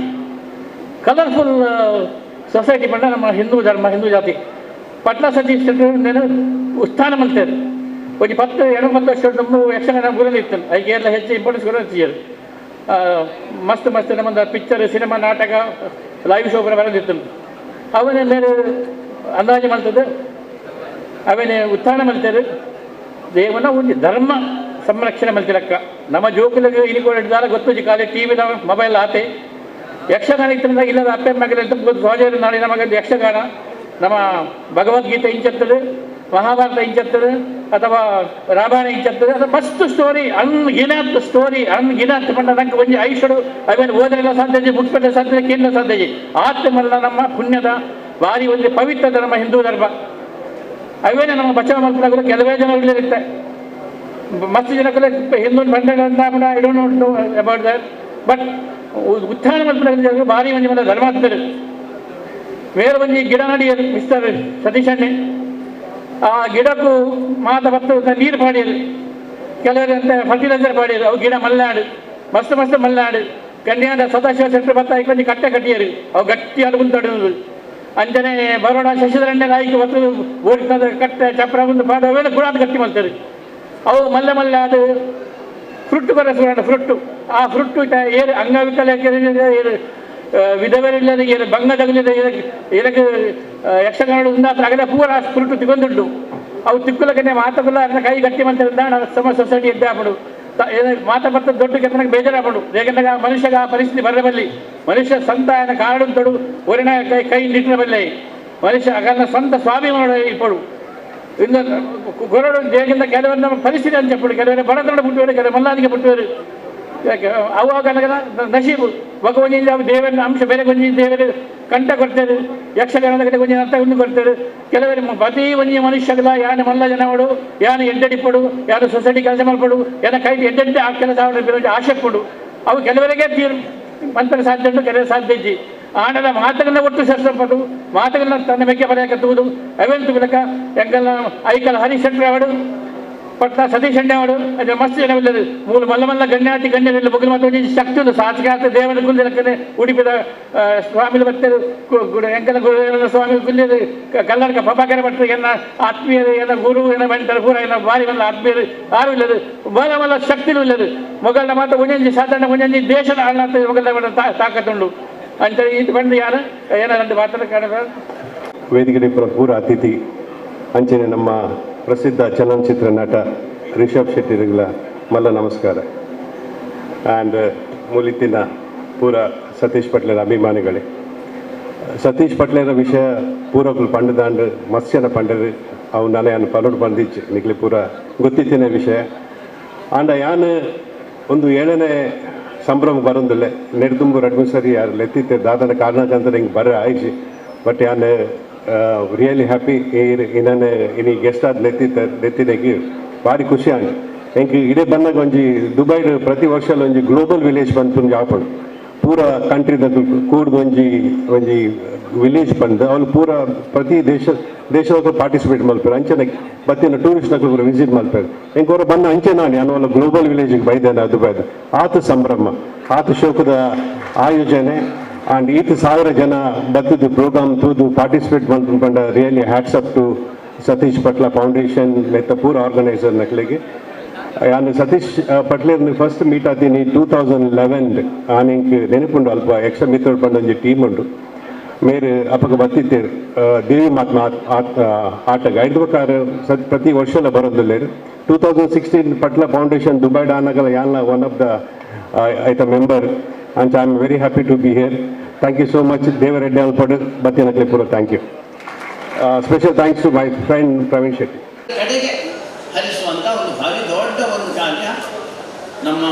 ಕಲರ್ಫುಲ್ ಸೊಸೈಟಿ ಪಂಡ ನಮ್ಮ ಹಿಂದೂ ಧರ್ಮ, ಹಿಂದೂ ಜಾತಿ. ಪಟ್ಲ ಸತೀಶ್ ಉತ್ಥಾನ ಮಲ್ತೇವೆ. ಒಂಜಿ 10 8 ವರ್ಷ ನಮ್ಮ ಯಕ್ಷಗಾನ ಗುರಲಿ ಇತ್ತು, ಐಕೆ ಎಲ್ಲ ಹೆಚ್ಚು ಇಂಪಾರ್ಟೆನ್ಸ್ ಗುರು ಇತ್ತು. ಮಸ್ತ್ ಮಸ್ತ್ ನಮ್ಮ ಪಿಕ್ಚರ್, ಸಿನಿಮಾ, ನಾಟಕ, ಲೈವ್ ಶೋ ಬರೋದಿತ್ತು. ಅವನೇ ಮೇಲೆ ಅಂದಾಜು ಮಾಡ್ತದೆ, ಅವನೇ ಉತ್ಥಾನ ಮಾಡ್ತಾರೆ. ದೇವನ ಒಂದು ಧರ್ಮ ಸಂರಕ್ಷಣೆ ಮಲ್ತಿರಕ್ಕ ನಮ್ಮ ಜೋಕುಲಿಗೆ ಇನಿಕೋಡಿದಾರ ಗೊತ್ತು ಖಾಲಿ ಟಿ ವಿ ಮೊಬೈಲ್ ಆತೆ ಯಕ್ಷಗಾನ ಇತ್ತಂದ್ರೆ ಇಲ್ಲದ ಅಪ್ಪೆ ಮಗಲ ಗೊತ್ತು. ಸಹಜ ನಾಳೆ ನಮಗೆ ಯಕ್ಷಗಾನ ನಮ್ಮ ಭಗವದ್ಗೀತೆ ಇಂಚತ್ತದೆ, ಮಹಾಭಾರತ ಇಂಚತ್ತದೆ, ಅಥವಾ ರಾಮಾಯಣ ಇಂಚತ್ತದೆ. ಅದು ಮಸ್ತ್ ಸ್ಟೋರಿ, ಅನ್ಗಿನತ್ ಸ್ಟೋರಿ, ಅನ್ಗಿನತ್ ಪಂಡ ನಂಗೆ ಒಂಜಿ ಐಷಡು ಅವೇನು ಓದಲಿಲ್ಲ ಸಾಧ್ಯ, ಬುಕ್ ಸಾಧ್ಯ, ಕೇಳಲ್ಲ ಸಾಧ್ಯ. ಆತ್ಮಲ್ಲ ನಮ್ಮ ಪುಣ್ಯದ ಭಾರಿ ಒಂದು ಪವಿತ್ರ ಧರ್ಮ ಹಿಂದೂ ಧರ್ಮ. ಅವೇನೆ ನಮ್ಮ ಬಚಾವ ಮಲ್ಪನಾಗಲು ಕೆಲವೇ ಜನಗಳು ಇರುತ್ತೆ. ಮಸ್ತ್ ಜನಕ್ಕೂ ಹಿಂದೂ ಬಂಡ I don't know about that. But ಉತ್ಥಾನ ಮಲ್ಪನಾಗಲು ಭಾರಿ ಒಂಜಿ ಮಲ್ಲ ಧರ್ಮಾತ್ಮರು. ಬೇರೆ ಒಂಜಿ ಗಿಡ ನಡಿಯರು ಮಿಸ್ಟರ್ ಸತೀಶ್ ಅಣ್ಣೆ, ಆ ಗಿಡಕ್ಕೂ ಮಾತ ಬತ್ತು ನೀರು ಪಾಡಿಯರು, ಕೆಲವರು ಅಂತ ಫರ್ಟಿಲೈಸರ್ ಪಾಡಿಯರು. ಅವು ಗಿಡ ಮಲ್ನಾಡು, ಮಸ್ತ್ ಮಸ್ತ್ ಮಲ್ನಾಡು. ಕನ್ಯಾದ ಸದಾಶಿವ ಸೆಟ್ರು ಬತ್ತ ಐಕೊಂಜಿ ಕಟ್ಟೆ ಕಟ್ಟಿಯರು, ಅವು ಗಟ್ಟಿಯಾದ ಮುಂತಾಡುವುದು. ಅಂಜನೆ ಬರೋಣ ಶಶಿಧರಣ್ಯ ನಾಯ್ಕ ಬತ್ತು ಓಡಿದ ಕಟ್ಟೆ ಚಪ್ರ ಮುಂದೆ ಪಾಡ ಅವೆಲ್ಲ ಗುಣಾದ ಗಟ್ಟಿ ಮಾಡ್ತಾರೆ. ಅವು ಮಲ್ಲೆ ಮಲ್ಲೆ ಅದು ಫ್ರುಟ್ ಕೊರ ಫ್ರುಟ್ ಆ ಫ್ರುಟ್ ಏರು ಅಂಗವಿಕಲ ಏರು ವಿಧವರಿಲ್ಲದ ಏರು ಬಂಗದಗಲಿದ ಏನಕ್ಕೆ ಯಕ್ಷಗಾನ ಅಗಲ ಪೂರ ಫ್ರುಟ್ ತಿಗೊಂದುಂಡು ಅವು ತಿಕ್ಕುಲಕನೆ ಮಾತಗುಲ್ಲ ಅದನ್ನ ಕೈ ಗಟ್ಟಿ ಮಂತ್ರ ಸಮ ಸೊಸೈಟಿ ಎದ್ದಾಪಡು ಮಾತ ಬರ್ತ ದೊಡ್ಡ ಕೆತ್ತನಕ್ಕೆ ಬೇಜಾರಾಪಡು ಯಾಕಂದ್ರೆ ಆ ಮನುಷ್ಯಗ ಆ ಪರಿಸ್ಥಿತಿ ಬರಬಲ್ಲಿ ಮನುಷ್ಯ ಸ್ವಂತ ఆయన ಕಾಡುಂತಡು ಒರಿನ ಕೈ ಕೈ ನಿಟ್ಟಿರಬಲ್ಲೆ ಮನುಷ್ಯ ಅಗಲ ಸ್ವಂತ ಸ್ವಾಭಿಮಾನ ಇಪ್ಪಡು ಇನ್ನು ಕೊರಡು ಹೇಗಿಂದ ಕೆಲವರು ನಮ್ಮ ಪರಿಸ್ಥಿತಿ ಅಂತ చెప్పడు ಕೆಲವರು ಬಡತನ ಪುಟ್ಟುವರು ಕೆಲವರು ಮಲ್ಲಾದಿಗೆ ಪುಟ್ಟುವರು ಅವಾಗ ನಶೀಬು ఒక ಒಂಜಿ ದೇವರ ಅಂಶ ಬೇರೆ ಒಂಜಿ ದೇವರ ಕಂಠ ಕೊಡ್ತಾರೆ ಯಕ್ಷಗಾನದ ಕಡೆ ಒಂಜಿ ಅರ್ಥ ಒಂದು ಕೊಡ್ತಾರೆ ಕೆಲವರು ಪ್ರತಿ ಒಂಜಿ ಮನುಷ್ಯಗಳ ಯಾನು ಮಲ್ಲ ಜನವಡು ಯಾನು ಎಡ್ಡೆಡಿಪ್ಪಡು ಯಾರು ಸೊಸೈಟಿ ಕೆಲಸ ಮಾಡ್ಪಡು ಯಾನ ಕೈ ಎಡ್ಡೆಡ್ಡೆ ಆ ಕೆಲಸ ಆಶೆ ಕೊಡು ಅವು ಕೆಲವರಿಗೆ ತೀರ್ ಮಂತ್ರ ಸಾಧ್ಯ ಉಂಟು ಕೆಲವರು ಸಾಧ್ಯ ಇಜ್ಜಿ ಆಂಡಲ ಮಾತುಗಳನ್ನ ಒಟ್ಟು ಸೇರಿಸಲ್ಪಟ್ಟು ಮಾತುಗಳನ್ನ ತನ್ನ ಮೆಕ್ಕೆ ಬರೆಯಕತ್ತುವುದು ಅವೆಂತು ಬಿಲಕ ಎಂಕಲ್ನ ಐಕಲ್ ಹರೀಶ್ ಶೆಟ್ಟರ್ ಅವಡು ಪಟ್ಟ ಸತೀಶ್ ಅಣ್ಣವರು ಅದೇ ಮಸ್ತ್ ಜನವಿಲ್ಲದು ಮೂಲ ಮಲ್ಲ ಮಲ್ಲ ಗಣ್ಯಾತಿ ಗಣ್ಯರಲ್ಲಿ ಬೊಗಲು ಮತ್ತು ಒಂಜಿ ಶಕ್ತಿ ಉಂಟು ಸಾಕ್ಷಾತ್ ದೇವರ ಕುಂದಿರಕ್ಕನೆ ಉಡುಪಿದ ಸ್ವಾಮಿಲು ಬರ್ತಾರೆ ಎಂಕಲ ಗುರು ಸ್ವಾಮಿ ಕುಂದಿರು ಕಲ್ಲರ್ಕ ಪಪಾಕರ ಭಟ್ರು ಎನ್ನ ಆತ್ಮೀಯರು ಎನ್ನ ಗುರು ಎನ್ನ ಬಂಟರು ಪೂರ ಎನ್ನ ಭಾರಿ ಮಲ್ಲ ಆತ್ಮೀಯರು ಯಾರು ಇಲ್ಲದು ಬಲ ಮಲ್ಲ ಶಕ್ತಿನೂ ಇಲ್ಲದು ಮೊಗಲ್ನ ಮಾತ್ರ ಒಂಜೊಂಜಿ ಸಾಧಾರಣ ಒಂಜೊಂಜಿ ದೇಶದ ಆಳ್ನಾಥ ಮೊಗಲ ತಾಕತ್ತುಂಡು ಅಂತ ಇದು ಬಂದು ಯಾರು ಏನಾದ್ರು ಮಾತ್ರ ಕಾರಣ. ವೇದಿಕೆ ಪೂರ ಅತಿಥಿ ಅಂಚನೆ ನಮ್ಮ ಪ್ರಸಿದ್ಧ ಚಲನಚಿತ್ರ ನಟ ರಿಷಬ್ ಶೆಟ್ಟಿರಿಗಳ ಮಲ್ಲ ನಮಸ್ಕಾರ ಆ್ಯಂಡ್ ಮೂಲಿತಿನ ಪೂರ ಸತೀಶ್ ಪಟ್ಲರ ಅಭಿಮಾನಿಗಳೇ. ಸತೀಶ್ ಪಟ್ಲರ ವಿಷಯ ಪೂರಕಲು ಪಂಡದಾಂಡ್ ಮತ್ಸ್ಯನ ಪಂಡರು ಅವು ನಾನೇ ಅನ್ನು ಪಲೋಡ್ ಬಂದಿಚ್ಚು ನಿಗ್ಲಿ ಪೂರ ಗೊತ್ತಿತ್ತಿನ ವಿಷಯ. ಆಂಡ ಯಾನು ಒಂದು ಏಳನೇ ಸಂಭ್ರಮ ಬರೋದಿಲ್ಲ ನೆಡ್ದುಂಬು ರಡ್ಮು ಸರಿ ಯಾರು ಲೆತ್ತಿತ್ತೆ ದಾದನ ಕಾರಣಕ್ಕಂತ ಹಿಂಗೆ ಬರ ಆಯ್ತು. ಬಟ್ ಯಾನು ರಿಯಲಿ ಹ್ಯಾಪಿ ಇನ್ನೇ ಇನಿ ಗೆಸ್ಟ್ ಆದ ಲೆತ್ತಿದ್ದಕ್ಕೆ ಭಾರಿ ಖುಷಿ ಆಂಡ್. ಎಂಕ್ ಇಡೇ ಬಂದಾಗ ಒಂಜಿ ದುಬೈಡ್ ಪ್ರತಿ ವರ್ಷ ಒಂಜಿ ಗ್ಲೋಬಲ್ ವಿಲೇಜ್ ಬಂತು ಒಂಜಿ ಆಪಡು ಪೂರ ಕಂಟ್ರಿದ ಕೂಡ್ದು ಒಂಜಿ ಒಂಜಿ ವಿಲೇಜ್ ಬಂದು ಅವ್ರು ಪೂರ ಪ್ರತಿ ದೇಶದ ಪಾರ್ಟಿಸಿಪೇಟ್ ಮಲ್ಪೇರು ಅಂಚನೆ ಬತ್ತಿನ ಟೂರಿಸ್ಟ್ನಕ್ಲು ಪೂರ ವಿಸಿಟ್ ಮಲ್ಪೇರು. ಎಂಕ್ ಅವರ ಬಂದ ಅಂಚೆ ನಾನು ಅನ್ನೋಲ್ಲ ಗ್ಲೋಬಲ್ ವಿಲೇಜಿಗೆ ಬೈದೇನೆ ದುಬೈದ ಆತ ಸಂಭ್ರಮ ಆತ ಶೋಕದ ಆಯೋಜನೆ ಆ್ಯಂಡ್ ಈತ ಸಾವಿರ ಜನ ಬತ್ತದು ಪ್ರೋಗ್ರಾಮ್ ತೂದು ಪಾರ್ಟಿಸಿಪೇಟ್ ಮಲ್ಪಂಡ really hats up to Satish Patla foundation ಮೆತ್ತ ಪೂರ ಆರ್ಗನೈಸರ್ ನಕ್ಲಿಗೆ. ನಾನು ಸತೀಶ್ ಪಟ್ಲೇರ್ನ ಫಸ್ಟ್ ಮೀಟ್ ಆತೀನಿ 2011 ಆನ್ ಇಂಕ್ ನೆನಪುಂಡು ಅಲ್ಪ ಯಕ್ಷ ಮಿತ್ರರು ಪಂಡ ಒಂಜಿ ಟೀಮ್ ಉಂಡು ಮೇರು ಅಪ್ಪಗ ಬತ್ತಿತ್ತೇರು ದೇವಿ ಮಾತ್ಮ ಆಟ ಗೈಡ್ ಬೇಕಾರೆ ಪ್ರತಿ ವರ್ಷ ಬರೋದಿಲ್ಲ. 2016 ಪಟ್ಲ ಫೌಂಡೇಶನ್ ದುಬೈ ಆನಾಗಲ ಯಾನ್ಲ ಒನ್ ಆಫ್ the ಐತ member and I am very happy to be here. Thank you so much Devareddy ಅಲ್ಪಡು ಬತ್ತಿನಕ್ಲೆ ಪೂರ thank you. Special thanks to my friend Praveen Shetty. ಕಡೆಗೆ ಹರಿಸುವಂಥ ಒಂದು ಭಾರಿ ದೊಡ್ಡ ಒಂದು ಕಾರ್ಯ ನಮ್ಮ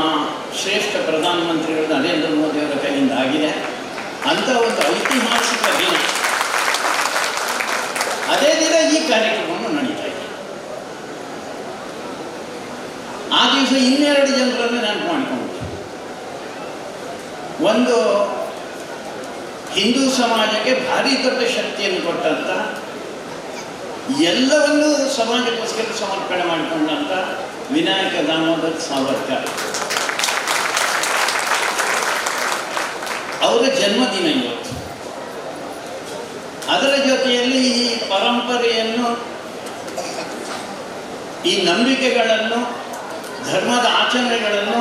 ಶ್ರೇಷ್ಠ ಪ್ರಧಾನಮಂತ್ರಿಗಳು ನರೇಂದ್ರ ಮೋದಿಯವರ ಕೈಯಿಂದ ಆಗಿದೆ. ಅಂಥ ಒಂದು ಐತಿಹಾಸಿಕ ದಿನ, ಅದೇ ದಿನ ಈ ಕಾರ್ಯಕ್ರಮವನ್ನು ನಡೀತಾ ಇದೆ. ಆ ದಿವಸ ಇನ್ನೆರಡು ಜನರನ್ನು ನೆನಪು ಮಾಡಿಕೊಂಡು, ಒಂದು ಹಿಂದೂ ಸಮಾಜಕ್ಕೆ ಭಾರಿ ದೊಡ್ಡ ಶಕ್ತಿಯನ್ನು ಕೊಟ್ಟಂಥ, ಎಲ್ಲವನ್ನೂ ಸಮಾಜಕ್ಕೋಸ್ಕರ ಸಮರ್ಪಣೆ ಮಾಡಿಕೊಂಡಂಥ ವಿನಾಯಕ ದಾಮೋದರ್ ಸಾವರ್ಕರ್ ಅವರ ಜನ್ಮದಿನ ಇವತ್ತು. ಅದರ ಜೊತೆಯಲ್ಲಿ ಈ ಪರಂಪರೆಯನ್ನು, ಈ ನಂಬಿಕೆಗಳನ್ನು, ಧರ್ಮದ ಆಚರಣೆಗಳನ್ನು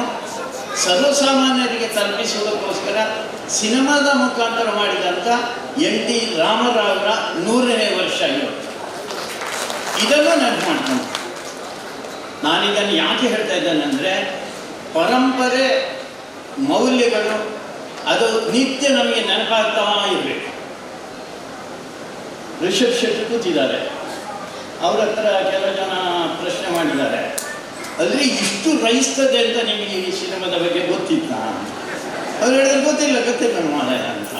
ಸರ್ವಸಾಮಾನ್ಯರಿಗೆ ತಲುಪಿಸುವುದಕ್ಕೋಸ್ಕರ ಸಿನಿಮಾದ ಮುಖಾಂತರ ಮಾಡಿದಂಥ ಎನ್ ಟಿ ರಾಮರಾವ್ರ 100ನೇ ವರ್ಷ ಇವತ್ತು. ಇದನ್ನು ನೆನಪು ಮಾಡ್ಕೊಂಡು ನಾನಿದನ್ನು ಯಾಕೆ ಹೇಳ್ತಾ ಇದ್ದೇನೆ ಅಂದರೆ, ಪರಂಪರೆ ಮೌಲ್ಯಗಳು ಅದು ನಿತ್ಯ ನಮಗೆ ನೆನಪಾಗ್ತಾ ಇರಬೇಕು. ರಿಷಬ್ ಶೆಟ್ಟಿ ಕೂತಿದ್ದಾರೆ, ಅವ್ರ ಹತ್ರ ಕೆಲವು ಜನ ಪ್ರಶ್ನೆ ಮಾಡಿದ್ದಾರೆ, ಅಲ್ಲಿ ಇಷ್ಟು ರೈಸ್ತದೆ ಅಂತ ನಿಮಗೆ ಈ ಸಿನಿಮಾದ ಬಗ್ಗೆ ಗೊತ್ತಿತ್ತಾ? ಅವ್ರು ಹೇಳಿದ್ರೆ ಗೊತ್ತಿಲ್ಲ, ಗೊತ್ತಿಲ್ಲ ಮಾರಾಯ ಅಂತ.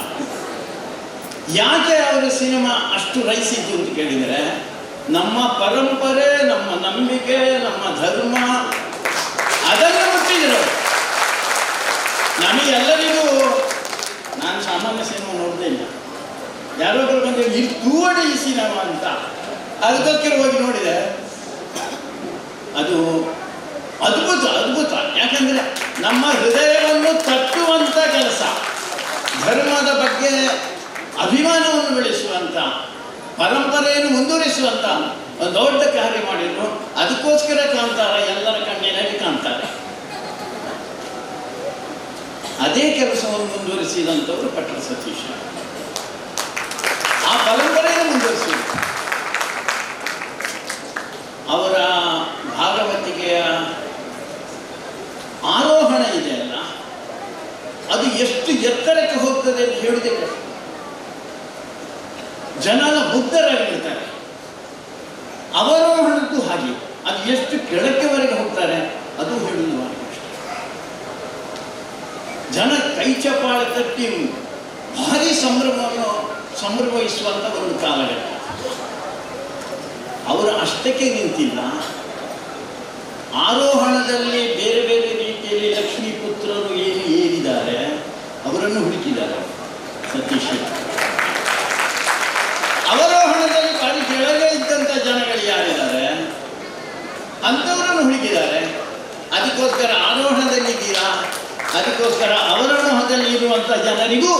ಯಾಕೆ ಅವರ ಸಿನಿಮಾ ಅಷ್ಟು ರೈಸಿತ್ತು ಅಂತ ಕೇಳಿದರೆ, ನಮ್ಮ ಪರಂಪರೆ, ನಮ್ಮ ನಂಬಿಕೆ, ನಮ್ಮ ಧರ್ಮ ಅದನ್ನು ಮುಟ್ಟಿದ್ರು. ನಮಗೆಲ್ಲರಿಗೂ, ನಾನು ಸಾಮಾನ್ಯ ಸಿನಿಮಾ ನೋಡದೇ ಇಲ್ಲ, ಯಾರೊಬ್ಬರು ಬಂದರೆ ಇದು ತೂವಡೆ ಈ ಸಿನಿಮಾ ಅಂತ, ಅದಕ್ಕೋಸ್ಕರ ಹೋಗಿ ನೋಡಿದೆ. ಅದು ಅದ್ಭುತ ಅದ್ಭುತ. ಯಾಕಂದರೆ ನಮ್ಮ ಹೃದಯವನ್ನು ತಟ್ಟುವಂಥ ಕೆಲಸ, ಧರ್ಮದ ಬಗ್ಗೆ ಅಭಿಮಾನವನ್ನು ಬೆಳೆಸುವಂಥ, ಪರಂಪರೆಯನ್ನು ಮುಂದುವರಿಸುವಂಥ ಒಂದು ದೊಡ್ಡ ಕಾರ್ಯ ಮಾಡಿದ್ರು. ಅದಕ್ಕೋಸ್ಕರ ಕಾಂತಾರ ಎಲ್ಲರ ಕಣ್ಣಿನಲ್ಲಿ ಕಾಣ್ತಾರೆ. ಅದೇ ಕೆಲಸವನ್ನು ಮುಂದುವರಿಸಿದಂಥವರು ಪಟ್ಲ ಸತೀಶ್. ಆ ಪರಂಪರೆಯನ್ನು ಮುಂದುವರಿಸಿದರು. ಅವರ ಭಾಗವತಿಕೆಯ ಆರೋಹಣ ಇದೆಯಲ್ಲ, ಅದು ಎಷ್ಟು ಎತ್ತರಕ್ಕೆ ಹೋಗ್ತದೆ ಅಂತ ಹೇಳುವುದೇ ಕಷ್ಟ. ಜನನ ಬುದ್ಧರಾಗಿರ್ತಾರೆ, ಅವರೋಹಣದ್ದು ಹಾಗೆ, ಅದು ಎಷ್ಟು ಕೆಳಕ್ಕೆವರೆಗೆ ಹೋಗ್ತಾರೆ ಅದು ಹೇಳುವುದು ಭಾರಿ ಕಷ್ಟ. ಜನ ಕೈ ಚಪಾಳೆ ತಟ್ಟಿ ಭಾರಿ ಸಂಭ್ರಮವನ್ನು ಸಂಭ್ರಮಿಸುವಂಥ ಒಂದು ಕಾಲಘಟ್ಟ. ಅವರು ಅಷ್ಟಕ್ಕೆ ನಿಂತಿಲ್ಲ. ಆರೋಹಣದಲ್ಲಿ ಬೇರೆ ಬೇರೆ ರೀತಿಯಲ್ಲಿ ಲಕ್ಷ್ಮೀ ಪುತ್ರರು ಏನು ಏರಿದ್ದಾರೆ ಅವರನ್ನು ಹುಡುಕಿದ್ದಾರೆ ಸತೀಶ್. ಅವರೋಹಣದಲ್ಲಿ ಭಾರಿ ಕೆಳಗೆ ಇದ್ದಂಥ ಜನಗಳು ಯಾರಿದ್ದಾರೆ ಅಂಥವರನ್ನು ಹುಡುಕಿದ್ದಾರೆ. ಅದಕ್ಕೋಸ್ಕರ ಆರೋಹಣದಲ್ಲಿದ್ದೀರಾ, ಅದಕ್ಕೋಸ್ಕರ ಅವರೋಹಣದಲ್ಲಿ ಇರುವಂಥ ಜನರಿಗೂ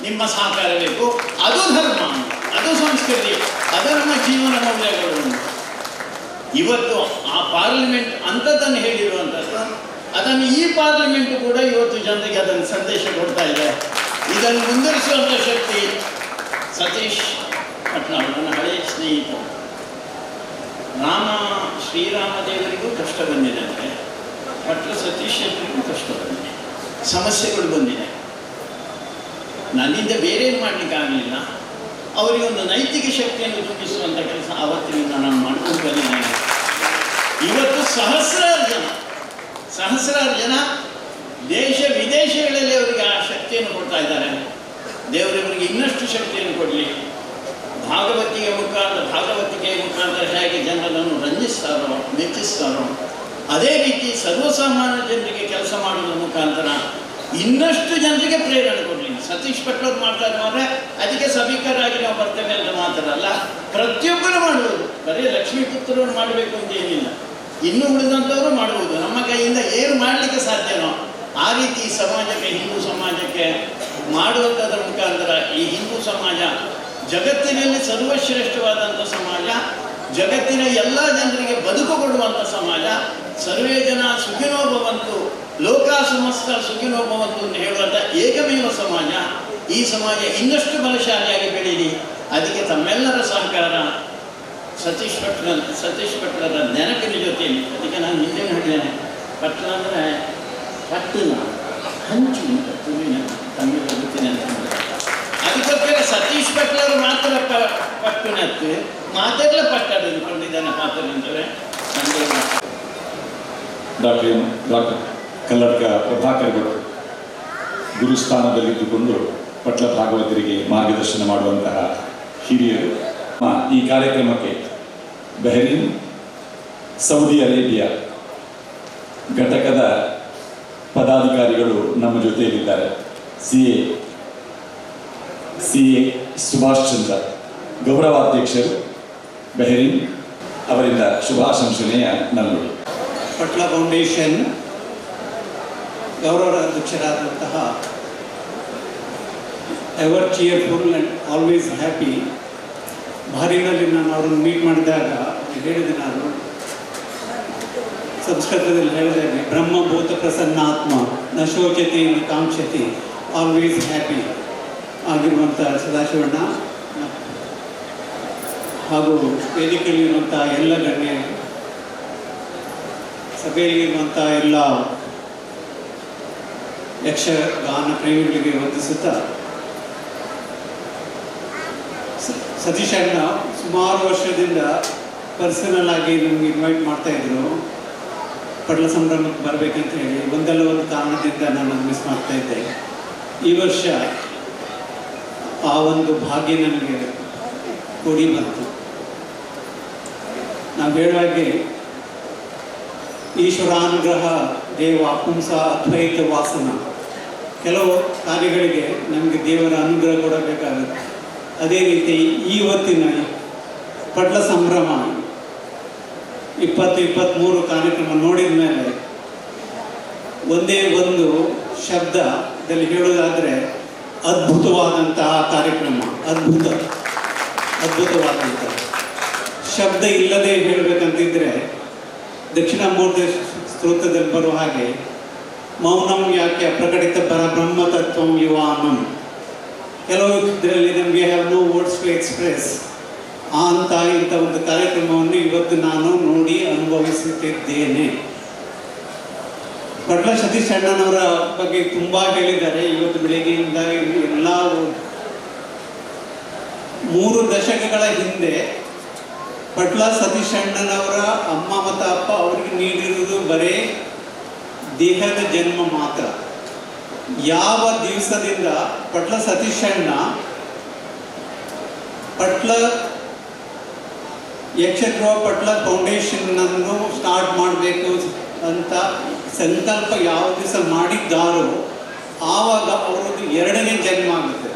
ನಿಮ್ಮ ಸಹಕಾರ ಬೇಕು. ಅದು ಧರ್ಮ, ಅದು ಸಂಸ್ಕೃತಿ, ಅದು ನಮ್ಮ ಜೀವನ ಮೌಲ್ಯಗಳು. ಇವತ್ತು ಆ ಪಾರ್ಲಿಮೆಂಟ್ ಅಂಥದ್ದನ್ನು ಹೇಳಿರುವಂಥದ್ದು, ಅದನ್ನು ಈ ಪಾರ್ಲಿಮೆಂಟ್ ಕೂಡ ಇವತ್ತು ಜನರಿಗೆ ಅದನ್ನು ಸಂದೇಶ ಕೊಡ್ತಾ ಇದೆ. ಇದನ್ನು ಮುಂದುವರಿಸುವಂಥ ಶಕ್ತಿ ಸತೀಶ್ ಪಟ್ಲ, ನನ್ನ ಹಳೆಯ ಸ್ನೇಹಿತ. ಶ್ರೀರಾಮ ದೇವರಿಗೂ ಕಷ್ಟ ಬಂದಿದೆ ಅಂದರೆ ಪಟ್ಲ ಸತೀಶ್ ಶೆಟ್ಟರಿಗೂ ಕಷ್ಟ ಬಂದಿದೆ, ಸಮಸ್ಯೆಗಳು ಬಂದಿದೆ. ನನ್ನಿಂದ ಬೇರೆ ಏನು ಮಾಡಲಿಕ್ಕೆ ಆಗಲಿಲ್ಲ. ಅವರಿಗೆ ಒಂದು ನೈತಿಕ ಶಕ್ತಿಯನ್ನು ತುಂಬಿಸುವಂಥ ಕೆಲಸ ಆವತ್ತಿನಿಂದ ನಾನು ಮಾಡ್ಕೊಂಡು ಬಂದಿದ್ದೇನೆ. ಇವತ್ತು ಸಹಸ್ರಾರು ಜನ ದೇಶ ವಿದೇಶಗಳಲ್ಲಿ ಅವರಿಗೆ ಆ ಶಕ್ತಿಯನ್ನು ಕೊಡ್ತಾ ಇದ್ದಾರೆ. ದೇವರವರಿಗೆ ಇನ್ನಷ್ಟು ಶಕ್ತಿಯನ್ನು ಕೊಡಲಿ. ಭಾಗವತಿಕೆಯ ಮುಖಾಂತರ ಹೇಗೆ ಜನರನ್ನು ರಂಜಿಸ್ತಾರೋ, ಮೆಚ್ಚಿಸ್ತಾರೋ, ಅದೇ ರೀತಿ ಸರ್ವಸಾಮಾನ್ಯ ಜನರಿಗೆ ಕೆಲಸ ಮಾಡುವುದರ ಮುಖಾಂತರ ಇನ್ನಷ್ಟು ಜನರಿಗೆ ಪ್ರೇರಣೆ ಕೊಡಲಿ. ಸತೀಶ್ ಪಟ್ಲವ್ರು ಮಾಡ್ತಾ ಇದ್ದಾರೆ, ಅದಕ್ಕೆ ಸಭಿಕರಾಗಿ ನಾವು ಬರ್ತೇವೆ ಅಂತ ಮಾತ್ರ ಅಲ್ಲ, ಪ್ರತಿಯೊಬ್ಬರು ಮಾಡುವುದು. ಬರೀ ಲಕ್ಷ್ಮೀಪುತ್ರರು ಮಾಡಬೇಕು ಅಂತ ಏನಿಲ್ಲ, ಇನ್ನೂ ಉಳಿದಂಥವರು ಮಾಡುವುದು. ನಮ್ಮ ಕೈಯಿಂದ ಏನು ಮಾಡಲಿಕ್ಕೆ ಸಾಧ್ಯನೋ ಆ ರೀತಿ ಸಮಾಜಕ್ಕೆ, ಹಿಂದೂ ಸಮಾಜಕ್ಕೆ ಮಾಡುವಂಥದ್ರ ಮುಖಾಂತರ ಈ ಹಿಂದೂ ಸಮಾಜ ಜಗತ್ತಿನಲ್ಲಿ ಸರ್ವಶ್ರೇಷ್ಠವಾದಂಥ ಸಮಾಜ, ಜಗತ್ತಿನ ಎಲ್ಲ ಜನರಿಗೆ ಬದುಕು ಕೊಡುವಂಥ ಸಮಾಜ, ಸರ್ವೇ ಜನ ಸುಖಿನೋ ಭವಂತು, ಲೋಕ ಸಮಸ್ತ ಸುಖಿನೋ ಭವಂತು ಅಂತ ಹೇಳುವಂಥ ಏಕಮೇವ ಸಮಾಜ. ಈ ಸಮಾಜ ಇನ್ನಷ್ಟು ಬಲಶಾಲಿಯಾಗಿ ಬೆಳೀಲಿ, ಅದಕ್ಕೆ ತಮ್ಮೆಲ್ಲರ ಸಹಕಾರ ಸತೀಶ್ ಪಟ್ಲರ ನೆನಪಿನ ಜೊತೆಯಲ್ಲಿ. ಅದಕ್ಕೆ ನಾನು ಹಿಂದೆ ಹೇಳಿದ್ದೇನೆ, ಪಟ್ಲ ಅಂದರೆ ಪಟ್ಟಿನ ಹಂಚು ಅಂತ ತುಳಿನ ತಮಿಳು ಗೊತ್ತಿದೆ ಅಂತ. ಅದಕ್ಕೋಸ್ಕರ ಸತೀಶ್ ಪಟ್ಲರು ಮಾತ್ರ ಪಟ್ಟುನತ್ತು ಮಾತೆಲ್ಲ ಪಟ್ಟ ಕೊಂಡಿದ್ದಾನೆ ಪಾತ್ರ ಅಂತಂದರೆ ಡಾಕ್ಟರ್ ಕಲ್ಲಡ್ಕ ಪ್ರಭಾಕರ್ ಭಟ್ ಗುರುಸ್ಥಾನದಲ್ಲಿದ್ದುಕೊಂಡು ಪಟ್ಲ ಭಾಗವತರಿಗೆ ಮಾರ್ಗದರ್ಶನ ಮಾಡುವಂತಹ ಹಿರಿಯರು. ಈ ಕಾರ್ಯಕ್ರಮಕ್ಕೆ Bahrain, Saudi Arabia ಘಟಕದ ಪದಾಧಿಕಾರಿಗಳು ನಮ್ಮ ಜೊತೆಯಲ್ಲಿದ್ದಾರೆ. ಸಿ ಎ ಸುಭಾಷ್ ಚಂದ್ರ ಗೌರವಾಧ್ಯಕ್ಷರು ಬಹ್ರೇನ್ ಅವರಿಂದ ಶುಭಾಶಂಸನೆಯ ನಲ್ಲುಡಿ. ಪಟ್ಲ ಫೌಂಡೇಶನ್ ಗೌರವ ಅಧ್ಯಕ್ಷರಾದಂತಹ ever cheerful and always happy ಬಹ್ರೇನಲ್ಲಿ ನಾನು ಅವರನ್ನು ಮೀಟ್ ಮಾಡಿದಾಗ ಹೇಳಿದೆ, ನಾನು ಸಂಸ್ಕೃತದಲ್ಲಿ ಹೇಳಿದಾಗೆ ಬ್ರಹ್ಮಭೂತ ಪ್ರಸನ್ನಾತ್ಮ ನ ಶೋಚತೆ ನ ಕಾಂಕ್ಷತೆ, ಆಲ್ವೇಸ್ ಹ್ಯಾಪಿ ಆಗಿರುವಂಥ ಸದಾಶಿವಣ್ಣ ಹಾಗೂ ವೇದಿಕೆಯಲ್ಲಿರುವಂಥ ಎಲ್ಲ ಗಣ್ಯರು, ಸಭೆಯಲ್ಲಿರುವಂಥ ಎಲ್ಲ ಯಕ್ಷಗಾನ ಪ್ರೇಮಿಗಳಿಗೆ ವಂದಿಸುತ್ತಾ, ಸತೀಶ್ ಅಣ್ಣ ಸುಮಾರು ವರ್ಷದಿಂದ ಪರ್ಸನಲ್ ಆಗಿ ನಮಗೆ ಇನ್ವೈಟ್ ಮಾಡ್ತಾಯಿದ್ರು ಪಟ್ಲ ಸಂಭ್ರಮಕ್ಕೆ ಬರಬೇಕಂತ ಹೇಳಿ. ಒಂದಲ್ಲ ಒಂದು ಕಾರಣದಿಂದ ನಾನು ಮಿಸ್ ಮಾಡ್ತಾಯಿದ್ದೆ. ಈ ವರ್ಷ ಆ ಒಂದು ಭಾಗ್ಯ ನನಗೆ ಕೂಡಿ ಬಂತು. ನಾವು ಹೇಳುವಾಗೆ ಈಶ್ವರಾನುಗ್ರಹ ದೇವ ಪುಂಸ ಅದ್ವೈತ ವಾಸನ, ಕೆಲವು ಕಾರ್ಯಗಳಿಗೆ ನಮಗೆ ದೇವರ ಅನುಗ್ರಹ ಕೂಡ ಬೇಕಾಗುತ್ತೆ. ಅದೇ ರೀತಿ ಇವತ್ತಿನ ಪಟ್ಲ ಸಂಭ್ರಮ 20-23 ಕಾರ್ಯಕ್ರಮ ನೋಡಿದ ಮೇಲೆ ಒಂದೇ ಒಂದು ಶಬ್ದದಲ್ಲಿ ಹೇಳೋದಾದರೆ ಅದ್ಭುತವಾದಂತಹ ಕಾರ್ಯಕ್ರಮ, ಅದ್ಭುತವಾದಂತಹ ಶಬ್ದ ಇಲ್ಲದೆ ಹೇಳಬೇಕಂತಿದ್ರೆ ದಕ್ಷಿಣಾಮೂರ್ತಿ ಸ್ತೋತ್ರದಲ್ಲಿ ಬರುವ ಹಾಗೆ ಮೌನಂ ಯಾಕೆ ಪ್ರಕಟಿತ ಪರಬ್ರಹ್ಮತತ್ವಂ ಯುವಾನಂ. ಕೆಲವು ಇದರಲ್ಲಿ ನಮಗೆ have no words to express ಅಂತ ಇಂಥ ಒಂದು ಕಾರ್ಯಕ್ರಮವನ್ನು ಇವತ್ತು ನಾನು ನೋಡಿ ಅನುಭವಿಸುತ್ತಿದ್ದೇನೆ. ಪಟ್ಲ ಸತೀಶ್ ಅಣ್ಣನವರ ಬಗ್ಗೆ ತುಂಬ ಹೇಳಿದ್ದಾರೆ ಇವತ್ತು ಬೆಳಿಗ್ಗೆಯಿಂದ. ಎಲ್ಲ 3 ದಶಕಗಳ ಹಿಂದೆ ಪಟ್ಲ ಸತೀಶ್ ಅಣ್ಣನವರ ಅಮ್ಮ ಮತ್ತು ಅಪ್ಪ ಅವರಿಗೆ ನೀಡಿರುವುದು ಬರೇ ದೇಹದ ಜನ್ಮ ಮಾತ್ರ. ಯಾವ ದಿವಸದಿಂದ ಪಟ್ಲ ಸತೀಶ್ ಅಣ್ಣ ಪಟ್ಲ ಯಕ್ಷಗೃಹ ಪಟ್ಲ ಫೌಂಡೇಶನ್ನನ್ನು ಸ್ಟಾರ್ಟ್ ಮಾಡಬೇಕು ಅಂತ ಸಂಕಲ್ಪ ಯಾವ ದಿವಸ ಮಾಡಿದ್ದಾರೋ ಆವಾಗ ಅವರದ್ದು 2ನೇ ಜನ್ಮ ಆಗುತ್ತೆ.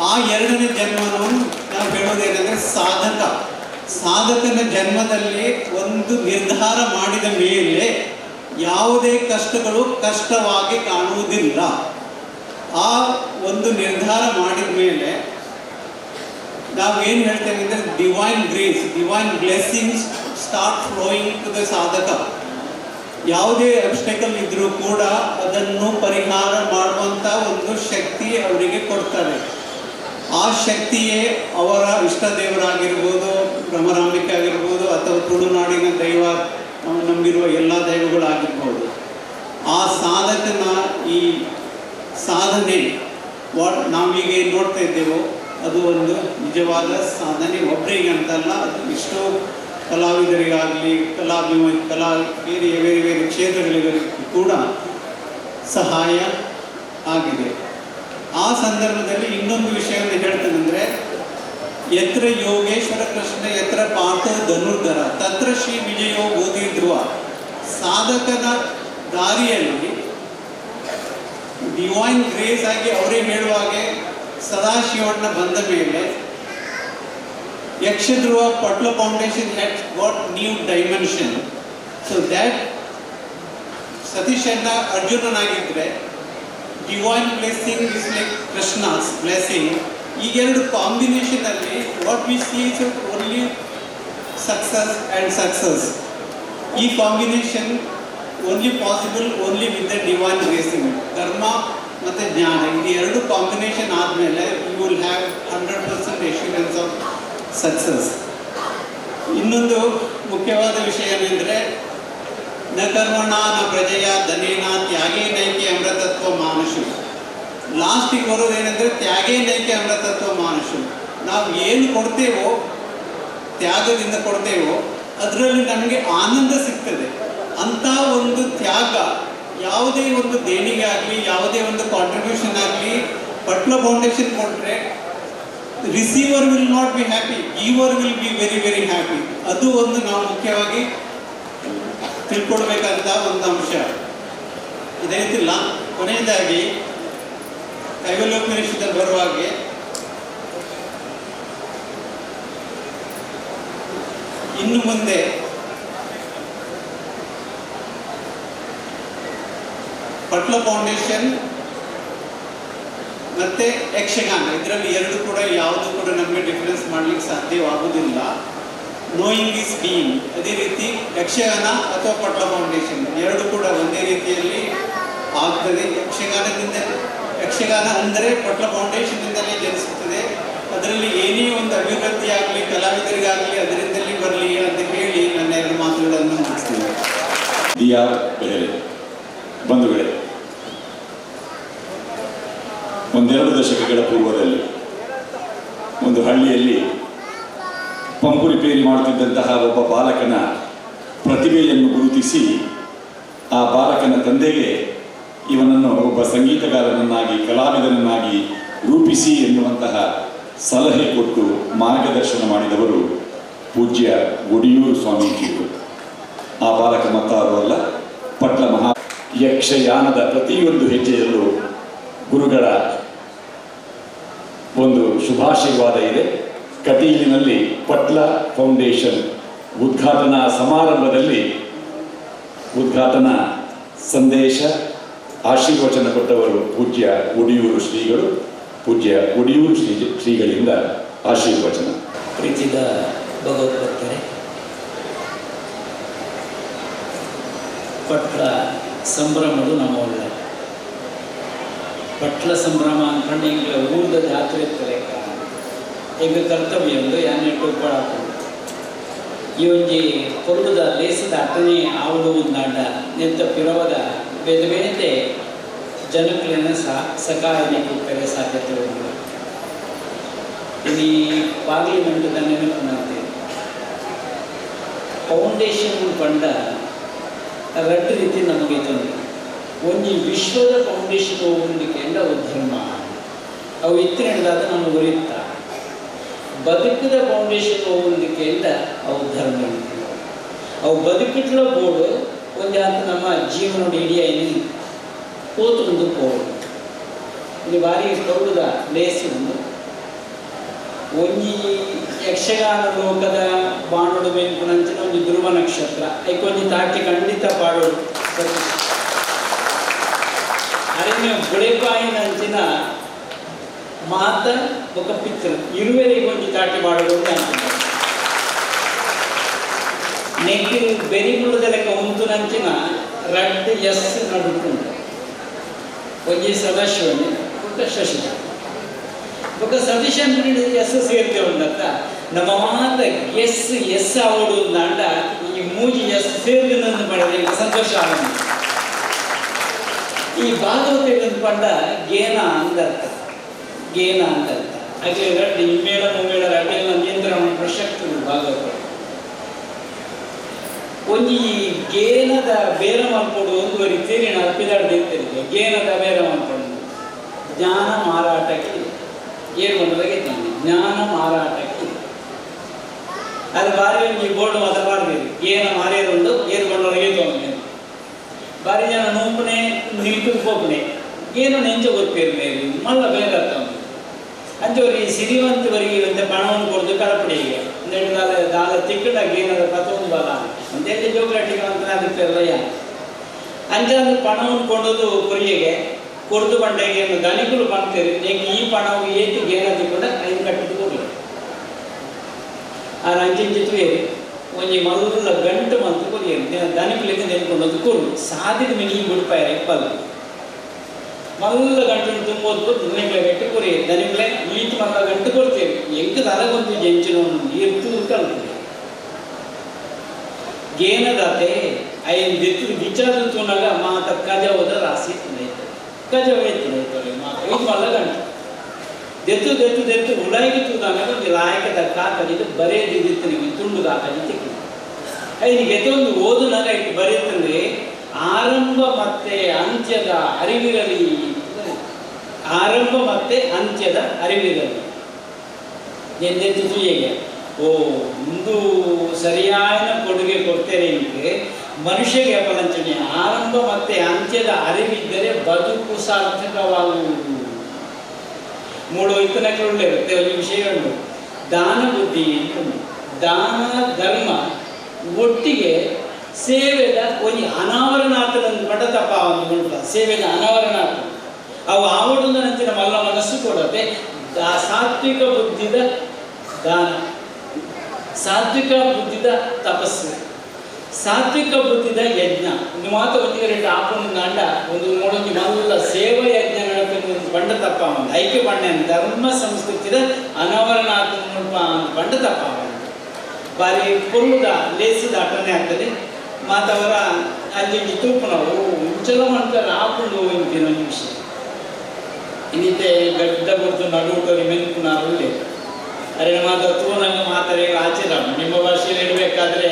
ಆ 2ನೇ ಜನ್ಮವನ್ನು ನಾವು ಹೇಳೋದೇನೆಂದರೆ ಸಾಧಕ. ಸಾಧಕನ ಜನ್ಮದಲ್ಲಿ ಒಂದು ನಿರ್ಧಾರ ಮಾಡಿದ ಮೇಲೆ ಯಾವುದೇ ಕಷ್ಟಗಳು ಕಷ್ಟವಾಗಿ ಕಾಣುವುದಿಲ್ಲ. ಆ ಒಂದು ನಿರ್ಧಾರ ಮಾಡಿದ ಮೇಲೆ ನಾವೇನು ಹೇಳ್ತೇವೆ ಅಂದರೆ divine grace, divine blessings start flowing to the ಸಾಧಕ. ಯಾವುದೇ ಅಬ್ಸ್ಟೆಕಲ್ ಇದ್ದರೂ ಕೂಡ ಅದನ್ನು ಪರಿಹಾರ ಮಾಡುವಂಥ ಒಂದು ಶಕ್ತಿ ಅವರಿಗೆ ಕೊಡ್ತಾರೆ. ಆ ಶಕ್ತಿಯೇ ಅವರ ಇಷ್ಟ ದೇವರಾಗಿರ್ಬೋದು, ಭ್ರಮರಾಂಬಿಕೆ ಆಗಿರ್ಬೋದು, ಅಥವಾ ತುಳುನಾಡಿನ ದೈವ ನಂಬಿರುವ ಎಲ್ಲ ದೈವಗಳಾಗಿರ್ಬೋದು. ಆ ಸಾಧಕನ ಈ ಸಾಧನೆ ನಾವೀಗ ಏನು ನೋಡ್ತಾ ಇದ್ದೇವೋ ಅದು ಒಂದು ನಿಜವಾದ ಸಾಧನೆ. ಒಬ್ಬರಿಗೆ ಅಂತಲ್ಲ, ಅದು ಎಷ್ಟೋ ಕಲಾವಿದರಿಗಾಗಲಿ, ಕಲಾ ಬೇರೆ ಬೇರೆ ಬೇರೆ ಕ್ಷೇತ್ರಗಳಿಗೆ ಕೂಡ ಸಹಾಯ ಆಗಿದೆ. ಆ ಸಂದರ್ಭದಲ್ಲಿ ಇನ್ನೊಂದು ವಿಷಯವನ್ನು ಹೇಳ್ತೇನೆಂದರೆ, ಯತ್ರ ಯೋಗೇಶ್ವರ ಕೃಷ್ಣ ಯತ್ರ ಪಾರ್ಥೋ ಧನುರ್ಧರ ತತ್ರ ಶ್ರೀ ವಿಜಯೋ ಬೋಧಿ ಧ್ರುವ. ಸಾಧಕನ ದಾರಿಯಲ್ಲಿ ಡಿವೈನ್ ಗ್ರೇಸ್ ಆಗಿ ಅವರೇ ಹೇಳುವಾಗೆ ಸದಾಶಿವಣ್ಣ ಬಂದ ಮೇಲೆ Yakshadhruva Patla foundation had got new dimension. So that Satish ಅಣ್ಣ ಅರ್ಜುನನಾಗಿದ್ದರೆ divine blessing is like Krishna's blessing. ಈ ಎರಡು ಕಾಂಬಿನೇಷನಲ್ಲಿ what we see is only success and success. ಈ combination only possible only with the divine blessing. ಧರ್ಮ ಮತ್ತು ಜ್ಞಾನ, ಇದು ಎರಡು combination ಆದಮೇಲೆ you will have 100% assurance of success. ಇನ್ನೊಂದು ಮುಖ್ಯವಾದ ವಿಷಯ ಏನೆಂದರೆ, ನ ಕರ್ಮಣ ನ ಪ್ರಜೆಯ ಧನೇನ ತ್ಯಾಗೇ ನೈಕೆ ಅಮೃತತ್ವ ಮಾನುಷು. ಲಾಸ್ಟಿಗೆ ಬರೋದೇನೆಂದರೆ ತ್ಯಾಗೇ ನೈಕೆ ಅಮೃತತ್ವ ಮಾನುಷು. ನಾವು ಏನು ಕೊಡ್ತೇವೋ, ತ್ಯಾಗದಿಂದ ಕೊಡ್ತೇವೋ ಅದರಲ್ಲಿ ನಮಗೆ ಆನಂದ ಸಿಗ್ತದೆ. ಅಂಥ ಒಂದು ತ್ಯಾಗ ಯಾವುದೇ ಒಂದು ದೇಣಿಗೆ ಆಗಲಿ, ಯಾವುದೇ ಒಂದು ಕಾಂಟ್ರಿಬ್ಯೂಷನ್ ಆಗಲಿ ಪಟ್ಲ ಫೌಂಡೇಶನ್ ಕೊಟ್ಟರೆ receiver will not be happy, giver will be very very happy. ಅದು ಒಂದು ನಾವು ಮುಖ್ಯವಾಗಿ ತಿಳ್ಕೊಳ್ಬೇಕಂತ ಒಂದು ಅಂಶ. ಇದೇ ರೀತಿಲ್ಲ ಕೊನೆಯದಾಗಿ ಕೈವಲ್ಯೋಪನಿಷತ್ತಲ್ಲಿ ಬರುವಾಗೆ ಇನ್ನು ಮುಂದೆ ಪಟ್ಲ ಫೌಂಡೇಶನ್ ಮತ್ತು ಯಕ್ಷಗಾನ ಇದರಲ್ಲಿ ಎರಡು ಕೂಡ ಯಾವುದು ಕೂಡ ನಮಗೆ ಡಿಫರೆನ್ಸ್ ಮಾಡಲಿಕ್ಕೆ ಸಾಧ್ಯವಾಗುವುದಿಲ್ಲ. Knowing is being. ಅದೇ ರೀತಿ ಯಕ್ಷಗಾನ ಅಥವಾ ಪಟ್ಲ ಫೌಂಡೇಶನ್ ಎರಡು ಕೂಡ ಒಂದೇ ರೀತಿಯಲ್ಲಿ ಆಗ್ತದೆ. ಯಕ್ಷಗಾನ ಅಂದರೆ ಪಟ್ಲ ಫೌಂಡೇಶನ್ನಿಂದಲೇ ಜನಿಸುತ್ತದೆ. ಅದರಲ್ಲಿ ಏನೇ ಒಂದು ಅಭಿವೃದ್ಧಿ ಆಗಲಿ, ಕಲಾವಿದರಿಗಾಗಲಿ ಅದರಿಂದಲೇ ಬರಲಿ ಅಂತ ಹೇಳಿ ನನ್ನ ಎರಡು ಮಾತುಗಳನ್ನು ಮುಗಿಸ್ತೀನಿ. ಡಿ ಆರ್ ಬೆಹರೆ. ಬಂಧುಗಳೇ, ಒಂದೆರಡು ದಶಕಗಳ ಪೂರ್ವದಲ್ಲಿ ಒಂದು ಹಳ್ಳಿಯಲ್ಲಿ ಪಂಪು ರಿಪೇರಿ ಮಾಡುತ್ತಿದ್ದಂತಹ ಒಬ್ಬ ಬಾಲಕನ ಪ್ರತಿಭೆಯನ್ನು ಗುರುತಿಸಿ ಆ ಬಾಲಕನ ತಂದೆಗೆ ಇವನನ್ನು ಒಬ್ಬ ಸಂಗೀತಗಾರನನ್ನಾಗಿ, ಕಲಾವಿದನನ್ನಾಗಿ ರೂಪಿಸಿ ಎನ್ನುವಂತಹ ಸಲಹೆ ಕೊಟ್ಟು ಮಾರ್ಗದರ್ಶನ ಮಾಡಿದವರು ಪೂಜ್ಯ ಒಡಿಯೂರು ಸ್ವಾಮೀಜಿಯವರು. ಆ ಬಾಲಕ ಮತ್ತಾರು ಅಲ್ಲ, ಪಟ್ಲ ಮಹಾ ಯಕ್ಷಯಾನದ ಪ್ರತಿಯೊಂದು ಹೆಜ್ಜೆಯಲ್ಲೂ ಗುರುಗಳ ಒಂದು ಶುಭಾಶೀರ್ವಾದ ಇದೆ. ಕಟೀಲಿನಲ್ಲಿ ಪಟ್ಲ ಫೌಂಡೇಶನ್ ಉದ್ಘಾಟನಾ ಸಮಾರಂಭದಲ್ಲಿ ಉದ್ಘಾಟನಾ ಸಂದೇಶ ಆಶೀರ್ವಚನ ಕೊಟ್ಟವರು ಪೂಜ್ಯ ಒಡಿಯೂರು ಶ್ರೀಗಳು. ಪೂಜ್ಯ ಒಡಿಯೂರು ಶ್ರೀಗಳಿಂದ ಆಶೀರ್ವಚನ. ಪ್ರೀತಿದ ಭಗವದ್ಭಕ್ತರೇ, ಪಟ್ಲ ಸಂಭ್ರಮಡು ನಮ್ಮ ಒಳ್ಳೆ ಪಟ್ಲ ಸಂಭ್ರಮ ಅಂದ್ಕೊಂಡು ಎಂಗ್ಲ ಊರ್ದ ಜಾತ್ರೆ ಇತ್ತು ಲೆಕ್ಕ ಎಂಗ ಕರ್ತವ್ಯ ಒಂದು ಯಾನೆಟ್ಟು ಉಪ್ಪಳಾಪುಂಡು ಈ ಒಂಜಿ ಪೊರ್ಲುದ ಲೇಸದ ಅಟನೆ ಆವಡು ಒಂದಾಂಡ ನೆತ್ತ ಪಿರವದ ಬೇತೆ ಬೇತೆ ಜನಕ್ಲೆನ ಸಕಾಯನೆ ಕೊಪ್ಪೆರೆ ಸಾಧ್ಯತೆ ಉಂಟು. ಇಲ್ಲಿ ಪಾರ್ಲಿಮೆಂಟ್ ನೆನಪು ಫೌಂಡೇಶನ್ ಪಂಡ ರಡ್ಡು ರೀತಿ ನಮಗೆ ತೊಂದರೆ. ಒಂಜಿ ವಿಶ್ವದ ಫೌಂಡೇಶನ್ ಹೋಗುವುದಕ್ಕೆ ಅವು ಧರ್ಮ ಅವು ಇತ್ತಿನದಾದ ನಮ್ಮ ಉರಿತ್ತ ಬದುಕದ ಫೌಂಡೇಶನ್ ಹೋಗುವುದಕ್ಕೆ ಅವು ಧರ್ಮ ಅವು ಬದುಕಿಟ್ಲ ಬೋರ್ಡು ಒಂದು ಆತ ನಮ್ಮ ಜೀವನ ಇಡೀ ಕೋತೊಂದು ಬೋರ್ಡು ಇಲ್ಲಿ ಭಾರಿ ಕೌಡುದ ಲೇಸು ಒಂದು ಒಂಜಿ ಯಕ್ಷಗಾನ ಲೋಕದ ಬಾಣೋಡು ಮೆನ್ಪುನಂಚಿನ ಒಂಜಿ ಧ್ರುವ ನಕ್ಷತ್ರ ಐಕೊಂಜಿ ತಾಟಿ ಖಂಡಿತ ಪಾಡೋಡು ಅರಣ್ಯ ಬುಳೆಪಾಯಿನಂಚಿನ ಮಾತ ಬೊಕ ಪಿತ್ರ ಇರುವೆರಿಗೆ ಒಂಜಿ ತಾಟಿ ಪಾಡೋಡು ಅಂತ ಅನ್ಕೊಂಡೆ. ನೆಕ್ ಬೆರಿಗುಳ್ಳದ ಲೆಕ್ಕ ಉಂತುನಂಚಿನ ರಡ್ಡ್ ಎಸ್ ನಡುಟುಂಡು ಒಂಜಿ ಸದಾಶಿವನೆ ಬೊಕ ಶಶಿಧ ಬೊಕ ಸತೀಶನ್ ಎಸ್ ಸೇರ್ತೆ ಉಂಡತ್ತ ನಮ್ಮ ಮಾತ ಎಸ್ ಎಸ್ ಆವಡು ಅಂಡ ಈ ಮೂಜಿ ಎಸ್ ಸೇರ್ದು ಪಡೆದ ಸಂತೋಷ ಆಗ. ಈ ಭಾಗವತ ಪಂಡ ಗೇನ ಅಂದರ್ಥ ಗೇನ ಅಂದರ್ಥ ಹಾಗೆ ರಡ್ಡು ಇಮ್ಮೇಳ ಮುಮ್ಮೇಳ ರಡ್ಡೆಲ್ಲ ನಿಯಂತ್ರಣ ಶಕ್ತಿ ಭಾಗವತ ಒಂಜಿ ಗೇನದ ಬೇರೆ ಮಲ್ಪೊಡು ಒಂದುವರೆ ತೀರಿನ ಅರ್ಪಿದಾಡ್ದಿರ್ತಿರಿಗೆ ಗೇನದ ಬೇರೆ ಮಲ್ಪೊಡು ಜ್ಞಾನ ಮಾರಾಟಕ್ಕೆ ಏನು ಬಂದಾಗ ಜ್ಞಾನ ಮಾರಾಟಕ್ಕೆ ಅದು ಬಾರಿ ಒಂಜಿ ಬೋರ್ಡ್ ಮಾತ್ರ ಮಾಡ್ತೀರಿ ಗೇನ ಮಾರಿಯರುಂಡು ಏರು ಬಂಡೊಳಗೆ ತೊಗೊಂಡು ಬಾರಿ ಜನ ನೋಂಪನೆ ನಿಲ್ತು ಪೋಪನೆ ಏನು ನೆಂಚ ಗೊತ್ತೇರು ಮೇರಿ ಮಲ್ಲ ಬೇರೆ ಅರ್ಥ ಅಂಚೋರಿ ಸಿರಿವಂತವರಿಗೆ ಒಂದು ಪಣವನ್ನು ಕೊಡ್ದು ಕಳಪಡಿಗೆ ಅಂದೇಳಿ ದಾಲ ದಾಲ ತಿಕ್ಕಡಾಗ ಏನಾದ್ರು ಪತ್ತೊಂದು ಬಲ ಅಂತೇಳಿ ಜೋಗ್ಲಾಟಿಗೆ ಅಂತ ಅದಕ್ಕೆಲ್ಲಯ್ಯ ಅಂಚಾದ್ರೆ ಪಣವನ್ನು ಕೊಂಡೋದು ಕೊರಿಯಗೆ ಕೊಡ್ದು ಬಂಡೆಗೆ ಏನು ದನಿಕರು ಬಂತೀರಿ ಈಗ ಈ ಪಣವು ಏತು ಗೇನ ತಿಕ್ಕಡ ಐದು ಕಟ್ಟಿದ್ದು ಕೊಡಲಿ ಆ ಅಂಚಿಂಚಿ ತುಯರಿ ಒಂಜಿ ಮಲ್ಲ ಗಂಟು ಮಂತು ಕೊರಿಯರು ದನಿಕುಲಿಗೆ ನೆನ್ಕೊಂಡೋದು ಕೊಡು ಸಾಧಿದ ಮೇಲೆ ಈ ಗುಡ್ಪಾಯರೆ ಬಲ್ಲ ಮಲ್ಲ ಗಂಟು ತುಂಬೋದು ದನಿಕುಲೆ ಗಟ್ಟಿ ಕೊರಿ ದನಿಕುಲೆ ಈತು ಮಲ್ಲ ಗಂಟು ಕೊಡ್ತೇವೆ ಎಂಕ ತಲಗೊಂದು ಜಂಚಿನ ಇರ್ತು ಕಲ್ತದೆ ಗೇನದಾತೆ ಐದು ದಿತ್ತು ವಿಚಾರ ತೂನಾಗ ಮಾತ ಕಜವದ ರಾಸಿ ಐತೆ ಕಜವ ಎತ್ತು ಮಾತ ಇದು ಮಲ್ಲ ಗಂಟು ದೆತ್ತು ದೆತ್ತು ದೆತ್ತು ಉಳಾಯಿಗೆ ತೂದಾಗ ಒಂದು ಲಾಯಕದ ಕಾಕಜಿದ್ದು ಬರೆಯದಿದ್ದಿತ್ತು ನೀವು ತುಂಡು ಕಾಕಜಿ ತಿಕ್ಕಿ ಐನಿಗೆ ಎತ್ತೊಂದು ಓದುನಾಗ ಇಟ್ಟು ಬರೆಯುತ್ತಂದ್ರೆ ಆರಂಭ ಮತ್ತೆ ಅಂತ್ಯದ ಅರಿವಿರಲಿ, ಆರಂಭ ಮತ್ತೆ ಅಂತ್ಯದ ಅರಿವಿರಲಿ ಎಂದೆತ್ತು ತುಯ್ಯಗೆ ಓ ಒಂದು ಸರಿಯಾದ ಕೊಡುಗೆ ಕೊಡ್ತೇನೆ ನಿಮಗೆ ಮನುಷ್ಯಗೆ ಅಪಲಂಚನೆ ಆರಂಭ ಮತ್ತೆ ಅಂತ್ಯದ ಅರಿವಿದ್ದರೆ ಬದುಕು ಸಾರ್ಥಕವಾಗುವುದು. ಮೂಡು ಇತ್ತನಕ್ಕೆ ಇರುತ್ತೆ ಒಂದು ವಿಷಯ ಉಂಟು ದಾನ ಬುದ್ಧಿ ಅಂತ ಉಂಟು. ದಾನ ಧರ್ಮ ಒಟ್ಟಿಗೆ ಸೇವೆದ ಒಂಜಿ ಅನಾವರಣಾತನ ಪಟ ತಪ್ಪ ಒಂದು ಉಂಟ ಸೇವೆದ ಅನಾವರಣಾತ ಅವು ಆವಡೊಂದು ನಂಚಿನ ಮಲ್ಲ ಮನಸ್ಸು ಕೊಡತ್ತೆ ಸಾತ್ವಿಕ ಬುದ್ಧಿದ ದಾನ, ಸಾತ್ವಿಕ ಬುದ್ಧಿದ ತಪಸ್ಸು, ಸಾತ್ವಿಕ ಬುದ್ಧಿದ ಯಜ್ಞ. ಒಂದು ಮಾತು ಒಂದಿಗೆ ರೆಡ್ಡು ಆಪೊಂದು ನಾಂಡ ಒಂದು ಮೂಡೊಂಜಿ ಮಲ್ಲ ಸೇವಾ ಯಜ್ಞ ನಡಪೆಂದು ಒಂದು ಬಂಡ ತಪ್ಪ ಒಂದು ಐಕ್ಯ ಬಣ್ಣ ಧರ್ಮ ಸಂಸ್ಕೃತಿದ ಅನಾವರಣಾತನ ಮುಲ್ಪ ಬಂಡ ತಪ್ಪ ಬಾರಿ ಪೊರ್ಲುದ ಲೇಸದ ಅಟನೆ ಆಗ್ತದೆ. ಮಾತವರ ಅಲ್ಲಿ ತೂಪು ನಾವು ಇಂಚಲ ಮಾಡ್ತಾರೆ ಆಪುಂಡು ಇಂತಿನ ಒಂದು ವಿಷಯ ಇನ್ನಿತೆ ಗಡ್ಡ ಕೊಡ್ತು ನಡುಟೋರಿ ಮೆನ್ಪುನಾರಲ್ಲಿ ಅರೆ ಮಾತ್ರ ತೂನಂಗ ಮಾತಾರೆ ಆಚರ ನಿಮ್ಮ ಭಾಷೆಯಲ್ಲಿ ಇಡಬೇಕಾದ್ರೆ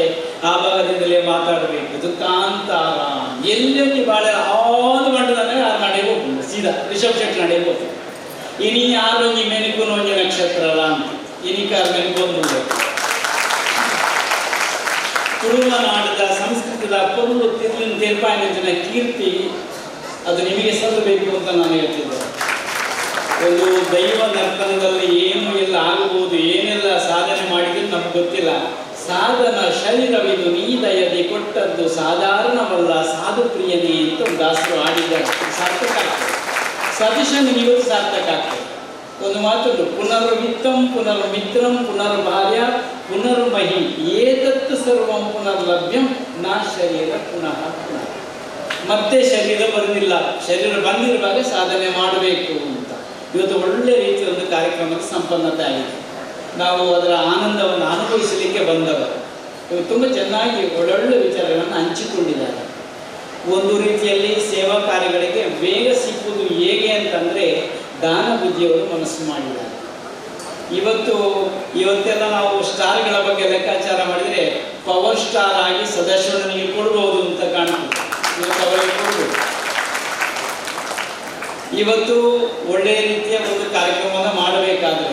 ಆ ಭಾಗದಿಂದಲೇ ಮಾತಾಡಬೇಕು. ಇದು ಕಾಂತಾರ ಎಲ್ಲೆಲ್ಲಿ ಬಾಳೆ ಆದು ಮಂಡದಂದ್ರೆ ಆ ನಡೆಗೆ ಹೋಗ್ಬೋದು ಸೀದಾ ರಿಷಬ್ ಶೆಟ್ಟಿ ನಡೆಗೆ ಹೋಗ್ತದೆ. ಇನಿ ಯಾರೊಂಜಿ ಮೆನುಕುನ ಒಂಜಿ ನಕ್ಷತ್ರ ಅಲ್ಲ ಅಂತ ಇನಿಕಾರ ಮೆನುಕೊಂದು ತುಳುವ ನಾಡದ ಸಂಸ್ಕೃತದ ಪೊರ್ಲು ತಿರ್ಲಿನ ತೀರ್ಪಾಯಿನ ಕೀರ್ತಿ ಅದು ನಿಮಗೆ ಸಲ್ಲಬೇಕು ಅಂತ ನಾನು ಹೇಳ್ತಿದ್ದೆ. ಒಂದು ದೈವ ನರ್ತನದಲ್ಲಿ ಏನು ಎಲ್ಲ ಆಗಬಹುದು, ಏನೆಲ್ಲ ಸಾಧನೆ ಮಾಡಿದ್ರು ನಮ್ಗೆ ಗೊತ್ತಿಲ್ಲ. ಸಾಧನ ಶರೀರವಿದು ನೀ ದಯದೆ ಕೊಟ್ಟದ್ದು ಸಾಧಾರಣವಲ್ಲ ಸಾಧು ಪ್ರಿಯನೇ ಅಂತ ಒಂದು ದಾಸರು ಆಡಿದ್ದಾರೆ. ಸಾರ್ಥಕ ಆಗ್ತದೆ ಸತೀಶನ್ ಇವತ್ತು ಸಾರ್ಥಕ ಆಗ್ತದೆ. ಒಂದು ಮಾತುಂಟು, ಪುನರ್ವಿತ್ತಂ ಪುನರ್ಮಿತ್ರಂ ಪುನರ್ಭಾರ್ಯ ಪುನರ್ಮಹಿ ಏತತ್ತು ಸರ್ವಂ ಪುನರ್ಲಭ್ಯಂ ನಾ ಶರೀರ ಪುನಃ ಪುನಃ. ಮತ್ತೆ ಶರೀರ ಬರುವುದಿಲ್ಲ, ಶರೀರ ಬಂದಿರುವಾಗ ಸಾಧನೆ ಮಾಡಬೇಕು ಅಂತ. ಇವತ್ತು ಒಳ್ಳೆ ರೀತಿಯ ಒಂದು ಕಾರ್ಯಕ್ರಮದ ಸಂಪನ್ನತೆ ಆಗಿದೆ. ನಾವು ಅದರ ಆನಂದವನ್ನು ಅನುಭವಿಸಲಿಕ್ಕೆ ಬಂದವರು. ಇವರು ತುಂಬ ಚೆನ್ನಾಗಿ ಒಳ್ಳೊಳ್ಳೆ ವಿಚಾರಗಳನ್ನು ಹಂಚಿಕೊಂಡಿದ್ದಾರೆ. ಒಂದು ರೀತಿಯಲ್ಲಿ ಸೇವಾ ಕಾರ್ಯಗಳಿಗೆ ವೇಗ ಸಿಕ್ಕುವುದು ಹೇಗೆ ಅಂತಂದರೆ ದಾನ ಬುದ್ಧಿಯವರು ಮನಸ್ಸು ಮಾಡಿದ್ದಾರೆ. ಇವತ್ತೆಲ್ಲ ನಾವು ಸ್ಟಾರ್ಗಳ ಬಗ್ಗೆ ಲೆಕ್ಕಾಚಾರ ಮಾಡಿದರೆ ಪವರ್ ಸ್ಟಾರ್ ಆಗಿ ಸದಸ್ಯನಿಗೆ ಕೊಡ್ಬೋದು ಅಂತ ಕಾಣ್ತದೆ. ಇವತ್ತು ಅವರಿಗೆ ಕೊಡ್ಬೋದು. ಇವತ್ತು ಒಳ್ಳೆಯ ರೀತಿಯ ಒಂದು ಕಾರ್ಯಕ್ರಮವನ್ನು ಮಾಡಬೇಕಾದರೆ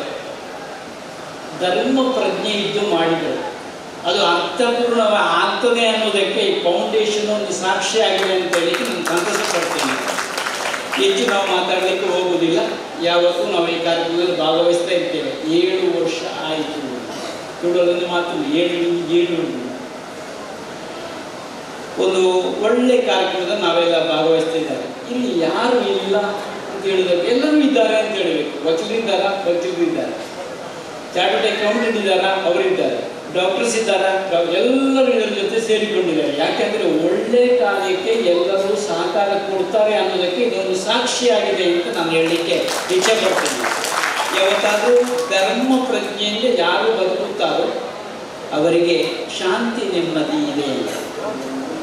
ಧರ್ಮ ಪ್ರಜ್ಞೆ ಇದ್ದು ಮಾಡಿದರು ಅದು ಅರ್ಥಪೂರ್ಣ ಆಗ್ತದೆ ಅನ್ನೋದಕ್ಕೆ ಈ ಫೌಂಡೇಶನ್ ಒಂದು ಸಾಕ್ಷಿಯಾಗಿದೆ ಅಂತ ಹೇಳಿ ನಾನು ಸಂತಸ ಪಡ್ತೇನೆ. ಹೆಚ್ಚು ನಾವು ಮಾತಾಡಲಿಕ್ಕೆ ಹೋಗುವುದಿಲ್ಲ. ಯಾವತ್ತೂ ನಾವು ಈ ಕಾರ್ಯಕ್ರಮದಲ್ಲಿ ಭಾಗವಹಿಸ್ತಾ ಇರ್ತೇವೆ. 7 ವರ್ಷ ಆಯಿತು. ತುಳುವಲ್ಲಿ ಮಾತು 7 7 ಒಂದು ಒಳ್ಳೆ ಕಾರ್ಯಕ್ರಮದಲ್ಲಿ ನಾವೆಲ್ಲ ಭಾಗವಹಿಸ್ತಾ ಇದ್ದಾರೆ. ಇಲ್ಲಿ ಯಾರು ಇಲ್ಲ ಅಂತ ಹೇಳಿದಾಗ ಎಲ್ಲರೂ ಇದ್ದಾರೆ ಅಂತ ಹೇಳಬೇಕು. ವಕೀಲರಿದ್ದಾರಾ? ವಕೀಲರಿದ್ದಾರೆ. ಚಾರ್ಟರ್ಡ್ ಅಕೌಂಟೆಂಟ್ ಇದ್ದಾರಾ? ಅವರಿದ್ದಾರೆ. ಡಾಕ್ಟರ್ಸ್ ಇದ್ದಾರಾ? ಎಲ್ಲರೂ ಇದರ ಜೊತೆ ಸೇರಿಕೊಂಡಿದ್ದಾರೆ. ಯಾಕೆಂದರೆ ಒಳ್ಳೆ ಕಾರ್ಯಕ್ಕೆ ಎಲ್ಲರೂ ಸಹಕಾರ ಕೊಡ್ತಾರೆ ಅನ್ನೋದಕ್ಕೆ ಇದೊಂದು ಸಾಕ್ಷಿಯಾಗಿದೆ ಅಂತ ನಾನು ಹೇಳಲಿಕ್ಕೆ ಇಚ್ಛೆ ಪಡ್ತೇನೆ. ಯಾವತ್ತಾದರೂ ಧರ್ಮ ಪ್ರಜ್ಞೆಯಿಂದ ಯಾರು ಬದುಕುತ್ತಾರೋ ಅವರಿಗೆ ಶಾಂತಿ ನೆಮ್ಮದಿ ಇದೆ.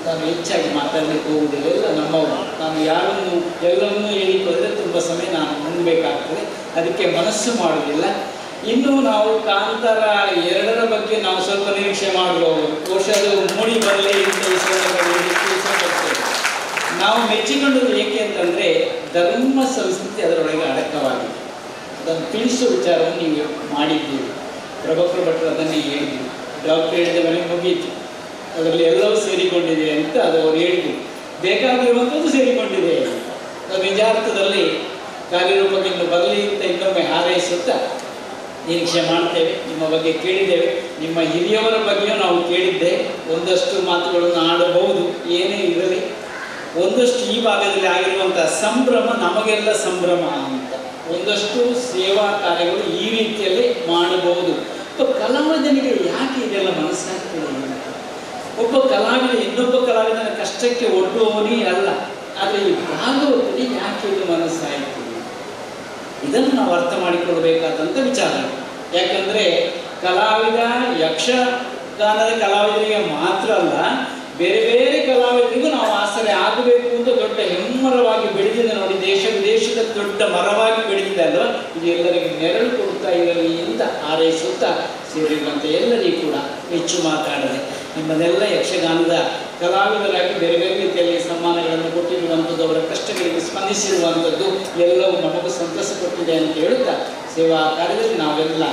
ನಾನು ಹೆಚ್ಚಾಗಿ ಮಾತಾಡಲಿಕ್ಕೆ ಹೋಗುವುದಿಲ್ಲ. ಎಲ್ಲ ನಮ್ಮವರು. ನಾನು ಯಾರನ್ನು ಎಲ್ಲರನ್ನೂ ಹೇಳಿಕ್ಕೆ ಹೋದರೆ ತುಂಬ ಸಮಯ ನಾನು ಮುಂದಬೇಕಾಗ್ತದೆ. ಅದಕ್ಕೆ ಮನಸ್ಸು ಮಾಡುವುದಿಲ್ಲ. ಇನ್ನು ನಾವು ಕಾಂತಾರ 2ರ ಬಗ್ಗೆ ನಾವು ಸ್ವಲ್ಪ ನಿರೀಕ್ಷೆ ಮಾಡಬಹುದು. ಬಹುಶಃ ಅದು ಮೂಡಿ ಬರಲಿ ಅಂತ ಈ ಸಂದರ್ಭದಲ್ಲಿ ಇಷ್ಟಪಡ್ತೇವೆ. ನಾವು ಮೆಚ್ಚಿಕೊಂಡದ್ದು ಏಕೆ ಅಂತಂದರೆ ಧರ್ಮ ಸಂಸ್ಕೃತಿ ಅದರೊಳಗೆ ಅಡಕವಾಗಿದೆ. ಅದನ್ನು ತಿಳಿಸುವ ವಿಚಾರವನ್ನು ನೀವು ಮಾಡಿದ್ದೀರಿ. ಪ್ರಭಾಕರ್ ಭಟ್ರು ಅದನ್ನೇ ಹೇಳಿದ್ದೀರಿ. ಡಾಕ್ಟರ್ ಹೇಳಿದ ಮೇಲೆ ಮುಗೀತು, ಅದರಲ್ಲಿ ಎಲ್ಲವೂ ಸೇರಿಕೊಂಡಿದೆ ಅಂತ ಅದು ಅವರು ಹೇಳಿದರು. ಬೇಕಾಗಿರುವಂಥದ್ದು ಸೇರಿಕೊಂಡಿದೆ. ಅದು ನಿಜಾರ್ಥದಲ್ಲಿ ಕಾರ್ಯರೂಪಕ್ಕೆ ಬರಲಿ ಅಂತ ಇನ್ನೊಮ್ಮೆ ಹಾರೈಸುತ್ತಾ ನಿರೀಕ್ಷೆ ಮಾಡ್ತೇವೆ. ನಿಮ್ಮ ಬಗ್ಗೆ ಕೇಳಿದ್ದೇವೆ, ನಿಮ್ಮ ಹಿರಿಯವರ ಬಗ್ಗೆಯೂ ನಾವು ಕೇಳಿದ್ದೆ. ಒಂದಷ್ಟು ಮಾತುಗಳನ್ನು ಆಡಬಹುದು, ಏನೇ ಇರಲಿ ಒಂದಷ್ಟು ಈ ಭಾಗದಲ್ಲಿ ಆಗಿರುವಂಥ ಸಂಭ್ರಮ ನಮಗೆಲ್ಲ ಸಂಭ್ರಮ ಅಂತ ಒಂದಷ್ಟು ಸೇವಾ ಕಾರ್ಯಗಳು ಈ ರೀತಿಯಲ್ಲಿ ಮಾಡಬಹುದು. ಒಬ್ಬ ಕಲಾವಿದನಿಗೆ ಯಾಕೆ ಇದೆಲ್ಲ ಮನಸ್ಸಾಗ್ತದೆ? ಒಬ್ಬ ಕಲಾವಿದ ಇನ್ನೊಬ್ಬ ಕಲಾವಿದನ ಕಷ್ಟಕ್ಕೆ ಒಡ್ಡುವವನೇ ಅಲ್ಲ, ಆದರೆ ಈ ಭಾಗವತನಿಗೆ ಯಾಕೆ ಇದು ಮನಸ್ಸಾಯಿತು? ಇದನ್ನು ನಾವು ಅರ್ಥ ಮಾಡಿಕೊಳ್ಬೇಕಾದಂಥ ವಿಚಾರ. ಯಾಕಂದರೆ ಕಲಾವಿದ ಯಕ್ಷಗಾನದ ಕಲಾವಿದರಿಗೆ ಮಾತ್ರ ಅಲ್ಲ, ಬೇರೆ ಬೇರೆ ಕಲಾವಿದರಿಗೂ ನಾವು ಆಸರೆ ಆಗಬೇಕು ಅಂತ ದೊಡ್ಡ ಹೆಮ್ಮರವಾಗಿ ಬೆಳೆದಿದೆ ನೋಡಿ. ದೇಶ ವಿದೇಶದ ದೊಡ್ಡ ಮರವಾಗಿ ಬೆಳೆದಿದೆ ಅಲ್ವಾ? ಇದು ಎಲ್ಲರಿಗೂ ನೆರಳು ಕೊಡ್ತಾ ಇರಲಿ ಅಂತ ಹಾರೈಸುತ್ತಾ ಸೇರಿರುವಂಥ ಎಲ್ಲರಿಗೂ ಕೂಡ ಹೆಚ್ಚು ಮಾತಾಡದೆ ನಿಮ್ಮನ್ನೆಲ್ಲ ಯಕ್ಷಗಾನದ ಕಲಾವಿದರಾಗಿ ಬೇರೆ ಬೇರೆ ರೀತಿಯಲ್ಲಿ ಸನ್ಮಾನಗಳನ್ನು ಕೊಟ್ಟಿರುವಂಥದ್ದು, ಅವರ ಕಷ್ಟಗಳಿಗೆ ಸ್ಪಂದಿಸಿರುವಂಥದ್ದು ಎಲ್ಲವೂ ನಮಗೂ ಸಂತಸ ಕೊಟ್ಟಿದೆ ಅಂತ ಹೇಳುತ್ತಾ ಸೇವಾ ಕಾರ್ಯದಲ್ಲಿ ನಾವೆಲ್ಲ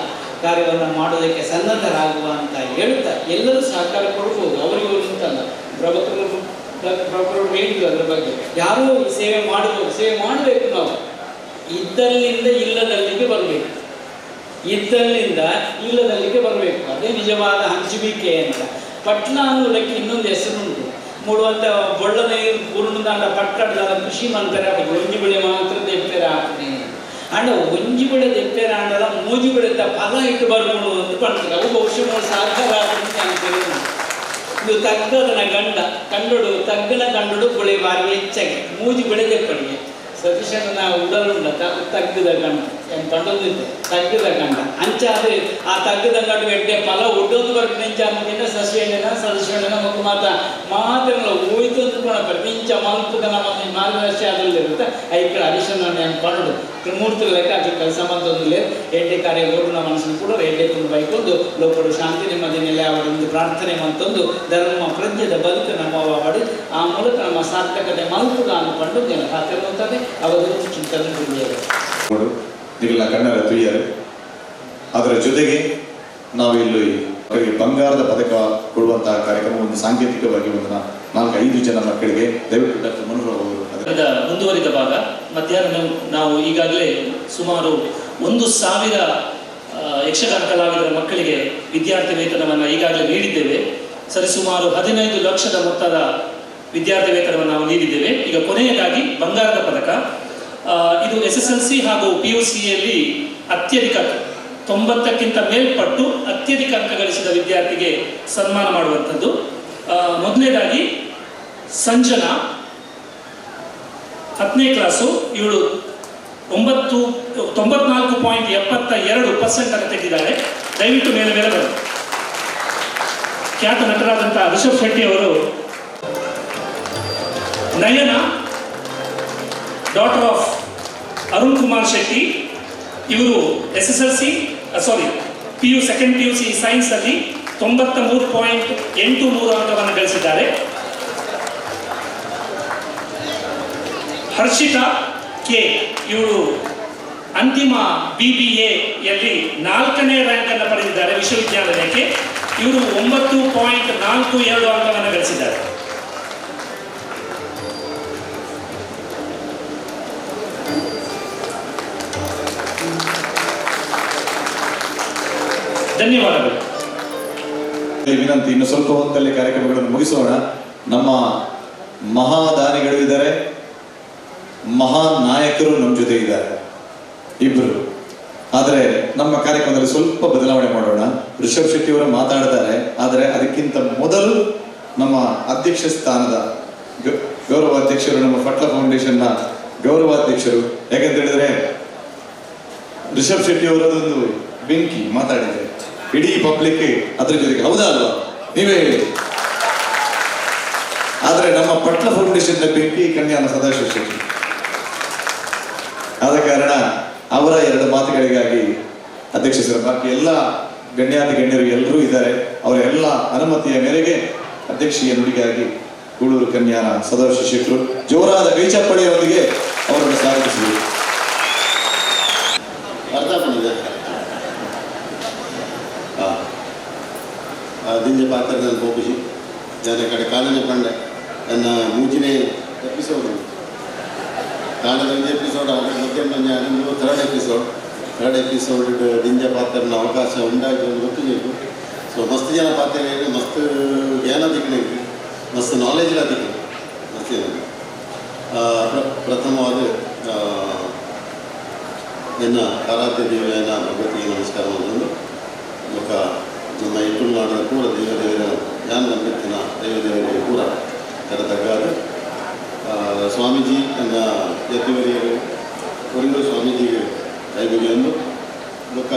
ಕಾರ್ಯವನ್ನು ಮಾಡೋದಕ್ಕೆ ಸನ್ನದ್ಧರಾಗುವ ಅಂತ ಹೇಳುತ್ತಾ ಎಲ್ಲರೂ ಸಹಕಾರ ಕೊಡ್ಬೋದು. ಅವರಿಗೂ ಅಂತಲ್ಲ, ಪ್ರಭಾಕರರು ಹೇಳಿದ್ರು ಅದರ ಬಗ್ಗೆ. ಯಾರೂ ಸೇವೆ ಮಾಡಬಹುದು, ಸೇವೆ ಮಾಡಬೇಕು. ನಾವು ಇದ್ದಲ್ಲಿಂದ ಇಲ್ಲದಲ್ಲಿಗೆ ಬರಬೇಕು, ಇದ್ದಲ್ಲಿಂದ ಇಲ್ಲದಲ್ಲಿಗೆ ಬರಬೇಕು. ಅದೇ ನಿಜವಾದ ಹಂಚುವಿಕೆ ಅಂತ. ಪಟ್ಲ ಅನ್ನೋದಕ್ಕೆ ಇನ್ನೊಂದು ಹೆಸರುಂಟು. ಮೂಡುವಂಥ ಬೊಳ್ಳದ ಗುರುಣದಾಂಡ ಪಟ್ಟಣದ ಕೃಷಿ ಮಂತರ ಒಂಜಿ ಬೆಳೆ ಮಾತ್ರ ದೆಪ್ಪೆರ ಹಾಕ್ತೀನಿ ಅಂಡ ಒಂಜಿ ಬೆಳೆ ದೆಪ್ಪೆರ ಆಂಡಲ ಮೂಜಿ ಬೆಳೆದ ಫಲ ಇಟ್ಟು ಬರ್ಕೊಂಡು ಅಂತ ಬರ್ತದೆ. ಅವು ಬಹುಶಃ ಸಹಕಾರ ಅಂತೇಳಿ. ಇದು ತಗ್ಗದನ ಗಂಡ ಕಂಡಡು ತಗ್ಗನ ಕಂಡಡು ಬೆಳೆ ಬಾರಿ ಹೆಚ್ಚಾಗಿ ಮೂಜಿ ಬೆಳೆ ದೆಪ್ಪಡಿಗೆ ಸತೀಶನ ಉಡಲುಂಡ ತಗ್ಗದ ಗಂಡ ಏನು ಪಂಡೊಂದಿದ್ದೆ ತಗ್ಗದ ಗಂಡ ಅಂಚಾದ್ರೆ ಆ ತಗ್ಗದ ಗಂಡು ಎಡ್ಡೆ ಫಲ ಒಡ್ಡೊಂದು ಬರ್ತೀನಿ ಇಂಚ ಮುಗಿನ ಸಸ್ಯಣ್ಣನ ಸದಸ್ಯಣ್ಣನ ಮಗು ಮಾತ ಮಾತ್ರ ಹೋಯ್ತು ಅಂದ್ಕೊಳ ಬರ್ತೀನಿ ಇಂಚ ಮಲ್ಪದ ನಮ್ಮ ಮಾರ್ಗದರ್ಶಿ ಅದರಲ್ಲಿರುತ್ತೆ. ಐಕಳ ಹರೀಶನ ಏನು ಪಂಡು ತ್ರಿಮೂರ್ತಿ ಲೆಕ್ಕ ಅದು ಕೆಲಸ ಮಂತೊಂದಿಲ್ಲ. ಎಡ್ಡೆ ಕಾರ್ಯ ಓಡುನ ಮನಸ್ಸನ್ನು ಕೂಡ ಎಡ್ಡೆ ತುಂಬ ಬೈಕೊಂಡು ಲೋಕಡು ಶಾಂತಿ ನೆಮ್ಮದಿ ನೆಲೆ ಅವರೊಂದು ಪ್ರಾರ್ಥನೆ ಮಂತೊಂದು ಧರ್ಮ ಪ್ರಜ್ಞೆದ ಬದುಕು ನಮ್ಮ ಮಾಡಿ ಆ ಮೂಲಕ ನಮ್ಮ ಸಾರ್ಥಕತೆ ಮಲ್ಪುಗ ಅನ್ಕೊಂಡು ಜನ ಪಾತ್ರವಂತದೆ ಅವರು ಚಿಂತನೆ ಗುರಿಯಾಗಿದೆ. ನಿಗಲ ಕಣ್ಣರ ತುಯ್ಯರು. ಅದರ ಜೊತೆಗೆ ನಾವು ಇಲ್ಲಿ ಅವರಿಗೆ ಬಂಗಾರದ ಪದಕ ಕೊಡುವಂತಹ ಕಾರ್ಯಕ್ರಮ ಒಂದು ಸಾಂಕೇತಿಕವಾಗಿ ಒಂದು 4-5 ಜನ ಮಕ್ಕಳಿಗೆ ದಯವಿಟ್ಟು ಡಾಕ್ಟರ್ ಮನೋಹರ್ ಅವರು ಮುಂದುವರಿದ ಭಾಗ ಮಧ್ಯಾಹ್ನ ನಾವು ಈಗಾಗಲೇ ಸುಮಾರು 1000 ಯಕ್ಷಗಾನ ಕಲಾವಿದರ ಮಕ್ಕಳಿಗೆ ವಿದ್ಯಾರ್ಥಿ ವೇತನವನ್ನು ಈಗಾಗಲೇ ನೀಡಿದ್ದೇವೆ. ಸರಿಸುಮಾರು 15 ಲಕ್ಷದ ಮೊತ್ತದ ವಿದ್ಯಾರ್ಥಿ ವೇತನವನ್ನು ನಾವು ನೀಡಿದ್ದೇವೆ. ಈಗ ಕೊನೆಯದಾಗಿ ಬಂಗಾರದ ಪದಕ, ಇದು SSLC ಹಾಗೂ PUCಯಲ್ಲಿ ಅತ್ಯಧಿಕ 90ಕ್ಕಿಂತ ಮೇಲ್ಪಟ್ಟು ಅತ್ಯಧಿಕ ಅಂಕ ಗಳಿಸಿದ ವಿದ್ಯಾರ್ಥಿಗೆ ಸನ್ಮಾನ ಮಾಡುವಂಥದ್ದು. ಮೊದಲನೇದಾಗಿ ಸಂಜನಾ, 10ನೇ ಕ್ಲಾಸು. ಇವಳು 94.72% ಅನ್ನು ತೆಗೆದಿದ್ದಾಳೆ. ದಯವಿಟ್ಟು ಮೇಲೆ ಮೇಲೆ ಬನ್ನಿ. ಖ್ಯಾತ ನಟರಾದಂಥ ರಿಷಬ್ ಶೆಟ್ಟಿ ಅವರು. ನಯನ, ಡಾಟರ್ ಆಫ್ ಅರುಣ್ ಕುಮಾರ್ ಶೆಟ್ಟಿ, ಇವರು SSLC sorry PU second PUC science ಅಲ್ಲಿ 93.83 ಅಂಕವನ್ನು ಗಳಿಸಿದ್ದಾರೆ. ಹರ್ಷಿತಾ ಕೆ, ಇವರು ಅಂತಿಮ BBA ಯಲ್ಲಿ 4ನೇ ರ್ಯಾಂಕ್ ಅನ್ನು ಪಡೆದಿದ್ದಾರೆ ವಿಶ್ವವಿದ್ಯಾಲಯಕ್ಕೆ. ಇವರು 9.42 ಅಂಕವನ್ನು ಗಳಿಸಿದ್ದಾರೆ. ಧನ್ಯವಾದಗಳು. ವಿನಂತಿ, ಇನ್ನು ಸ್ವಲ್ಪ ಹೊತ್ತಲ್ಲಿ ಕಾರ್ಯಕ್ರಮಗಳನ್ನು ಮುಗಿಸೋಣ. ನಮ್ಮ ಮಹಾದಾನಿಗಳು ಇದ್ದಾರೆ, ಮಹಾನ್ ನಾಯಕರು ನಮ್ಮ ಜೊತೆ ಇದ್ದಾರೆ ಇಬ್ಬರು. ಆದರೆ ನಮ್ಮ ಕಾರ್ಯಕ್ರಮದಲ್ಲಿ ಸ್ವಲ್ಪ ಬದಲಾವಣೆ ಮಾಡೋಣ. ರಿಷಬ್ ಶೆಟ್ಟಿ ಅವರು ಮಾತಾಡ್ತಾರೆ, ಆದರೆ ಅದಕ್ಕಿಂತ ಮೊದಲು ನಮ್ಮ ಅಧ್ಯಕ್ಷ ಸ್ಥಾನದ ಗೌರವ ಅಧ್ಯಕ್ಷರು, ನಮ್ಮ ಪಟ್ಲ ಫೌಂಡೇಶನ್ನ ಗೌರವಾಧ್ಯಕ್ಷರು. ಯಾಕಂತ ಹೇಳಿದ್ರೆ ರಿಷಬ್ ಶೆಟ್ಟಿ ಅವರದೊಂದು ಬೆಂಕಿ ಮಾತಾಡಿದರೆ ಇಡೀ ಪಬ್ಲಿಕ್ ಅದ್ರ ಜೊತೆಗೆ, ಹೌದಾ ಅಲ್ವಾ ನೀವೇ ಹೇಳಿ. ಆದರೆ ನಮ್ಮ ಪಟ್ಲ ಫೌಂಡೇಶನ್ನ ಬೆಂಕಿ ಕನ್ಯಾನ ಸದಾಶಿವ ಶೆಟ್ಟಿ. ಆದ ಕಾರಣ ಅವರ ಎರಡು ಮಾತುಗಳಿಗಾಗಿ ಅಧ್ಯಕ್ಷ ಸರ್, ಬಾಕಿ ಎಲ್ಲ ಗಣ್ಯಾತಿ ಗಣ್ಯರು ಎಲ್ಲರೂ ಇದ್ದಾರೆ. ಅವರ ಎಲ್ಲ ಅನುಮತಿಯ ಮೇರೆಗೆ ಅಧ್ಯಕ್ಷೀಯ ನುಡಿಗಾಗಿ ಕೂಳೂರು ಕನ್ಯಾನ ಸದಾಶಿವ ಶೆಟ್ಟರು ಜೋರಾದ ಕೈಚಪ್ಪಳಿಯೊಂದಿಗೆ ಅವರನ್ನು ಸ್ವಾಗತಿಸಿದರು. ಅರ್ಥ ಬಂದಿದೆ. ದಿಂಜ ಪಾತ್ರದಲ್ಲಿ ಹೋಗಿಸಿ ಜನ ಕಡೆ ಕಾಲನೆ ಪಂಡೆ ನನ್ನ ಮೂಜಿನೇ ಎಪಿಸೋಡ್ ಕಾಣದ ಒಂದು ಎಪಿಸೋಡ್ ಮಧ್ಯಮ ಆನಂದು ಥರ್ಡ್ ಎಪಿಸೋಡ್ ದಿಂಜ ಪಾತ್ರನ ಅವಕಾಶ ಉಂಟಾಗಿ ಒಂದು ಗೊತ್ತಿಲ್ಲ. ಸೊ ಮಸ್ತ್ ಜನ ಪಾತ್ರ ಮಸ್ತ್ ಜ್ಞಾನ ದಿಕ್ಕಣೆ, ಮಸ್ತ್ ನಾಲೆಜ್ ದಿಕ್ಕಣೆ ಮಸ್ತ್ ಜನ. ಪ್ರಥಮವಾದ ಎನ್ನ ಆರಾಧ್ಯ ದೇವನ ಭಗವತಿಗೆ ನಮಸ್ಕಾರ ಅಂತಂದು ಮುಖ ನಮ್ಮ ಈ ತುಳುನಾಡಿನ ಪೂರ ದೇವದೇವರ ಜ್ಞಾನ ನಂಬಿತ್ತಿನ ದೇವದೇವರಿಗೆ ಪೂರ ಕರತಗ್ಗಾದ ಸ್ವಾಮೀಜಿ ನನ್ನ ಯತಿವರಿಯರು ಕೊರಿಂಗು ಸ್ವಾಮೀಜಿಗೆ ಕೈಬಿಗಿಯೊಂದು ಬೊಕ್ಕ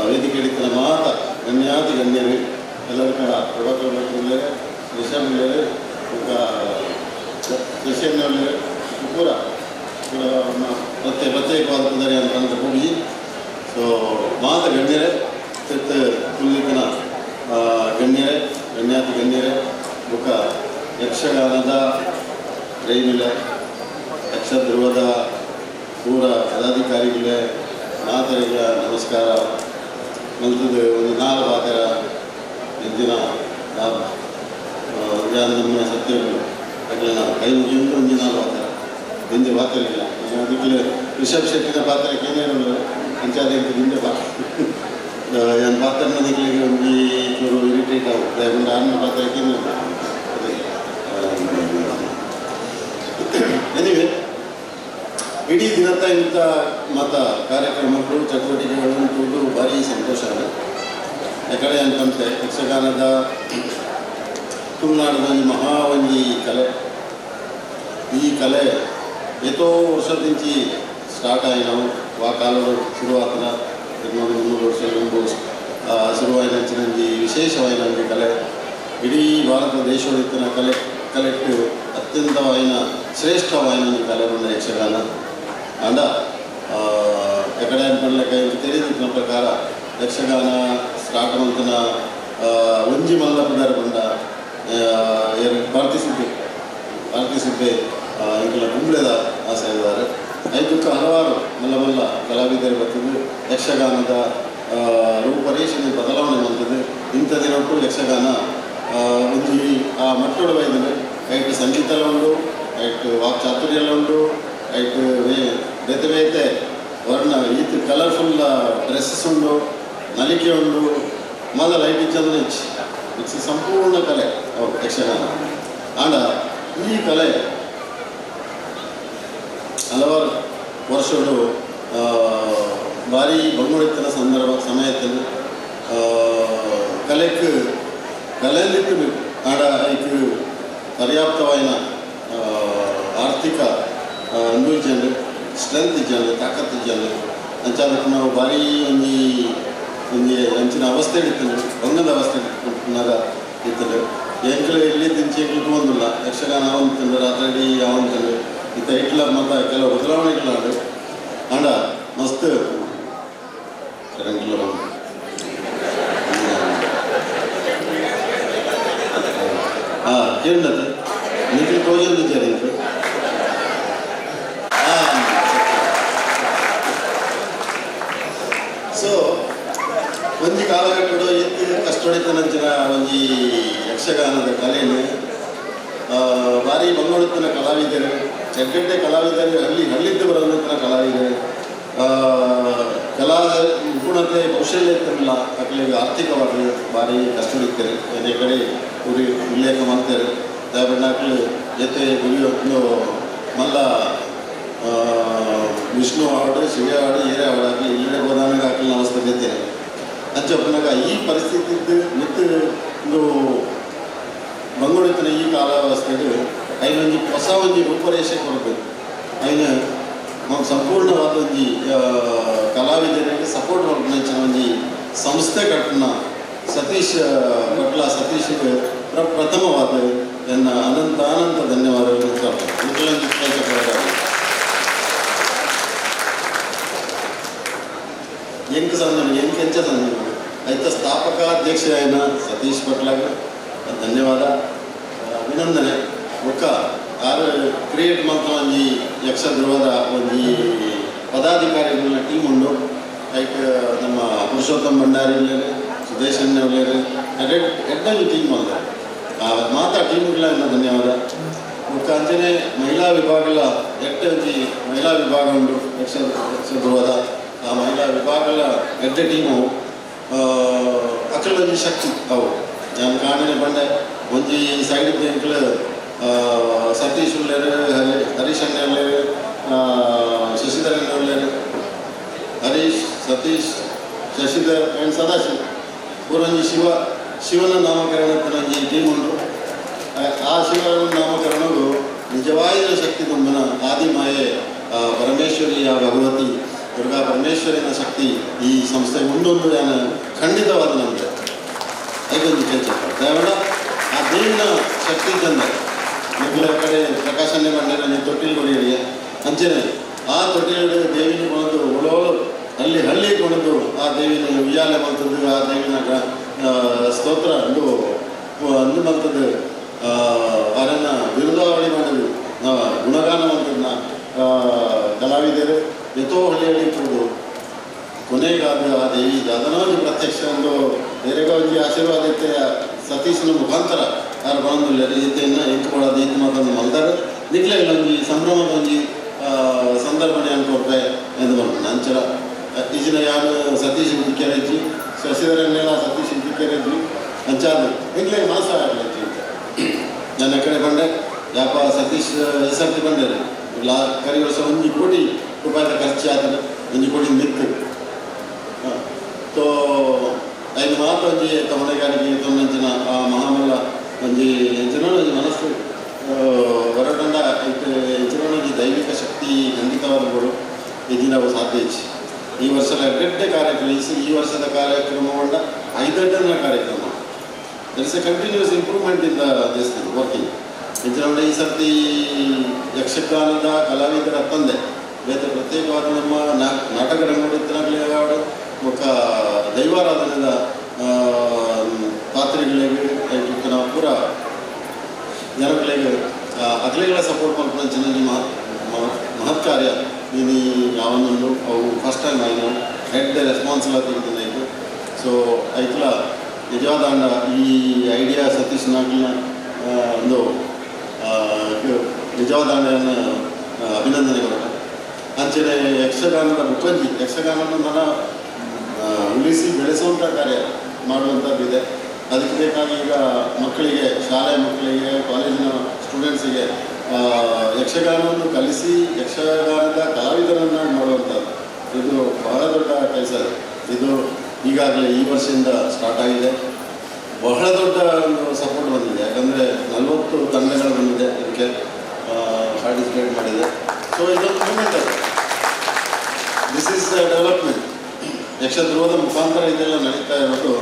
ವೇದಿಕೆ ಹಿಡಿತನ ಮಾತ ಗಣ್ಯಾತಿ ಗಣ್ಯರು ಎಲ್ಲರೂ ಕೂಡ ಪ್ರಭಾಕರ್ ಭಟ್ರು ರಿಷಬ್ ಉಳ್ಳೇರು ಬೊಕ್ಕ ಶಶಿಯಣ್ಣವರು ಪೂರ ಪೂರ ಪ್ರತ್ಯೇಕವಾದ ಪುದರಿ ಅಂತ ಅಂತ ಹೋಗಿ. ಸೊ ಮಾತ ಗಣ್ಯರೇ ತಿರ್ತ ಕುಲ್ಲಿತನ ಗಣ್ಯರೇ ಗಣ್ಯಾತಿ ಗಣ್ಯರೇ ಬೊಕ್ಕ ಯಕ್ಷಗಾನದ ರೈಲಿಲೆ ಯಕ್ಷಧ್ರುವದ ಪೂರ ಪದಾಧಿಕಾರಿಗಳೇ ಮಾತರಿಗಳ ನಮಸ್ಕಾರ. ಮಂತದ್ದು ಒಂದು ನಾಲ್ಕು ಪಾತ್ರ ಎಂದಿನ ನಮ್ಮ ಸತ್ಯಗಳು ಅಗಲನ ಕೈ ಮುಗಿಯೊಂದು ಒಂದು ನಾಲ್ಕು ಪಾತ್ರ ದಿಂಜೆ ಪಾತ್ರ ಇಲ್ಲ. ಅದಕ್ಕೆ ರಿಷಬ್ ಶೆಟ್ಟಿನ ಪಾತ್ರಕ್ಕೆ ಏನೇನು ಅಂಚಾದ ದಿಂಜೆ ಪಾತ್ರ ಏನು ಪಾತ್ರ ನಿಕ್ಲಿಗೆ ಒಂದು ಚೂರು ಇರಿಟೇಟ್ ಆಗುತ್ತೆ ಒಂದು ಆರ್ನ ಪಾತ್ರಕ್ಕೆ ಅದೇ. ಎನಿವೆ ಇಡೀ ದಿನದ ಇಂಥ ಮತ ಕಾರ್ಯಕ್ರಮಗಳು ಚಟುವಟಿಕೆಗಳು ಕೂಡು ಭಾರಿ ಸಂತೋಷ. ಯಾಕಡೆ ಅಂತಂತೆ ಯಕ್ಷಗಾನದ ತುಳುನಾಡಿನ ಒಂದು ಮಹಾ ಒಂಜಿ ಕಲೆ. ಈ ಕಲೆ ಏತೋ ವರ್ಷದಿಂಚಿ ಸ್ಟಾರ್ಟ್ ಆಗಿ ನಾವು ಆ ಕಾಲದ ಶುರುವಾತನ 200-300 ವರ್ಷ ಮುಂಬು ಶುರುವಾಯಿನಂಚಿನಂಜಿ ವಿಶೇಷವಾಯಿನ ಒಂಜಿ ಕಲೆ. ಇಡೀ ಭಾರತ ದೇಶದಲ್ಲಿತ್ತಿನ ಕಲೆ ಕಲೆಟ್ಟು ಅತ್ಯಂತವಾಯಿನ ಶ್ರೇಷ್ಠವಾಯಿನ ಒಂಜಿ ಕಲೆ ಬಂದ ಯಕ್ಷಗಾನ. ಅಂಡ ಎಕಡೆ ಅನ್ಪಡ್ಲೆಕ್ಕ ತಿಳಿದಿದ್ದ ಪ್ರಕಾರ ಯಕ್ಷಗಾನ ಸ್ಟಾರ್ಟ್ ಮಂತನ ಒಂಜಿ ಮಲ್ಲ ಪುದರ್ ಬಂದ ಭಾರತಿ ಸುಬ್ಬೆ ಇಂಕಲ ಕುಂಬ್ಳೆದ ಆಸೆ ಇದ್ದಾರೆ. ಐದಕ್ಕೆ ಹಲವಾರು ಮಲ್ಲ ಮಲ್ಲ ಕಲಾವಿದರು ಬರ್ತದೆ. ಯಕ್ಷಗಾನದ ರೂಪರೇಷಣೆ ಬದಲಾವಣೆ ಬಂತದೆ. ಇಂಥ ದಿನಕ್ಕೂ ಯಕ್ಷಗಾನ ಒಂಜಿ ಆ ಮಟ್ಟೋಡು ಬೈದರೆ ಐಟ್ ಸಂಗೀತ ಉಂಡು, ಐಟ್ ವಾಕ್ಚಾತುರ್ಯ ಉಂಡು, ಐಟ್ ಬೇತೆ ಬೇತೆ ವರ್ಣ ಈತ್ ಕಲರ್ಫುಲ್ ಡ್ರೆಸ್ಸಸ್ ಉಂಡು, ನಲಿಕೆ ಉಂಡು, ಮೊದಲ ಐಟ್ ಚಂದ್ರ it's ಸಂಪೂರ್ಣ ಕಲೆ ಹೌದು ಯಕ್ಷಗಾನ. ಆಂಡ ಈ ಕಲೆ ಹಲವಾರು ವರ್ಷಗಳು ಭಾರಿ ಬಂಗುಳಿತನ ಸಂದರ್ಭ ಸಮಯದಲ್ಲಿ ಕಲೆಕ್ ಕಲೆಯಲ್ಲಿತ್ತು ಆಡ ಐಕ್ ಪರ್ಯಾಪ್ತವಾಯಿನ ಆರ್ಥಿಕ ಅಂದು ಇಜ್ಜಂಡು ಸ್ಟ್ರೆಂತ್ ಇಜ್ಜಂಡು ತಾಕತ್ತು ಇಜ್ಜಂಡು ಅಂಚಾದಕ್ಕೆ ನಾವು ಭಾರಿ ಒಂಜಿ ಒಂಜಿ ಅಂಚಿನ ಅವಸ್ಥೆ ಇತ್ತಂಡು ಬಂಗದ ಅವಸ್ಥೆ ಇಟ್ಟುನಾಗ ಇತ್ತಂಡು ಎಂಕ್ಲು ಎಲ್ಲಿ ತಿಂಚಿ ಎಂಕ್ಲು ತೂವೊಂದಿಲ್ಲ ಯಕ್ಷಗಾನ ಆವಂತಂಡು ರಾತ್ರಿ ಆವಂತಂಡು ಇತ್ತ ಇಟ್ಲ ಮತ್ತು ಕೆಲವು ಬದಲಾವಣೆಗಳಾಂಡು ಆಂಡ ಮಸ್ತ್ ಕರೆಂಟ್ಲ ಹಾಂ ಕೇಳದೆ ನಿಖಿಲ್ ತೋಜೊಂದಿದ್ದಾರೆ ಇಂಕು ಸೊ ಒಂಜಿ ಕಾಲಘಟ್ಟಡು ಎತ್ತು ಕಷ್ಟೊಡಿತನಂಚಿನ ಒಂಜಿ ಯಕ್ಷಗಾನದ ಕಲೆಯನ್ನು ಭಾರಿ ಬಂಗೊಳುತ್ತಿನ ಕಲಾವಿದರು ಚೆಡ್ಡೆಡ್ಡೆ ಕಲಾವಿದರು ಹಳ್ಳಿ ಹಳ್ಳಿದ್ದು ಬರೋಂಥ ಕಲಾವಿದರು ಕಲಾ ನಿಪುಣತೆ ಕೌಶಲ್ಯ ಇತ್ತಿರಲಿಲ್ಲ ಅಕ್ಲಿಗೆ ಆರ್ಥಿಕವಾಗಿ ಭಾರಿ ಕಷ್ಟ ಇರ್ತಾರೆ ಅದೇ ಕಡೆ ಉರಿ ಉಲ್ಲೇಖ ಮಾಡ್ತಾರೆ ದಯವಿಟ್ಟು ಜೊತೆ ಗುರಿ ಮಲ್ಲ ವಿಷ್ಣು ಆಡು ಶಿವೆ ಆಡು ಏರೇ ಆಡು ಆಗಲಿ ಇಲ್ಲಡೆ ಗೋದಾಮಿಗೆ ಹಾಕಲಿ ಅವಸ್ಥೆ ಬೇತೇನೆ ಅಂಚಪ್ಪನಾಗ ಈ ಪರಿಸ್ಥಿತಿ ಮಿತ್ತು ಒಂದು ಬಂಗುಳಿತನ ಈ ಕಾಲಾವಸ್ಥೆಗೆ ಐನೊಂಜಿ ಹೊಸ ಒಂಜಿ ರೂಪರೇಷೆ ಕೊರಬೇಕು ಐನ ನಾವು ಸಂಪೂರ್ಣವಾದ ಒಂಜಿ ಕಲಾವಿದರಿಗೆ ಸಪೋರ್ಟ್ ಮಾಡ್ಕೊಂಡ ಒಂಜಿ ಸಂಸ್ಥೆ ಕಟ್ಟನ ಸತೀಶ್ ಪಟ್ಲ ಸತೀಶ್ ಪ್ರಥಮವಾದ ಎನ್ನ ಅನಂತ ಅನಂತ ಧನ್ಯವಾದಗಳು. ಎಂಕ್ ಸಂದರ್ಭ ಎಂಕ್ ಎಂಚ ಸಂದರ್ಭ ಐತ ಸ್ಥಾಪಕ ಅಧ್ಯಕ್ಷ అయిన ಸತೀಶ್ ಪಟ್ಲಾಗ ಧನ್ಯವಾದ ಅಭಿನಂದನೆ. ಒಕ್ಕ ಆರು ಕ್ರಿಯೇಟ್ ಮಾಡ್ತಾ ಒಂಜಿ ಯಕ್ಷ ಧ್ರುವದ ಒಂಜಿ ಪದಾಧಿಕಾರಿಗಳ ಟೀಮ್ ಉಂಡು. ಲೈಕ್ ನಮ್ಮ ಪುರುಷೋತ್ತಮ ಭಂಡಾರಿ ಉಳ್ಳೇರು, ಸುದೇಶ್ ಅಣ್ಣ ಉಳ್ಳೇರು, ಎಡ್ಡೊಂಜಿ ಟೀಮ್ ಅಲ್ಲ ಆ ಮಾತಾ ಟೀಮ್ಗಳ ಧನ್ಯವಾದ. ಬೊಕ್ಕ ಅಂಚನೆ ಮಹಿಳಾ ವಿಭಾಗಲ ಎಡ್ಡೆ ಮಹಿಳಾ ವಿಭಾಗ ಉಂಡು ಯಕ್ಷ ಧ್ರುವದ ಆ ಮಹಿಳಾ ವಿಭಾಗಲ ಎಡ್ಡೆ ಟೀಮು ಅಕಲೊಂಜಿ ಶಕ್ತಿ ಅವು ನಾನು ಕಾಣನೆ ಬಂಡೆ ಒಂಜಿ ಸೈಡ್ ಎಂಕ್ಲು ಸತೀಶ್ ಉಳ್ಳೇರು, ಹರೀಶ್ ಅಣ್ಣ ಉಳ್ಳೇರು, ಶಶಿಧರ್ ಅಣ್ಣ ಉಳ್ಳೇರು, ಹರೀಶ್, ಸತೀಶ್, ಶಶಿಧರ್ ಆ್ಯಂಡ್ ಸದಾಶಿವ್ ಊರೊಂಜಿ ಶಿವನ ನಾಮಕರಣ ಒಂಜಿ ಟೀಮ್ ಉಂಟು. ಆ ಶಿವನ ನಾಮಕರಣವು ನಿಜವಾದ ಶಕ್ತಿ ತುಂಬನ ಆದಿಮಾಯೆ ಪರಮೇಶ್ವರಿಯ ಭಗವತಿ ದುರ್ಗಾ ಪರಮೇಶ್ವರಿನ ಶಕ್ತಿ ಈ ಸಂಸ್ಥೆ ಉಂಡೊಂದು ನಾನು ಖಂಡಿತವಾದ ನಮಗೆ ಐದೊಂದು ಕೆಲಸ ದಯವಿಡ ಆ ದೇವಿನ ಶಕ್ತಿ ತಂದೆ ಮೊದಲ ಕಡೆ ಪ್ರಕಾಶನೇ ಬಂಡೆ ತೊಟ್ಟಿಲು ಕೊಡಿಯ ಅಂಚನೆ ಆ ತೊಟ್ಟಿಲು ದೇವಿನ ಕೊಣದು ಒಳೋಳು ಹಳ್ಳಿ ಹಳ್ಳಿ ಕೊಣದು ಆ ದೇವಿನ ಉಯ್ಯಾಲೆ ಮಂತದ್ದು ಆ ದೇವಿನ ಸ್ತೋತ್ರ ಅಂದು ಅಂದು ಮಂತದ್ದು ಅವರನ್ನು ಬಿರುದಾವಳಿ ಮಾಡೋದು ಗುಣಗಾನ ಮಂತದನ್ನ ಕಲಾವಿದರು ಎತ್ತೋ ಹಳ್ಳಿ ಹಳ್ಳಿ ಕೊನೆಗಾದ ಆ ದೇವಿ ಅದನ್ನೊಂದು ಪ್ರತ್ಯಕ್ಷ ಒಂದು ಬೇರೆಗ ಒಂಜಿ ಆಶೀರ್ವಾದ ಇತ್ತೆ ಸತೀಶನ ಮುಖಾಂತರ ಯಾರು ಬಂದು ರೀತಿಯನ್ನು ಎಂಕುಕೊಳ್ಳೋದು ಇತ್ತು ಮಾತನ್ನು ಮಲ್ದಾರೆ ನಿಕ್ಲೆ ಒಂಜಿ ಸಂಭ್ರಮದ ಒಂಜಿ ಸಂದರ್ಭನೆ ಅನ್ಕೊಡ್ತೆ ಎಂದು ಬಂದು ಅಂಚರ ಈಜಿನ ಯಾರು ಸತೀಶ್ ದಿಕ್ಕೇರಜ್ಜಿ ಶಶಿಧರನ್ನೆಲ್ಲ ಸತೀಶ್ ದಿಕ್ಕೇರಜ್ಜಿ ಅಂಚಾದ ನಿಕ್ಲೆ ಮನಸ್ಸು ಆಗಲಿ ನನ್ನ ಕಡೆ ಬಂಡೆ ಯಾಪ ಸತೀಶ್ ಹೆಸರ್ತಿ ಬಂಡೆ ಲಾ ಕರಿ ವರ್ಷ 1 ಕೋಟಿ ರೂಪಾಯಿದ ಖರ್ಚು ಆತನ 1 ಕೋಟಿ ಮಿತ್ತು ತೋ ಐದು ಮಾತು ಒಂಜಿ ತಮಣೆಗಾರಿಗೆ ತೊಂದಂಚಿನ ಆ ಮಹಾಮಲ್ಲ ಒಂಜಿ ಎಂಚಿನ ಒಂಜಿ ಮನಸ್ಸು ಹೊರಟಂಡ ಎಂಚಿನ ಒಂಜಿ ದೈವಿಕ ಶಕ್ತಿ ಖಂಡಿತವಾದ ಬೋಡು ಇದಿನ ಸಾಧ್ಯ ಇಚ್ಚಿ ಈ ವರ್ಷದ ಎಡ್ಡೆಡ್ಡೆ ಕಾರ್ಯಕ್ರಮ ಈ ವರ್ಷದ ಕಾರ್ಯಕ್ರಮಗೊಂಡ ಐದೆಡ್ಡನ ಕಾರ್ಯಕ್ರಮ there is a continuous improvement in the this working. ಎಂಚಿನ ಈ ಸರ್ತಿ ಯಕ್ಷಗಾನದ ಕಲಾವಿದರ ತಂದೆ ಬೇತೆ ಪ್ರತ್ಯೇಕವಾದ ನಮ್ಮ ನಾಟಕ ರಂಗೋಡಿತ್ತನಾಗಲಿ ಬೊಕ್ಕ ದೈವಾರಾಧನೆದ ಪಾತ್ರೆಗಳಿಗೆ ನಾವು ಪೂರ ಜನಗಳಿಗೆ ಅಗಲಿಗಳ ಸಪೋರ್ಟ್ ಮಾಡ್ಕೊಂಡು ಮಹತ್ ಕಾರ್ಯ ನೀನು ಯಾವನ್ನೊಂದು ಅವು ಫಸ್ಟ್ ಟೈಮ್ ಆಯ್ತು ಹೆಡ್ ರೆಸ್ಪಾನ್ಸ್ ಎಲ್ಲ ತೆಗೆದು ಸೊ ಐಕ್ಲ ನಿಜವಾದ ಈ ಐಡಿಯಾ ಸತೀಶ್ ನಾಗ್ಲಿನ ಒಂದು ನಿಜವಾದ ಅಭಿನಂದನೆಗಳು. ಅಂಚನೆ ಯಕ್ಷಗಾನದ ಮುಖಂಜಿ ಯಕ್ಷಗಾನನ ಮನ ಉಳಿಸಿ ಬೆಳೆಸುವಂಥ ಕಾರ್ಯ ಮಾಡುವಂಥದ್ದಿದೆ. ಅದಕ್ಕೆ ಬೇಕಾಗಿ ಈಗ ಮಕ್ಕಳಿಗೆ ಶಾಲೆ ಮಕ್ಕಳಿಗೆ ಕಾಲೇಜಿನ ಸ್ಟೂಡೆಂಟ್ಸಿಗೆ ಯಕ್ಷಗಾನವನ್ನು ಕಲಿಸಿ ಯಕ್ಷಗಾನದ ಕಲಾವಿದರನ್ನಾಗಿ ಮಾಡುವಂಥದ್ದು ಇದು ಬಹಳ ದೊಡ್ಡ ಕೆಲಸ. ಇದು ಈಗಾಗಲೇ ಈ ವರ್ಷದಿಂದ ಸ್ಟಾರ್ಟ್ ಆಗಿದೆ. ಬಹಳ ದೊಡ್ಡ ಒಂದು ಸಪೋರ್ಟ್ ಬಂದಿದೆ. ಯಾಕಂದರೆ 40 ತಂಡಗಳು ಬಂದಿದೆ, ಇದಕ್ಕೆ ಪಾರ್ಟಿಸಿಪೇಟ್ ಮಾಡಿದೆ. ಸೊ ಇದೊಂದು ಮೂಮೆಂಟ್ ಅದು. This is development. ಯಕ್ಷಧ್ರುವದ ಮುಖಾಂತರ ಇದೆಲ್ಲ ನಡೀತಾ ಇರೋದು,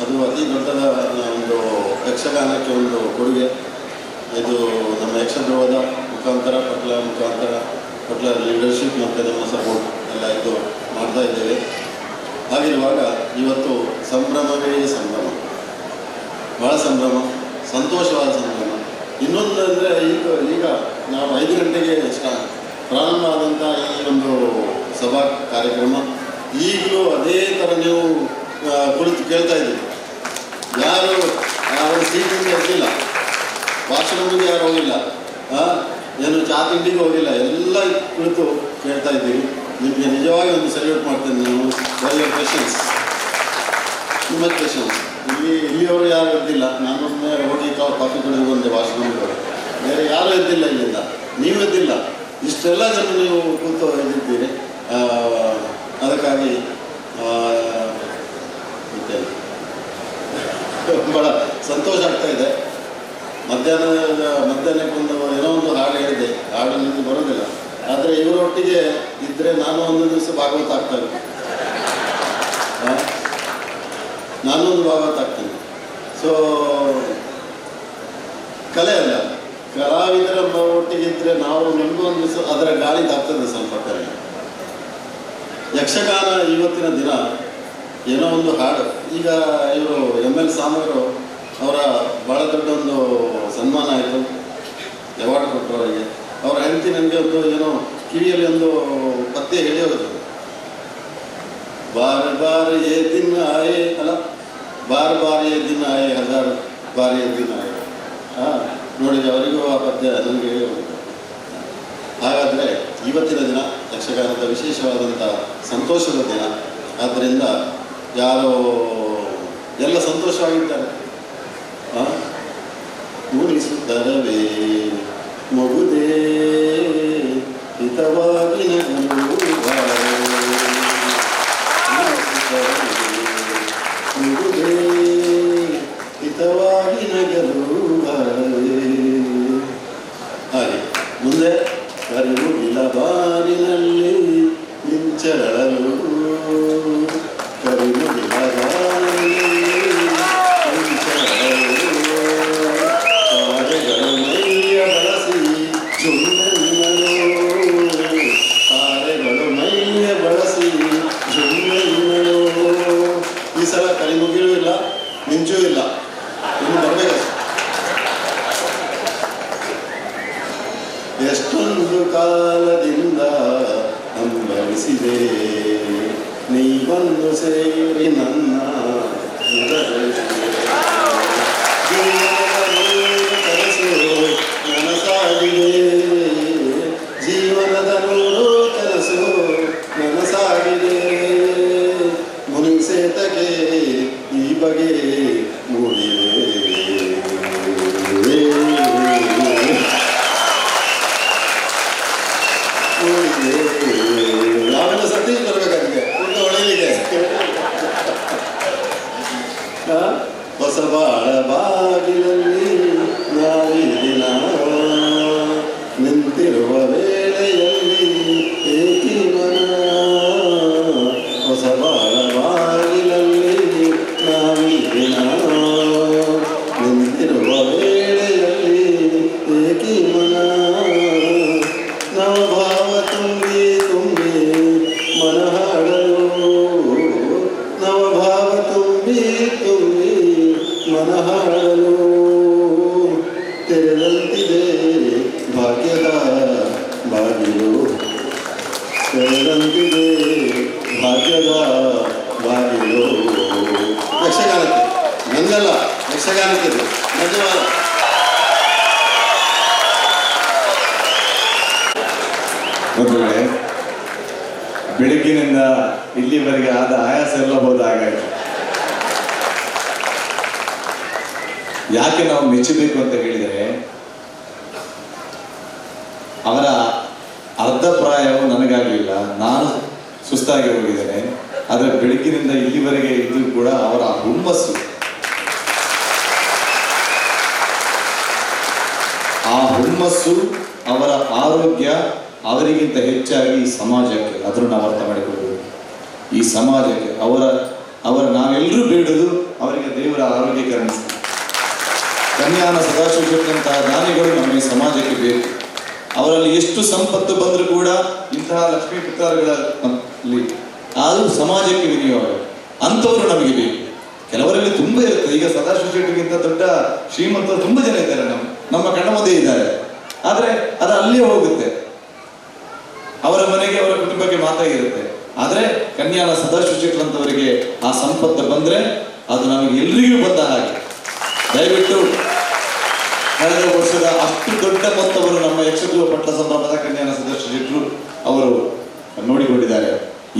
ಅದು ಅತಿ ದೊಡ್ಡದ ಒಂದು ಯಕ್ಷಗಾನಕ್ಕೆ ಒಂದು ಕೊಡುಗೆ. ಇದು ನಮ್ಮ ಯಕ್ಷಧ್ರುವದ ಮುಖಾಂತರ, ಪಟ್ಲ ಮುಖಾಂತರ, ಪಟ್ಲ ಲೀಡರ್ಶಿಪ್ ಮತ್ತು ನಮ್ಮ ಸಪೋರ್ಟ್ ಎಲ್ಲ ಇದು ಮಾಡ್ತಾ ಇದ್ದೇವೆ. ಹಾಗಿರುವಾಗ ಇವತ್ತು ಸಂಭ್ರಮವೇ ಸಂಭ್ರಮ, ಭಾಳ ಸಂಭ್ರಮ, ಸಂತೋಷವಾದ ಸಂಭ್ರಮ. ಇನ್ನೊಂದು ಅಂದರೆ ಈಗ ನಾವು 5 ಗಂಟೆಗೆ ಪ್ರಾರಂಭ ಆದಂಥ ಈ ಒಂದು ಸಭಾ ಕಾರ್ಯಕ್ರಮ ಈಗಲೂ ಅದೇ ಥರ ನೀವು ಕುಳಿತು ಕೇಳ್ತಾ ಇದ್ದೀವಿ. ಯಾರು ಅವರ ಸೀಟಿಂದ ಎದ್ದಿಲ್ಲ, ವಾಶ್ರೂಮಿಗೆ ಯಾರು ಹೋಗಿಲ್ಲ, ಏನು ಚಾ ತಿಂಡಿಗೆ ಹೋಗಿಲ್ಲ, ಎಲ್ಲ ಕುಳಿತು ಕೇಳ್ತಾ ಇದ್ದೀವಿ. ನಿಮಗೆ ನಿಜವಾಗಿ ಒಂದು ಸಲ್ಯೂಟ್ ಮಾಡ್ತೇನೆ ನಾನು. For your patience, ತುಂಬ ಪೇಷನ್ಸ್. ಇಲ್ಲಿಯವರು ಯಾರು ಎದ್ದಿಲ್ಲ. ನಾನೊಮ್ಮೆ ಹೋಗಿ ಕಾಫಿ ಕುಡಿದು ಬಂದೆ ವಾಶ್ರೂಮಿಗೆ ಹೋಗಿ, ಬೇರೆ ಯಾರೂ ಎದ್ದಿಲ್ಲ ಇಲ್ಲಿಂದ, ನೀವು ಎದ್ದಿಲ್ಲ. ಇಷ್ಟೆಲ್ಲ ಜನ ನೀವು ಕೂತು ಎದ್ದಿದ್ದೀರಿ. ಅದಕ್ಕಾಗಿ ಭಾಳ ಸಂತೋಷ ಆಗ್ತಾ ಇದೆ. ಮಧ್ಯಾಹ್ನಕ್ಕೊಂದು ಏನೋ ಒಂದು ಹಾಡು ಹೇಳಿದೆ, ಹಾಡು ನಿಮಗೆ ಬರೋದಿಲ್ಲ, ಆದರೆ ಇವರೊಟ್ಟಿಗೆ ಇದ್ದರೆ ನಾನು ಒಂದು ದಿವಸ ಭಾಗವತ ಆಗ್ತಾನೆ, ನಾನು ಒಂದು ಭಾಗವತ ಆಗ್ತೇನೆ. ಸೊ ಕಲೆ ಅಲ್ಲ, ಕಲಾವಿದರ ಒಟ್ಟಿಗೆ ಇದ್ದರೆ ನಾವು ನಮಗೂ ಒಂದು ದಿವಸ ಅದರ ಗಾಳಿ ತಾಗ್ತದೆ ಸ್ವಲ್ಪ ಕಲೆ. ಯಕ್ಷಗಾನ ಇವತ್ತಿನ ದಿನ ಏನೋ ಒಂದು ಹಾಡು, ಈಗ ಇವರು ಎಮ್.ಎಲ್. ಸಾಮರು ಅವರ ಭಾಳ ದೊಡ್ಡ ಒಂದು ಸನ್ಮಾನ ಆಯಿತು, ಅವಾರ್ಡ್ ಕೊಟ್ಟರು ಅವರಿಗೆ. ಅವರ ಹೆಂಡತಿ ನನಗೆ ಒಂದು ಏನೋ ಕಿವಿಯಲ್ಲಿ ಒಂದು ಪದ್ಯ ಹೇಳಿ ಹೋದರು, ಬಾರ್ ಬಾರ್ ಏ ದಿನ ಆಯೆ ಅಲ್ಲ, ಬಾರ್ ಬಾರ್ ಏ ದಿನ ಆಯೆ, ಹಜಾರ್ ಬಾರ್ ಏ ದಿನ ಆಯೆ. ಹಾಂ ನೋಡಿ, ಅವರಿಗೂ ಆ ಪದ್ಯ ನನಗೆ ಹೇಳಿ ಹೋದರು. ಹಾಗಾದರೆ ಇವತ್ತಿನ ದಿನ ಯಕ್ಷಗಾನದ ವಿಶೇಷವಾದಂಥ ಸಂತೋಷದ ದಿನ. ಆದ್ದರಿಂದ ಯಾರೋ ಎಲ್ಲ ಸಂತೋಷವಾಗಿದ್ದಾರೆ. ಮುನಿಸುತ್ತರವೇ ಮಗುದೇ ಹಿತವಾಗಿ ನಗಲು, ಮಗುದೇ ಹಿತವಾಗಿ ನಗಲು. ಹಾಗೆ ಮುಂದೆ ಕರಿಮುಗಿಲ ಬಾರಿನಲ್ಲಿ ಮಿಂಚರಳಲು, ಕರಿಮುಗಿಲ ಬಾರಿನಲ್ಲಿ ಮಿಂಚರಳಲು, ತಾರೆಗಳು ಮೈಯ ಬಳಸಿ ಜುಮ್ಮೆನ್ನಲು, ತಾರೆಗಳು ಮೈಯ ಬಳಸಿ ಜುಮ್ಮೆನ್ನಲು. ಈ ಸಲ ಕರಿಮುಗಿಲೂ ಇಲ್ಲ, ಮಿಂಚೂ ಇಲ್ಲ, ಇನ್ನು ಬರಬೇಕಷ್ಟೆ. ಎಷ್ಟೊಂದು ಕಾಲದಿಂದ ಹಂಬಲಿಸಿದೆ ನೀ ಬಂದು ಸೇರಿ ನನ್ನ ಕನಸು ನನಸಾಗಿದೆ, ಜೀವನದ ನೂರು ಕನಸು ನನಸಾಗಿದೆ. ಮುನಿಸೇತಕ್ಕೆ ಈ ಬಗೆ ಮೂಡಿದೆ. ನಾವೆಲ್ಲ ಸತೀಶ್ ಬರ್ಬೇಕಾಗಿದೆ ಊಟ ಹೊಳೆಯಲಿಕ್ಕೆ. ಹೊಸ ಬಾಳ ಬಾಗಿಲಲ್ಲಿ ನಾವೀ ದಿನ ನಿಂತಿರುವ ವೇಳೆಯಲ್ಲಿ ಏಕಿ ಮನ, ಹೊಸ ಬಾಳ ಬಾಗಿಲಲ್ಲಿ ನಾವೀ ದಿನ ನಿಂತಿರುವ ವೇಳೆಯಲ್ಲಿ ಏಕಿ ಮನ. ನವಭಾವ ತುಂಬಿ ತುಂಬಿ ಮನ ಹಾಡಲು, ನವಭಾವ ತುಂಬಿ ತುಂಬಿ ಮನ ಹಾಡಲು, ತೆರೆದಂತಿದೆ ಭಾಗ್ಯದ ಬಾಗಿಲು, ತೆರೆದಂತಿದೆ ಭಾಗ್ಯದ ಬಾಗಿಲು. ಯಕ್ಷಗಾನಕ್ಕೆ ನಂದಲ್ಲ, ಯಕ್ಷಗಾನಕ್ಕೆ ಧನ್ಯವಾದ. ಬಂಧುಗಳೇ, ಬೆಳಗ್ಗಿನಿಂದ ಇಲ್ಲಿವರೆಗೆ ಆದ ಆಯಾಸ ಎಲ್ಲ ಹೋದ ಹಾಗಾಯ್ತು. ಯಾಕೆ ನಾವು ಮೆಚ್ಚಬೇಕು ಅಂತ ಹೇಳಿದರೆ, ಅವರ ಅರ್ಧ ಪ್ರಾಯವು ನನಗಾಗಲಿಲ್ಲ, ನಾನು ಸುಸ್ತಾಗಿ ಹೋಗಿದ್ದೇನೆ. ಆದರೆ ಬೆಳಗ್ಗಿನಿಂದ ಇಲ್ಲಿವರೆಗೆ ಇದ್ದು ಕೂಡ ಅವರ ಹುಮ್ಮಸ್ಸು, ಆ ಹುಮ್ಮಸ್ಸು, ಅವರ ಆರೋಗ್ಯ ಅವರಿಗಿಂತ ಹೆಚ್ಚಾಗಿ ಈ ಸಮಾಜಕ್ಕೆ, ಅದನ್ನು ನಾವು ಅರ್ಥ ಮಾಡಿಕೊಳ್ಬೇಕು. ಈ ಸಮಾಜಕ್ಕೆ ಅವರ ಅವರ ನಾವೆಲ್ಲರೂ ಬೇಡುವುದು ಅವರಿಗೆ ದೇವರ ಆರೋಗ್ಯ ಕರುಣಿಸಿ. ಕನ್ಯಾನ ಸದಾಶಿವ ಶೆಟ್ಟರಂತಹ ದಾನಿಗಳು ನಮ್ಮ ಈ ಸಮಾಜಕ್ಕೆ ಬೇಕು. ಅವರಲ್ಲಿ ಎಷ್ಟು ಸಂಪತ್ತು ಬಂದರೂ ಕೂಡ ಇಂತಹ ಲಕ್ಷ್ಮೀ ಪುತ್ರಗಳಲ್ಲಿ ಆದರೂ ಸಮಾಜಕ್ಕೆ ವಿನಿಯೋಗ ಅಂಥವರು ನಮಗೆ ಬೇಕು. ಕೆಲವರಲ್ಲಿ ತುಂಬ ಇರುತ್ತೆ. ಈಗ ಸದಾಶಿವ ಶೆಟ್ಟರಿಗಿಂತ ದೊಡ್ಡ ಶ್ರೀಮಂತರು ತುಂಬ ಜನ ಇದ್ದಾರೆ, ನಮ್ಮ ಕಣ್ಣ ಮುಂದೆ ಇದ್ದಾರೆ. ಆದರೆ ಅದು ಅಲ್ಲಿಯೇ ಹೋಗುತ್ತೆ, ಅವರ ಮನೆಗೆ ಅವರ ಕುಟುಂಬಕ್ಕೆ ಮಾತ್ರ ಇರುತ್ತೆ. ಆದರೆ ಕನ್ಯಾನ ಸದಾಶಿವ ಶೆಟ್ಟರಂತವರಿಗೆ ಆ ಸಂಪತ್ತು ಬಂದರೆ ಅದು ನಮಗೆ ಎಲ್ರಿಗೂ ಬಂದ ಹಾಗೆ. ದಯವಿಟ್ಟು ಕಳೆದ ವರ್ಷದ ಅಷ್ಟು ದೊಡ್ಡ ಮೊತ್ತವನ್ನು ನಮ್ಮ ಯಕ್ಷಧ್ರುವ ಪಟ್ಲ ಸಂಭ್ರಮದ ಕನ್ಯಾನ ಸದಾಶಿವ ಶೆಟ್ಟರು ಅವರು ನೋಡಿಕೊಂಡಿದ್ದಾರೆ.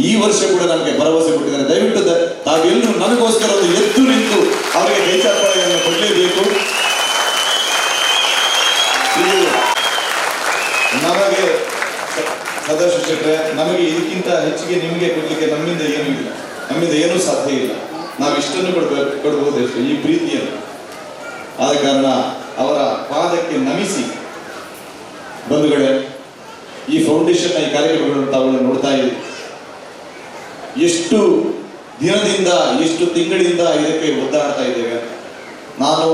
ಈ ವರ್ಷ ಕೂಡ ನಮಗೆ ಭರವಸೆ ಕೊಟ್ಟಿದ್ದಾರೆ. ದಯವಿಟ್ಟು ತಾವೆಲ್ಲರೂ ನನಗೋಸ್ಕರ ಒಂದು ಎದ್ದು ನಿಂತು ಅವರಿಗೆ ಕೈಚಾಪಳೆಯನ್ನು ಕೊಡಲೇಬೇಕು. ಇದು ನಮಗೆ ಸದಾಶಿವ ಶೆಟ್ಟರೆ, ನಮಗೆ ಇದಕ್ಕಿಂತ ಹೆಚ್ಚಿಗೆ ನಿಮಗೆ ಕೊಡಲಿಕ್ಕೆ ನಮ್ಮಿಂದ ಏನೂ ಇಲ್ಲ, ನಮ್ಮಿಂದ ಏನೂ ಸಾಧ್ಯ ಇಲ್ಲ. ನಾವು ಇಷ್ಟನ್ನು ಕೊಡ್ಬೋದು ಅಷ್ಟೇ, ಈ ಪ್ರೀತಿಯನ್ನು. ಆದ ಕಾರಣ ಅವರ ಪಾದಕ್ಕೆ ನಮಿಸಿ ಬಂಧುಗಳೇ, ಈ ಫೌಂಡೇಶನ್ನ ಈ ಕಾರ್ಯಕ್ರಮಗಳನ್ನು ತಾವುಗಳನ್ನು ನೋಡ್ತಾ ಇದ್ದೀವಿ. ಎಷ್ಟು ದಿನದಿಂದ ಎಷ್ಟು ತಿಂಗಳಿಂದ ಇದಕ್ಕೆ ಒದ್ದಾಡ್ತಾ ಇದ್ದೇವೆ. ನಾನು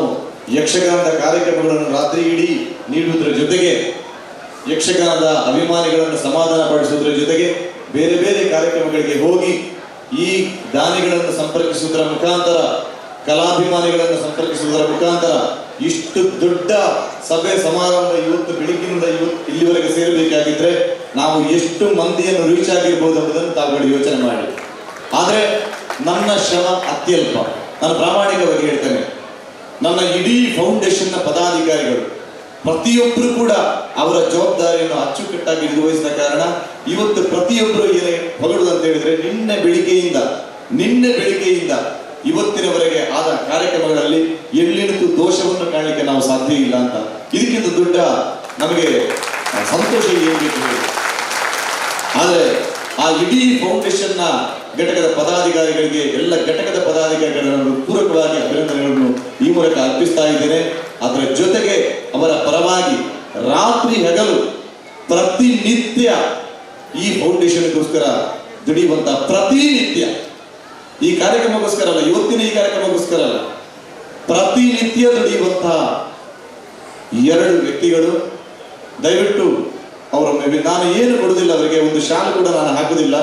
ಯಕ್ಷಗಾನದ ಕಾರ್ಯಕ್ರಮಗಳನ್ನು ರಾತ್ರಿ ಇಡೀ ನೀಡುವುದರ ಜೊತೆಗೆ, ಯಕ್ಷಗಾನದ ಅಭಿಮಾನಿಗಳನ್ನು ಸಮಾಧಾನ ಪಡಿಸುವುದರ ಜೊತೆಗೆ ಬೇರೆ ಬೇರೆ ಕಾರ್ಯಕ್ರಮಗಳಿಗೆ ಹೋಗಿ ಈ ದಾನಿಗಳನ್ನು ಸಂಪರ್ಕಿಸುವುದರ ಮುಖಾಂತರ, ಕಲಾಭಿಮಾನಿಗಳನ್ನು ಸಂಪರ್ಕಿಸುವುದರ ಮುಖಾಂತರ ಇಷ್ಟು ದೊಡ್ಡ ಸಭೆ ಸಮಾರಂಭ ಇವತ್ತು ಬೆಳಗ್ಗಿನಿಂದ ಇವತ್ತು ಇಲ್ಲಿವರೆಗೆ ಸೇರಬೇಕಾಗಿದ್ರೆ ನಾವು ಎಷ್ಟು ಮಂದಿಯನ್ನು ರೀಚ್ ಆಗಿರ್ಬೋದು ಎಂಬುದನ್ನು ತಾವುಗಳು ಯೋಚನೆ ಮಾಡಿ. ಆದರೆ ನನ್ನ ಶ್ರಮ ಅತ್ಯಲ್ಪ. ನಾನು ಪ್ರಾಮಾಣಿಕವಾಗಿ ಹೇಳ್ತೇನೆ, ನನ್ನ ಇಡೀ ಫೌಂಡೇಶನ್ನ ಪದಾಧಿಕಾರಿಗಳು ಪ್ರತಿಯೊಬ್ಬರು ಕೂಡ ಅವರ ಜವಾಬ್ದಾರಿಯನ್ನು ಅಚ್ಚುಕಟ್ಟಾಗಿ ನಿರ್ವಹಿಸಿದ ಕಾರಣ ಇವತ್ತು ಪ್ರತಿಯೊಬ್ಬರು ಏನೇ ಹೊಗಡುವುದು ಅಂತ ಹೇಳಿದ್ರೆ, ನಿನ್ನೆ ಬೆಳಿಗ್ಗೆಯಿಂದ ಇವತ್ತಿನವರೆಗೆ ಆದ ಕಾರ್ಯಕ್ರಮಗಳಲ್ಲಿ ಎಲ್ಲಿನಿಂತು ದೋಷವನ್ನು ಕಾಣಲಿಕ್ಕೆ ನಾವು ಸಾಧ್ಯ ಇಲ್ಲ ಅಂತ. ಇದಕ್ಕಿಂತ ದೊಡ್ಡ ನಮಗೆ ಸಂತೋಷ ಏನು ಬೇಕು? ಆದರೆ ಆ ಇಡೀ ಫೌಂಡೇಶನ್ನ ಘಟಕದ ಪದಾಧಿಕಾರಿಗಳಿಗೆ, ಎಲ್ಲ ಘಟಕದ ಪದಾಧಿಕಾರಿಗಳನ್ನು ಪೂರಕವಾಗಿ ಅಭಿನಂದನೆಗಳನ್ನು ಈ ಮೂಲಕ ಅರ್ಪಿಸ್ತಾ ಇದ್ದೇನೆ. ಅದರ ಜೊತೆಗೆ ಅವರ ಪರವಾಗಿ ರಾತ್ರಿ ಹಗಲು ಪ್ರತಿನಿತ್ಯ ಈ ಫೌಂಡೇಶನ್ಗೋಸ್ಕರ ದುಡಿಯುವಂತಹ, ಪ್ರತಿನಿತ್ಯ ಈ ಕಾರ್ಯಕ್ರಮಕ್ಕೋಸ್ಕರ ಅಲ್ಲ, ಇವತ್ತಿನ ಈ ಕಾರ್ಯಕ್ರಮಕ್ಕೋಸ್ಕರ ಅಲ್ಲ, ಪ್ರತಿನಿತ್ಯ ದುಡಿಯುವಂತಹ ಎರಡು ವ್ಯಕ್ತಿಗಳು, ದಯವಿಟ್ಟು ಅವರ ನಾನು ಏನು ಕೊಡುವುದಿಲ್ಲ, ಅವರಿಗೆ ಒಂದು ಶಾಲು ಕೂಡ ನಾನು ಹಾಕುವುದಿಲ್ಲ.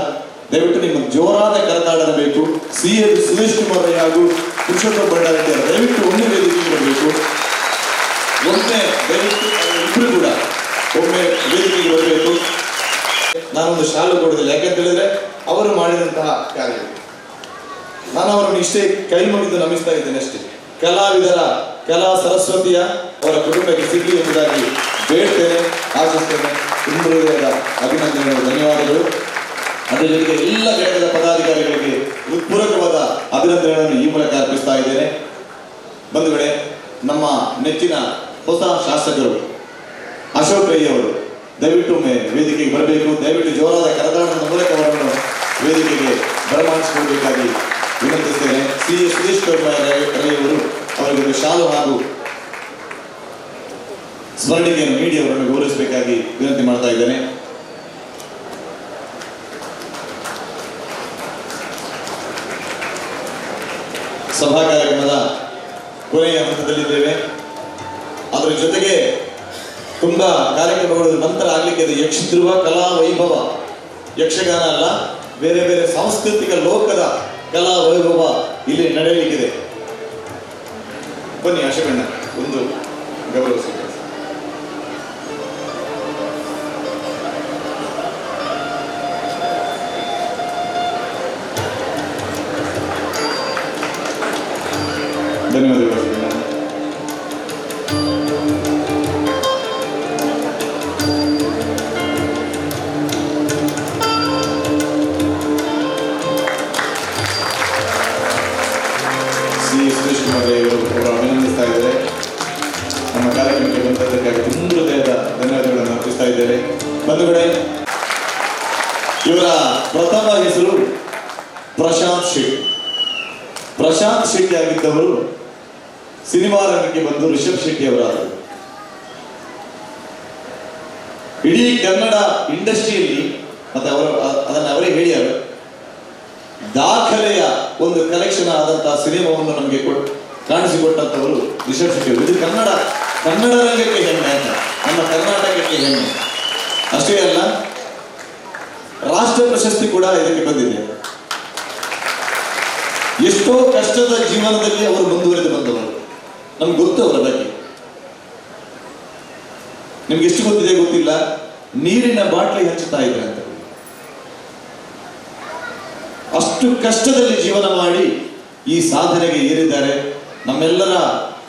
ದಯವಿಟ್ಟು ನಿಮ್ಮ ಜೋರಾದ ಕರತಾಡಬೇಕು. ಸಿ ಎ ಸುರೇಶ್ ಕುಮಾರ್ ರೈ ಹಾಗೂ ಪುರುಷೋತ್ತಮ ಭಂಡಾರಿ ದಯವಿಟ್ಟು ಒಮ್ಮೆ ವೇದಿಕೆಗೆ ಬರಬೇಕು. ಒಮ್ಮೆ ದಯವಿಟ್ಟು ಇಬ್ಬರು ಕೂಡ ಒಮ್ಮೆ ವೇದಿಕೆಗೆ ಬರಬೇಕು. ನಾನೊಂದು ಶಾಲು ಕೊಡುವುದಿಲ್ಲ, ಯಾಕಂತ ಹೇಳಿದ್ರೆ ಅವರು ಮಾಡಿದಂತಹ ಕಾರ್ಯ. ನಾನು ಅವರನ್ನು ಇಷ್ಟೇ ಕೈ ಮುಗಿದು ನಮಿಸ್ತಾ ಇದ್ದೇನೆ ಅಷ್ಟೇ. ಕಲಾವಿದರ ಕಲಾ ಸರಸ್ವತಿಯ ಅವರ ಕುಟುಂಬಕ್ಕೆ ಸಿಗಲಿ ಎಂಬುದಾಗಿ ಬೇಡ್ತೇನೆ, ಆಶಿಸ್ತೇನೆ. ತುಂಬ ಹೃದಯದ ಅಭಿನಂದನೆಗಳು, ಧನ್ಯವಾದಗಳು. ಅದರ ಜೊತೆಗೆ ಎಲ್ಲ ಘಟಕದ ಪದಾಧಿಕಾರಿಗಳಿಗೆ ಹೃತ್ಪೂರ್ವಕವಾದ ಅಭಿನಂದನೆಗಳನ್ನು ಈ ಮೂಲಕ ಅರ್ಪಿಸ್ತಾ ಇದ್ದೇನೆ. ಬಂಧುಗಳೇ, ನಮ್ಮ ನೆಚ್ಚಿನ ಹೊಸ ಶಾಸಕರು ಅಶೋಕ್ ರೈ ಅವರು ದಯವಿಟ್ಟು ಒಮ್ಮೆ ವೇದಿಕೆಗೆ ಬರಬೇಕು. ದಯವಿಟ್ಟು ಜೋರಾದ ಕರತಾಡದ ಮೂಲಕ ಅವರನ್ನು ವೇದಿಕೆಗೆ ಬರಮಾಡಿಸಿಕೊಳ್ಳಬೇಕಾಗಿ ವಿನಂತಿಸ್ತೇನೆ. ಸಿ ಎ ಸುರೇಶ್ ಕುಮಾರ್ ರೈ ಅವರು ಅವರಿಗೆ ಶಾಲು ಹಾಗೂ ಸ್ಮರಣಿಕೆಯನ್ನು ನೀಡಿ ಅವರನ್ನು ಗೌರವಿಸಬೇಕಾಗಿ ವಿನಂತಿ ಮಾಡ್ತಾ ಇದ್ದೇನೆ. ಸಭಾ ಕಾರ್ಯಕ್ರಮದ ಕೊನೆಯ ಹಂತದಲ್ಲಿದ್ದೇವೆ. ಅದರ ಜೊತೆಗೆ ತುಂಬಾ ಕಾರ್ಯಕ್ರಮಗಳು ನಂತರ ಆಗಲಿಕ್ಕೆ ಇದೆ. ಯಕ್ಷಧ್ರುವ ಕಲಾ ವೈಭವ, ಯಕ್ಷಗಾನ ಅಲ್ಲ, ಬೇರೆ ಬೇರೆ ಸಾಂಸ್ಕೃತಿಕ ಲೋಕದ ಕಲಾ ವೈಭವ ಇಲ್ಲಿ ನಡೆಯಲಿಕ್ಕಿದೆ. ಬನ್ನಿ ಅಶೋಕಣ್ಣ, ಒಂದು ಗೌರವ ಸ್ವೀಕರಿಸಿ. ಧನ್ಯವಾದಗಳು ಅಶೋಕಣ್ಣ. ಸಿ ಸುರೇಶ್ ಕುಮಾರ್ ರೈ ಅವರು ಅಭಿನಂದಿಸ್ತಾ ಇದ್ದಾರೆ. ನಮ್ಮ ಕಾರ್ಯಕ್ರಮಕ್ಕೆ ಬಂದದ್ದಕ್ಕಾಗಿ ತುಂಬ ಹೃದಯದ ಧನ್ಯವಾದಗಳನ್ನು ಅರ್ಪಿಸ್ತಾ ಇದ್ದೇವೆ. ಬಂಧುಗಳೇ, ಇವರ ಪ್ರಥಮ ಹೆಸರು ಪ್ರಶಾಂತ್ ಶೆಟ್ಟಿ. ಪ್ರಶಾಂತ್ ಶೆಟ್ಟಿ ಆಗಿದ್ದವರು ಸಿನಿಮಾ ರಂಗಕ್ಕೆ ಬಂದು ರಿಷಬ್ ಶೆಟ್ಟಿ ಅವರಾದರು. ಇಡೀ ಕನ್ನಡ ಇಂಡಸ್ಟ್ರಿಯಲ್ಲಿ ಮತ್ತೆ ಅವರು ಅದನ್ನು ಅವರೇ ಹೇಳ್ಯಾರು, ದಾಖಲೆಯ ಒಂದು ಕಲೆಕ್ಷನ್ ಆದಂತಹ ಸಿನಿಮಾವನ್ನು ನಮಗೆ ಕಾಣಿಸಿಕೊಟ್ಟಂಥವರು ರಿಷಬ್ ಶೆಟ್ಟಿ ಅವರು. ಇದು ಕನ್ನಡ ಕನ್ನಡ ರಂಗಕ್ಕೆ ಹೆಮ್ಮೆ ಅಂತ, ನಮ್ಮ ಕರ್ನಾಟಕಕ್ಕೆ ಹೆಮ್ಮೆ. ಅಷ್ಟೇ ಅಲ್ಲ, ರಾಷ್ಟ್ರ ಪ್ರಶಸ್ತಿ ಕೂಡ ಇದಕ್ಕೆ ಬಂದಿದೆ. ಎಷ್ಟೋ ಕಷ್ಟದ ಜೀವನದಲ್ಲಿ ಅವರು ಮುಂದುವರೆದು ಬಂದವರು, ನಮ್ಗೆ ಗೊತ್ತು ಅವರ ಬಗ್ಗೆ. ನಿಮ್ಗೆ ಎಷ್ಟು ಗೊತ್ತಿದೆ ಗೊತ್ತಿಲ್ಲ, ನೀರಿನ ಬಾಟ್ಲಿ ಹಂಚುತ್ತಾ ಇದ್ರೆ ಅಂತ. ಅಷ್ಟು ಕಷ್ಟದಲ್ಲಿ ಜೀವನ ಮಾಡಿ ಈ ಸಾಧನೆಗೆ ಏರಿದ್ದಾರೆ. ನಮ್ಮೆಲ್ಲರ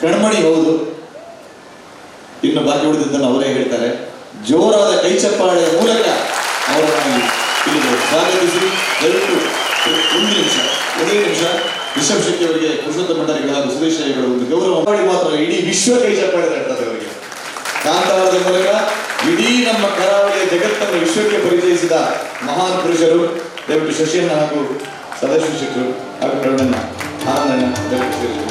ಕಣ್ಮಣಿ ಹೌದು. ಇನ್ನು ಬಾಕಿ ಉಳಿದಿದ್ದನ್ನು ಅವರೇ ಹೇಳ್ತಾರೆ. ಜೋರಾದ ಕೈಚಪ್ಪಾಳೆಯ ಮೂಲಕ ಅವರನ್ನು ಇಲ್ಲಿಗೆ ಸ್ವಾಗತಿಸಿ. ದಯವಿಟ್ಟು ಒಂದು ನಿಮಿಷ, ಒಂದೇ ನಿಮಿಷ ರಿಷಬ್ ಶೆಟ್ಟಿ ಅವರಿಗೆ ಪುರುಷೋತ್ತಮ ಭಂಡಾರಿಗಳ ಹಾಗೂ ಸುದೇಶ್ ರೈಗಳ ಒಂದು ಗೌರವ ಮಾಡಿ ಮಾತ್ರ ಇಡೀ ವಿಶ್ವ ಕೈ ಚಪ್ಪಾಳೆ ತಟ್ತಾರೆ ಅವರಿಗೆ. ಕಾಂತಾರದ ಮೂಲಕ ಇಡೀ ನಮ್ಮ ಕರಾವಳಿಯ ಜಗತ್ತನ್ನು ವಿಶ್ವಕ್ಕೆ ಪರಿಚಯಿಸಿದ ಮಹಾನ್ ಪುರುಷರು. ದಯವಿಟ್ಟು ಶಶಿಯನ್ನ ಹಾಗೂ ಸದಾಶಿವ ಶೆಟ್ಟರು ಹಾಗೂ ಪ್ರವೀಣಣ್ಣ, ಆನಂದಣ್ಣ ದಯವಿಟ್ಟು ಸೇರಿಸಿ.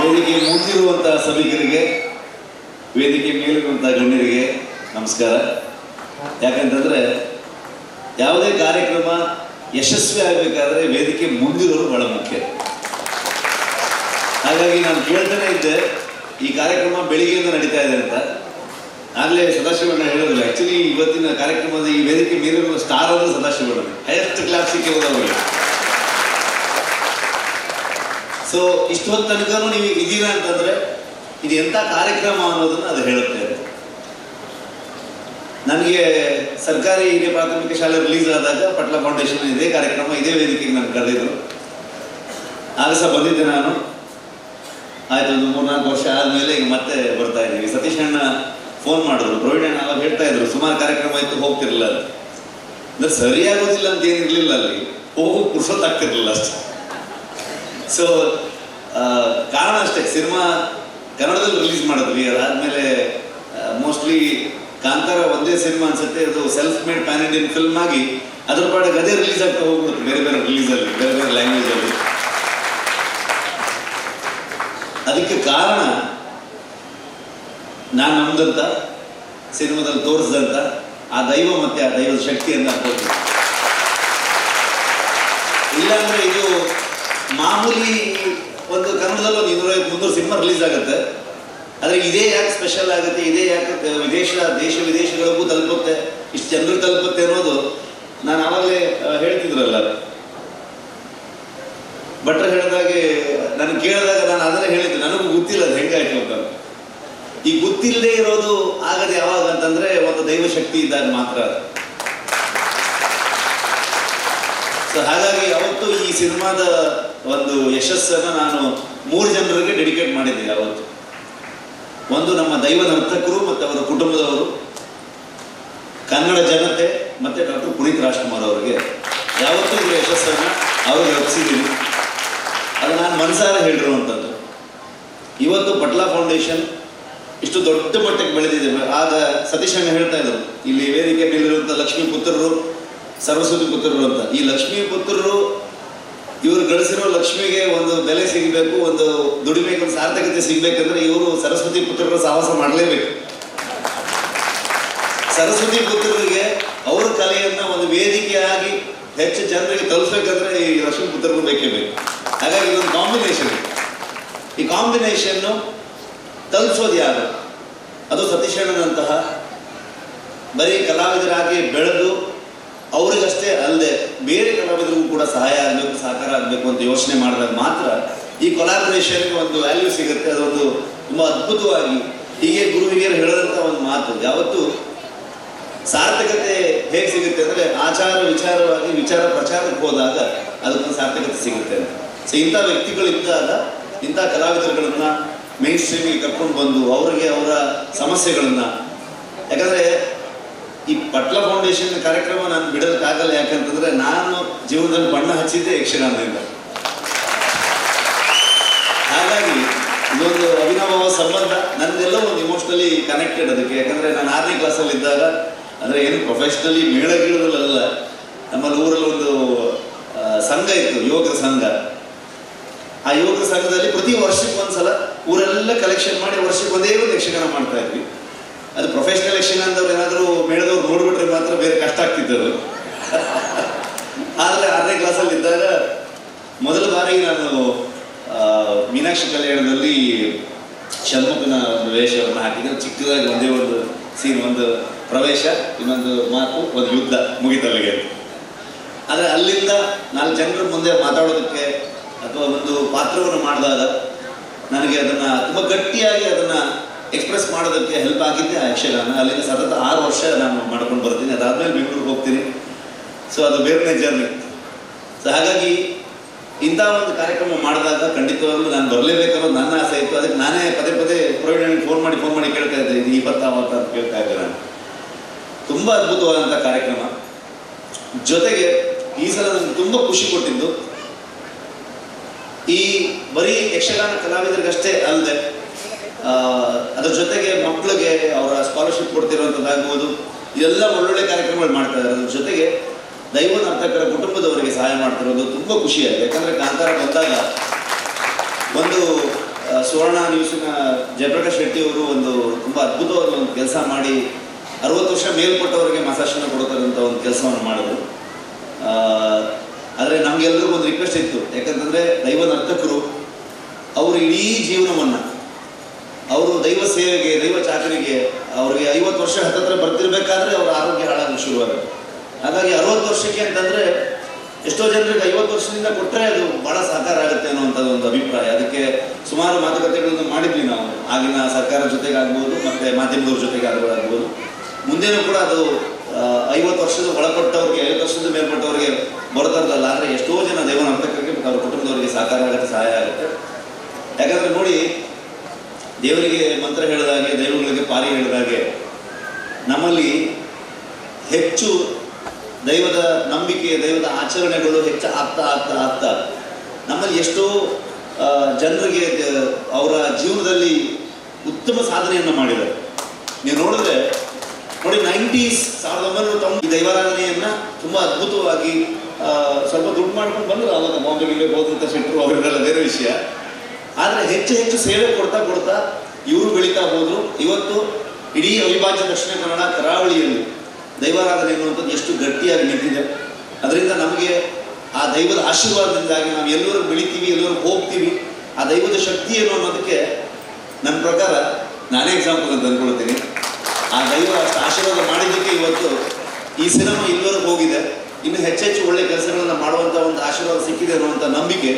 ವೇದಿಕೆ ಮುಂದಿರುವಂತಹ ಸಭಿಕರಿಗೆ, ವೇದಿಕೆ ಮೇಲಿರುವಂತಹ ಗಣ್ಯರಿಗೆ ನಮಸ್ಕಾರ. ಯಾಕಂತಂದರೆ ಯಾವುದೇ ಕಾರ್ಯಕ್ರಮ ಯಶಸ್ವಿ ಆಗಬೇಕಾದ್ರೆ ವೇದಿಕೆ ಮುಂದಿರೋರು ಬಹಳ ಮುಖ್ಯ. ಹಾಗಾಗಿ ನಾನು ಕೇಳ್ತಾನೆ ಇದ್ದೆ, ಈ ಕಾರ್ಯಕ್ರಮ ಬೆಳಿಗ್ಗೆಯಿಂದ ನಡೀತಾ ಇದೆ ಅಂತ. ಆಗಲೇ ಸದಾಶಿವಣ್ಣ ಹೇಳಿದ್ರು, ಆ್ಯಕ್ಚುಲಿ ಇವತ್ತಿನ ಕಾರ್ಯಕ್ರಮದ ಈ ವೇದಿಕೆ ಮೇಲಿರುವ ಸ್ಟಾರ್ ಅಂದರೆ ಸದಾಶಿವಣ್ಣ, ಹೈಯೆಸ್ಟ್ ಕ್ಲಾಸ್ ಸಿಕ್ಕಿರೋದು ಅವರಿಗೆ. ಸೊ ಇಷ್ಟು ಹೊತ್ತು ತನಕನೂ ನೀವು ಇದ್ದೀರಾ ಅಂತಂದರೆ ಇದು ಎಂಥ ಕಾರ್ಯಕ್ರಮ ಅನ್ನೋದನ್ನು ಅದು ಹೇಳುತ್ತೆ. ನನಗೆ ಸರ್ಕಾರಿ ಹಿರಿಯ ಪ್ರಾಥಮಿಕ ಶಾಲೆ ರಿಲೀಸ್ ಆದಾಗ ಪಟ್ಲ ಫೌಂಡೇಶನ್ ಇದೇ ಕಾರ್ಯಕ್ರಮ ಇದೇ ವೇದಿಕೆಗೆ ನಾನು ಕರೆದಿದ್ರು. ಆಗ ಸಹ ಬಂದಿದ್ದೆ ನಾನು. ಆಯಿತು, ಒಂದು 3-4 ವರ್ಷ ಆದಮೇಲೆ ಈಗ ಮತ್ತೆ ಬರ್ತಾ ಇದ್ದೀವಿ. ಸತೀಶ್ ಅಣ್ಣ ಫೋನ್ ಮಾಡಿದ್ರು, ಪ್ರವೀಣ್ ಅಣ್ಣ ಅವಾಗ ಹೇಳ್ತಾ ಇದ್ರು ಸುಮಾರು ಕಾರ್ಯಕ್ರಮ ಇತ್ತು, ಹೋಗ್ತಿರ್ಲಿಲ್ಲ ಅಂತ. ಅಂದರೆ ಸರಿಯಾಗೋದಿಲ್ಲ ಅಂತ ಏನಿರಲಿಲ್ಲ, ಅಲ್ಲಿ ಹೋಗೋ ಪುರುಷೊತ್ತಾಗ್ತಿರ್ಲಿಲ್ಲ ಅಷ್ಟೆ. ಸೊ ಕಾರಣ ಅಷ್ಟೇ, ಸಿನಿಮಾ ಕನ್ನಡದಲ್ಲಿ ರಿಲೀಸ್ ಮಾಡಿದ್ವಿ, ಅದಾದಮೇಲೆ ಮೋಸ್ಟ್ಲಿ ಕಾಂತಾರ ಒಂದೇ ಸಿನಿಮಾ ಅನ್ಸುತ್ತೆ, ಅದು self made pan Indian film ಆಗಿ ಅದ್ರ ಪಾಡಿಗೆ ಅದೇ ರಿಲೀಸ್ ಆಗ್ತಾ ಹೋಗ್ಬಿಡುತ್ತೆ ಬೇರೆ ಬೇರೆ ರಿಲೀಸಲ್ಲಿ, ಬೇರೆ ಬೇರೆ ಲ್ಯಾಂಗ್ವೇಜಲ್ಲಿ. ಅದಕ್ಕೆ ಕಾರಣ ನಾನು ನಮ್ದಂತ ಸಿನಿಮಾದಲ್ಲಿ ತೋರಿಸಿದಂಥ ಆ ದೈವ ಮತ್ತು ಆ ದೈವದ ಶಕ್ತಿಯನ್ನು ತೋರಿಸಿದೆ. ಇಲ್ಲಾಂದರೆ ಇದು ಮಾಮೂಲಿ ಒಂದು ಕನ್ನಡದಲ್ಲಿ ಒಂದು 250-300 ಸಿನಿಮಾ ರಿಲೀಸ್ ಆಗುತ್ತೆ. ಆದರೆ ಇದೇ ಯಾಕೆ ಸ್ಪೆಷಲ್ ಆಗುತ್ತೆ, ಇದೇ ಯಾಕೆ ದೇಶ ವಿದೇಶಗಳಿಗೂ ತಲುಪುತ್ತೆ, ಇಷ್ಟು ಜನರಿಗೆ ತಲುಪುತ್ತೆ ಅನ್ನೋದು ನಾನು ಆವಾಗಲೇ ಹೇಳ್ತಿದ್ರಲ್ಲ ಭಟ್ರು ಹೇಳಿದಾಗೆ, ನಾನು ಕೇಳಿದಾಗ ನಾನು ಅದನ್ನೇ ಹೇಳಿದ್ದೆ, ನನಗೂ ಗೊತ್ತಿಲ್ಲ ಅದು ಹೆಂಗಾಯ್ತು ಅಂತ. ಈ ಗೊತ್ತಿಲ್ಲದೆ ಇರೋದು ಆಗದೆ ಯಾವಾಗ ಅಂತಂದರೆ ಒಂದು ದೈವಶಕ್ತಿ ಇದ್ದಾಗ ಮಾತ್ರ. ಸೊ ಹಾಗಾಗಿ ಅವತ್ತು ಈ ಸಿನಿಮಾದ ಒಂದು ಯಶಸ್ಸನ್ನು ನಾನು 3 ಜನರಿಗೆ ಡೆಡಿಕೇಟ್ ಮಾಡಿದ್ದೆ ಯಾವತ್ತು. ಒಂದು ನಮ್ಮ ದೈವ ನರ್ತಕರು ಮತ್ತು ಅವರ ಕುಟುಂಬದವರು, ಕನ್ನಡ ಜನತೆ ಮತ್ತು ಡಾಕ್ಟರ್ ಪುನೀತ್ ರಾಜ್ಕುಮಾರ್ ಅವರಿಗೆ ಯಾವತ್ತೂ ಇದರ ಯಶಸ್ಸನ್ನು ಅವ್ರಿಗೆ ಒಪ್ಪಿಸಿದ್ದೀನಿ. ಅದು ನಾನು ಮನಸಾರ ಹೇಳಿರುವಂಥದ್ದು. ಇವತ್ತು ಪಟ್ಲ ಫೌಂಡೇಶನ್ ಇಷ್ಟು ದೊಡ್ಡ ಮಟ್ಟಕ್ಕೆ ಬೆಳೆದಿದೆ. ಆಗ ಸತೀಶ್ ಅಣ್ಣ ಹೇಳ್ತಾ ಇದ್ರು, ಇಲ್ಲಿ ವೇದಿಕೆ ಮೇಲಿರುವಂಥ ಲಕ್ಷ್ಮೀ ಪುತ್ರರು, ಸರಸ್ವತಿ ಪುತ್ರರು ಅಂತ. ಈ ಲಕ್ಷ್ಮೀ ಪುತ್ರರು ಇವರು ಗಳಿಸಿರೋ ಲಕ್ಷ್ಮಿಗೆ ಒಂದು ಬೆಲೆ ಸಿಗಬೇಕು, ಒಂದು ದುಡಿಮೆಗೆ ಒಂದು ಸಾರ್ಥಕತೆ ಸಿಗಬೇಕಂದ್ರೆ ಇವರು ಸರಸ್ವತಿ ಪುತ್ರರ ಸಾಹಸ ಮಾಡಲೇಬೇಕು. ಸರಸ್ವತಿ ಪುತ್ರರಿಗೆ ಅವ್ರ ಕಲೆಯನ್ನು ಒಂದು ವೇದಿಕೆಯಾಗಿ ಹೆಚ್ಚು ಜನರಿಗೆ ತಲುಪಬೇಕಂದ್ರೆ ಈ ಲಕ್ಷ್ಮೀ ಪುತ್ರರು ಬೇಕೇ ಬೇಕು. ಹಾಗಾಗಿ ಇದೊಂದು ಕಾಂಬಿನೇಷನ್. ಈ ಕಾಂಬಿನೇಷನ್ನು ತಲುಪಿಸೋದು ಯಾರು? ಅದು ಸತೀಶಣ್ಣನಂತಹ ಬರೀ ಕಲಾವಿದರಾಗಿ ಬೆಳೆದು ಅವರಿಗಷ್ಟೇ ಅಲ್ಲದೆ ಬೇರೆ ಕಲಾವಿದರಿಗೂ ಕೂಡ ಸಹಾಯ ಆಗಬೇಕು, ಸಹಕಾರ ಆಗಬೇಕು ಅಂತ ಯೋಚನೆ ಮಾಡಿದಾಗ ಮಾತ್ರ ಈ ಕೊಲಾಬ್ರೇಷನ್ಗೆ ಒಂದು ವ್ಯಾಲ್ಯೂ ಸಿಗುತ್ತೆ. ಅದೊಂದು ತುಂಬ ಅದ್ಭುತವಾಗಿ ಹೀಗೆ ಗುರು ಹಿರಿಯರು ಹೇಳಿದಂಥ ಒಂದು ಮಾತು. ಯಾವತ್ತು ಸಾರ್ಥಕತೆ ಹೇಗೆ ಸಿಗುತ್ತೆ ಅಂದರೆ ಆಚಾರ ವಿಚಾರವಾಗಿ ವಿಚಾರ ಪ್ರಚಾರಕ್ಕೆ ಹೋದಾಗ ಅದಕ್ಕೊಂದು ಸಾರ್ಥಕತೆ ಸಿಗುತ್ತೆ ಅಂತ. ಸೊ ಇಂಥ ವ್ಯಕ್ತಿಗಳಿದ್ದಾಗ ಇಂಥ ಕಲಾವಿದರುಗಳನ್ನು ಮೇನ್ ಸ್ಟ್ರೀಮಿಗೆ ಕರ್ಕೊಂಡು ಬಂದು ಅವರಿಗೆ ಅವರ ಸಮಸ್ಯೆಗಳನ್ನು, ಯಾಕಂದರೆ ಈ ಪಟ್ಲ ಫೌಂಡೇಶನ್ ಕಾರ್ಯಕ್ರಮ ನಾನು ಬಿಡೋದಕ್ಕಾಗಲ್ಲ. ಯಾಕಂತಂದರೆ ನಾನು ಜೀವನದಲ್ಲಿ ಬಣ್ಣ ಹಚ್ಚಿದ್ದೆ ಯಕ್ಷಗಾನದಿಂದ. ಹಾಗಾಗಿ ಇದೊಂದು ಅವಿನಾಭಾವ ಸಂಬಂಧ, ನನ್ನೆಲ್ಲ ಒಂದು ಇಮೋಷ್ನಲಿ ಕನೆಕ್ಟೆಡ್ ಅದಕ್ಕೆ. ಯಾಕಂದರೆ ನಾನು 6ನೇ ಕ್ಲಾಸಲ್ಲಿ ಇದ್ದಾಗ, ಅಂದರೆ ಏನು ಪ್ರೊಫೆಷ್ನಲಿ ಮೇಳ ಗೀಳದಲ್ಲ, ನಮ್ಮಲ್ಲಿ ಊರಲ್ಲಿ ಒಂದು ಸಂಘ ಇತ್ತು, ಯುವಕರ ಸಂಘ. ಆ ಯುವಕರ ಸಂಘದಲ್ಲಿ ಪ್ರತಿ ವರ್ಷಕ್ಕೆ ಒಂದ್ಸಲ ಊರೆಲ್ಲ ಕಲೆಕ್ಷನ್ ಮಾಡಿ ವರ್ಷಕ್ಕೆ ಒಂದೇ ಒಂದು ಯಕ್ಷಗಾನ ಮಾಡ್ತಾ ಇದ್ವಿ. ಅದು ಪ್ರೊಫೆಷ್ನಲ್ ಯಕ್ಷಗಾನದವ್ರು ಏನಾದರೂ ಮೇಳದವ್ರು ನೋಡ್ಬಿಟ್ರೆ ಮಾತ್ರ ಬೇರೆ ಕಷ್ಟ ಆಗ್ತಿತ್ತು ಅದು. ಆದರೆ 6ನೇ ಕ್ಲಾಸಲ್ಲಿ ಇದ್ದಾಗ ಮೊದಲ ಬಾರಿ ನಾನು ಮೀನಾಕ್ಷಿ ಕಲ್ಯಾಣದಲ್ಲಿ ಷಣ್ಮುಖನ ಒಂದು ವೇಷವನ್ನು ಹಾಕಿದ್ದೆ. ಚಿಕ್ಕದಾಗಿ ಒಂದೇ ಒಂದು ಸೀನ್, ಒಂದು ಪ್ರವೇಶ, ಇನ್ನೊಂದು ಮಾತು, ಒಂದು ಯುದ್ಧ, ಮುಗಿತಲ್ಲಿಗೆ. ಆದರೆ ಅಲ್ಲಿಂದ 4 ಜನರ ಮುಂದೆ ಮಾತಾಡೋದಕ್ಕೆ ಅಥವಾ ಒಂದು ಪಾತ್ರವನ್ನು ಮಾಡಿದಾಗ ನನಗೆ ಅದನ್ನು ತುಂಬ ಗಟ್ಟಿಯಾಗಿ ಅದನ್ನು ಎಕ್ಸ್ಪ್ರೆಸ್ ಮಾಡೋದಕ್ಕೆ ಹೆಲ್ಪ್ ಆಗಿದ್ದೆ ಆ ಯಕ್ಷಗಾನ. ಅಲ್ಲಿಂದ ಸತತ 6 ವರ್ಷ ನಾನು ಮಾಡ್ಕೊಂಡು ಬರ್ತೀನಿ. ಅದಾದಮೇಲೆ ಬೆಂಗಳೂರಿಗೆ ಹೋಗ್ತೀನಿ. ಸೊ ಅದು ಬೇರೆನೇ ಜರ್ನಿ. ಸೊ ಹಾಗಾಗಿ ಇಂಥ ಒಂದು ಕಾರ್ಯಕ್ರಮ ಮಾಡಿದಾಗ ಖಂಡಿತವಾಗ್ಲೂ ನಾನು ಬರಲೇಬೇಕನ್ನೋದು ನನ್ನ ಆಸೆ ಇತ್ತು. ಅದಕ್ಕೆ ನಾನೇ ಪದೇ ಪದೇ ಪ್ರವೀಣ್ ಫೋನ್ ಮಾಡಿ ಕೇಳ್ತಾ ಇದ್ದೆ, ಇದು ಇವತ್ತ ಅವತ್ತ ಅಂತ ಕೇಳ್ತಾ ಇದ್ದೆ ನಾನು. ತುಂಬ ಅದ್ಭುತವಾದಂಥ ಕಾರ್ಯಕ್ರಮ. ಜೊತೆಗೆ ಈ ಸಲ ನನಗೆ ತುಂಬ ಖುಷಿ ಕೊಟ್ಟಿದ್ದು, ಈ ಬರೀ ಯಕ್ಷಗಾನ ಕಲಾವಿದರಿಗಷ್ಟೇ ಅಲ್ಲದೆ ಅದರ ಜೊತೆಗೆ ಮಕ್ಕಳಿಗೆ ಅವರ ಸ್ಕಾಲರ್ಶಿಪ್ ಕೊಡ್ತಿರುವಂಥದ್ದಾಗ್ಬೋದು, ಇದೆಲ್ಲ ಒಳ್ಳೊಳ್ಳೆ ಕಾರ್ಯಕ್ರಮಗಳು ಮಾಡ್ತಾ ಇದ್ದಾರೆ. ಅದ್ರ ಜೊತೆಗೆ ದೈವ ನರ್ತಕರ ಕುಟುಂಬದವರಿಗೆ ಸಹಾಯ ಮಾಡ್ತಿರೋದು ತುಂಬ ಖುಷಿಯಾಗಿದೆ. ಯಾಕಂದರೆ ಕಾಂತಾರ ಬಂದಾಗ ಒಂದು ಸುವರ್ಣ ನ್ಯೂಸಿನ ಜಯಪ್ರಕಾಶ್ ಶೆಟ್ಟಿಯವರು ಒಂದು ತುಂಬ ಅದ್ಭುತವಾದ ಒಂದು ಕೆಲಸ ಮಾಡಿ 60 ವರ್ಷ ಮೇಲ್ಪಟ್ಟವರಿಗೆ ಮಸಾಜನ್ನು ಕೊಡ್ತಾರಂಥ ಒಂದು ಕೆಲಸವನ್ನು ಮಾಡಿದ್ರು. ಆದರೆ ನಮಗೆಲ್ಲರಿಗೂ ಒಂದು ರಿಕ್ವೆಸ್ಟ್ ಇತ್ತು. ಯಾಕಂತಂದರೆ ದೈವ ನರ್ತಕರು ಅವರು ಇಡೀ ಜೀವನವನ್ನು ಅವರು ದೈವ ಸೇವೆಗೆ, ದೈವ ಚಾಕರಿಗೆ, ಅವರಿಗೆ 50 ವರ್ಷ ಹತ್ತತ್ರ ಬರ್ತಿರ್ಬೇಕಾದ್ರೆ ಅವರ ಆರೋಗ್ಯ ಹಾಳಾಗಲು ಶುರುವಾಗುತ್ತೆ. ಹಾಗಾಗಿ 60 ವರ್ಷಕ್ಕೆ ಅಂತಂದರೆ ಎಷ್ಟೋ ಜನರಿಗೆ 50 ವರ್ಷದಿಂದ ಕೊಟ್ಟರೆ ಅದು ಭಾಳ ಸಹಕಾರ ಆಗುತ್ತೆ ಅನ್ನುವಂಥದ್ದು ಒಂದು ಅಭಿಪ್ರಾಯ. ಅದಕ್ಕೆ ಸುಮಾರು ಮಾತುಕತೆಗಳನ್ನು ಮಾಡಿದ್ವಿ ನಾವು, ಆಗಿನ ಸರ್ಕಾರ ಜೊತೆಗಾಗ್ಬೋದು ಮತ್ತು ಮಾಧ್ಯಮದವ್ರ ಜೊತೆಗೆ ಆಗ್ಬೋದು. ಮುಂದೆನೂ ಕೂಡ ಅದು 50 ವರ್ಷದ ಒಳಪಟ್ಟವ್ರಿಗೆ, 50 ವರ್ಷದ ಮೇಲ್ಪಟ್ಟವ್ರಿಗೆ ಬರೋದಲ್ಲ. ಆದರೆ ಎಷ್ಟೋ ಜನ ದೈವ ನರ್ತಕರಿಗೆ ಮತ್ತು ಅವ್ರ ಕುಟುಂಬದವರಿಗೆ ಸಹಕಾರ ಆಗುತ್ತೆ, ಸಹಾಯ ಆಗುತ್ತೆ. ಯಾಕಂದರೆ ನೋಡಿ, ದೇವರಿಗೆ ಮಂತ್ರ ಹೇಳಿದಾಗೆ, ದೈವಗಳಿಗೆ ಪಾರಿ ಹೇಳಿದಾಗೆ ನಮ್ಮಲ್ಲಿ ಹೆಚ್ಚು ದೈವದ ನಂಬಿಕೆ, ದೈವದ ಆಚರಣೆಗಳು ಹೆಚ್ಚು ಆಗ್ತಾ ಆಗ್ತಾ ಆಗ್ತಾ ನಮ್ಮಲ್ಲಿ ಎಷ್ಟೋ ಜನರಿಗೆ ಅವರ ಜೀವನದಲ್ಲಿ ಉತ್ತಮ ಸಾಧನೆಯನ್ನು ಮಾಡಿದ್ದಾರೆ. ನೀವು ನೋಡಿದ್ರೆ ನೋಡಿ, 90s 1990 ಈ ದೈವಾರಾಧನೆಯನ್ನು ತುಂಬ ಅದ್ಭುತವಾಗಿ ಸ್ವಲ್ಪ ದುಡ್ಡು ಮಾಡ್ಕೊಂಡು ಬಂದರು. ಆವಾಗ ಬಾಂಬೆಗೆ ಹೋದಂಥ ಶೆಟ್ಟರು ಅವರೆಲ್ಲ ಬೇರೆ ವಿಷಯ. ಆದರೆ ಹೆಚ್ಚು ಹೆಚ್ಚು ಸೇವೆ ಕೊಡ್ತಾ ಕೊಡ್ತಾ ಇವರು ಬೆಳೀತಾ ಹೋದರು. ಇವತ್ತು ಇಡೀ ಅವಿಭಾಜ್ಯ ದಕ್ಷಿಣ ಕನ್ನಡ ಕರಾವಳಿಯಲ್ಲಿ ದೈವಾರಾಧನೆ ಅನ್ನುವಂಥದ್ದು ಎಷ್ಟು ಗಟ್ಟಿಯಾಗಿ ನಿಂತಿದೆ. ಅದರಿಂದ ನಮಗೆ ಆ ದೈವದ ಆಶೀರ್ವಾದದಿಂದಾಗಿ ನಾವು ಎಲ್ಲರೂ ಬೆಳಿತೀವಿ, ಎಲ್ಲರೂ ಹೋಗ್ತೀವಿ. ಆ ದೈವದ ಶಕ್ತಿ ಏನು ಅನ್ನೋದಕ್ಕೆ ನನ್ನ ಪ್ರಕಾರ ನಾನೇ ಎಕ್ಸಾಂಪಲ್ ಅಂತ ಅಂದ್ಕೊಳ್ತೀನಿ. ಆ ದೈವ ಅಷ್ಟು ಆಶೀರ್ವಾದ ಮಾಡಿದ್ದಕ್ಕೆ ಇವತ್ತು ಈ ಸಿನಿಮಾ ಇಲ್ಲಿವರೆಗೆ ಹೋಗಿದೆ. ಇನ್ನು ಹೆಚ್ಚೆಚ್ಚು ಒಳ್ಳೆಯ ಕೆಲಸಗಳನ್ನು ಮಾಡುವಂಥ ಒಂದು ಆಶೀರ್ವಾದ ಸಿಕ್ಕಿದೆ ಅನ್ನುವಂಥ ನಂಬಿಕೆ.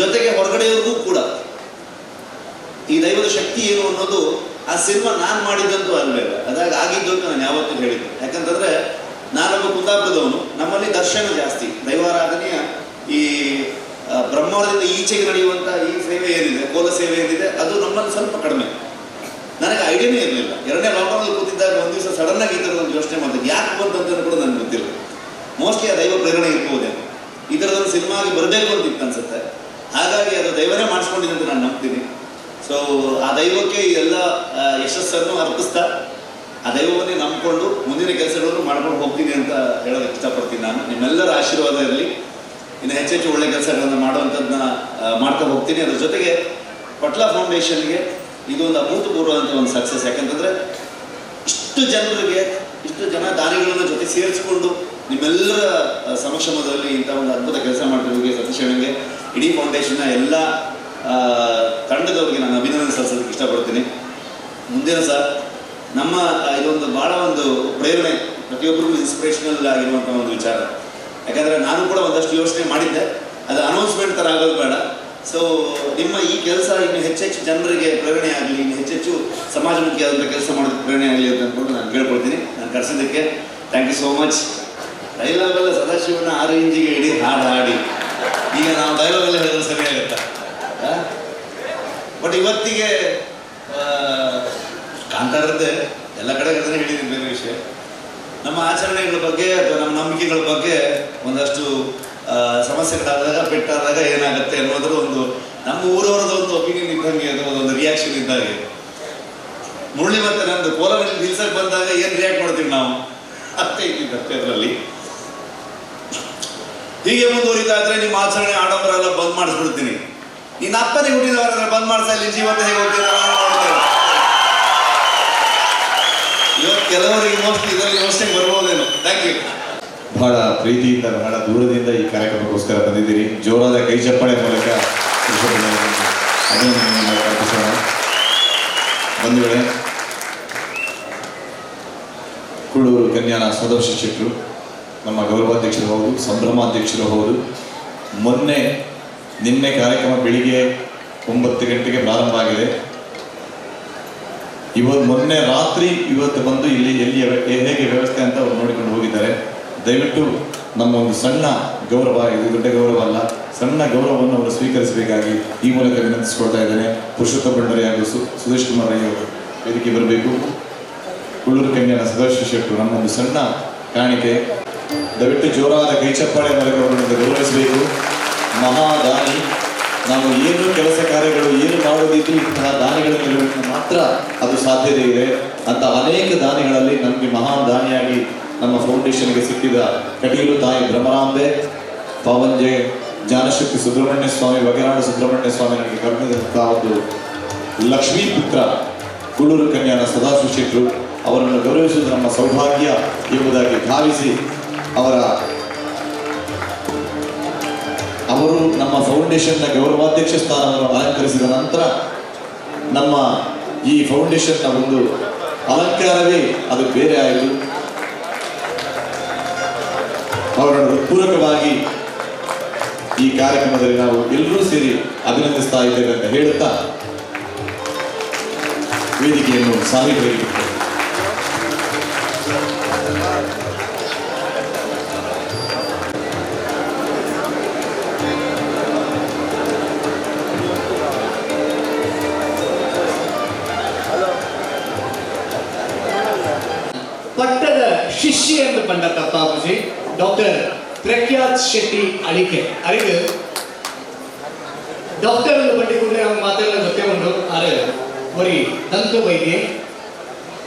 ಜೊತೆಗೆ ಹೊರಗಡೆಯವ್ರಿಗೂ ಕೂಡ ಈ ದೈವದ ಶಕ್ತಿ ಏನು ಅನ್ನೋದು ಆ ಸಿನಿಮಾ ನಾನು ಮಾಡಿದ್ದಂತೂ ಅಲ್ವೇ ಅಲ್ಲ, ಅದಾಗ ಆಗಿದ್ದು ಅಂತ ನಾನು ಯಾವತ್ತೂ ಹೇಳಿದ್ದೆ. ಯಾಕಂತಂದರೆ ನಾನೊಬ್ಬ ಕುಂದಾಪುರದವನು, ನಮ್ಮಲ್ಲಿ ದರ್ಶನ ಜಾಸ್ತಿ. ದೈವಾರಾಧನೆಯ ಈ ಬ್ರಹ್ಮಾವರದಿಂದ ಈಚೆಗೆ ನಡೆಯುವಂಥ ಈ ಸೇವೆ ಏನಿದೆ, ಕೋಲ ಸೇವೆ ಏನಿದೆ, ಅದು ನಮ್ಮಲ್ಲಿ ಸ್ವಲ್ಪ ಕಡಿಮೆ. ನನಗೆ ಐಡಿಯಾನೇ ಇರಲಿಲ್ಲ. 2ನೇ ಲಾಕ್ಡೌನಲ್ಲಿ ಕೂತಿದ್ದಾಗ ಒಂದು ದಿವಸ ಸಡನ್ನಾಗಿ ಈ ಥರದ ಒಂದು ಯೋಚನೆ ಮಾಡ್ತಿದ್ದೆ. ಯಾಕೆ ಬಂತಂತ ಕೂಡ ನನಗೆ ಗೊತ್ತಿಲ್ಲ. ಮೋಸ್ಟ್ಲಿ ಆ ದೈವ ಪ್ರೇರಣೆ ಇರ್ಬೋದೇ, ಈ ಥರದೊಂದು ಸಿನಿಮಾ ಆಗಿ ಬರಬೇಕು ಅಂತ ಇತ್ತು ಅನ್ಸುತ್ತೆ. ಹಾಗಾಗಿ ಅದು ದೈವನೇ ಮಾಡಿಸ್ಕೊಂಡಿದೆ ಅಂತ ನಾನು ನಂಬ್ತೀನಿ. ಸೊ ಆ ದೈವಕ್ಕೆ ಈ ಎಲ್ಲ ಯಶಸ್ಸನ್ನು ಅರ್ಪಿಸ್ತಾ ಆ ದೈವವನ್ನೇ ನಂಬಿಕೊಂಡು ಮುಂದಿನ ಕೆಲಸಗಳನ್ನು ಮಾಡ್ಕೊಂಡು ಹೋಗ್ತೀನಿ ಅಂತ ಹೇಳೋದಕ್ಕೆ ಇಷ್ಟಪಡ್ತೀನಿ ನಾನು. ನಿಮ್ಮೆಲ್ಲರ ಆಶೀರ್ವಾದ ಇರಲಿ. ಇನ್ನು ಹೆಚ್ಚೆಚ್ಚು ಒಳ್ಳೆ ಕೆಲಸಗಳನ್ನು ಮಾಡುವಂಥದ್ದನ್ನ ಮಾಡ್ತಾ ಹೋಗ್ತೀನಿ. ಅದ್ರ ಜೊತೆಗೆ ಪಟ್ಲ ಫೌಂಡೇಶನ್ಗೆ ಇದೊಂದು ಅಭೂತಪೂರ್ವವಂಥ ಒಂದು ಸಕ್ಸಸ್. ಯಾಕಂತಂದರೆ ಇಷ್ಟು ಜನರಿಗೆ, ಇಷ್ಟು ಜನ ದಾನಿಗಳನ್ನು ಜೊತೆ ಸೇರಿಸ್ಕೊಂಡು ನಿಮ್ಮೆಲ್ಲರ ಸಮಕ್ಷಮದಲ್ಲಿ ಇಂಥ ಒಂದು ಅದ್ಭುತ ಕೆಲಸ ಮಾಡ್ತಿರೋರಿಗೆ, ಸತೀಶ್ ಅಣ್ಣಂಗೆ, ಇಡೀ ಫೌಂಡೇಶನ್ನ ಎಲ್ಲ ತಂಡದವ್ರಿಗೆ ನಾನು ಅಭಿನಂದನೆ ಸಲ್ಲಿಸೋದಕ್ಕೆ ಇಷ್ಟಪಡ್ತೀನಿ. ಮುಂದಿನ ಸಹ ನಮ್ಮ ಇದೊಂದು ಭಾಳ ಒಂದು ಪ್ರೇರಣೆ, ಪ್ರತಿಯೊಬ್ಬರಿಗೂ ಇನ್ಸ್ಪಿರೇಷನಲ್ ಆಗಿರುವಂಥ ಒಂದು ವಿಚಾರ. ಯಾಕಂದರೆ ನಾನು ಕೂಡ ಒಂದಷ್ಟು ಯೋಚನೆ ಮಾಡಿದ್ದೆ, ಅದು ಅನೌನ್ಸ್ಮೆಂಟ್ ಥರ ಆಗೋದು ಬೇಡ. ಸೊ ನಿಮ್ಮ ಈ ಕೆಲಸ ಇನ್ನು ಹೆಚ್ಚೆಚ್ಚು ಜನರಿಗೆ ಪ್ರೇರಣೆ ಆಗಲಿ, ಇನ್ನು ಹೆಚ್ಚೆಚ್ಚು ಸಮಾಜಮುಖಿಯಾದಂಥ ಕೆಲಸ ಮಾಡೋದಕ್ಕೆ ಪ್ರೇರಣೆ ಆಗಲಿ ಅಂತ ಅಂದ್ಕೊಂಡು ನಾನು ಕೇಳ್ಕೊಳ್ತೀನಿ. ನಾನು ಕರೆಸಿದ್ದಕ್ಕೆ thank you so much. Dialogue ಎಲ್ಲ ಸದಾಶಿವನ ಆ ರೇಂಜಿಗೆ ಇಡೀ ಹಾಡು ಹಾಡಿ ಈಗ ನಾವು ಡೈಲಾಗ್ ಎಲ್ಲ ಹೇಳಿದ್ರೆ ಸರಿ ಆಗುತ್ತಾ? ಬಟ್ ಇವತ್ತಿಗೆ ಕಾಂತಾರದ್ದೇ ಎಲ್ಲ ಕಡೆ ಅದನ್ನೇ ಹೇಳಿದ್ದೀನಿ, ಬೇರೆ ವಿಷಯ. ನಮ್ಮ ಆಚರಣೆಗಳ ಬಗ್ಗೆ ಅಥವಾ ನಮ್ಮ ನಂಬಿಕೆಗಳ ಬಗ್ಗೆ ಒಂದಷ್ಟು ಸಮಸ್ಯೆಗಳಾದಾಗ ಪೆಟ್ಟಾದಾಗ ಏನಾಗುತ್ತೆ ಅನ್ನೋದ್ರ ಒಂದು ನಮ್ಮ ಊರವ್ರದ್ದು ಒಂದು ಒಪಿನಿಯನ್ ಇದ್ದಂಗೆ ಅಥವಾ ಒಂದು ರಿಯಾಕ್ಷನ್ ಇದ್ದಾಗೆ. ಮುರಳಿ ಮತ್ತೆ ನಂದು ಕೋಲಾರಲ್ಲಿ ನಿಲ್ಸಕ್ಕೆ ಬಂದಾಗ ಏನು ರಿಯಾಕ್ಟ್ ಮಾಡ್ತೀವಿ ನಾವು ಅಷ್ಟೇ ಇದ್ದಿದ್ದು ಅಷ್ಟೇ ಅದರಲ್ಲಿ. ಹೀಗೆ ಮುಂದುವರಿತಾ ಇದ್ರೆ ನಿಮ್ಮ ಆಚರಣೆ ಆಡಂಬರ ಎಲ್ಲ ಬಂದ್ ಮಾಡಿಸ್ಬಿಡ್ತೀನಿ. ನಿನ್ನ ಅಪ್ಪನಿಗೆ ಹುಟ್ಟಿದವರಾದ್ರೆ ಬಂದ್ ಮಾಡಿಸ್ತಾ ಇಲ್ಲಿ ಜೀವಂತ ಹೇಗೆ ಹೋಗ್ತೀನಿ ನಾನು ನೋಡ್ತೇನೆ. ಇವತ್ತು ಕೆಲವರಿಗೆ ಮೋಸ್ಟ್ಲಿ ಇದರಲ್ಲಿ ಯೋಚನೆ ಬರ್ಬೋದೇನೋ. Thank you. ಬಹಳ ಪ್ರೀತಿಯಿಂದ ಬಹಳ ದೂರದಿಂದ ಈ ಕಾರ್ಯಕ್ರಮಕ್ಕೋಸ್ಕರ ಬಂದಿದ್ದೀರಿ. ಜೋರಾದ ಕೈ ಚಪ್ಪಾಳೆ ಮೂಲಕ ಅಭಿನಂದನೆಯನ್ನು ಅರ್ಪಿಸೋಣ. ಬಂಧುಗಳೇ, ಕುಳ್ಳೂರು ಕನ್ಯಾನ ಸದಾಶಿವ ಶೆಟ್ಟರು ನಮ್ಮ ಗೌರವಾಧ್ಯಕ್ಷರು ಹೌದು, ಸಂಭ್ರಮಾಧ್ಯಕ್ಷರು ಹೌದು. ಮೊನ್ನೆ ನಿನ್ನೆ ಕಾರ್ಯಕ್ರಮ ಬೆಳಿಗ್ಗೆ 9 ಗಂಟೆಗೆ ಪ್ರಾರಂಭ ಆಗಿದೆ. ಇವತ್ತು ಮೊನ್ನೆ ರಾತ್ರಿ ಇವತ್ತು ಬಂದು ಇಲ್ಲಿ ಎಲ್ಲಿ ಹೇಗೆ ವ್ಯವಸ್ಥೆ ಅಂತ ಅವರು ನೋಡಿಕೊಂಡು ಹೋಗಿದ್ದಾರೆ. ದಯವಿಟ್ಟು ನಮ್ಮ ಒಂದು ಸಣ್ಣ ಗೌರವ, ಇದು ದೊಡ್ಡ ಗೌರವ ಅಲ್ಲ, ಸಣ್ಣ ಗೌರವವನ್ನು ಅವರು ಸ್ವೀಕರಿಸಬೇಕಾಗಿ ಈ ಮೂಲಕ ವಿನಂತಿಸಿಕೊಳ್ತಾ ಇದ್ದೇನೆ. ಪುರುಷೋತ್ತಮ ಭಂಡಾರಿ ಹಾಗೂ ಸುದೇಶ್ ಕುಮಾರ್ ರೈ ಅವರು ವೇದಿಕೆ ಬರಬೇಕು. ಕುಳ್ಳೂರು ಕನ್ಯಾನ ಸದಾಶಿವ ಶೆಟ್ಟರು ನಮ್ಮ ಒಂದು ಸಣ್ಣ ಕಾಣಿಕೆ. ದಯವಿಟ್ಟು ಜೋರಾದ ಕೈಚಪ್ಪಾಳೆ ಮೂಲಕ ಅವರನ್ನು ಗೌರವಿಸಬೇಕು. ಮಹಾದಾನಿ. ನಾವು ಏನು ಕೆಲಸ ಕಾರ್ಯಗಳು ಏನು ಮಾಡೋದಿದ್ರು ಇಂತಹ ದಾನಿಗಳ ನೆರವಿನಿಂದ ಮಾತ್ರ ಅದು ಸಾಧ್ಯತೆ ಇದೆ ಅಂತ ಅನೇಕ ದಾನಿಗಳಲ್ಲಿ ನಮಗೆ ಮಹಾನ್ ದಾನಿಯಾಗಿ ನಮ್ಮ ಫೌಂಡೇಶನ್ಗೆ ಸಿಕ್ಕಿದ ಕಟೀಲು ತಾಯಿ ಭ್ರಮರಾಂಬೆ, ಪಾವಂಜೆ ಜ್ಞಾನಶಕ್ತಿ ಸುಬ್ರಹ್ಮಣ್ಯ ಸ್ವಾಮಿ, ವಗರಾಡ ಸುಬ್ರಹ್ಮಣ್ಯ ಸ್ವಾಮಿ ನನಗೆ ಕರುಣಿಸಿದಂತಹ ಒಂದು ಲಕ್ಷ್ಮೀ ಪುತ್ರ ಕುಳ್ಳೂರು ಕನ್ಯಾನ ಸದಾಶಿವ ಶೆಟ್ಟರು ಅವರನ್ನು ಗೌರವಿಸುವುದು ನಮ್ಮ ಸೌಭಾಗ್ಯ ಎಂಬುದಾಗಿ ಭಾವಿಸಿ ಅವರು ನಮ್ಮ ಫೌಂಡೇಶನ್ನ ಗೌರವಾಧ್ಯಕ್ಷ ಸ್ಥಾನವನ್ನು ಅಲಂಕರಿಸಿದ ನಂತರ ನಮ್ಮ ಈ ಫೌಂಡೇಶನ್ನ ಒಂದು ಅಲಂಕಾರವೇ ಅದು ಬೇರೆ ಆಯಿತು. ಅವರನ್ನು ಹೃತ್ಪೂರ್ವಕವಾಗಿ ಈ ಕಾರ್ಯಕ್ರಮದಲ್ಲಿ ನಾವು ಎಲ್ಲರೂ ಸೇರಿ ಅಭಿನಂದಿಸ್ತಾ ಇದ್ದೇವೆ ಅಂತ ಹೇಳುತ್ತಾ ವೇದಿಕೆಯನ್ನು ಸಾಹಿತ್ಯಕ್ಕೆ ಬಿಡ್ತೇವೆ. ಪಟ್ಟದ ಶಿಷ್ಯ ಎಂದು ಪಂಡ ತಪ್ಪಾಪುಜಿ ಡಾಕ್ಟರ್ ಪ್ರಖ್ಯಾತ್ ಶೆಟ್ಟಿ ಅಳಿಕೆ ಅರಿಗೆ ಡಾಕ್ಟರ್ ಎಂದು ಬಂಡಿ ಕೂಡಲೇ ಅವ್ನು ಮಾತೆಲ್ಲ ಗೊತ್ತೇ ಉಂಟು. ಆರೆ ಒರಿ ದಂತ ವೈದ್ಯೆ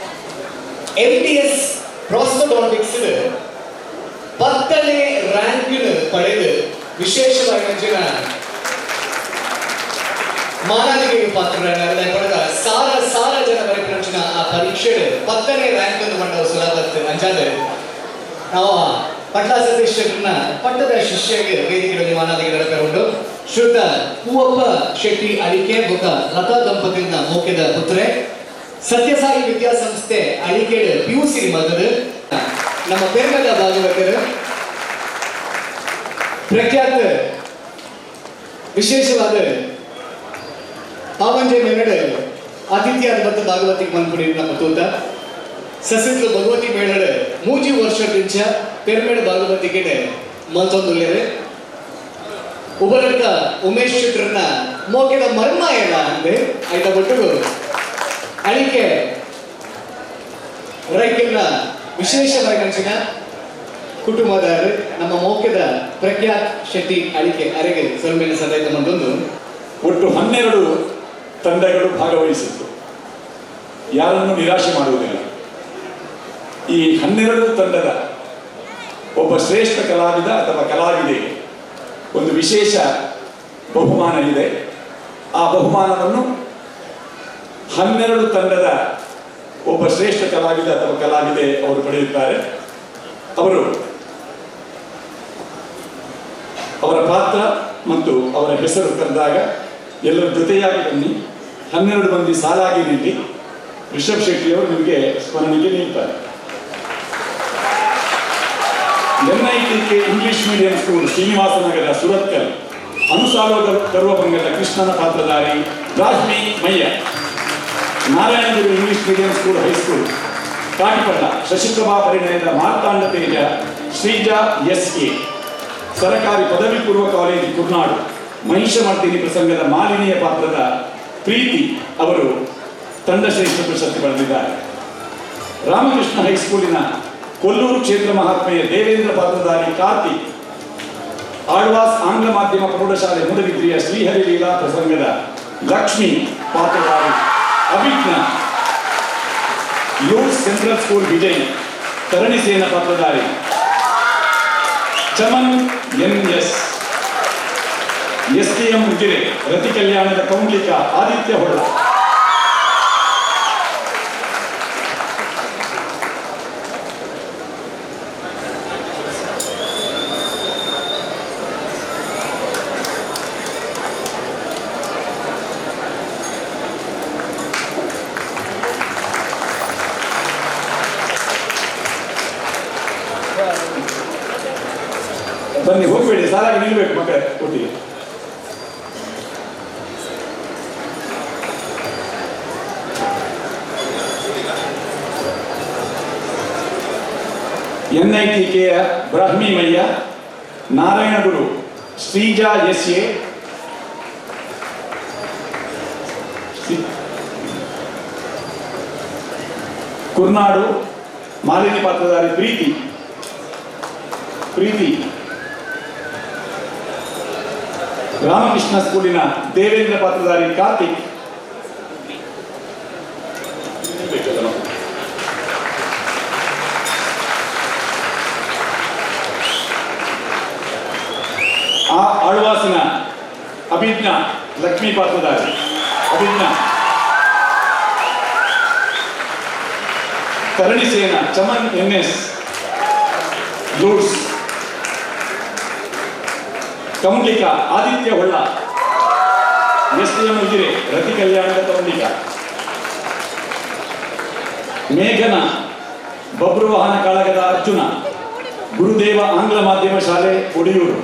MDS ಪ್ರಾಸ್ತೋಡಾಂಟಿಕ್ಸ್ 10ನೇ ರ್ಯಾಂಕ್ ಪಡೆದು ವಿಶೇಷವಾಗಿ ಅಂಚಿನ ಮಾನಾದಿಗೆ ಪಾತ್ರರಾದ ಸಾರ ಸಾರ ಜನ ಬರೆಪಿನ ಆ ಪರೀಕ್ಷೆ 10ನೇ ರ್ಯಾಂಕ್ ಅನ್ನು ಪಡೆದ ಸುಲಭ ಅಂಚಾದ ನಾವು ಪಟ್ಲ ಸತೀಶ್ ಶೆಟ್ಟರ್ನ ಪಟ್ಟದ ಶಿಷ್ಯಗೆ ವೇದಿಕೆಗಳಲ್ಲಿ ಮಾನಾದಿಗೆ ನಡಪೆ ಶ್ರುತ ಪೂವಪ್ಪ ಶೆಟ್ಟಿ ಅಳಿಕೆ ಬೊಕ ಲತಾ ದಂಪತಿನ ಮೋಕೆದ ಪುತ್ರೆ ಸತ್ಯಸಾಯಿ ವಿದ್ಯಾಸಂಸ್ಥೆ ಅಳಿಕೇಡು PUC ಮಗದು ನಮ್ಮ ಪೆರ್ಮದ ಭಾಗವತರು ಪ್ರಖ್ಯಾತ ವಿಶೇಷವಾದ ಪಾವಂಜೆ ಮೇಲಡೆ ಆತಿಥ್ಯ ಮತ್ತು ಭಾಗವತಿಗೆ ಮನ್ಪುಡಿ ನಮ್ಮ ತೂತ ಸಸಿತ್ಲು ಭಗವತಿ ಮೇಳಡೆ 3 ವರ್ಷದಿಂಚ ಪೆರ್ಮೇಡ ಭಾಗವತಿಗೆ ಮಲ್ತೊಂದುಲ್ಲೇರು ಉಬರಡ್ಕ ಉಮೇಶ್ ಶೆಟ್ಟರ್ನ ಮೋಕೆದ ಮರ್ಮ ಎಲ್ಲ ಅಂದೆ ಆಯ್ತಾ ಒಟ್ಟಿಗೂ ಅಳಿಕೆ ರೈಕೆಲ್ಲ ವಿಶೇಷವಾಗಿ ಅಂಚಿನ ಕುಟುಂಬದಾರರು ನಮ್ಮ ಮೋಕೆದ ಪ್ರಖ್ಯಾತ್ ಶೆಟ್ಟಿ ಅಳಿಕೆ ಅರೆಗೆ ಸೊಲ್ಮೇಲೆ ಸದಾಯ್ತ ಮಂದೊಂದು ಒಟ್ಟು 12 ತಂಡಗಳು ಭಾಗವಹಿಸಿತ್ತು. ಯಾರನ್ನು ನಿರಾಶೆ ಮಾಡುವುದಿಲ್ಲ. ಈ 12 ತಂಡದ ಒಬ್ಬ ಶ್ರೇಷ್ಠ ಕಲಾವಿದ ಅಥವಾ ಕಲಾವಿದೆಗೆ ಒಂದು ವಿಶೇಷ ಬಹುಮಾನ ಇದೆ. ಆ ಬಹುಮಾನವನ್ನು 12 ತಂಡದ ಒಬ್ಬ ಶ್ರೇಷ್ಠ ಕಲಾವಿದ ಅಥವಾ ಕಲಾವಿದೆ ಅವರು ಪಡೆಯುತ್ತಾರೆ. ಅವರು ಅವರ ಪಾತ್ರ ಮತ್ತು ಅವರ ಹೆಸರು ಕರೆದಾಗ ಎಲ್ಲರ ಜೊತೆಯಾಗಿ ಬನ್ನಿ, 12 ಮಂದಿ ಸಾಲಾಗಿ ನಿಲ್ಲಿ. ರಿಷಬ್ ಶೆಟ್ಟಿಯವರು ನಿಮಗೆ ಸ್ಮರಣೆಗೆ ನೀಡ್ತಾರೆ. NITK English medium school Srinivasa Nagar Surathkal ಅನುಸಾಲೋ ಕರುವಬಂಗದ ಕೃಷ್ಣನ ಪಾತ್ರಧಾರಿ Rajmi Mayya. Narayanagiri English medium school high school Katipalla Shashiprabha ಪರಿಣಯದ ಮಾರ್ತಾಂಡ ತೇಜ ಶ್ರೀಜಾ ಎಸ್ ಎ, ಸರಕಾರಿ ಪದವಿ ಪೂರ್ವ ಕಾಲೇಜು ಕುರ್ನಾಡು, ಮಹಿಷಮರ್ದಿನಿ ಪ್ರಸಂಗದ ಮಾಲಿನಿಯ ಪಾತ್ರದ ಪ್ರೀತಿ ಅವರು ತಂಡ ಶ್ರೇಷ್ಠ ಪ್ರಶಸ್ತಿ ಪಡೆದಿದ್ದಾರೆ. ರಾಮಕೃಷ್ಣ ಹೈಸ್ಕೂಲಿನ ಕೊಲ್ಲೂರು ಕ್ಷೇತ್ರ ಮಹಾತ್ಮೆಯ ದೇವೇಂದ್ರ ಪಾತ್ರಧಾರಿ ಕಾರ್ತಿಕ್, ಆಳ್ವಾಸ್ ಆಂಗ್ಲ ಮಾಧ್ಯಮ ಪ್ರೌಢಶಾಲೆ ಮೂಡಬಿದ್ರಿಯ ಶ್ರೀಹರಿ ಲೀಲಾ ಪ್ರಸಂಗದ Lakshmi ಪಾತ್ರಧಾರಿ Abhijna, Lourdes central school Vijay Taranisena ಪಾತ್ರಧಾರಿ Chaman N S, SDM Ujire Rati ಕಲ್ಯಾಣದ ಕೌಂಡ್ಲಿಕ ಆದಿತ್ಯ ಹೊಳ್ಳ. ಬನ್ನಿ, ಹೋಗಬೇಡಿ, ಸಾಲಾಗಿ ನಿಲ್ಬೇಕು ಮಕ್ಕಳೇ ಒಟ್ಟಿಗೆ. ಎನ್ಐಟಿಕೆಯ ಬ್ರಾಹ್ಮಿ ಮಯ್ಯ, ನಾರಾಯಣಗುರು ಶ್ರೀಜಾ ಎಸ್ ಎ, ಕುರ್ನಾಡು ಮಾಲಿನಿ ಪಾತ್ರಧಾರಿ ಪ್ರೀತಿ, ಪ್ರೀತಿ, ರಾಮಕೃಷ್ಣ ಸ್ಕೂಲಿನ ದೇವೇಂದ್ರ ಪಾತ್ರಧಾರಿ ಕಾರ್ತಿಕ್, ಆ ಆಳ್ವಾಸಿನ Abhijna Lakshmi ಪಾತ್ರಧಾರಿ Abhijna, Taranisena Chaman N S Lourdes, Kaundlika Aditya Holla, SDM Ujire Rati ಕಲ್ಯಾಣದ ಕೌಂಡ್ಲಿಕ, ಮೇಘನ ಬಬ್ರುವಾಹನ ಕಾಳಗದ ಅರ್ಜುನ, ಗುರುದೇವ ಆಂಗ್ಲ ಮಾಧ್ಯಮ ಶಾಲೆ ಒಡಿಯೂರು.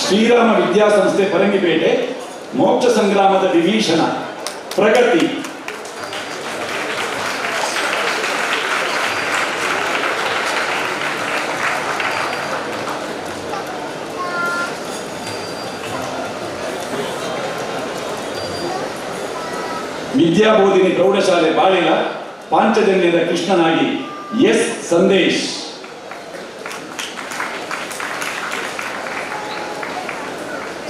ಶ್ರೀರಾಮ ವಿದ್ಯಾಸಂಸ್ಥೆ ಫರಂಗಿಪೇಟೆ, ಮೋಕ್ಷ ಸಂಗ್ರಾಮದ ವಿಭೀಷಣ ಪ್ರಗತಿ, ವಿದ್ಯಾಬೋಧಿನಿ ಪ್ರೌಢಶಾಲೆ ಬಾಳಿಲ, ಪಾಂಚಜನ್ಯದ ಕೃಷ್ಣನಾಗಿ ಎಸ್ ಸಂದೇಶ್.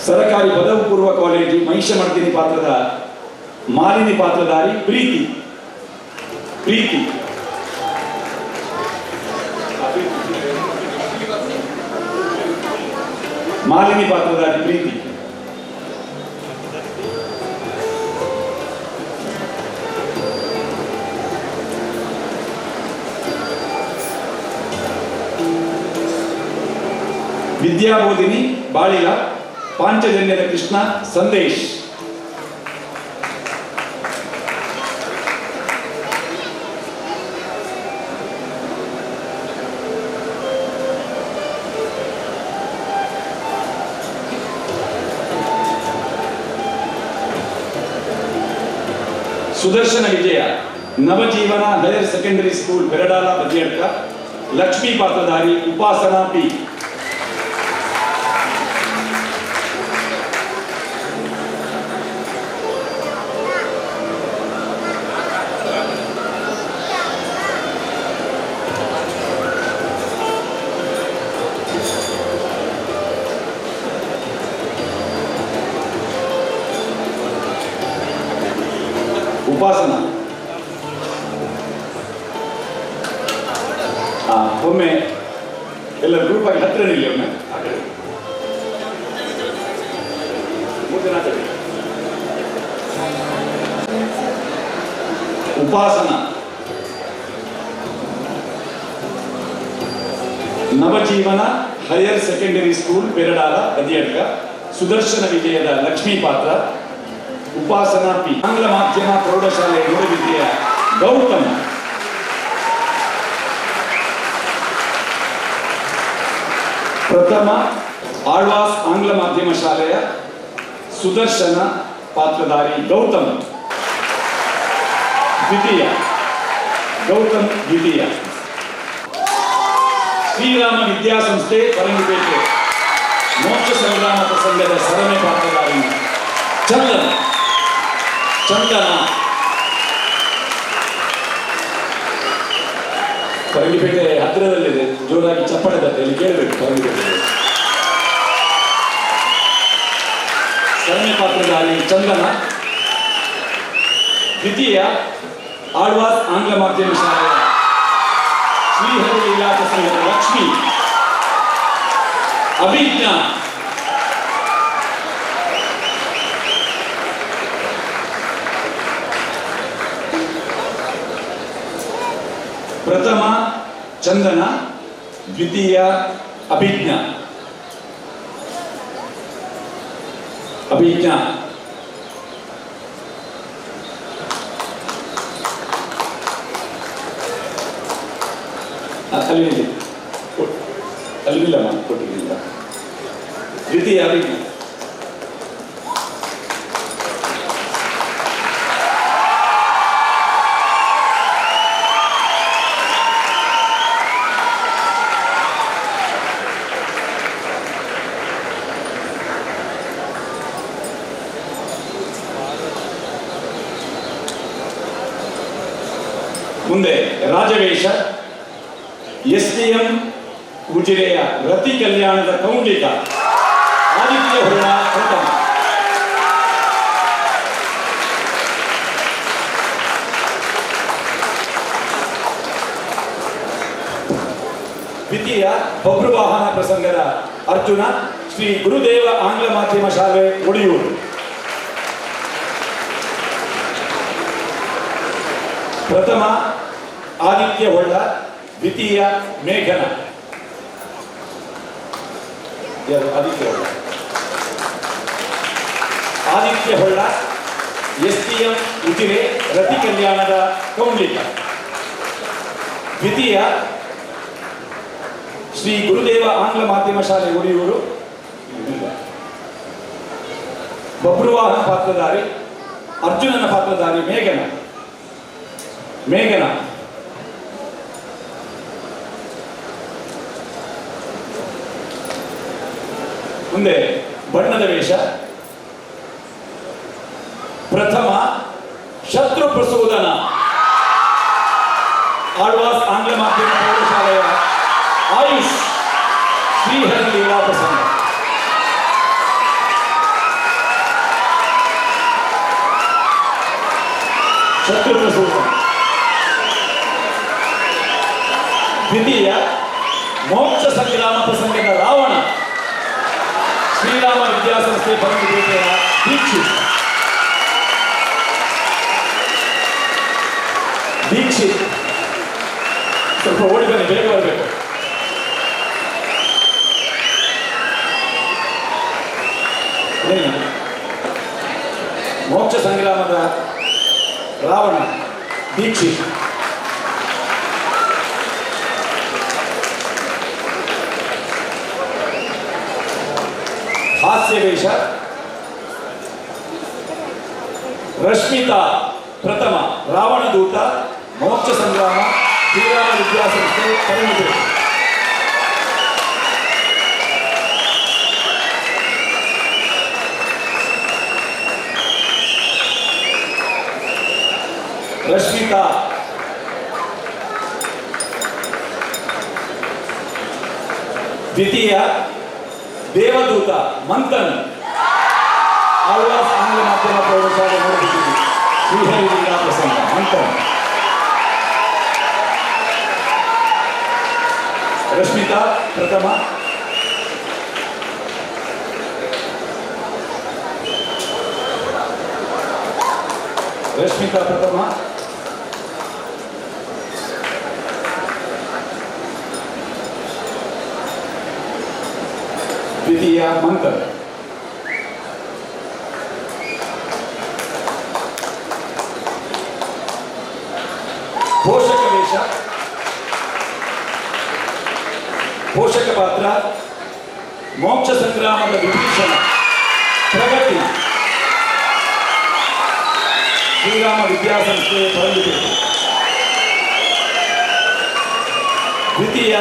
ಸರಕಾರಿ ಪದವಿ ಪೂರ್ವ ಕಾಲೇಜು ಮಹಿಷಮರ್ದಿನಿ ಪಾತ್ರದ ಮಾಲಿನಿ ಪಾತ್ರಧಾರಿ ಪ್ರೀತಿ, ಪ್ರೀತಿ, ಮಾಲಿನಿ ಪಾತ್ರಧಾರಿ ಪ್ರೀತಿ. ವಿದ್ಯಾಬೋಧಿನಿ ಬಾಳಿಲ, ಪಾಂಚಜನ್ಯದ Krishna Sandesh. Sudarshana Vijaya, Navajeevana higher secondary school Peradala Badiyadka, Lakshmi ಪಾತ್ರಧಾರಿ ಉಪಾಸನಾ ಪಿ. ಉಪಾಸನಾ ಒಮ್ಮೆ ಎಲ್ಲ ಗ್ರೂಪ್ ಆಗಿ ಹತ್ತಿರ ನಿಲ್ಲಿ, ಒಮ್ಮೆ ಆ ಕಡೆ ಮೂರು ಜನ ಆ ಕಡೆ. Upasana, Navajeevana higher secondary school Peradala Badiyadka, Sudarshana ವಿಜಯದ ಲಕ್ಷ್ಮೀ ಪಾತ್ರ. ಉಪಾಸನಾ ಪಿ. ಆಂಗ್ಲ ಮಾಧ್ಯಮ ಪ್ರೌಢಶಾಲೆ ಮೂಡುಬಿದಿರೆಯ ಗೌತಮ್. ಪ್ರಥಮ ಆಳ್ವಾಸ್ ಆಂಗ್ಲ ಮಾಧ್ಯಮ ಶಾಲೆಯ ಸುದರ್ಶನ ಪಾತ್ರಧಾರಿ ಗೌತಮ್. ದ್ವಿತೀಯ ಗೌತಮ್ ದ್ವಿತೀಯ. ಶ್ರೀರಾಮ ವಿದ್ಯಾಸಂಸ್ಥೆ ಪರಂಗಿಪೇಟೆ ಮೋಕ್ಷ ಸಂಗ್ರಾಮ ಪ್ರಸಂಗದ ಸರಣಿ ಪಾತ್ರಧಾರಿ ಚಂದನ. ಚಂದನ ಪರಂಗಿಪೇಟೆ ಹತ್ತಿರದಲ್ಲಿದೆ, ಜೋರಾಗಿ ಚಪ್ಪಾಳೆ ತಟ್ಟೆಯಲ್ಲಿ ಕೇಳಬೇಕು. ಪರಂಗಿಪೇಟೆ ಸರಣಿ ಪಾತ್ರಧಾರಿ ಚಂದನ. ದ್ವಿತೀಯ ಆಳ್ವಾಸ್ ಆಂಗ್ಲ ಮಾಧ್ಯಮ ಶಾಲೆಯ ಶ್ರೀಹರಿ ಲೀಲಾ ಪ್ರಸಂಗದ ಲಕ್ಷ್ಮಿ. ಅಭಿಜ್ಞಾ. ಪ್ರಥಮ ಚಂದನ, ದ್ವಿತೀಯ ಅಭಿಜ್ಞಾ. ಅಭಿಜ್ಞಾ. ಅಲ್ಲಿ ಅಲ್ಲಿ ಇಲ್ಲಮ್ಮ, ಕೊಟ್ಟಿರಲಿಲ್ಲ. ದ್ವಿತೀಯ ಅಭಿಜ್ಞಾ. ಮುಂದೆ ರಾಜವೇಷ ಎಸ್.ಡಿ.ಎಂ ಉಜಿರೆಯ ರತಿ ಕಲ್ಯಾಣದ ಕೌಂಡಿಕ ಆದಿತ್ಯ ಹೊಳ್ಳ ಪ್ರಥಮ. ದ್ವಿತೀಯ ಬಬ್ರುವಾಹನ ಪ್ರಸಂಗದ ಅರ್ಜುನ ಶ್ರೀ ಗುರುದೇವ ಆಂಗ್ಲ ಮಾಧ್ಯಮ ಶಾಲೆ ಒಡಿಯೂರು. ಪ್ರಥಮ ಆದಿತ್ಯ ಹೊಳ್ಳ, ದ್ವಿತೀಯ ಮೇಘನ. ಯಾರು? ಆದಿತ್ಯ ಹೊಳ್ಳ. ಆದಿತ್ಯ ಹೊಳ್ಳ ಎಸ್.ಡಿ.ಎಂ ಉಜಿರೆ ರತಿ ಕಲ್ಯಾಣದ ಕೌಂಡಿಕ. ದ್ವಿತೀಯ ಶ್ರೀ ಗುರುದೇವ ಆಂಗ್ಲ ಮಾಧ್ಯಮ ಶಾಲೆ ಒಡಿಯೂರು. ಬಬ್ರುವಾಹನ ಪಾತ್ರಧಾರಿ ಅರ್ಜುನನ ಪಾತ್ರಧಾರಿ ಮೇಘನ. ಮೇಘನ. ಮುಂದೆ ಬಣ್ಣದ ವೇಷ ಪ್ರಥಮ ಶತ್ರು ಪ್ರಸೂದನ ಆಳ್ವಾಸ್ ಆಂಗ್ಲ ಮಾಧ್ಯಮ ಪ್ರೌಢಶಾಲೆಯ ಆಯುಷ್ ಶ್ರೀಹರಿ ಲೀಲಾ ಪ್ರಸಂಗ. ಶತ್ರು ಪ್ರಸೂದನ. ದ್ವಿತೀಯ ಮೋಕ್ಷ ಸಂಗ್ರಾಮ ಪ್ರಸಂಗದ ರಾವಣ ಶ್ರೀರಾಮ ವಿದ್ಯಾಸಂಸ್ಥೆ ಪರಂಗಿಪೇಟೆಯ ದೀಕ್ಷಿತ್. ದೀಕ್ಷಿತ್ ಸ್ವಲ್ಪ ಓಡಿ ಬನ್ನಿ, ಬೇಗ ಬರಬೇಕು. ಮೋಕ್ಷ ಸಂಗ್ರಾಮದ ರಾವಣ ದೀಕ್ಷಿತ್. ಹಾಸ್ಯವೇಷ ರಶ್ಮಿತಾ ಪ್ರಥಮ ರಾವಣದೂತ ಮೋಕ್ಷ ಸಂಗ್ರಾಮ ಶ್ರೀರಾಮ ವಿದ್ಯಾಸಂಸ್ಥೆ ಪರಂಗಿಪೇಟೆ. ರಶ್ಮಿತಾ ದ್ವಿತೀಯ ದೇವದೂತ ಮಂಥನ್ ಆಳ್ವಾಸ್ ಆಂಗ್ಲ ಮಾಧ್ಯಮ ಪ್ರೌಢಶಾಲೆ ಮೂಡುಬಿದಿರೆ ಶ್ರೀಹರಿ ಲೀಲಾ ಪ್ರಸಂಗ ಮಂಥನ್. ರಶ್ಮಿತಾ ಪ್ರಥಮ. ರಶ್ಮಿತಾ ಪ್ರಥಮ. ದ್ವಿತೀಯ ಮಂಥನ್. ಪೋಷಕ ವೇಷ, ಪೋಷಕ ಪಾತ್ರ ಮೋಕ್ಷ ಸಂಗ್ರಾಮದ ವಿಭೀಷಣ ಪ್ರಗತಿ, ಶ್ರೀರಾಮ ವಿದ್ಯಾಸಂಸ್ಥೆ ಪರಂಗಿಪೇಟೆ. ದ್ವಿತೀಯ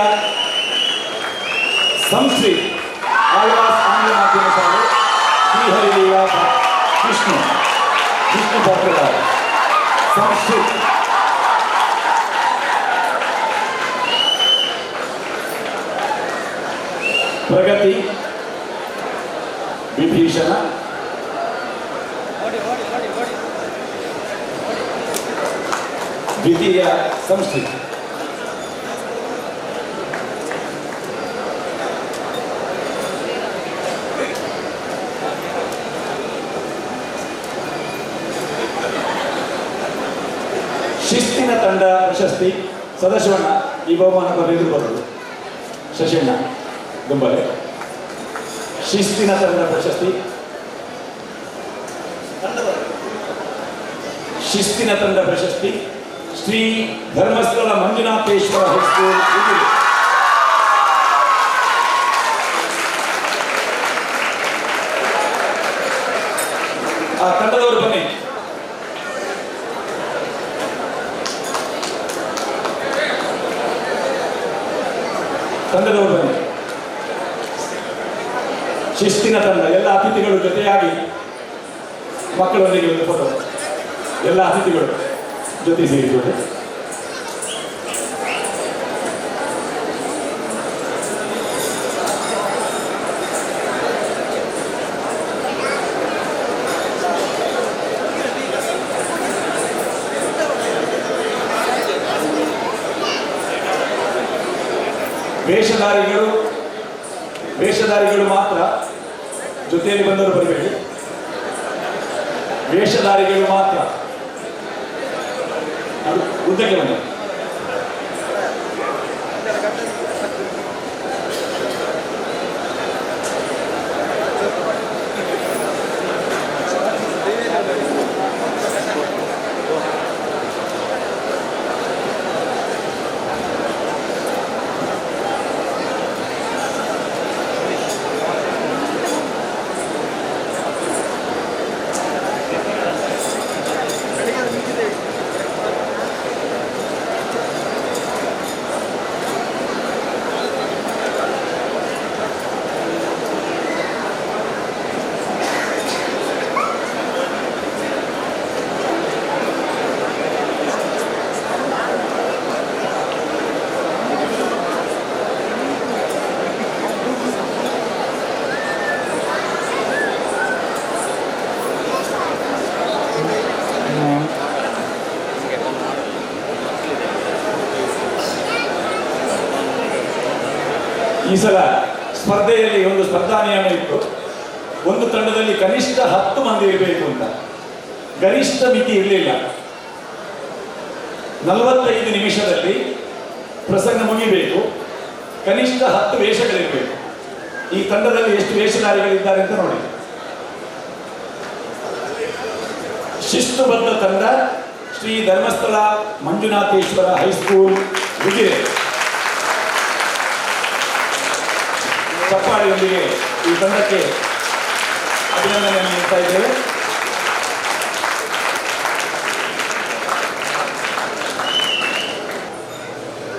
ಸಂಶ್ರೀ ಆಳ್ವಾಸ್ ಆಂಗ್ಲ ಮಾಧ್ಯಮ ಶಾಲೆ ಶ್ರೀಹರಿಲೀಲಾ ವಿಷ್ಣು, ವಿಷ್ಣು ಪಾತ್ರಧಾರಿ ಸಂಶ್ರೀ. ಪ್ರಗತಿ ವಿಭೀಷಣ, ದ್ವಿತೀಯ ಸಂಶ್ರೀ. ಶಿಸ್ತಿನ ತಂಡ ಪ್ರಶಸ್ತಿ ಸದಾಶಿವಣ್ಣ ಈ ಬಹುಮಾನ ಎದುರು ಬರೋದು ಶಶಿಯಣ್ಣ ದುಂಬಲೆ. ಶಿಸ್ತಿನ ತಂಡ ಪ್ರಶಸ್ತಿ, ಶಿಸ್ತಿನ ತಂಡ ಪ್ರಶಸ್ತಿ ಶ್ರೀ ಧರ್ಮಸ್ಥಳ ಮಂಜುನಾಥೇಶ್ವರ ಹೈಸ್ಕೂಲ್ ಉಜಿರೆ. ಆ ತಂಡದವರು ಬನ್ನಿ. ತಂಡದವರು ಬನ್ನಿ. ಶಿಸ್ತಿನ ತಂಡ, ಎಲ್ಲ ಅತಿಥಿಗಳು ಜೊತೆಯಾಗಿ ಮಕ್ಕಳೊಂದಿಗೆ ಒಂದು ಫೋಟೋ. ಎಲ್ಲ ಅತಿಥಿಗಳು ಜೊತೆ ಸೇರಿಕೊಂಡು ವೇಷಧಾರಿಗಳು ಮಾತ್ರ, ಜೊತೆಯಲ್ಲಿ ಬಂದವರು ಬರಬೇಡಿ. ವೇಷಧಾರಿಗಳು ಮಾತ್ರ ಅದು ಉದ್ದಕ್ಕೆ ಬನ್ನಿ. ಈ ಸಲ ಸ್ಪರ್ಧೆಯಲ್ಲಿ ಒಂದು ಸ್ಪರ್ಧಾ ನಿಯಮ ಇತ್ತು. ಒಂದು ತಂಡದಲ್ಲಿ ಕನಿಷ್ಠ 10 ಮಂದಿ ಇರಬೇಕು ಅಂತ, ಗರಿಷ್ಠ ಮಿತಿ ಇರಲಿಲ್ಲ. 45 ನಿಮಿಷದಲ್ಲಿ ಪ್ರಸಂಗ ಮುಗಿಬೇಕು, ಕನಿಷ್ಠ 10 ವೇಷಗಳಿರಬೇಕು. ಈ ತಂಡದಲ್ಲಿ ಎಷ್ಟು ವೇಷಧಾರಿಗಳಿದ್ದಾರೆ ಅಂತ ನೋಡಿ. ಶಿಸ್ತುಬದ್ಧ ತಂಡ ಶ್ರೀ ಧರ್ಮಸ್ಥಳ ಮಂಜುನಾಥೇಶ್ವರ ಹೈಸ್ಕೂಲ್ ಉಜಿರೆ. ಚಪ್ಪಾಳೆಯೊಂದಿಗೆ ಈ ತಂಡಕ್ಕೆ ಅಭಿನಂದನೆಯನ್ನು ನೀಡ್ತಾ ಇದ್ದೇವೆ.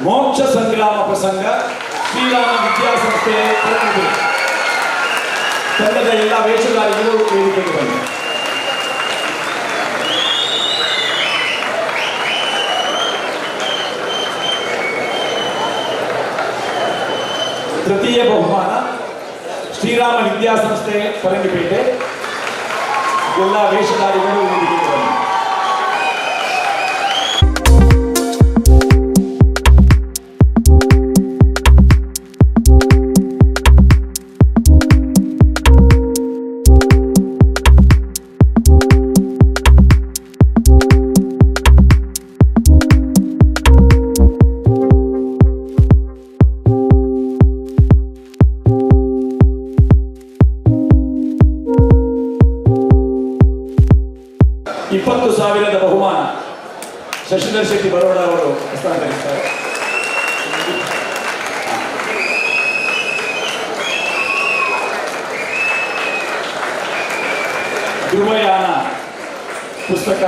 ಮೋಕ್ಷ ಸಂಗ್ರಾಮ ಪ್ರಸಂಗ ಶ್ರೀರಾಮ ವಿದ್ಯಾಸಂಸ್ಥೆ ತಂಡದ ಎಲ್ಲ ವೇಷಧಾರಿಗಳು ವೇದಿಕೆಗೆ ಬಂದರು. ತೃತೀಯ ಬಹುಮಾನ ಶ್ರೀರಾಮ ವಿದ್ಯಾಸಂಸ್ಥೆ ಪರಂಗಿಪೇಟೆ. ಎಲ್ಲ ವೇಷಧಾರಿಗಳು ವೇದಿಕೆಗೆ ಬಂದರು. ಶಶಿಧರ್ ಶೆಟ್ಟಿ ಬರೋಡ ಅವರು ಹಸ್ತಾಂತರಿಸ್ತಾರೆ. ಧ್ರುವಯಾನ ಪುಸ್ತಕ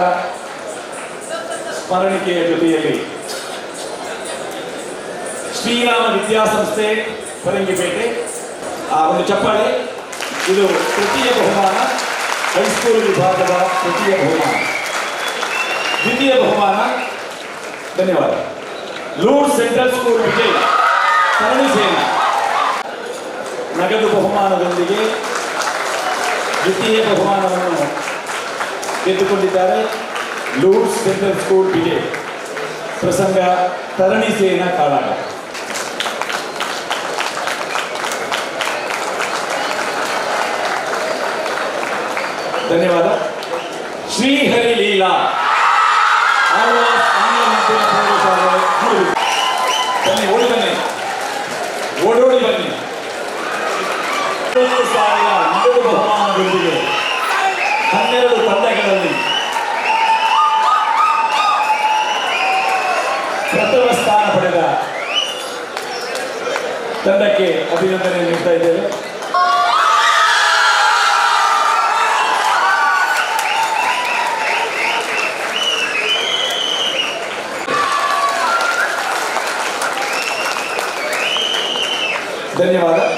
ಸ್ಮರಣಿಕೆಯ ಜೊತೆಯಲ್ಲಿ ಶ್ರೀರಾಮ ವಿದ್ಯಾಸಂಸ್ಥೆ ಫರಂಗಿಪೇಟೆ ಆ ಒಂದು ಚಪ್ಪಾಳೆ. ಇದು ತೃತೀಯ ಬಹುಮಾನ, ಹೈಸ್ಕೂಲ್ ವಿಭಾಗದ ತೃತೀಯ ಬಹುಮಾನ. ದ್ವಿತೀಯ ಬಹುಮಾನ, ಧನ್ಯವಾದ, ಲೂರ್ ಸೆಂಟ್ರಲ್ ಸ್ಕೂಲ್ ವಿಜಯ್ ಸರಣಿ ಸೇನಾ ನಗದು ಬಹುಮಾನದೊಂದಿಗೆ ದ್ವಿತೀಯ ಬಹುಮಾನವನ್ನು ಗೆದ್ದುಕೊಂಡಿದ್ದಾರೆ ಲೂರ್ ಸೆಂಟ್ರಲ್ ಸ್ಕೂಲ್ ವಿಜಯ್. ಪ್ರಸಂಗ ತರಣಿ ಸೇನಾ ಕಾಳಾಗ. ಧನ್ಯವಾದ. ಶ್ರೀಹರಿ ಲೀಲಾ ಆಳ್ವಾಸ್ ಆಂಗ್ಲ ಮಾಧ್ಯಮ ಪ್ರೌಢಶಾಲೆ ಮೂಡುಬಿದಿರೆ. ಬನ್ನಿ, ಓಡಿ ಬನ್ನಿ, ಓಡೋಡಿ ಬನ್ನಿ. 20,000 ನಗದು ಬಹುಮಾನದೊಂದಿಗೆ 12 ತಂಡಗಳಲ್ಲಿ ಪ್ರಥಮ ಸ್ಥಾನ ಪಡೆದ ತಂಡಕ್ಕೆ ಅಭಿನಂದನೆ ನೀಡ್ತಾ ಇದ್ದೇವೆ. ಧನ್ಯವಾದ.